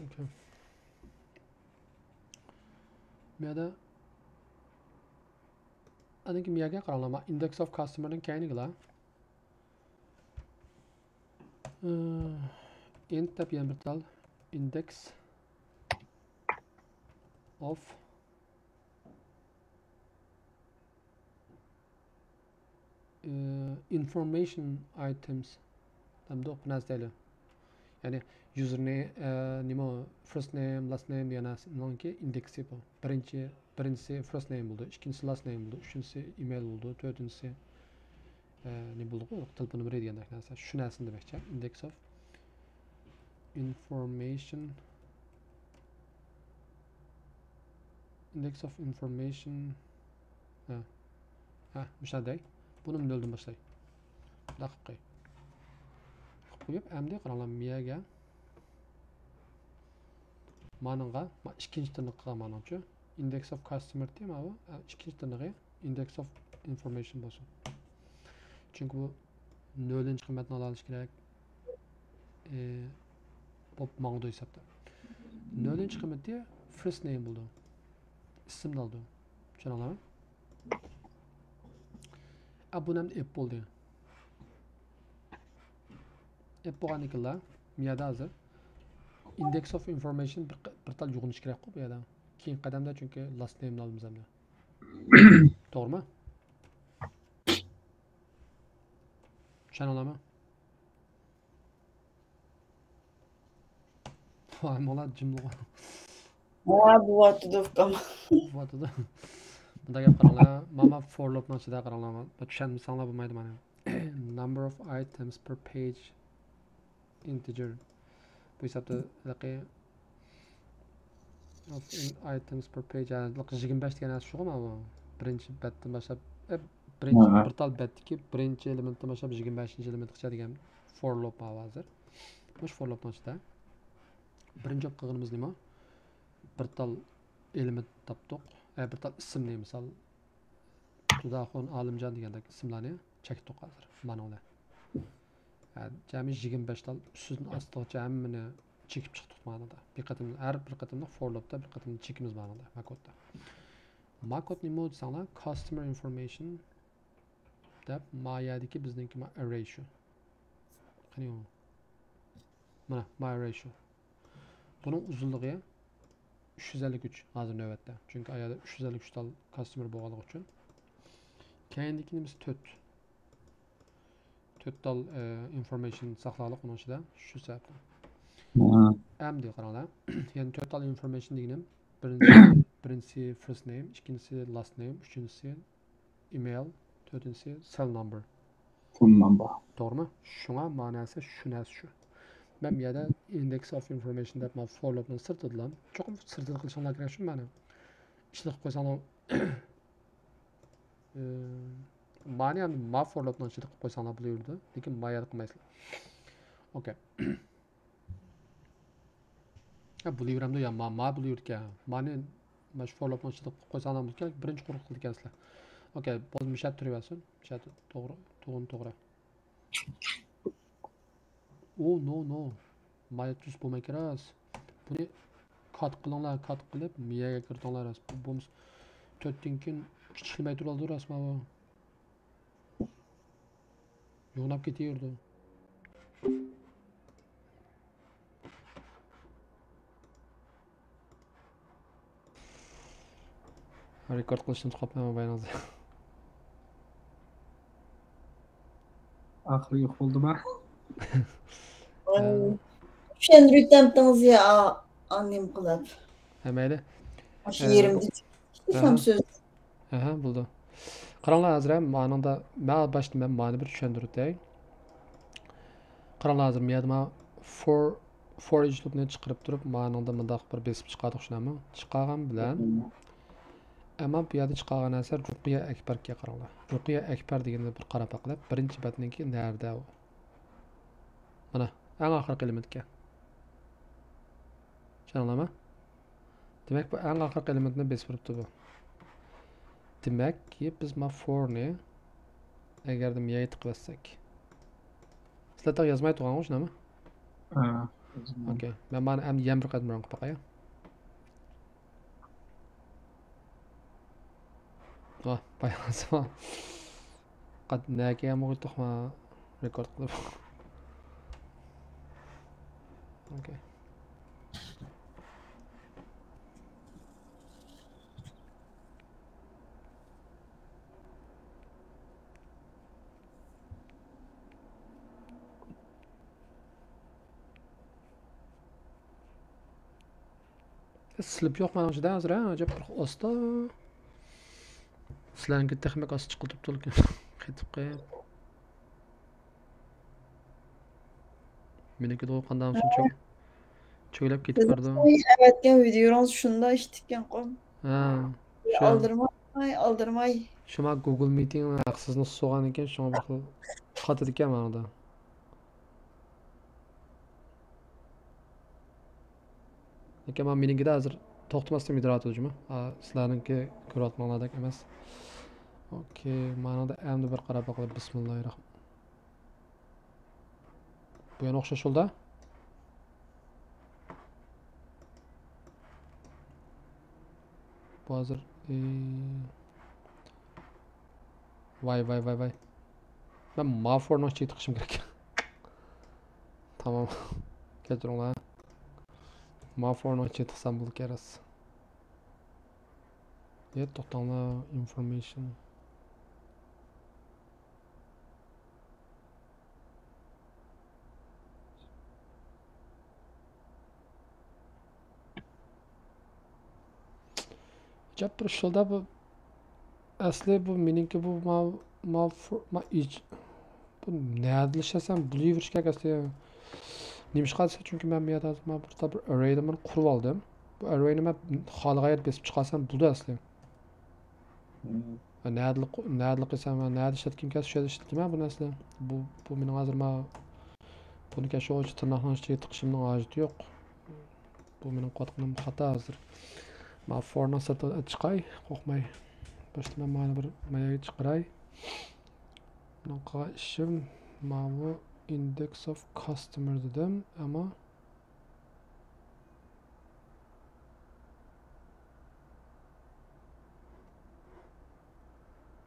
Okay. بۇ يەردە ئاندىن كېيىن بۇ يەرگە قاراڭلار، index of customer نىڭ كەينىگىلا. int دەپ يەنە بىر تال index of ئى، information items دەمدۇق بىر نەرسە دەيلى. يەنى يۇزېرنى، ئى، نېمە، first name، last name دېگەن نەرسىنىڭكى ئىندېكسى بۇ. بىرىنچى، بىرىنچىسى first name بولىدۇ، ئىككىنچىسى last name بولىدۇ، ئۈچىنچىسى ئىمېيل بولىدۇ، تۆتىنچىسى، ئى، نېمە بولىدۇ، تېلېفون نومۇرى دېگەندەك نەرسە. شۇ نەرسىنى دېمەكچى. Index of information. Index of information. ھە. ھە، مۇشۇنداق. بۇنى نۆلدىن باشلاي. مۇنداق قىلىپ قوي. قىلىپ قويۇپ، ئەمدى قاراڭلار، مىيەگە. مانىڭغا، ما-، ئىككىنچى تىرنىقىغا مانىڭچۇ. Index of customer دېمە بۇ. ھە، ئىككىنچى تىرنىقى index of information بولسۇن. چۈنكى بۇ نۆلىنچى قىممەتنى ئالالىشى كېرەك. ئى، بوپ ماڭىدۇ ھېسابتا. نۆلىنچى قىممىتى first name بولىدۇ. ئىسىمنى ئالىدۇ. چۈشەندىڭلارمۇ؟ ئا، بۇنى ئەمدى ئېپ بولدى. ئېپ بولغاندىن كېيىنلا، مىيەدە ھازىر index of information بىر، بىر تال يۇغۇنۇش كېرەكقۇ بۇ يەردە. كېيىنكى قەدەمدە چۈنكى last name نى ئالىمىز ئەمدى. توغرىمۇ؟ چۈشەندىڭلارمۇ؟ ۋاي، مانا جىملىغان. ھە، بوۋاتىدۇ ئۇكام. بوۋاتىدۇ. مۇنداق گەپ قاراڭلار. ماما for loop نىڭ ئىچىدە قاراڭلار. بۇ چۈشەنمىسەڭلار بولمايدۇ مانا. Number of items per page integer. بۇ ھېسابتا ھېلىقى of in-، items per page، ھە، ھېلىقى يىگىرمە بەش دېگەن نەرسە شۇغۇ مانا بۇ. بىرىنچى بەتتىن باشلاپ، ئە، بىرىنچى، ھە، بىر تال بەتتىكى بىرىنچى ئېلېمېنتتىن باشلاپ يىگىرمە بەشىنچى ئېلېمېنتقىچە دېگەن for loop مانا ھازىر. مۇشۇ for loop نىڭ ئىچىدە. بىرىنچى بولۇپ قىلغىنىمىز نېمە؟ بىر تال ئېلېمېنت تاپتۇق. ئە، بىر تال ئىسىمنى، مىسال، تۇداخۇن، ئالىمجان دېگەندەك ئىسىملارنى چەكتۇق ھازىر مانىڭ بىلەن. ھە، جەمئىي يىگىرمە بەش تال ئۈستىدىن ئاستىغىچە ھەممىنى چېكىپ چىقتۇق مانىدا. بىر قېتىم، ھەر بىر قېتىملىق for loop تا بىر قېتىم چېكىمىز مانىدا، ما كود تا. ما كود نېمە دېسەڭلار، customer information دەپ، ما يەردىكى بىزنىڭكى ما ئەررەي شۇ. قېنى ئۇ. مانا، ما ئەررەي شۇ. بۇنىڭ ئۇزۇنلۇقى ئۈچ يۈز ئەللىك ئۈچ ھازىر نۆۋەتتە. چۈنكى ئايادا ئۈچ يۈز ئەللىك ئۈچ تال كاستمېر بولغانلىقى ئۈچۈن. كەينىدىكىنى بىز تۆت. تۆت تال، ئە، ئىنفورمېيشن ساقلىغانلىق ئۇنىڭ ئىچىدە. شۇ سەۋەبتىن. مم. ئەمدى قاراڭلار. يەنى تۆت تال ئىنفورمېيشن دېگىنىم بىرىنچى، بىرىنچىسى فىرست نەيم، ئىككىنچىسى لاست نەيم، ئۈچىنچىسى ئىمېيل، تۆتىنچىسى سېل نامبېر. سېل نامبېر. توغرىمۇ؟ شۇڭا مانا نەرسە شۇ نەرسە شۇ. مەن بۇ يەردە ئىندېكس ئوف ئىنفورمېيشن دەپ مانا فور لوپنىڭ سىرتىدىلا. چوقۇم سىرتىدا قىلىشىڭلار كېرەك شۇ مانا. ئىشلىتىپ قويساڭلار، ئى، مانى ھەم ما فور لوپنىڭ ئىچىدە قىلىپ قويساڭلار بولۇۋېرىدۇ. لېكىن ما يەردە قىلمايسىلەر. ئوكەي. ھە، بولۇۋېرەمدۇ يا، ما، ما بولۇۋېرىدىكەن. مانى مانا شۇ فور لوپنىڭ ئىچىدە قويساڭلار بولىدىكەن، بىرىنچى قۇرۇق قىلىدىكەنسىلەر. ئوكەي، بولدى، مۇشۇ يەردە تۇرۇۋەرسۇن. مۇشۇ يەردە توغرا، تۇغۇن توغرا. ئو، نو، نو. ما يەردە تۇرسا بولمايدىكەن راست. بۇنى كات قىلىڭلار، كات قىلىپ، مىيەگە كىرىتىڭلار راست. بۇ بولمىسا تۆتتىن كېيىن كىچىكلىمەي تۇرالىدۇ راست ما بۇ. يوغىناپ كېتىۋېرىدۇ. رېكورد قىلىشنى ئۇنتۇپ قاپتىمەن بايىنىڭىزدا. ئاخىرى يوق بولدىما؟ ئە، چۈشەندۈرۈۋېتەمتىڭىز يا، ئا-، ئا-، نېمە قىلىپ؟ ھە، مەيلى. ئاشۇ ئە، يېرىمدە ئەھە. چۈشەندۈرسەم سۆز. ئەھە، بولدى. قاراڭلار، ھازىر ھەم مانىڭدا، مەن باشتا مەن مانى بىر چۈشەندۈرۈۋېتەي. قاراڭلار، ھازىر مەن يەردە ما فور، فور ئىچ لوپنى چىقىرىپ تۇرۇپ، مانىڭدا مۇنداق بىر بېسىپ چىقاردۇق، شۇنداقمۇ؟ چىقارغان بىلەن، ئەمما بۇ يەردە چىقارغان نەرسە رۇقىيە ئەكبەرگە قاراڭلار. رۇقىيە ئەكبەر دېگەندە بىر قاراپ باقىلى. بىرىنچى بەتنىڭكى نەدە ئۇ؟ مانا، ئەڭ ئاخىرقى ئېلېمېنتكەن. چۈشەندىڭلارمۇ؟ دېمەك، بۇ ئەڭ ئاخىرقى ئېلېمېنتنى بېسىپ بېرىپتۇ بۇ. دېمەك، بىز ما فورنى ئەگەردە مىيەگە تىقىۋەتسەك. سىلەر تېخى يازماي تۇرغانغۇ، شۇنداقمۇ؟ ھە، يازماي. ئوكەي. مەن مانا ئەمدى يەنە بىر قېتىم ران قىلىپ باقاي. ۋاھ، بايانسىما. قات نەگە يامغۇر تۇخما رېكورد قىلىپ. ئوكەي. سىلىپ يوق مانا شۇدا ھازىر، ھە؟ ئەجەب بىر ئاستا. سىلەرنىڭكى تېخىمۇ ئاستا چىقىۋاتىدۇ لېكىن. قېتىپ قېپ. مېنىڭكىدىغۇ قانداق بولسۇن، چۆ-، چۆگىلەپ كېتىپ بارىدۇ. سىز ئەۋەتكەن ۋىدىيونىڭىز شۇنداق ئىشتىكەنقۇ. ھە. شۇ. ئالدىرىماي، ئالدىرىماي. شۇما گۇگل مىتىڭ ھەقسىزنى سۇغان ئىكەن، شۇڭا بىر خىل قاتىدىكەن ماڭىدا. لېكىن مانا مېنىڭكىدە ھازىر توختىماستىن ۋىدىيو ئاتىدۇ جۇمۇ. ئا، سىلەرنىڭكى كۆرۈۋاتقانلاردەك ئەمەس. ئوكەي، مانىڭدا ئەمدى بىر قاراپ باقايلى. بىسمىللاھىررەھمان. بۇ يەنە ئوخشاش يولدا. بۇ ھازىر، ئى، ۋاي، ۋاي، ۋاي، ۋاي. مەن ما فورنىڭ ئىچىگە تىقىشىم كېرەك. تامام. كەچۈرۈڭلار. ما فورنىڭ ئىچىگە تىقسام بولىدىكەن راست. يە، توختاڭلار، ئىنفورمېيشن. ئەجەب بىر ئۇسۇلدا بۇ. ئەسلى بۇ مېنىڭكى بۇ ما، ما فو-، ما ئىج-، بۇ نەدىلا ئىشلەتسەم بولۇۋېرىشى كېرەك ئەسلى. نېمىشقا دېسە، چۈنكى مەن بۇ يەردە ھازىر ما بىر، بىر ئەررەينى مانا قۇرۇپ ئالدىم. بۇ ئەررەينى مەن خالىغان يەردە بېسىپ چىقارسام بولىدۇ ئەسلى. مم. نەدىلا، نەدىلا قىلسام، نەدە ئىشلەتكۈم كەلسە، شۇ يەردە ئىشلىتىمەن بۇ نەرسىنى. بۇ، بۇ مېنىڭ ھازىر ما، بۇنى كەشۇ تىرناقنىڭ ئىچىگە تىقىشىمنىڭ ھاجىتى يوق. بۇ مېنىڭ قىلىۋاتقىنىم خاتا ھازىر. ما فورنىڭ سىرتىغا چىقاي، قورقماي. باشتا مەن مانا بىر ماياگە چىقىراي. مېنىڭ قىلغان ئىشىم ماۋۇ index of customer دېدىم، ئەمما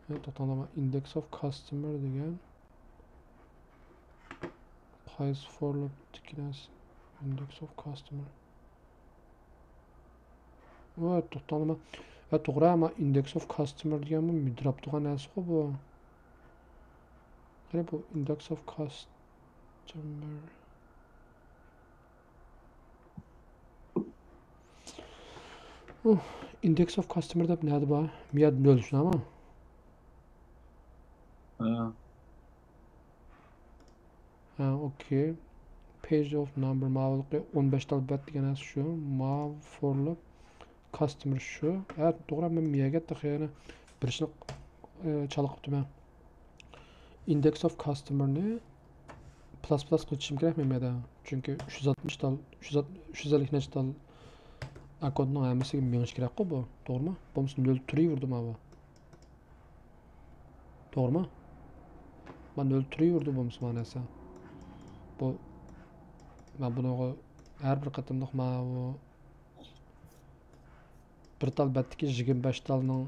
ھە، توختاڭلار، index of customer دېگەن قايسى فورلۇپ تىكىنەس؟ Index of customer. ۋە توختاڭلار، ھە، توغرا، ئەمما index of customer دېگەن بۇ مىدراپ تۇرغان نەرسىغۇ بۇ. قېنى بۇ index of customer. ئۇھ، index of customer دەپ نەدە بار؟ مىيەدە نۆل، شۇنداقمۇ؟ ھە. ھە، ئوكەي. Page of number، ماۋۇلۇقى ئون بەش تال بەت دېگەن نەرسە شۇ. ماۋۇ فورلۇپ customer شۇ. ھە، توغرا، مەن مىيەگە تېخى يەنە بىر ئىشنى، ئى، چالا قىپتىمەن. Index of customer نى پلاس پلاس قىلىپ چىقىشىم كېرەك مەن بۇ يەردە. چۈنكى ئۈچ يۈز ئاتمىش تال، ئۈچ يۈز، ئۈچ يۈز ئەللىك نەچچە تال ئاككونتنىڭ ھەممىسىگە مېڭىشى كېرەكقۇ بۇ، توغرىمۇ؟ بولمىسا نۆل تۇرۇۋېرىدۇ ماۋۇ. توغرىمۇ؟ مانا نۆل تۇرۇۋېرىدۇ بولمىسا مانا نەرسە. بۇ، مەن بۇنىڭغا ھەر بىر قېتىملىق ماۋۇ بىر تال بەتتىكى يىگىرمە بەش تالنىڭ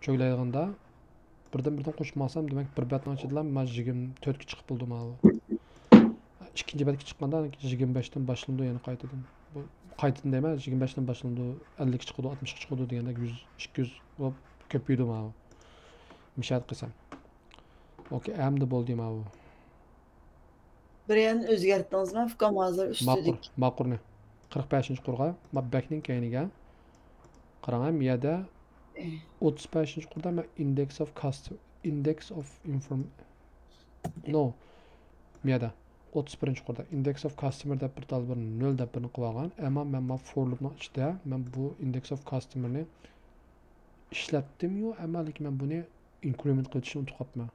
چۆگىلەيدىغىنىدا، بىردىن بىردىن قوشۇپ ماڭسام، دېمەك، بىر بەتنىڭ ئىچىدىلا مانا يىگىرمە تۆتكە چىقىپ بولىدۇ ماۋۇ. ئىككىنچى بەتكە چىققاندا يىگىرمە بەشتىن باشلىنىدۇ يەنە قايتىدىن. بۇ قايتىدىن دەيمەن، يىگىرمە بەشتىن باشلىنىدۇ، ئەللىككە چىقىدۇ، ئاتمىشقا چىقىدۇ دېگەندەك يۈز، ئىككى يۈز بولۇپ كۆپىيىدۇ ماۋۇ. مىشەدە قىلسام. ئوكەي، ئەمدى بولدى ماۋۇ. بىر يەرنى ئۆزگەرتتىڭىزمۇ، ئۇكام، ھازىر ماقۇر، ئۈستىدىكى؟ ماقۇرنى. قىرىق بەشىنچى قۇرغا، ما بەكنىڭ كەينىگە. قاراڭ، ھە، مىيەدە ئوتتۇز بەشىنچى قۇردا مەن index of custom-، index of inform-، no، مىيەدە ئوتتۇز بىرىنچى قۇردا index of customer دەپ بىر تال بىر نۆل دەپ بىرنى قىلىۋالغان. ئەمما مەن ما فور لۇپنىڭ ئىچىدە مەن بۇ index of customer نى، ئىشلەتتىممۇ، ئەمما لېكىن مەن بۇنى ئىنكرېمېنت قىلىۋېتىشنى ئۇنتۇپ قاپتىمەن.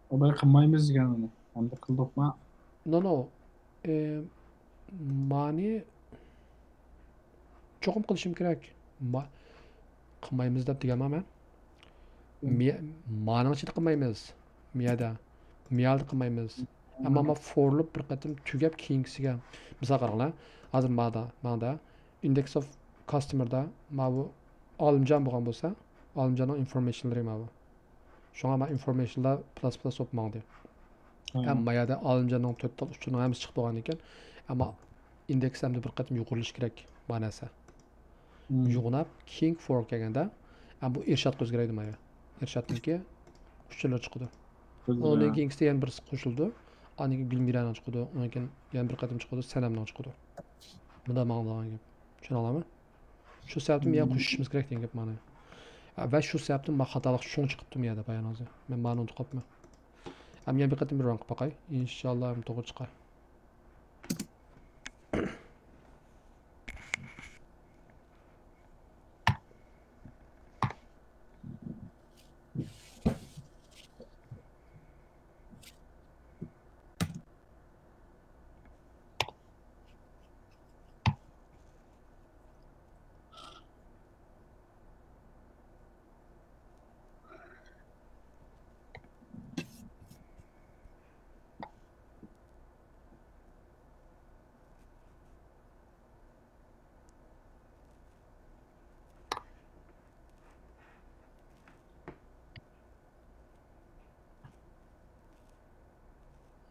ئۇلار قىلمايمىز دېگەن ئۇنى. ئەمدى قىلدۇقما؟ نو نو. ئى، مانى چوقۇم قىلىشىم كېرەك. ما-، قىلمايمىز دەپ دېگەنمەن مەن. مىيە-، مانىڭ ئىچىدە قىلمايمىز. مىيەدە. مىيەدە قىلمايمىز. ئەمما ما فور لۇپ بىر قېتىم تۈگەپ كېيىنكىسىگە. مىسال قاراڭلار. ھازىر مادا، ماڭدا. Index of customerدا ماۋۇ ئالىمجان بولغان بولسا، ئالىمجاننىڭ ئىنفورمېيشنلىرى ماۋۇ. شۇڭا ما ئىنفورمېيشنلار پلاس پلاس بولۇپ ماڭدى. ھەم ما يەردە ئالىمجاننىڭ تۆت تال ئۇچۇرنىڭ ھەممىسى چىقىپ بولغان ئىكەن. ئەمما ئىندېكس ئەمدى بىر قېتىم يۇغۇرۇلۇشى كېرەك ما نەرسە. يۇغۇناپ كېيىنكى فورغا كەلگەندە، ئەمما بۇ ئىرشادقا ئۆزگىرەيدۇ ما يەر. ئىرشادنىڭكى ئۇچۇرلىرى چىقىدۇ. ئۇنىڭدىن كېيىنكىسىدە يەنە بىرسى قوشۇلىدۇ. ئاندىن كېيىن گۈلمىرانىڭ چىقىدۇ. ئۇنىڭدىن كېيىن يەنە بىر قېتىم چىقىدۇ. سەنەمنىڭ چىقىدۇ. بۇنداق ماڭىدىغان گەپ. چۈشىنىڭلارمۇ؟ شۇ سەۋەبتىن بۇ يەرگە قوشۇشىمىز كېرەك دېگەن گەپ مانا. ۋە شۇ سەۋەبتىن ما خاتالىق شۇڭ چىقىپتۇ بۇ يەردە بايان ھازىر. مەن مانى ئۇنتۇپ قاپتىمەن. ئەمما يەنە بىر قېتىم بىر ران قىلىپ باقاي. ئىنشاللا ھەم توغرا چىقار.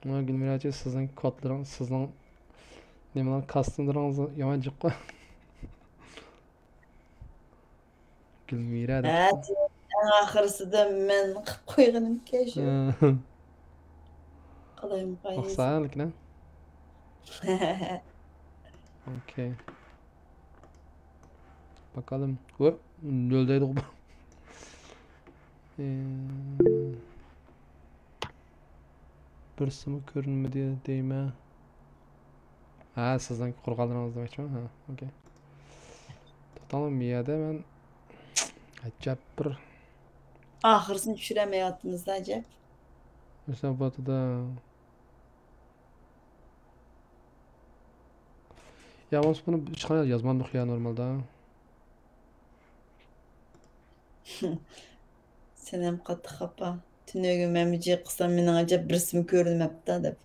مانا گۈلمىرە ئاچا، سىزنىڭ كودلىرىڭىز، سىزنىڭ نېمىلەر، كاستىملىرىڭىز يامان جىققۇ. گۈلمىرە دەپ. ھە، ئەڭ ئاخىرسىدا مەن قىلىپ قويغىنىمكەن شۇ. قالايمىقان. ئوخشىسا لېكىن. ئوكەي. باقالىم. ۋە نۆل دەيدىغۇ بۇ. ئى، بىرسىمۇ كۆرۈنمىدى دەيمەن. ھە، سىزنىڭ قۇرغانلىرىڭىز دېمەكچىمۇ؟ ھە، ئوكەي. توختاڭلار، مىيەدە مەن ئەجەب بىر ئاخىرسىنى چۈشۈرەلمەيۋاتىمىز-دە، ئەجەب. ھېساباتىدا. يا بولمىسا بۇنى ھېچقانداق يازمامدۇق يا نورمالدا. سەنەم قاتتىق خاپا. تۈنۈگۈن مەنمۇ جىق قىلسام، مېنىڭ ئەجەب بىرسىمۇ كۆرۈنمەپتۇ دەپ.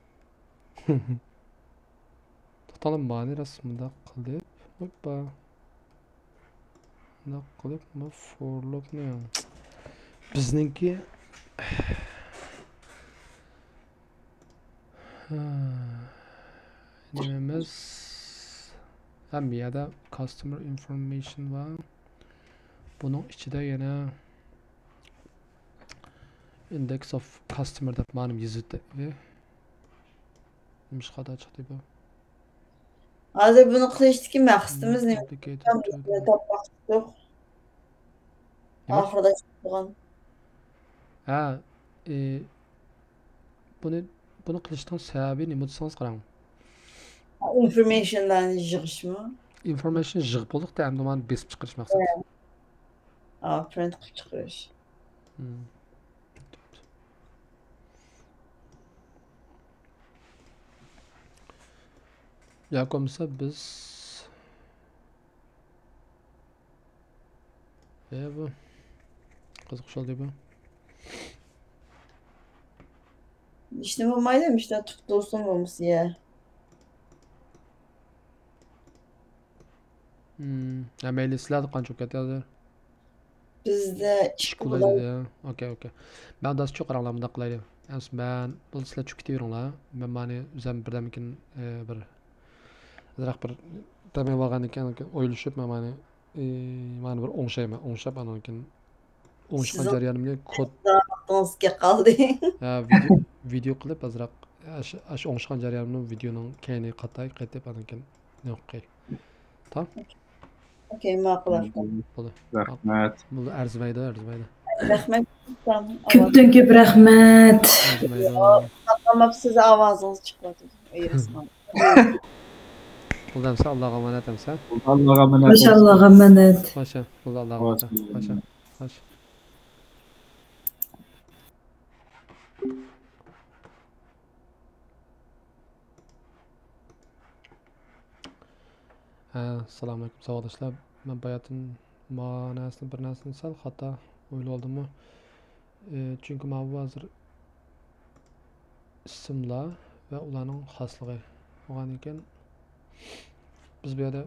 توختاڭلار، مانى راست مۇنداق قىلىپ، ھوپپا. مۇنداق قىلىپ، بۇ فور لۇپنى بىزنىڭكى نېمىمىز، ھەم يەردە customer information بار. بۇنىڭ ئىچىدە يەنە index of customer دەپ مانا يېزىلدى. نېمىشقا خاتا چىقتى بۇ؟ ھازىر بۇنى قىلىشتىكى مەقسىتىمىز نېمە؟ تاپماقچىدۇق. نېمە؟ ئاخىرىدا چىقىدىغان. ھە، ئى، بۇنى، بۇنى قىلىشنىڭ سەۋەبى نېمە دېسىڭىز قاراڭ. ئىنفورمېيشنلارنى يىغىشمۇ؟ ئىنفورمېيشن يىغىپ بولدۇق-تە، ئەمدى مانا بېسىپ چىقىرىش مەقسەت. ھە. ئا، پرىنت قىلىپ چىقىرىش. مم. ياكى بولمىسا بىز، ئە، بۇ قىزىق ئىش بولدى بۇ. ھېچنېمە بولمايدۇ، مۇشۇنداق تۇتۇپ تۇرسۇن بولمىسا يا. مم. ھە، مەيلى، سىلەردە قانچە بولۇپ كەتتى ھازىر؟ بىزدە ئىككى ئىككى بولاي بولاي. دېدى. ئوكەي، ئوكەي. مەن داسچۇ قاراڭلار، مۇنداق قىلايلى. ئەمسە مەن، بولدى، سىلەر چۈشۈپ كېتىۋېرىڭلار. مەن مانى ئۆزۈم بىردەمكىن، ئى، بىر ئازراق بىر دەم ئېلىۋالغاندىن كېيىن ئويلىشىپ، مەن مانى، ئى، مانى بىر ئوڭشايمەن. ئوڭشاپ، ئاندىن كېيىن ئوڭشىغان سىزنىڭ جەريانىمنى كود، ۋاقتىڭىزغا قالدى. ھە، ۋىدېئو، ۋىدېئو قىلىپ ئازراق، ئاشۇ، ئاشۇ ئوڭشىغان جەريانىمنى ۋىدېئونىڭ كەينىگە قاتاي، قېتىپ، ئاندىن كېيىن نېمە قىلىپ قوياي. تامام؟ ئوكەي، ماقۇل ئاكا. بولدى. رەھمەت. بولدى، ئەرزىمەيدۇ، ئەرزىمەيدۇ. رەھمەت. كۆپتىن كۆپ رەھمەت. ئەرزىمەيدۇ. ساقلىماپسىز، ئاۋازىڭىز چىقىۋاتىدۇ. ئېرىسماڭ. بولدى ئەمسە، ئاللاغا ئامانەت ئەمسە. ئاللاغا ئامانەت خوش، بولسۇن. ئاللاغا ئامانەت. خوش، بولدى، ئاللاغا ئامانەت. خوش، خوش. ھە، ئەسسالامۇئەلەيكۇم ساۋاقداشلار. مەن باياتىن ماناسىنى، بىر نەرسىنى سەل خاتا ئويلىۋالدىممۇ؟ ئى، چۈنكى ماۋۇ ھازىر ئىسىملار ۋە ئۇلارنىڭ خاسلىقى بولغاندىكىن، بىز بۇ يەردە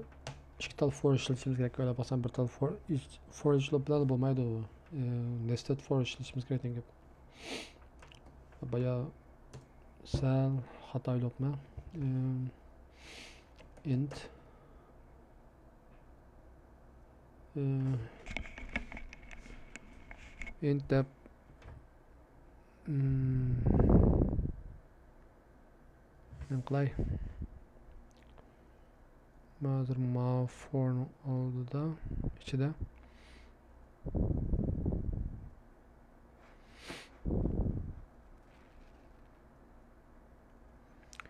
ئىككى تال for ئىشلىتىشىمىز كېرەك. ئويلاپ باقسام، بىر تال for each، for each loop بىلەن بولمايدۇ. ئى، nested for ئىشلىتىشىمىز كېرەك دېگەن گەپ. بايا سەل خاتا ئويلاپمەن. ئى، int، ئى، int دەپ، ئىم، نېمە قىلاي؟ مەن ھازىر ماۋۇ for نىڭ ئالدىدا، ئىچىدە.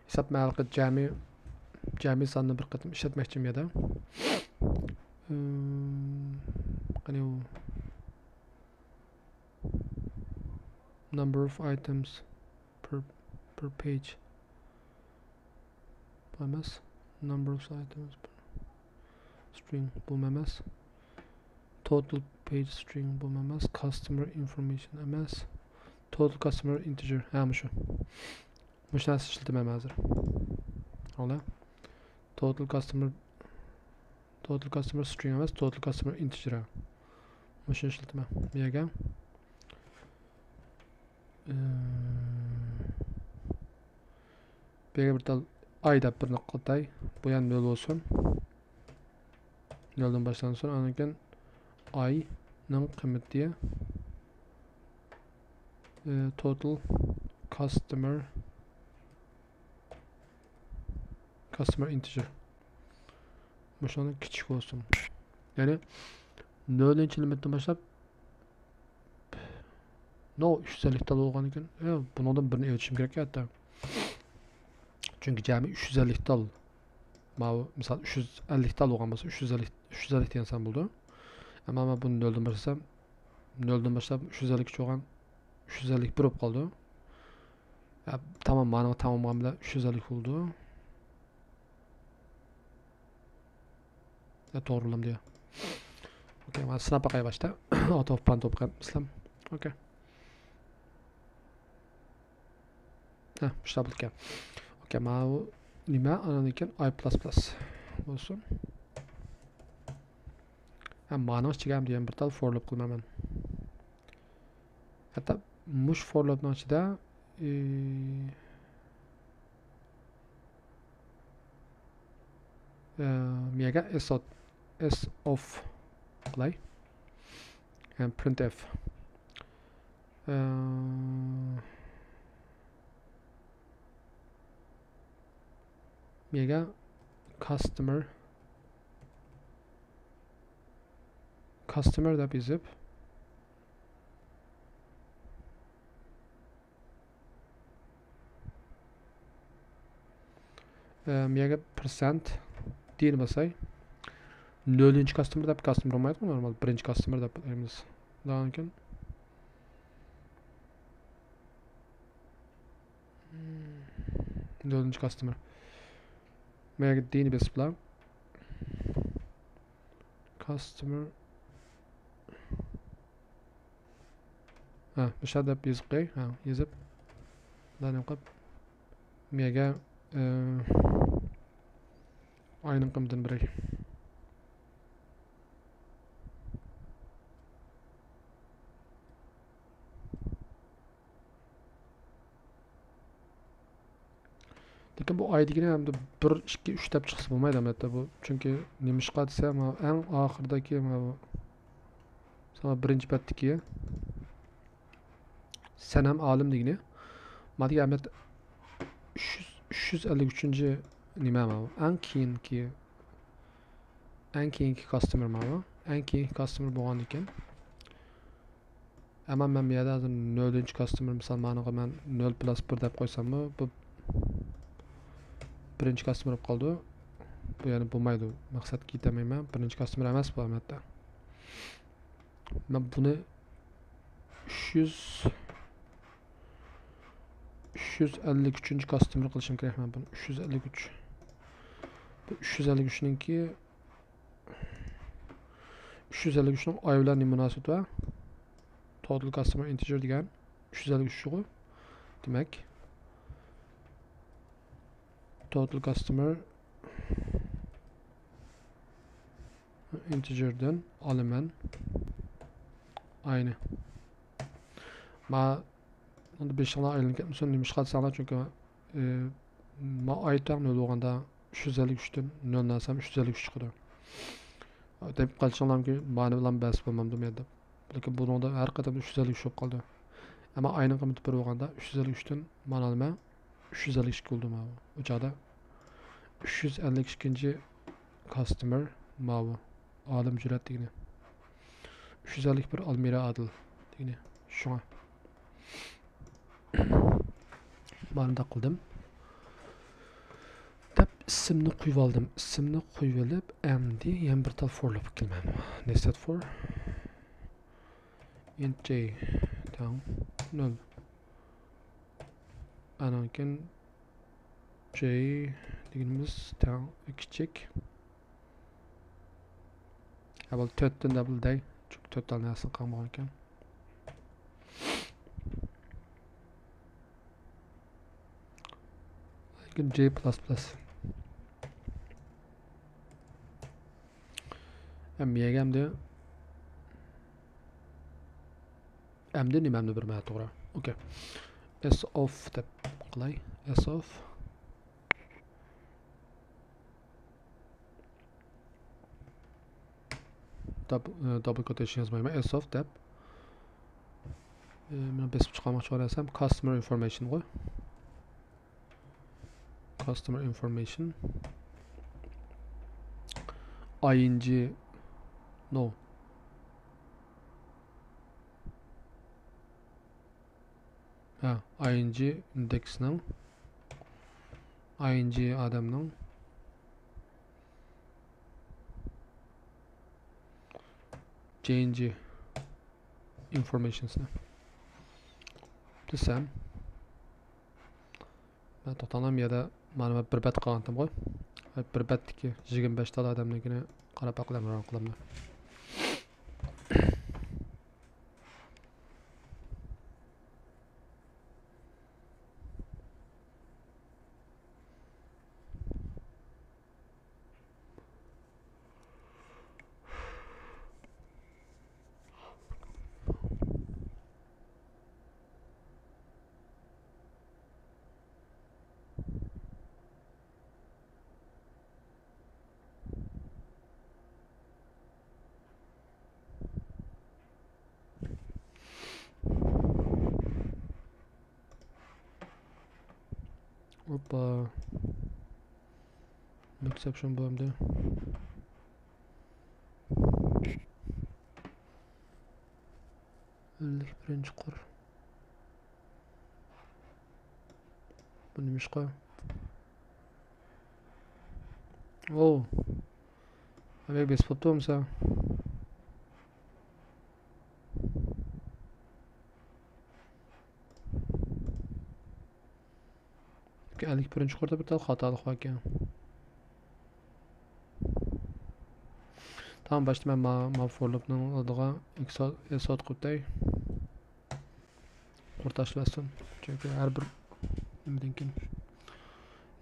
ھېساب مەلقى جەمئىي، جەمئىي ساننى بىر قېتىم ئىشلەتمەكچى بۇ يەردە. ئىم، قېنى ئۇ؟ Number of items per, per page. بۇ ئەمەس. Number of items per string، بۇمۇ ئەمەس. Total page string، بۇمۇ ئەمەس. Customer information ئەمەس. Total customer integer، ھە، مۇشۇ. مۇشۇ نەرسە ئىشلىتىمەن ھازىر. ھالا. Total customer، total customer string ئەمەس، total customer integer. مۇشۇنى ئىشلىتىمەن. بۇ يەرگە، ئىم، بۇ يەرگە بىر تال ئاي دەپ بىرنى قاتاي. بۇ يەنە نۆل بولسۇن. نۆلدىن باشلانسۇن. ئاندىن كېيىن ئاينىڭ قىممىتى، ئى، total customer، customer integer. مۇشۇنىڭ كىچىك بولسۇن. يەنى نۆلىنچى ئېلېمېنتتىن باشلاپ، نو، ئۈچ يۈز ئەللىك تال بولغاندىكىن، ئە، بۇنىڭدىن بىرنى ئېلىشىم كېرەك ھەتتا. چۈنكى جەمئىي ئۈچ يۈز ئەللىك تال. ماۋۇ مىسال ئۈچ يۈز ئەللىك تال بولغان بولسا، ئۈچ يۈز ئەللىك، ئۈچ يۈز ئەللىك دېگەن سان بولىدۇ. ئەمما مەن بۇنى نۆلدىن باشلىسام، نۆلدىن باشلاپ ئۈچ يۈز ئەللىككىچە بولغان، ئۈچ يۈز ئەللىك بىر بولۇپ قالىدۇ. ھە، تامام، مانىڭ تاماملىغان بىلەن ئۈچ يۈز ئەللىك بولىدۇ. ھە، توغرىلىمدى. ئوكەي، مانا سىناپ باقاي باشتا. Out of print بولۇپ قالمىسام. ئوكەي. ھە، مۇشۇنداق بولىدىكەن. ئوكەي، ماۋۇ نېمە؟ ئاندىن كېيىن ئاي پلەس پلەس بولسۇن. ھە، مانىڭ ئىچىگە ھەم دېگەن بىر تال for loop قىلىمەن مەن. ھەتتا مۇشۇ for loopنىڭ ئىچىدە، ئى، ئە، مۇ يەرگە s of، s of قىلاي. ھەم printf. ئە، مۇ يەرگە customer، customer دەپ يېزىپ، ئە، مۇ يەرگە percent d نى باساي. نۆلىنچى customer دەپ، customer بولمايدىغۇ، نورمال بىرىنچى customer دەپ قويىمىز. ئاندىن كېيىن نۆلىنچى customer. مۇ يەرگە d نى بېسىپلا، customer، ھە، مۇشۇ دەپ يېزىپ قوياي. ھە، يېزىپ، مۇنداق نېمە قىلىپ، مۇ يەرگە، ئى، ئاينىڭ قىممىتىنى بېرەي. لېكىن بۇ ئاي دېگىنى ئەمدى بىر، ئىككى، ئۈچ دەپ چىقسا بولمايدۇ، ئەلۋەتتە. بۇ چۈنكى نېمىشقا دېسە، ماۋۇ ئەڭ ئاخىرىدىكى، ماۋۇ، مىسالغا، بىرىنچى بەتتىكى سەنەم ئالىم دېگىنى. مانا دېگەن ئەمەلىيەتتە ئۈچ يۈز، ئۈچ يۈز ئەللىك ئۈچىنچى نېمە ماۋۇ؟ ئەڭ كېيىنكى، ئەڭ كېيىنكى customer ماۋۇ. ئەڭ كېيىنكى customer بولغاندىكىن، ئەمما مەن بۇ يەردە ھازىر نۆلىنچى customer، مىسال، مانىڭغا مەن نۆل پلەس بىر دەپ قويساممۇ، بۇ بىرىنچى customer بولۇپ قالىدۇ. بۇ يەنە بولمايدۇ. مەقسەتكە يېتەلمەيمەن. بىرىنچى كاستمېر ئەمەس بۇ، ئەلۋەتتە. مەن بۇنى ئۈچ يۈز، ئۈچ يۈز ئەللىك ئۈچىنچى كاستمېر قىلىشىم كېرەك مەن بۇنى. ئۈچ يۈز ئەللىك ئۈچ. بۇ ئۈچ يۈز ئەللىك ئۈچنىڭكى، ئۈچ يۈز ئەللىك ئۈچنىڭ ئاي بىلەن نېمە مۇناسىۋىتى بار؟ Total customer integer دېگەن ئۈچ يۈز ئەللىك ئۈچ شۇغۇ. دېمەك، total customer integer دىن ئالىمەن ئاينى. ما، ئەمدى بېشىڭلار ئايلىنىپ كەتمىسۇن، نېمىشقا دېسەڭلار، چۈنكى، ئى، ما ئاي تەڭ نۆل بولغاندا، ئۈچ يۈز ئەللىك ئۈچتىن نۆلنى ئالسام، ئۈچ يۈز ئەللىك ئۈچ چىقىدۇ. دەپ قالىشىڭلار مۇمكىن، مانا بىلەن بەس بولمامدۇ مەن دەپ. لېكىن بۇنىڭدا ھەر قېتىمدا ئۈچ يۈز ئەللىك ئۈچ بولۇپ قالدى. ئەمما ئاينىڭ قىممىتى بىر بولغاندا، ئۈچ يۈز ئەللىك ئۈچتىن مانا نېمە؟ ئۈچ يۈز ئەللىك ئىككى بولدى ماۋۇ. ئۇ چاغدا ئۈچ يۈز ئەللىك ئىككىنچى كاستمېر ماۋۇ. ئالىم جۈرئەت دېگىنى. ئۈچ يۈز ئەللىك بىر ئالمىرا ئادىل دېگىنى. شۇڭا. مانداق قىلدىم. دەپ ئىسىمنى قويۇۋالدىم. ئىسىمنى قويۇۋېلىپ، ئەمدى يەنە بىر تال فور لوپ كېلىمەن. Nested for. Int j تەڭ نۆل. ئانىڭ كېيىن j دېگىنىمىز تەڭ كىچىك. ھە، بولدى، تۆتتىن دەپ دەي. چۈنكى تۆت تال نەرسە قالمىغان ئىكەن. لېكىن j پلس پلس. ھەم يەگەمدى. ئەمدى نېمەمنى بېرىمەن، توغرا. ئوكەي. S of دەپ قىلاي. S of. داب-، ئى، دابل كوتېيشن يازمايمەن. S of دەپ. ئى، مەن بېسىپ چىقارماقچى بولسام، customer information غۇ. Customer information. I N G. No. ھە، I N G ئىندېكسنىڭ، I N G ئادەمنىڭ، J N G informationsنى دېسەم، مەن توختاڭلار، يەردە مانا مەن بىر بەت قالغانتىمغۇ. بىر بەتتىكى يىگىرمە بەش تال ئادەمنىڭكىنى قاراپ باقىمەن، ران قىلىمەن. ئوپپا. ئەكسەپشن بولامدۇ؟ ئەللىك بىرىنچى قۇر. بۇ نېمىشقا؟ ئوو. ھەممە بېسىپ قوپتۇ بولمىسا. ئەللىك بىرىنچى قۇردا بىر تال خاتالىق بار ئىكەن. تامام، باشتا مەن ما، ما فور لوپنىڭ ئالدىغا ئېكسو-، ئېسوت قويۇپ قوياي. قۇرتاشلاشسۇن. چۈنكى ھەر بىر نېمىدىن كېيىن.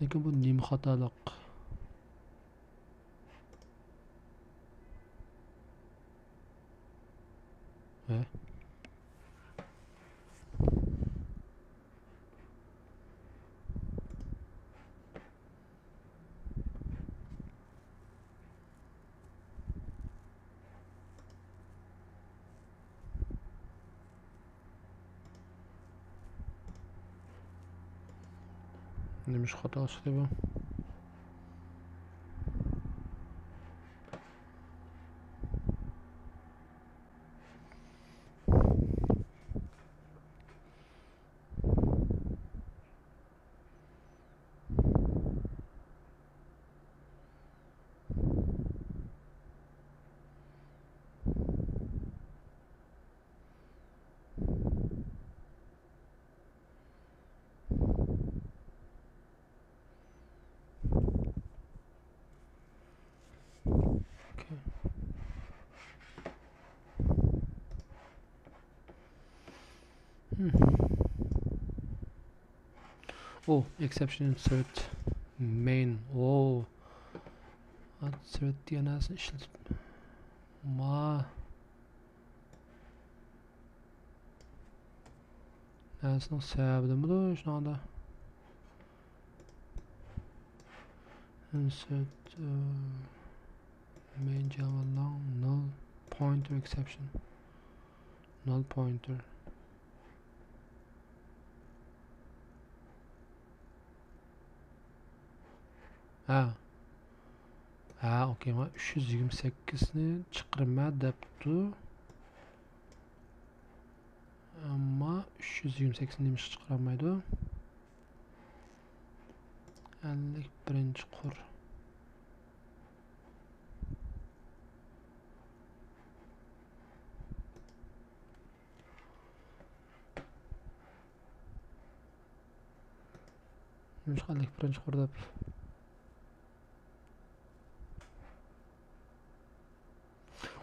لېكىن بۇ نېمە خاتالىق؟ ھە؟ نېمە ئىش خاتا چىقتى بۇ؟ ئۇ، exception insert main. ئۇ، insert دېگەن نەرسىنى ئىشلىتىپ، ما نەرسىنىڭ سەۋەبىدىنمىدۇ شۇنىڭدا؟ Insert, ئە، main جاۋانىڭ null pointer exception. Null pointer. ھە. ھە، ئوكەي، مانا ئۈچ يۈز يىگىرمە سەككىزنى چىقىرىمەن دەپتۇ. ئەمما ئۈچ يۈز يىگىرمە سەككىزنى نېمىشقا چىقىرالمايدۇ؟ ئەللىك بىرىنچى قۇر. نېمىشقا ئەللىك بىرىنچى قۇر دەپ؟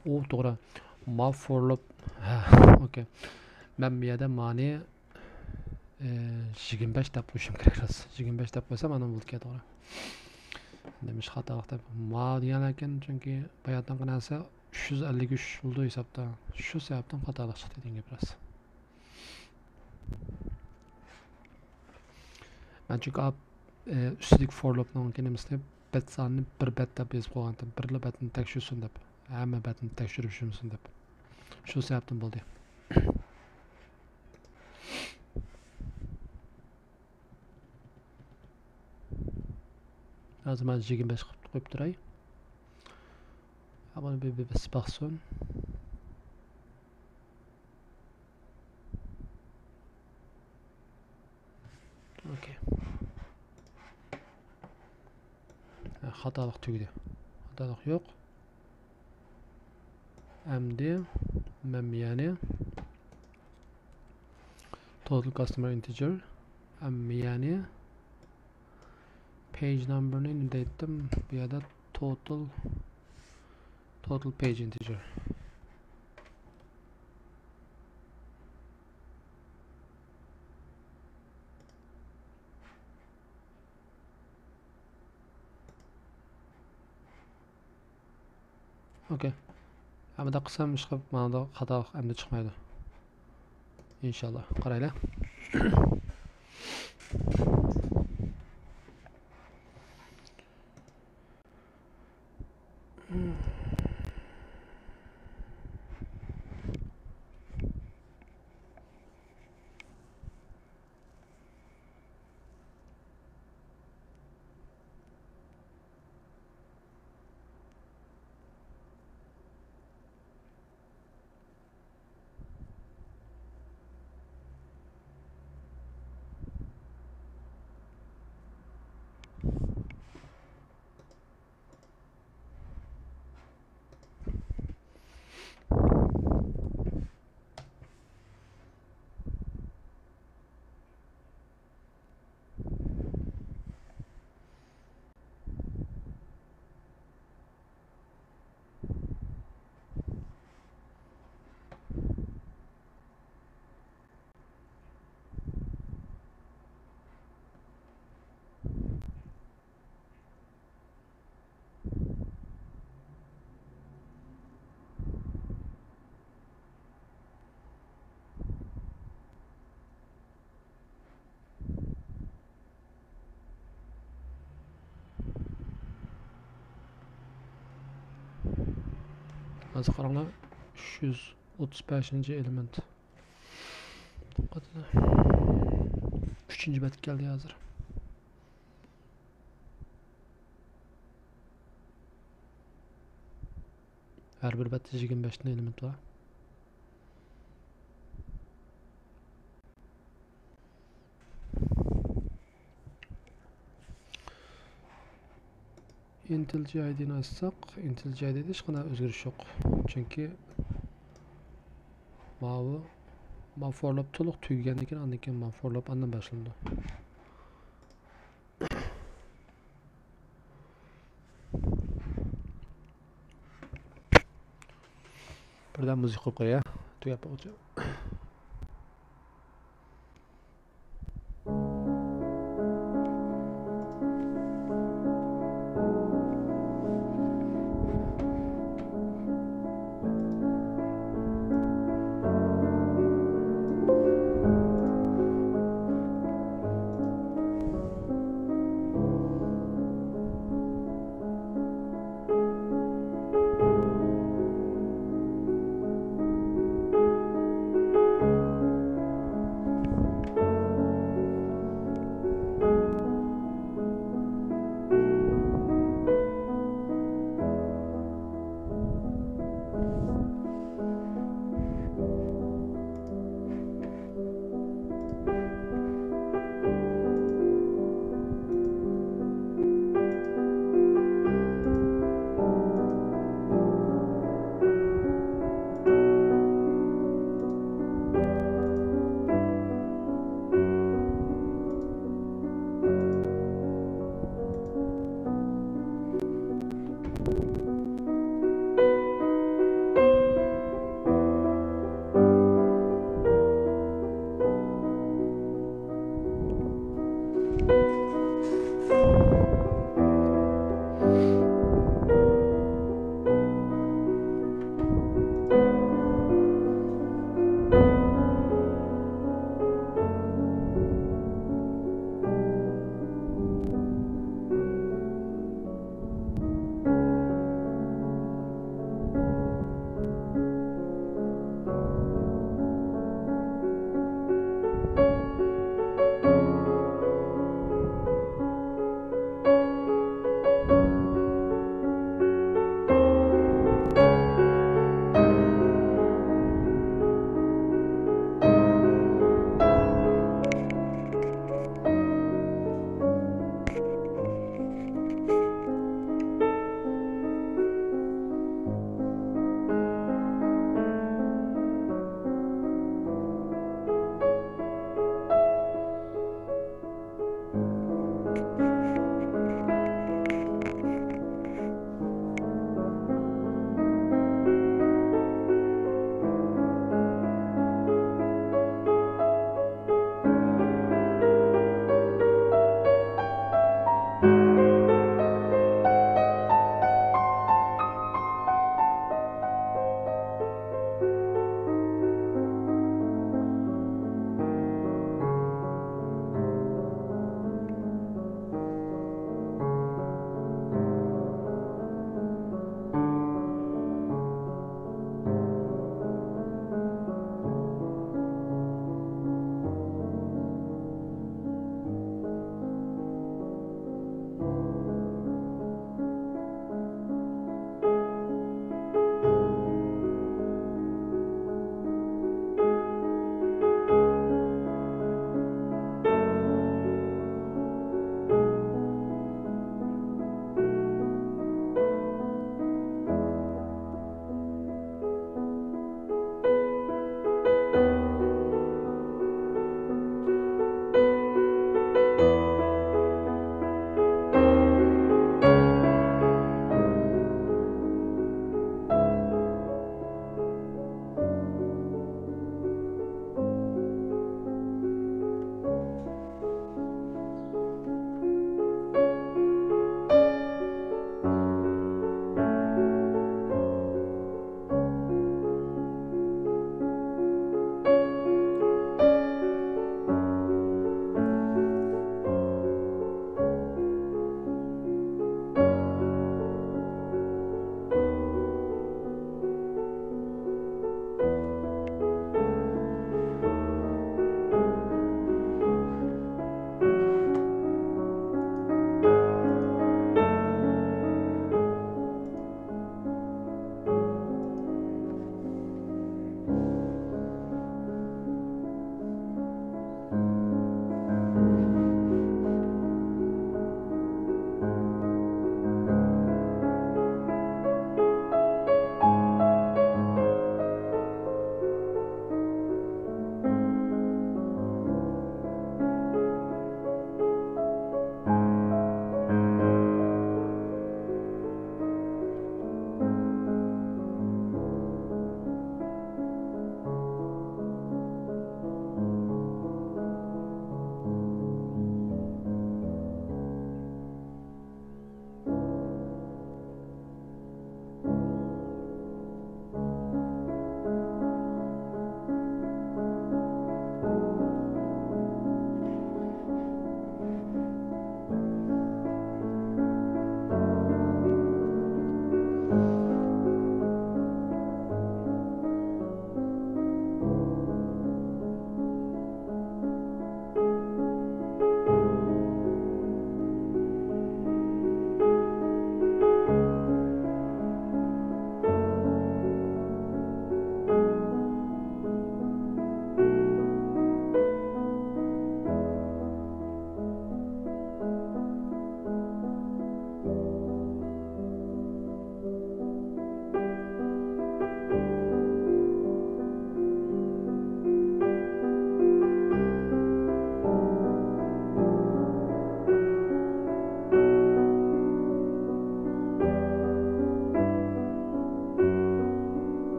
ئۇ، توغرا. ما for loop. ھە، ئوكەي. مەن بۇ يەردە مانى، ئى، يىگىرمە بەش دەپ قويۇشۇم كېرەك راست. يىگىرمە بەش دەپ قويسام، ئاندىن بولىدىكەن، توغرا. نېمىشقا خاتالىق دەپ؟ ما دېگەن لېكىن، چۈنكى باياتىنقى نەرسە ئۈچ يۈز ئەللىك ئۈچ بولىدۇ ھېسابتا. شۇ سەۋەبتىن خاتالىق چىقتى دېگەن گەپ راست. مەن چۈنكى ئاپ، ئى، ئۈستىدىكى for loopنىڭ نېمىسىنى، بەت سانىنى بىر بەت دەپ يېزىپ قويغانتىم. بىرلا بەتنى تەكشۈرسۇن دەپ. ھەممە بەتنى تەكشۈرۈپ يۈرمىسۇن دەپ. شۇ سەۋەبتىن بولدى. ھازىر مانا يىگىرمە بەش قىلىپ قويۇپ تۇراي. ھە، بۇنى بىر، بىر بېسىپ باقسۇن. ئوكەي. ھە، خاتالىق تۈگىدى. خاتالىق يوق. ئەمدى مەن يەنى total customer integer، ئەمدى يەنى page numberنى نېمە دەيتتىم؟ بۇ يەردە total، total page integer. ئوكەي. ھەممىداق قىلسام، ئىشقىلىپ، مانا خاتالىق ئەمدى چىقمايدۇ. ئىنشاللا. قارايلى. ھازىر قاراڭلار، ئۈچ يۈز ئوتتۇز بەشىنچى ئېلېمېنت. ئۈچىنچى بەتكە كەلدى ھازىر. ھەر بىر بەتتە يىگىرمە بەش دانە ئېلېمېنت بار. IntelliJ IDنى ئاچساق، IntelliJ IDدا ھېچقانداق ئۆزگىرىش يوق. چۈنكى ماۋۇ، ماۋۇ for loop تولۇق تۈگىگەندىن كېيىن، ئاندىن كېيىن ماۋۇ for loop ئاندىن باشلىنىدۇ. بىردەم مۇزىكا قويۇپ قوياي، تۈگەپ بولغۇچە.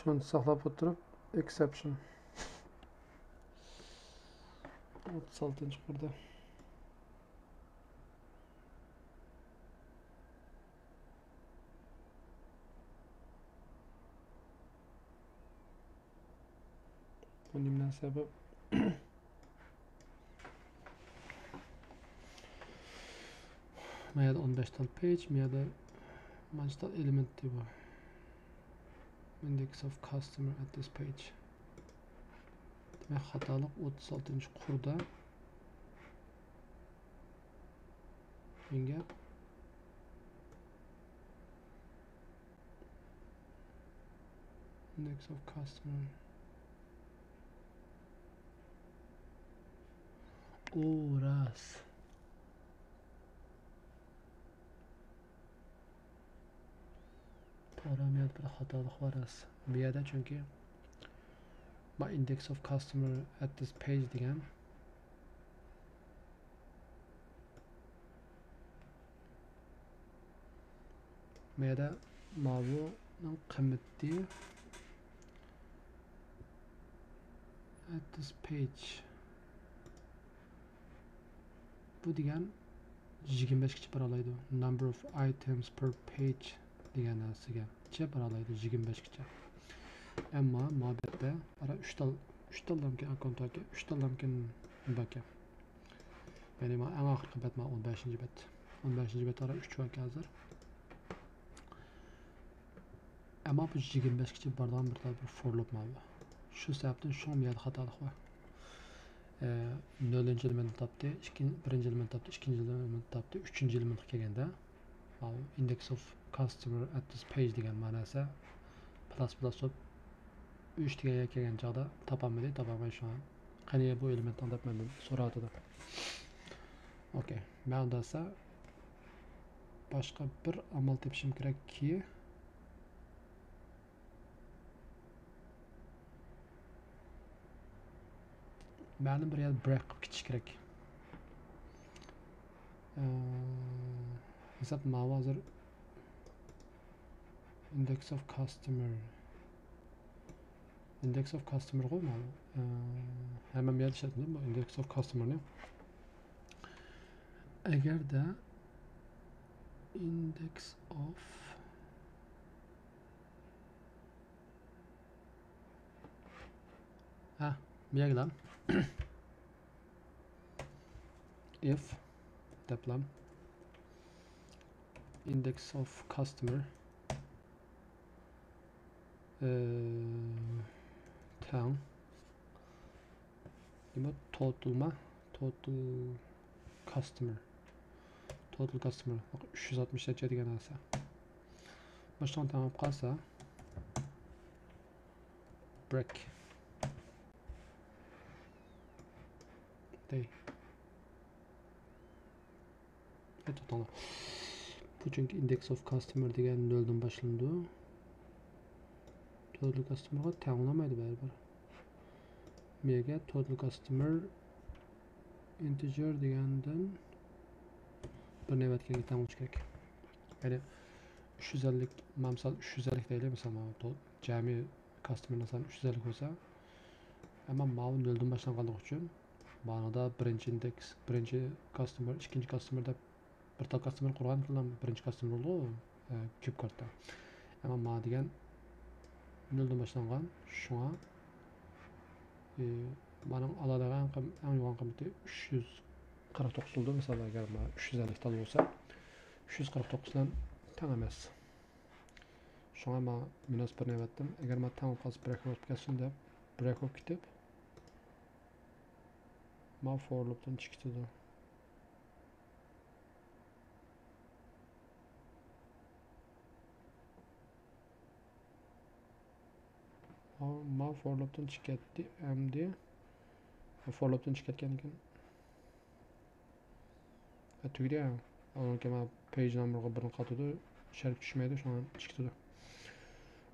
بۇنى ساقلاپ ئولتۇرۇپ، ئېكسېپشن. ئوتتۇز ئالتىنچى قۇردا. بۇ نېمىدىن سەۋەب؟ ما يەردە ئون بەش تال پېيج، ما يەردە مانچە تال ئېلېمېنت بار. Index of customer at this page. دېمەك، خاتالىق ئوتتۇز ئالتىنچى قۇردا. مەن گەپ. Index of customer. ئۇ راست. توغرا، مەن بىر خاتالىق بار راست. بۇ يەردە چۈنكى ما index of customer at this page دېگەن. ما يەردە ماۋۇنىڭ قىممىتى at this page. بۇ دېگەن يىگىرمە بەشكىچە بارالايدۇ. Number of items per page دېگەن نەرسىگىچە بارالايدۇ، يىگىرمە بەشكىچە. ئەمما مۇھەببەتتە ئارا ئۈچ تال، ئۈچ تاللامكىن ئاككونت باركەن، ئۈچ تاللامكىن باركەن. يەنى ما ئەڭ ئاخىرقى بەت، ما ئون بەشىنچى بەت. ئون بەشىنچى بەت ئارا ئۈچ باركەن ھازىر. ئەمما بۇ يىگىرمە بەشكىچە بارىدىغان بىر تال بىر فور لوپ ماۋۇ. شۇ سەۋەبتىن شۇڭا بۇ يەردە خاتالىق بار. ئە، نۆلىنچى ئېلېمېنتنى تاپتى، ئىككىن-، بىرىنچى ئېلېمېنتنى تاپتى، ئىككىنچى ئېلېمېنتنى تاپتى، ئۈچىنچى ئېلېمېنتقا كەلگەندە، ماۋۇ index of customer at this page دېگەن مەنىسى پلاس پلاس بولۇپ، ئۈچ دېگەن يەرگە كەلگەن چاغدا تاپالمىدى، تاپالماي شۇڭا. قېنى بۇ ئېلېمېنتنى دەپ مەندىن سوراۋاتىدۇ. ئوكەي، مەن ئۇنداقسا باشقا بىر ئامال تېپىشىم كېرەككى، مەلۇم بىر يەردە برېك قىلىپ كېتىش كېرەك. ئە، ھېساب ماۋۇ ھازىر index of customer. Index of customer غۇ ماۋۇ. ئە، ھەممە يەردە ئىشلەتمىدىم بۇ index of customer نى. ئەگەردە index of، ھە، بۇ يەرگىلا. If دەپلا index of customer، ئە، تەڭ نېمە، total ما؟ Total customer. Total customer. ئۈچ يۈز ئاتمىش نەچچە دېگەن نەرسە. مۇشۇنىڭ تەڭ بولۇپ قالسا، برېك. دەي. ھەي، توختاڭلار. بۇ چۈنكى index of customer دېگەن نۆلدىن باشلىنىدۇ. Total customer غا تەڭ بولالمايدۇ بەرىبىر. بۇ يەرگە total customer integer دېگەندىن بىر نۆۋەتكە تەڭ بولۇشى كېرەك. يەنى ئۈچ يۈز ئەللىك، مانا مىسال ئۈچ يۈز ئەللىك دەيلى، مىسال، مانا تو-، جەمئىي customer نىڭ سانى ئۈچ يۈز ئەللىك بولسا، ئەمما ماۋۇ نۆلدىن باشلانغانلىقى ئۈچۈن، مانىدا بىرىنچى ئىندېكس، بىرىنچى customer، ئىككىنچى customer دەپ بىر تال customer قۇرغان كېلەم، بىرىنچى customer بولىدۇ، ئە، كۆپ كارتا. ئەمما ما دېگەن نۆلدىن باشلانغان، شۇڭا، ئى، مانىڭ ئالىدىغان قىم-، ئەڭ يوغان قىممىتى ئۈچ يۈز قىرىق توققۇز بولىدۇ. مىسال، ئەگەر ما ئۈچ يۈز ئەللىك تال بولسا، ئۈچ يۈز قىرىق توققۇز بىلەن تەڭ ئەمەس. شۇڭا ما مىنۇس بىرنى ئەۋەتتىم. ئەگەر ما تەڭ بولۇپ قالسا، برېك بولۇپ كەتسۇن دەپ، برېك بولۇپ كېتىپ، ما فور لوپتىن چىقىپ كېتىدۇ. ما فور لوپتىن چىقىپ كەتتى، ئەمدى فور لوپتىن چىقىپ كەتكەن ئىكەن. ھە، تۈگىدى ھە. ئۇنىڭكى ما پېيج نامبىرىغا بىرنى قاتىدۇ، شەرتكە چۈشمەيدۇ، شۇڭا چىقىپ كېتىدۇ.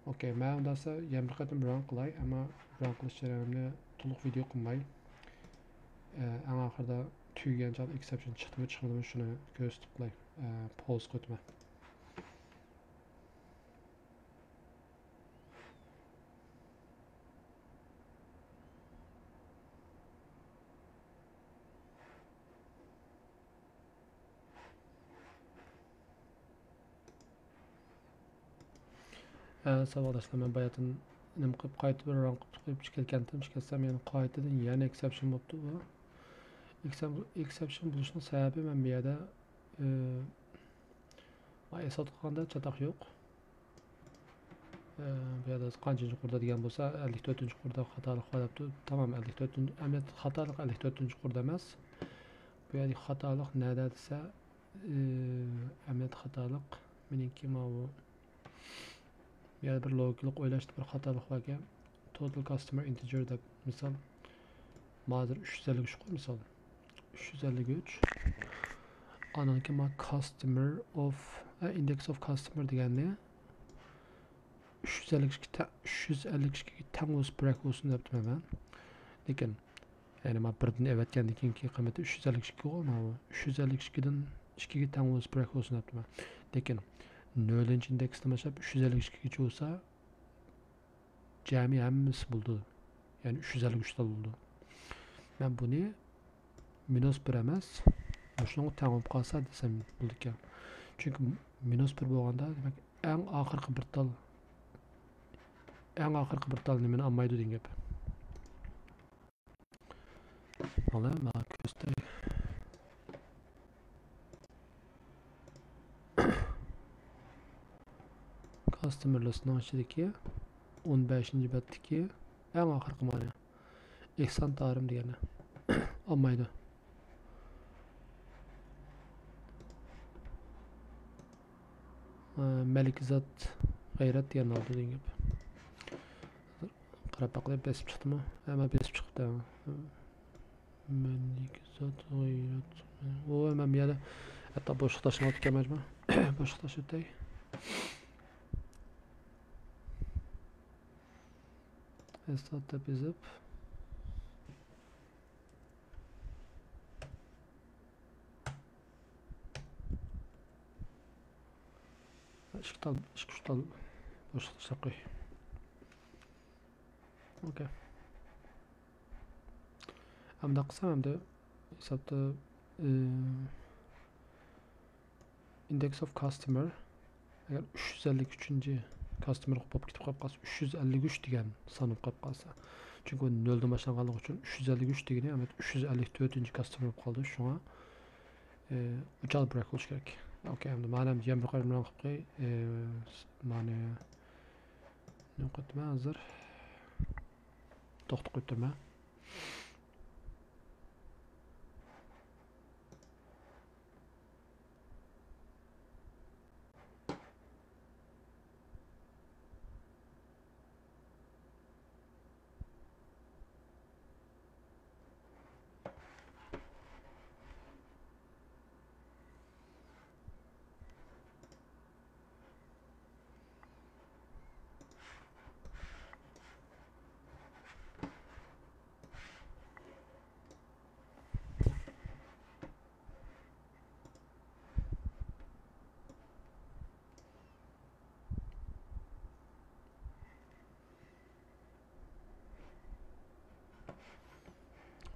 ئوكەي، مەن ئۇنداقسا يەنە بىر قېتىم ران قىلاي، ئەمما ران قىلىش جەريانىمنى تولۇق ۋىدېئو قىلماي، ئە، ئەڭ ئاخىرىدا تۈگىگەن چاغدا ئېكسېپشن چىقتىمۇ، چىقمىدىمۇ، شۇنى كۆرسىتىپ قىلاي. ئە، پوز قويۇپتىمەن. ھە، ساۋاقداشلار، مەن باياتىن نېمە قىلىپ، قايتا بىر ران قىلىپ چىقىپ كەلگەنتىم، چىقىپ كەلسەم يەنە قايتىدىن يەنە ئېكسەپشن بوپتۇ بۇ. ئېكسەپ-، ئېكسەپشن بولۇشنىڭ سەۋەبى، مەن بۇ يەردە، ئى، ئېساتقاندا چاتاق يوق. ئى، بۇ يەردە قانچىنچى قۇردا دېگەن بولسا، ئەللىك تۆتىنچى قۇردا خاتالىق بار دەپتۇ. تامام، ئەللىك تۆتىنچى، ئەمەلىيەتتە خاتالىق ئەللىك تۆتىنچى قۇردا ئەمەس. بۇ يەردىكى خاتالىق نەدە دېسە، ئى، ئەمەلىيەتتە خاتالىق مېنىڭكى ماۋۇ يەنە بىر لوگىكىلىق ئويلاشتا بىر خاتالىق باركەن. Total customer integer دەپ مىسال. مانا ھازىر ئۈچ يۈز ئەللىك ئۈچ قوي مىسال. ئۈچ يۈز ئەللىك ئۈچ. ئانىڭكى ما customer of، ئە، index of customer دېگەننى ئۈچ يۈز ئەللىك ئىككىگە تە-، ئۈچ يۈز ئەللىك ئىككىگە تەڭ بولسا بىراك بولسۇن دەپتىمەن مەن. لېكىن يەنى ما بىردىن ئەۋەتكەندىن كېيىنكى قىممىتى ئۈچ يۈز ئەللىك ئىككى بولغان، ماۋۇ ئۈچ يۈز ئەللىك ئىككىدىن ئىككىگە تەڭ بولسا بىراك بولسۇن دەپتىمەن. لېكىن نۆلىنچى ئىندېكستىن باشلاپ ئۈچ يۈز ئەللىك ئىككىگىچە بولسا، جەمئىي ھەممىسى بولىدۇ. يەنى ئۈچ يۈز ئەللىك ئۈچ تال بولىدۇ. مەن بۇنى مىنۇس بىر ئەمەس، مۇشۇنىڭغا تەڭ بولۇپ قالسا دېسەم بولىدىكەن. چۈنكى مىنۇس بىر بولغاندا، دېمەك، ئەڭ ئاخىرقى بىر تال، ئەڭ ئاخىرقى بىر تال نېمىنى ئالمايدۇ دېگەن گەپ. مانا، مانا كۆرسىتەي. كاستمېر لىستنىڭ ئىچىدىكى ئون بەشىنچى بەتتىكى ئەڭ ئاخىرقى مانا. ئېھسان تارىم دېگەننى ئالمايدۇ. ئە، مەلىكزات غەيرەت دېگەننى ئالدى دېگەن گەپ. قاراپ باقىلى، بېسىپ چىقتىمۇ؟ ھە، مانا بېسىپ چىقتى. مەلىكزات غەيرەت. ئۇ ھەممە يەردە ھەتتا بوشلۇق تاشلىماپتىكەن مەجمۇ. بوشلۇق تاشلىتاي. ئەستا دەپ يېزىپ. ئىككى تال، ئىككى، ئۈچ تال بوشلۇق تاشلاپ قوي. ئوكەي. ئەمدى قىلسام، ئەمدى ھېسابتا، ئى، index of customer، ئەگەر ئۈچ يۈز ئەللىك ئۈچىنچى كاستمېر بولۇپ كېتىپ قالىپ قالسا، ئۈچ يۈز ئەللىك ئۈچ دېگەن سان بولۇپ قالىپ قالسا. چۈنكى ئۇ نۆلدىن باشلانغانلىقى ئۈچۈن ئۈچ يۈز ئەللىك ئۈچ دېگىنى ئەمەلىيەتتە ئۈچ يۈز ئەللىك تۆتىنچى كاستمېر بولۇپ قالدى. شۇڭا، ئى، ئۇچال بىراك بولۇشى كېرەك. ئوكەي، ئەمدى مانا يەنە بىر قېتىم ران قىلىپ قوياي. ئى، مانا نېمە قىلىپتىمەن ھازىر؟ توختىتىپ قويۇپتىمەن.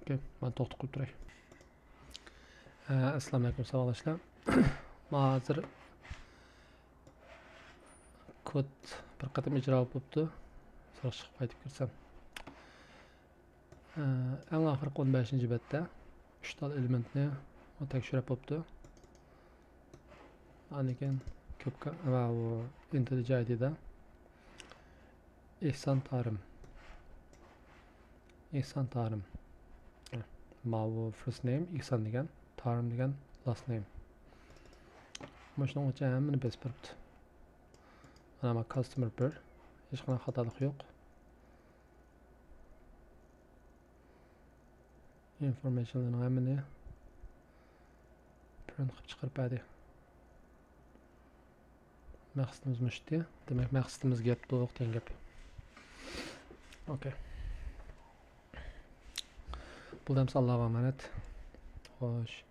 ئوكەي، مەن توختىتىپ قويۇپ تۇراي. ئە، ئەسسالامۇئەلەيكۇم، ساۋاقداشلار. مانا ھازىر كود بىر قېتىم ئىجرا بوپتۇ. سىراش چىقىپ قايتىپ كىرسەم. ئە، ئەڭ ئاخىرقى ئون بەشىنچى بەتتە ئۈچ تال ئېلېمېنتنى ئۇ تەكشۈرۈپ بوپتۇ. ئاندىن كېيىن كۆپ ۋە ئۇ ئىنتىلجى ئايدىدا ئېھسان تارىم. ئېھسان تارىم. ماۋۇ first name ئېھسان دېگەن، تارىم دېگەن last name. مۇشۇنىڭ ئۈچۈن ھەممىنى بېسىپ بېرىپتۇ. مانا، مانا customer بىر. ھېچقانداق خاتالىق يوق. ئىنفورمېيشنلارنىڭ ھەممىنى پرىنت قىلىپ چىقىرىپ بەردى. مەقسىتىمىز مۇشتى. دېمەك، مەقسىتىمىزگە يەتتۇق دېگەن گەپ. ئوكەي. بولدى ئەمسە، ئاللاغا ئامانەت. خوش.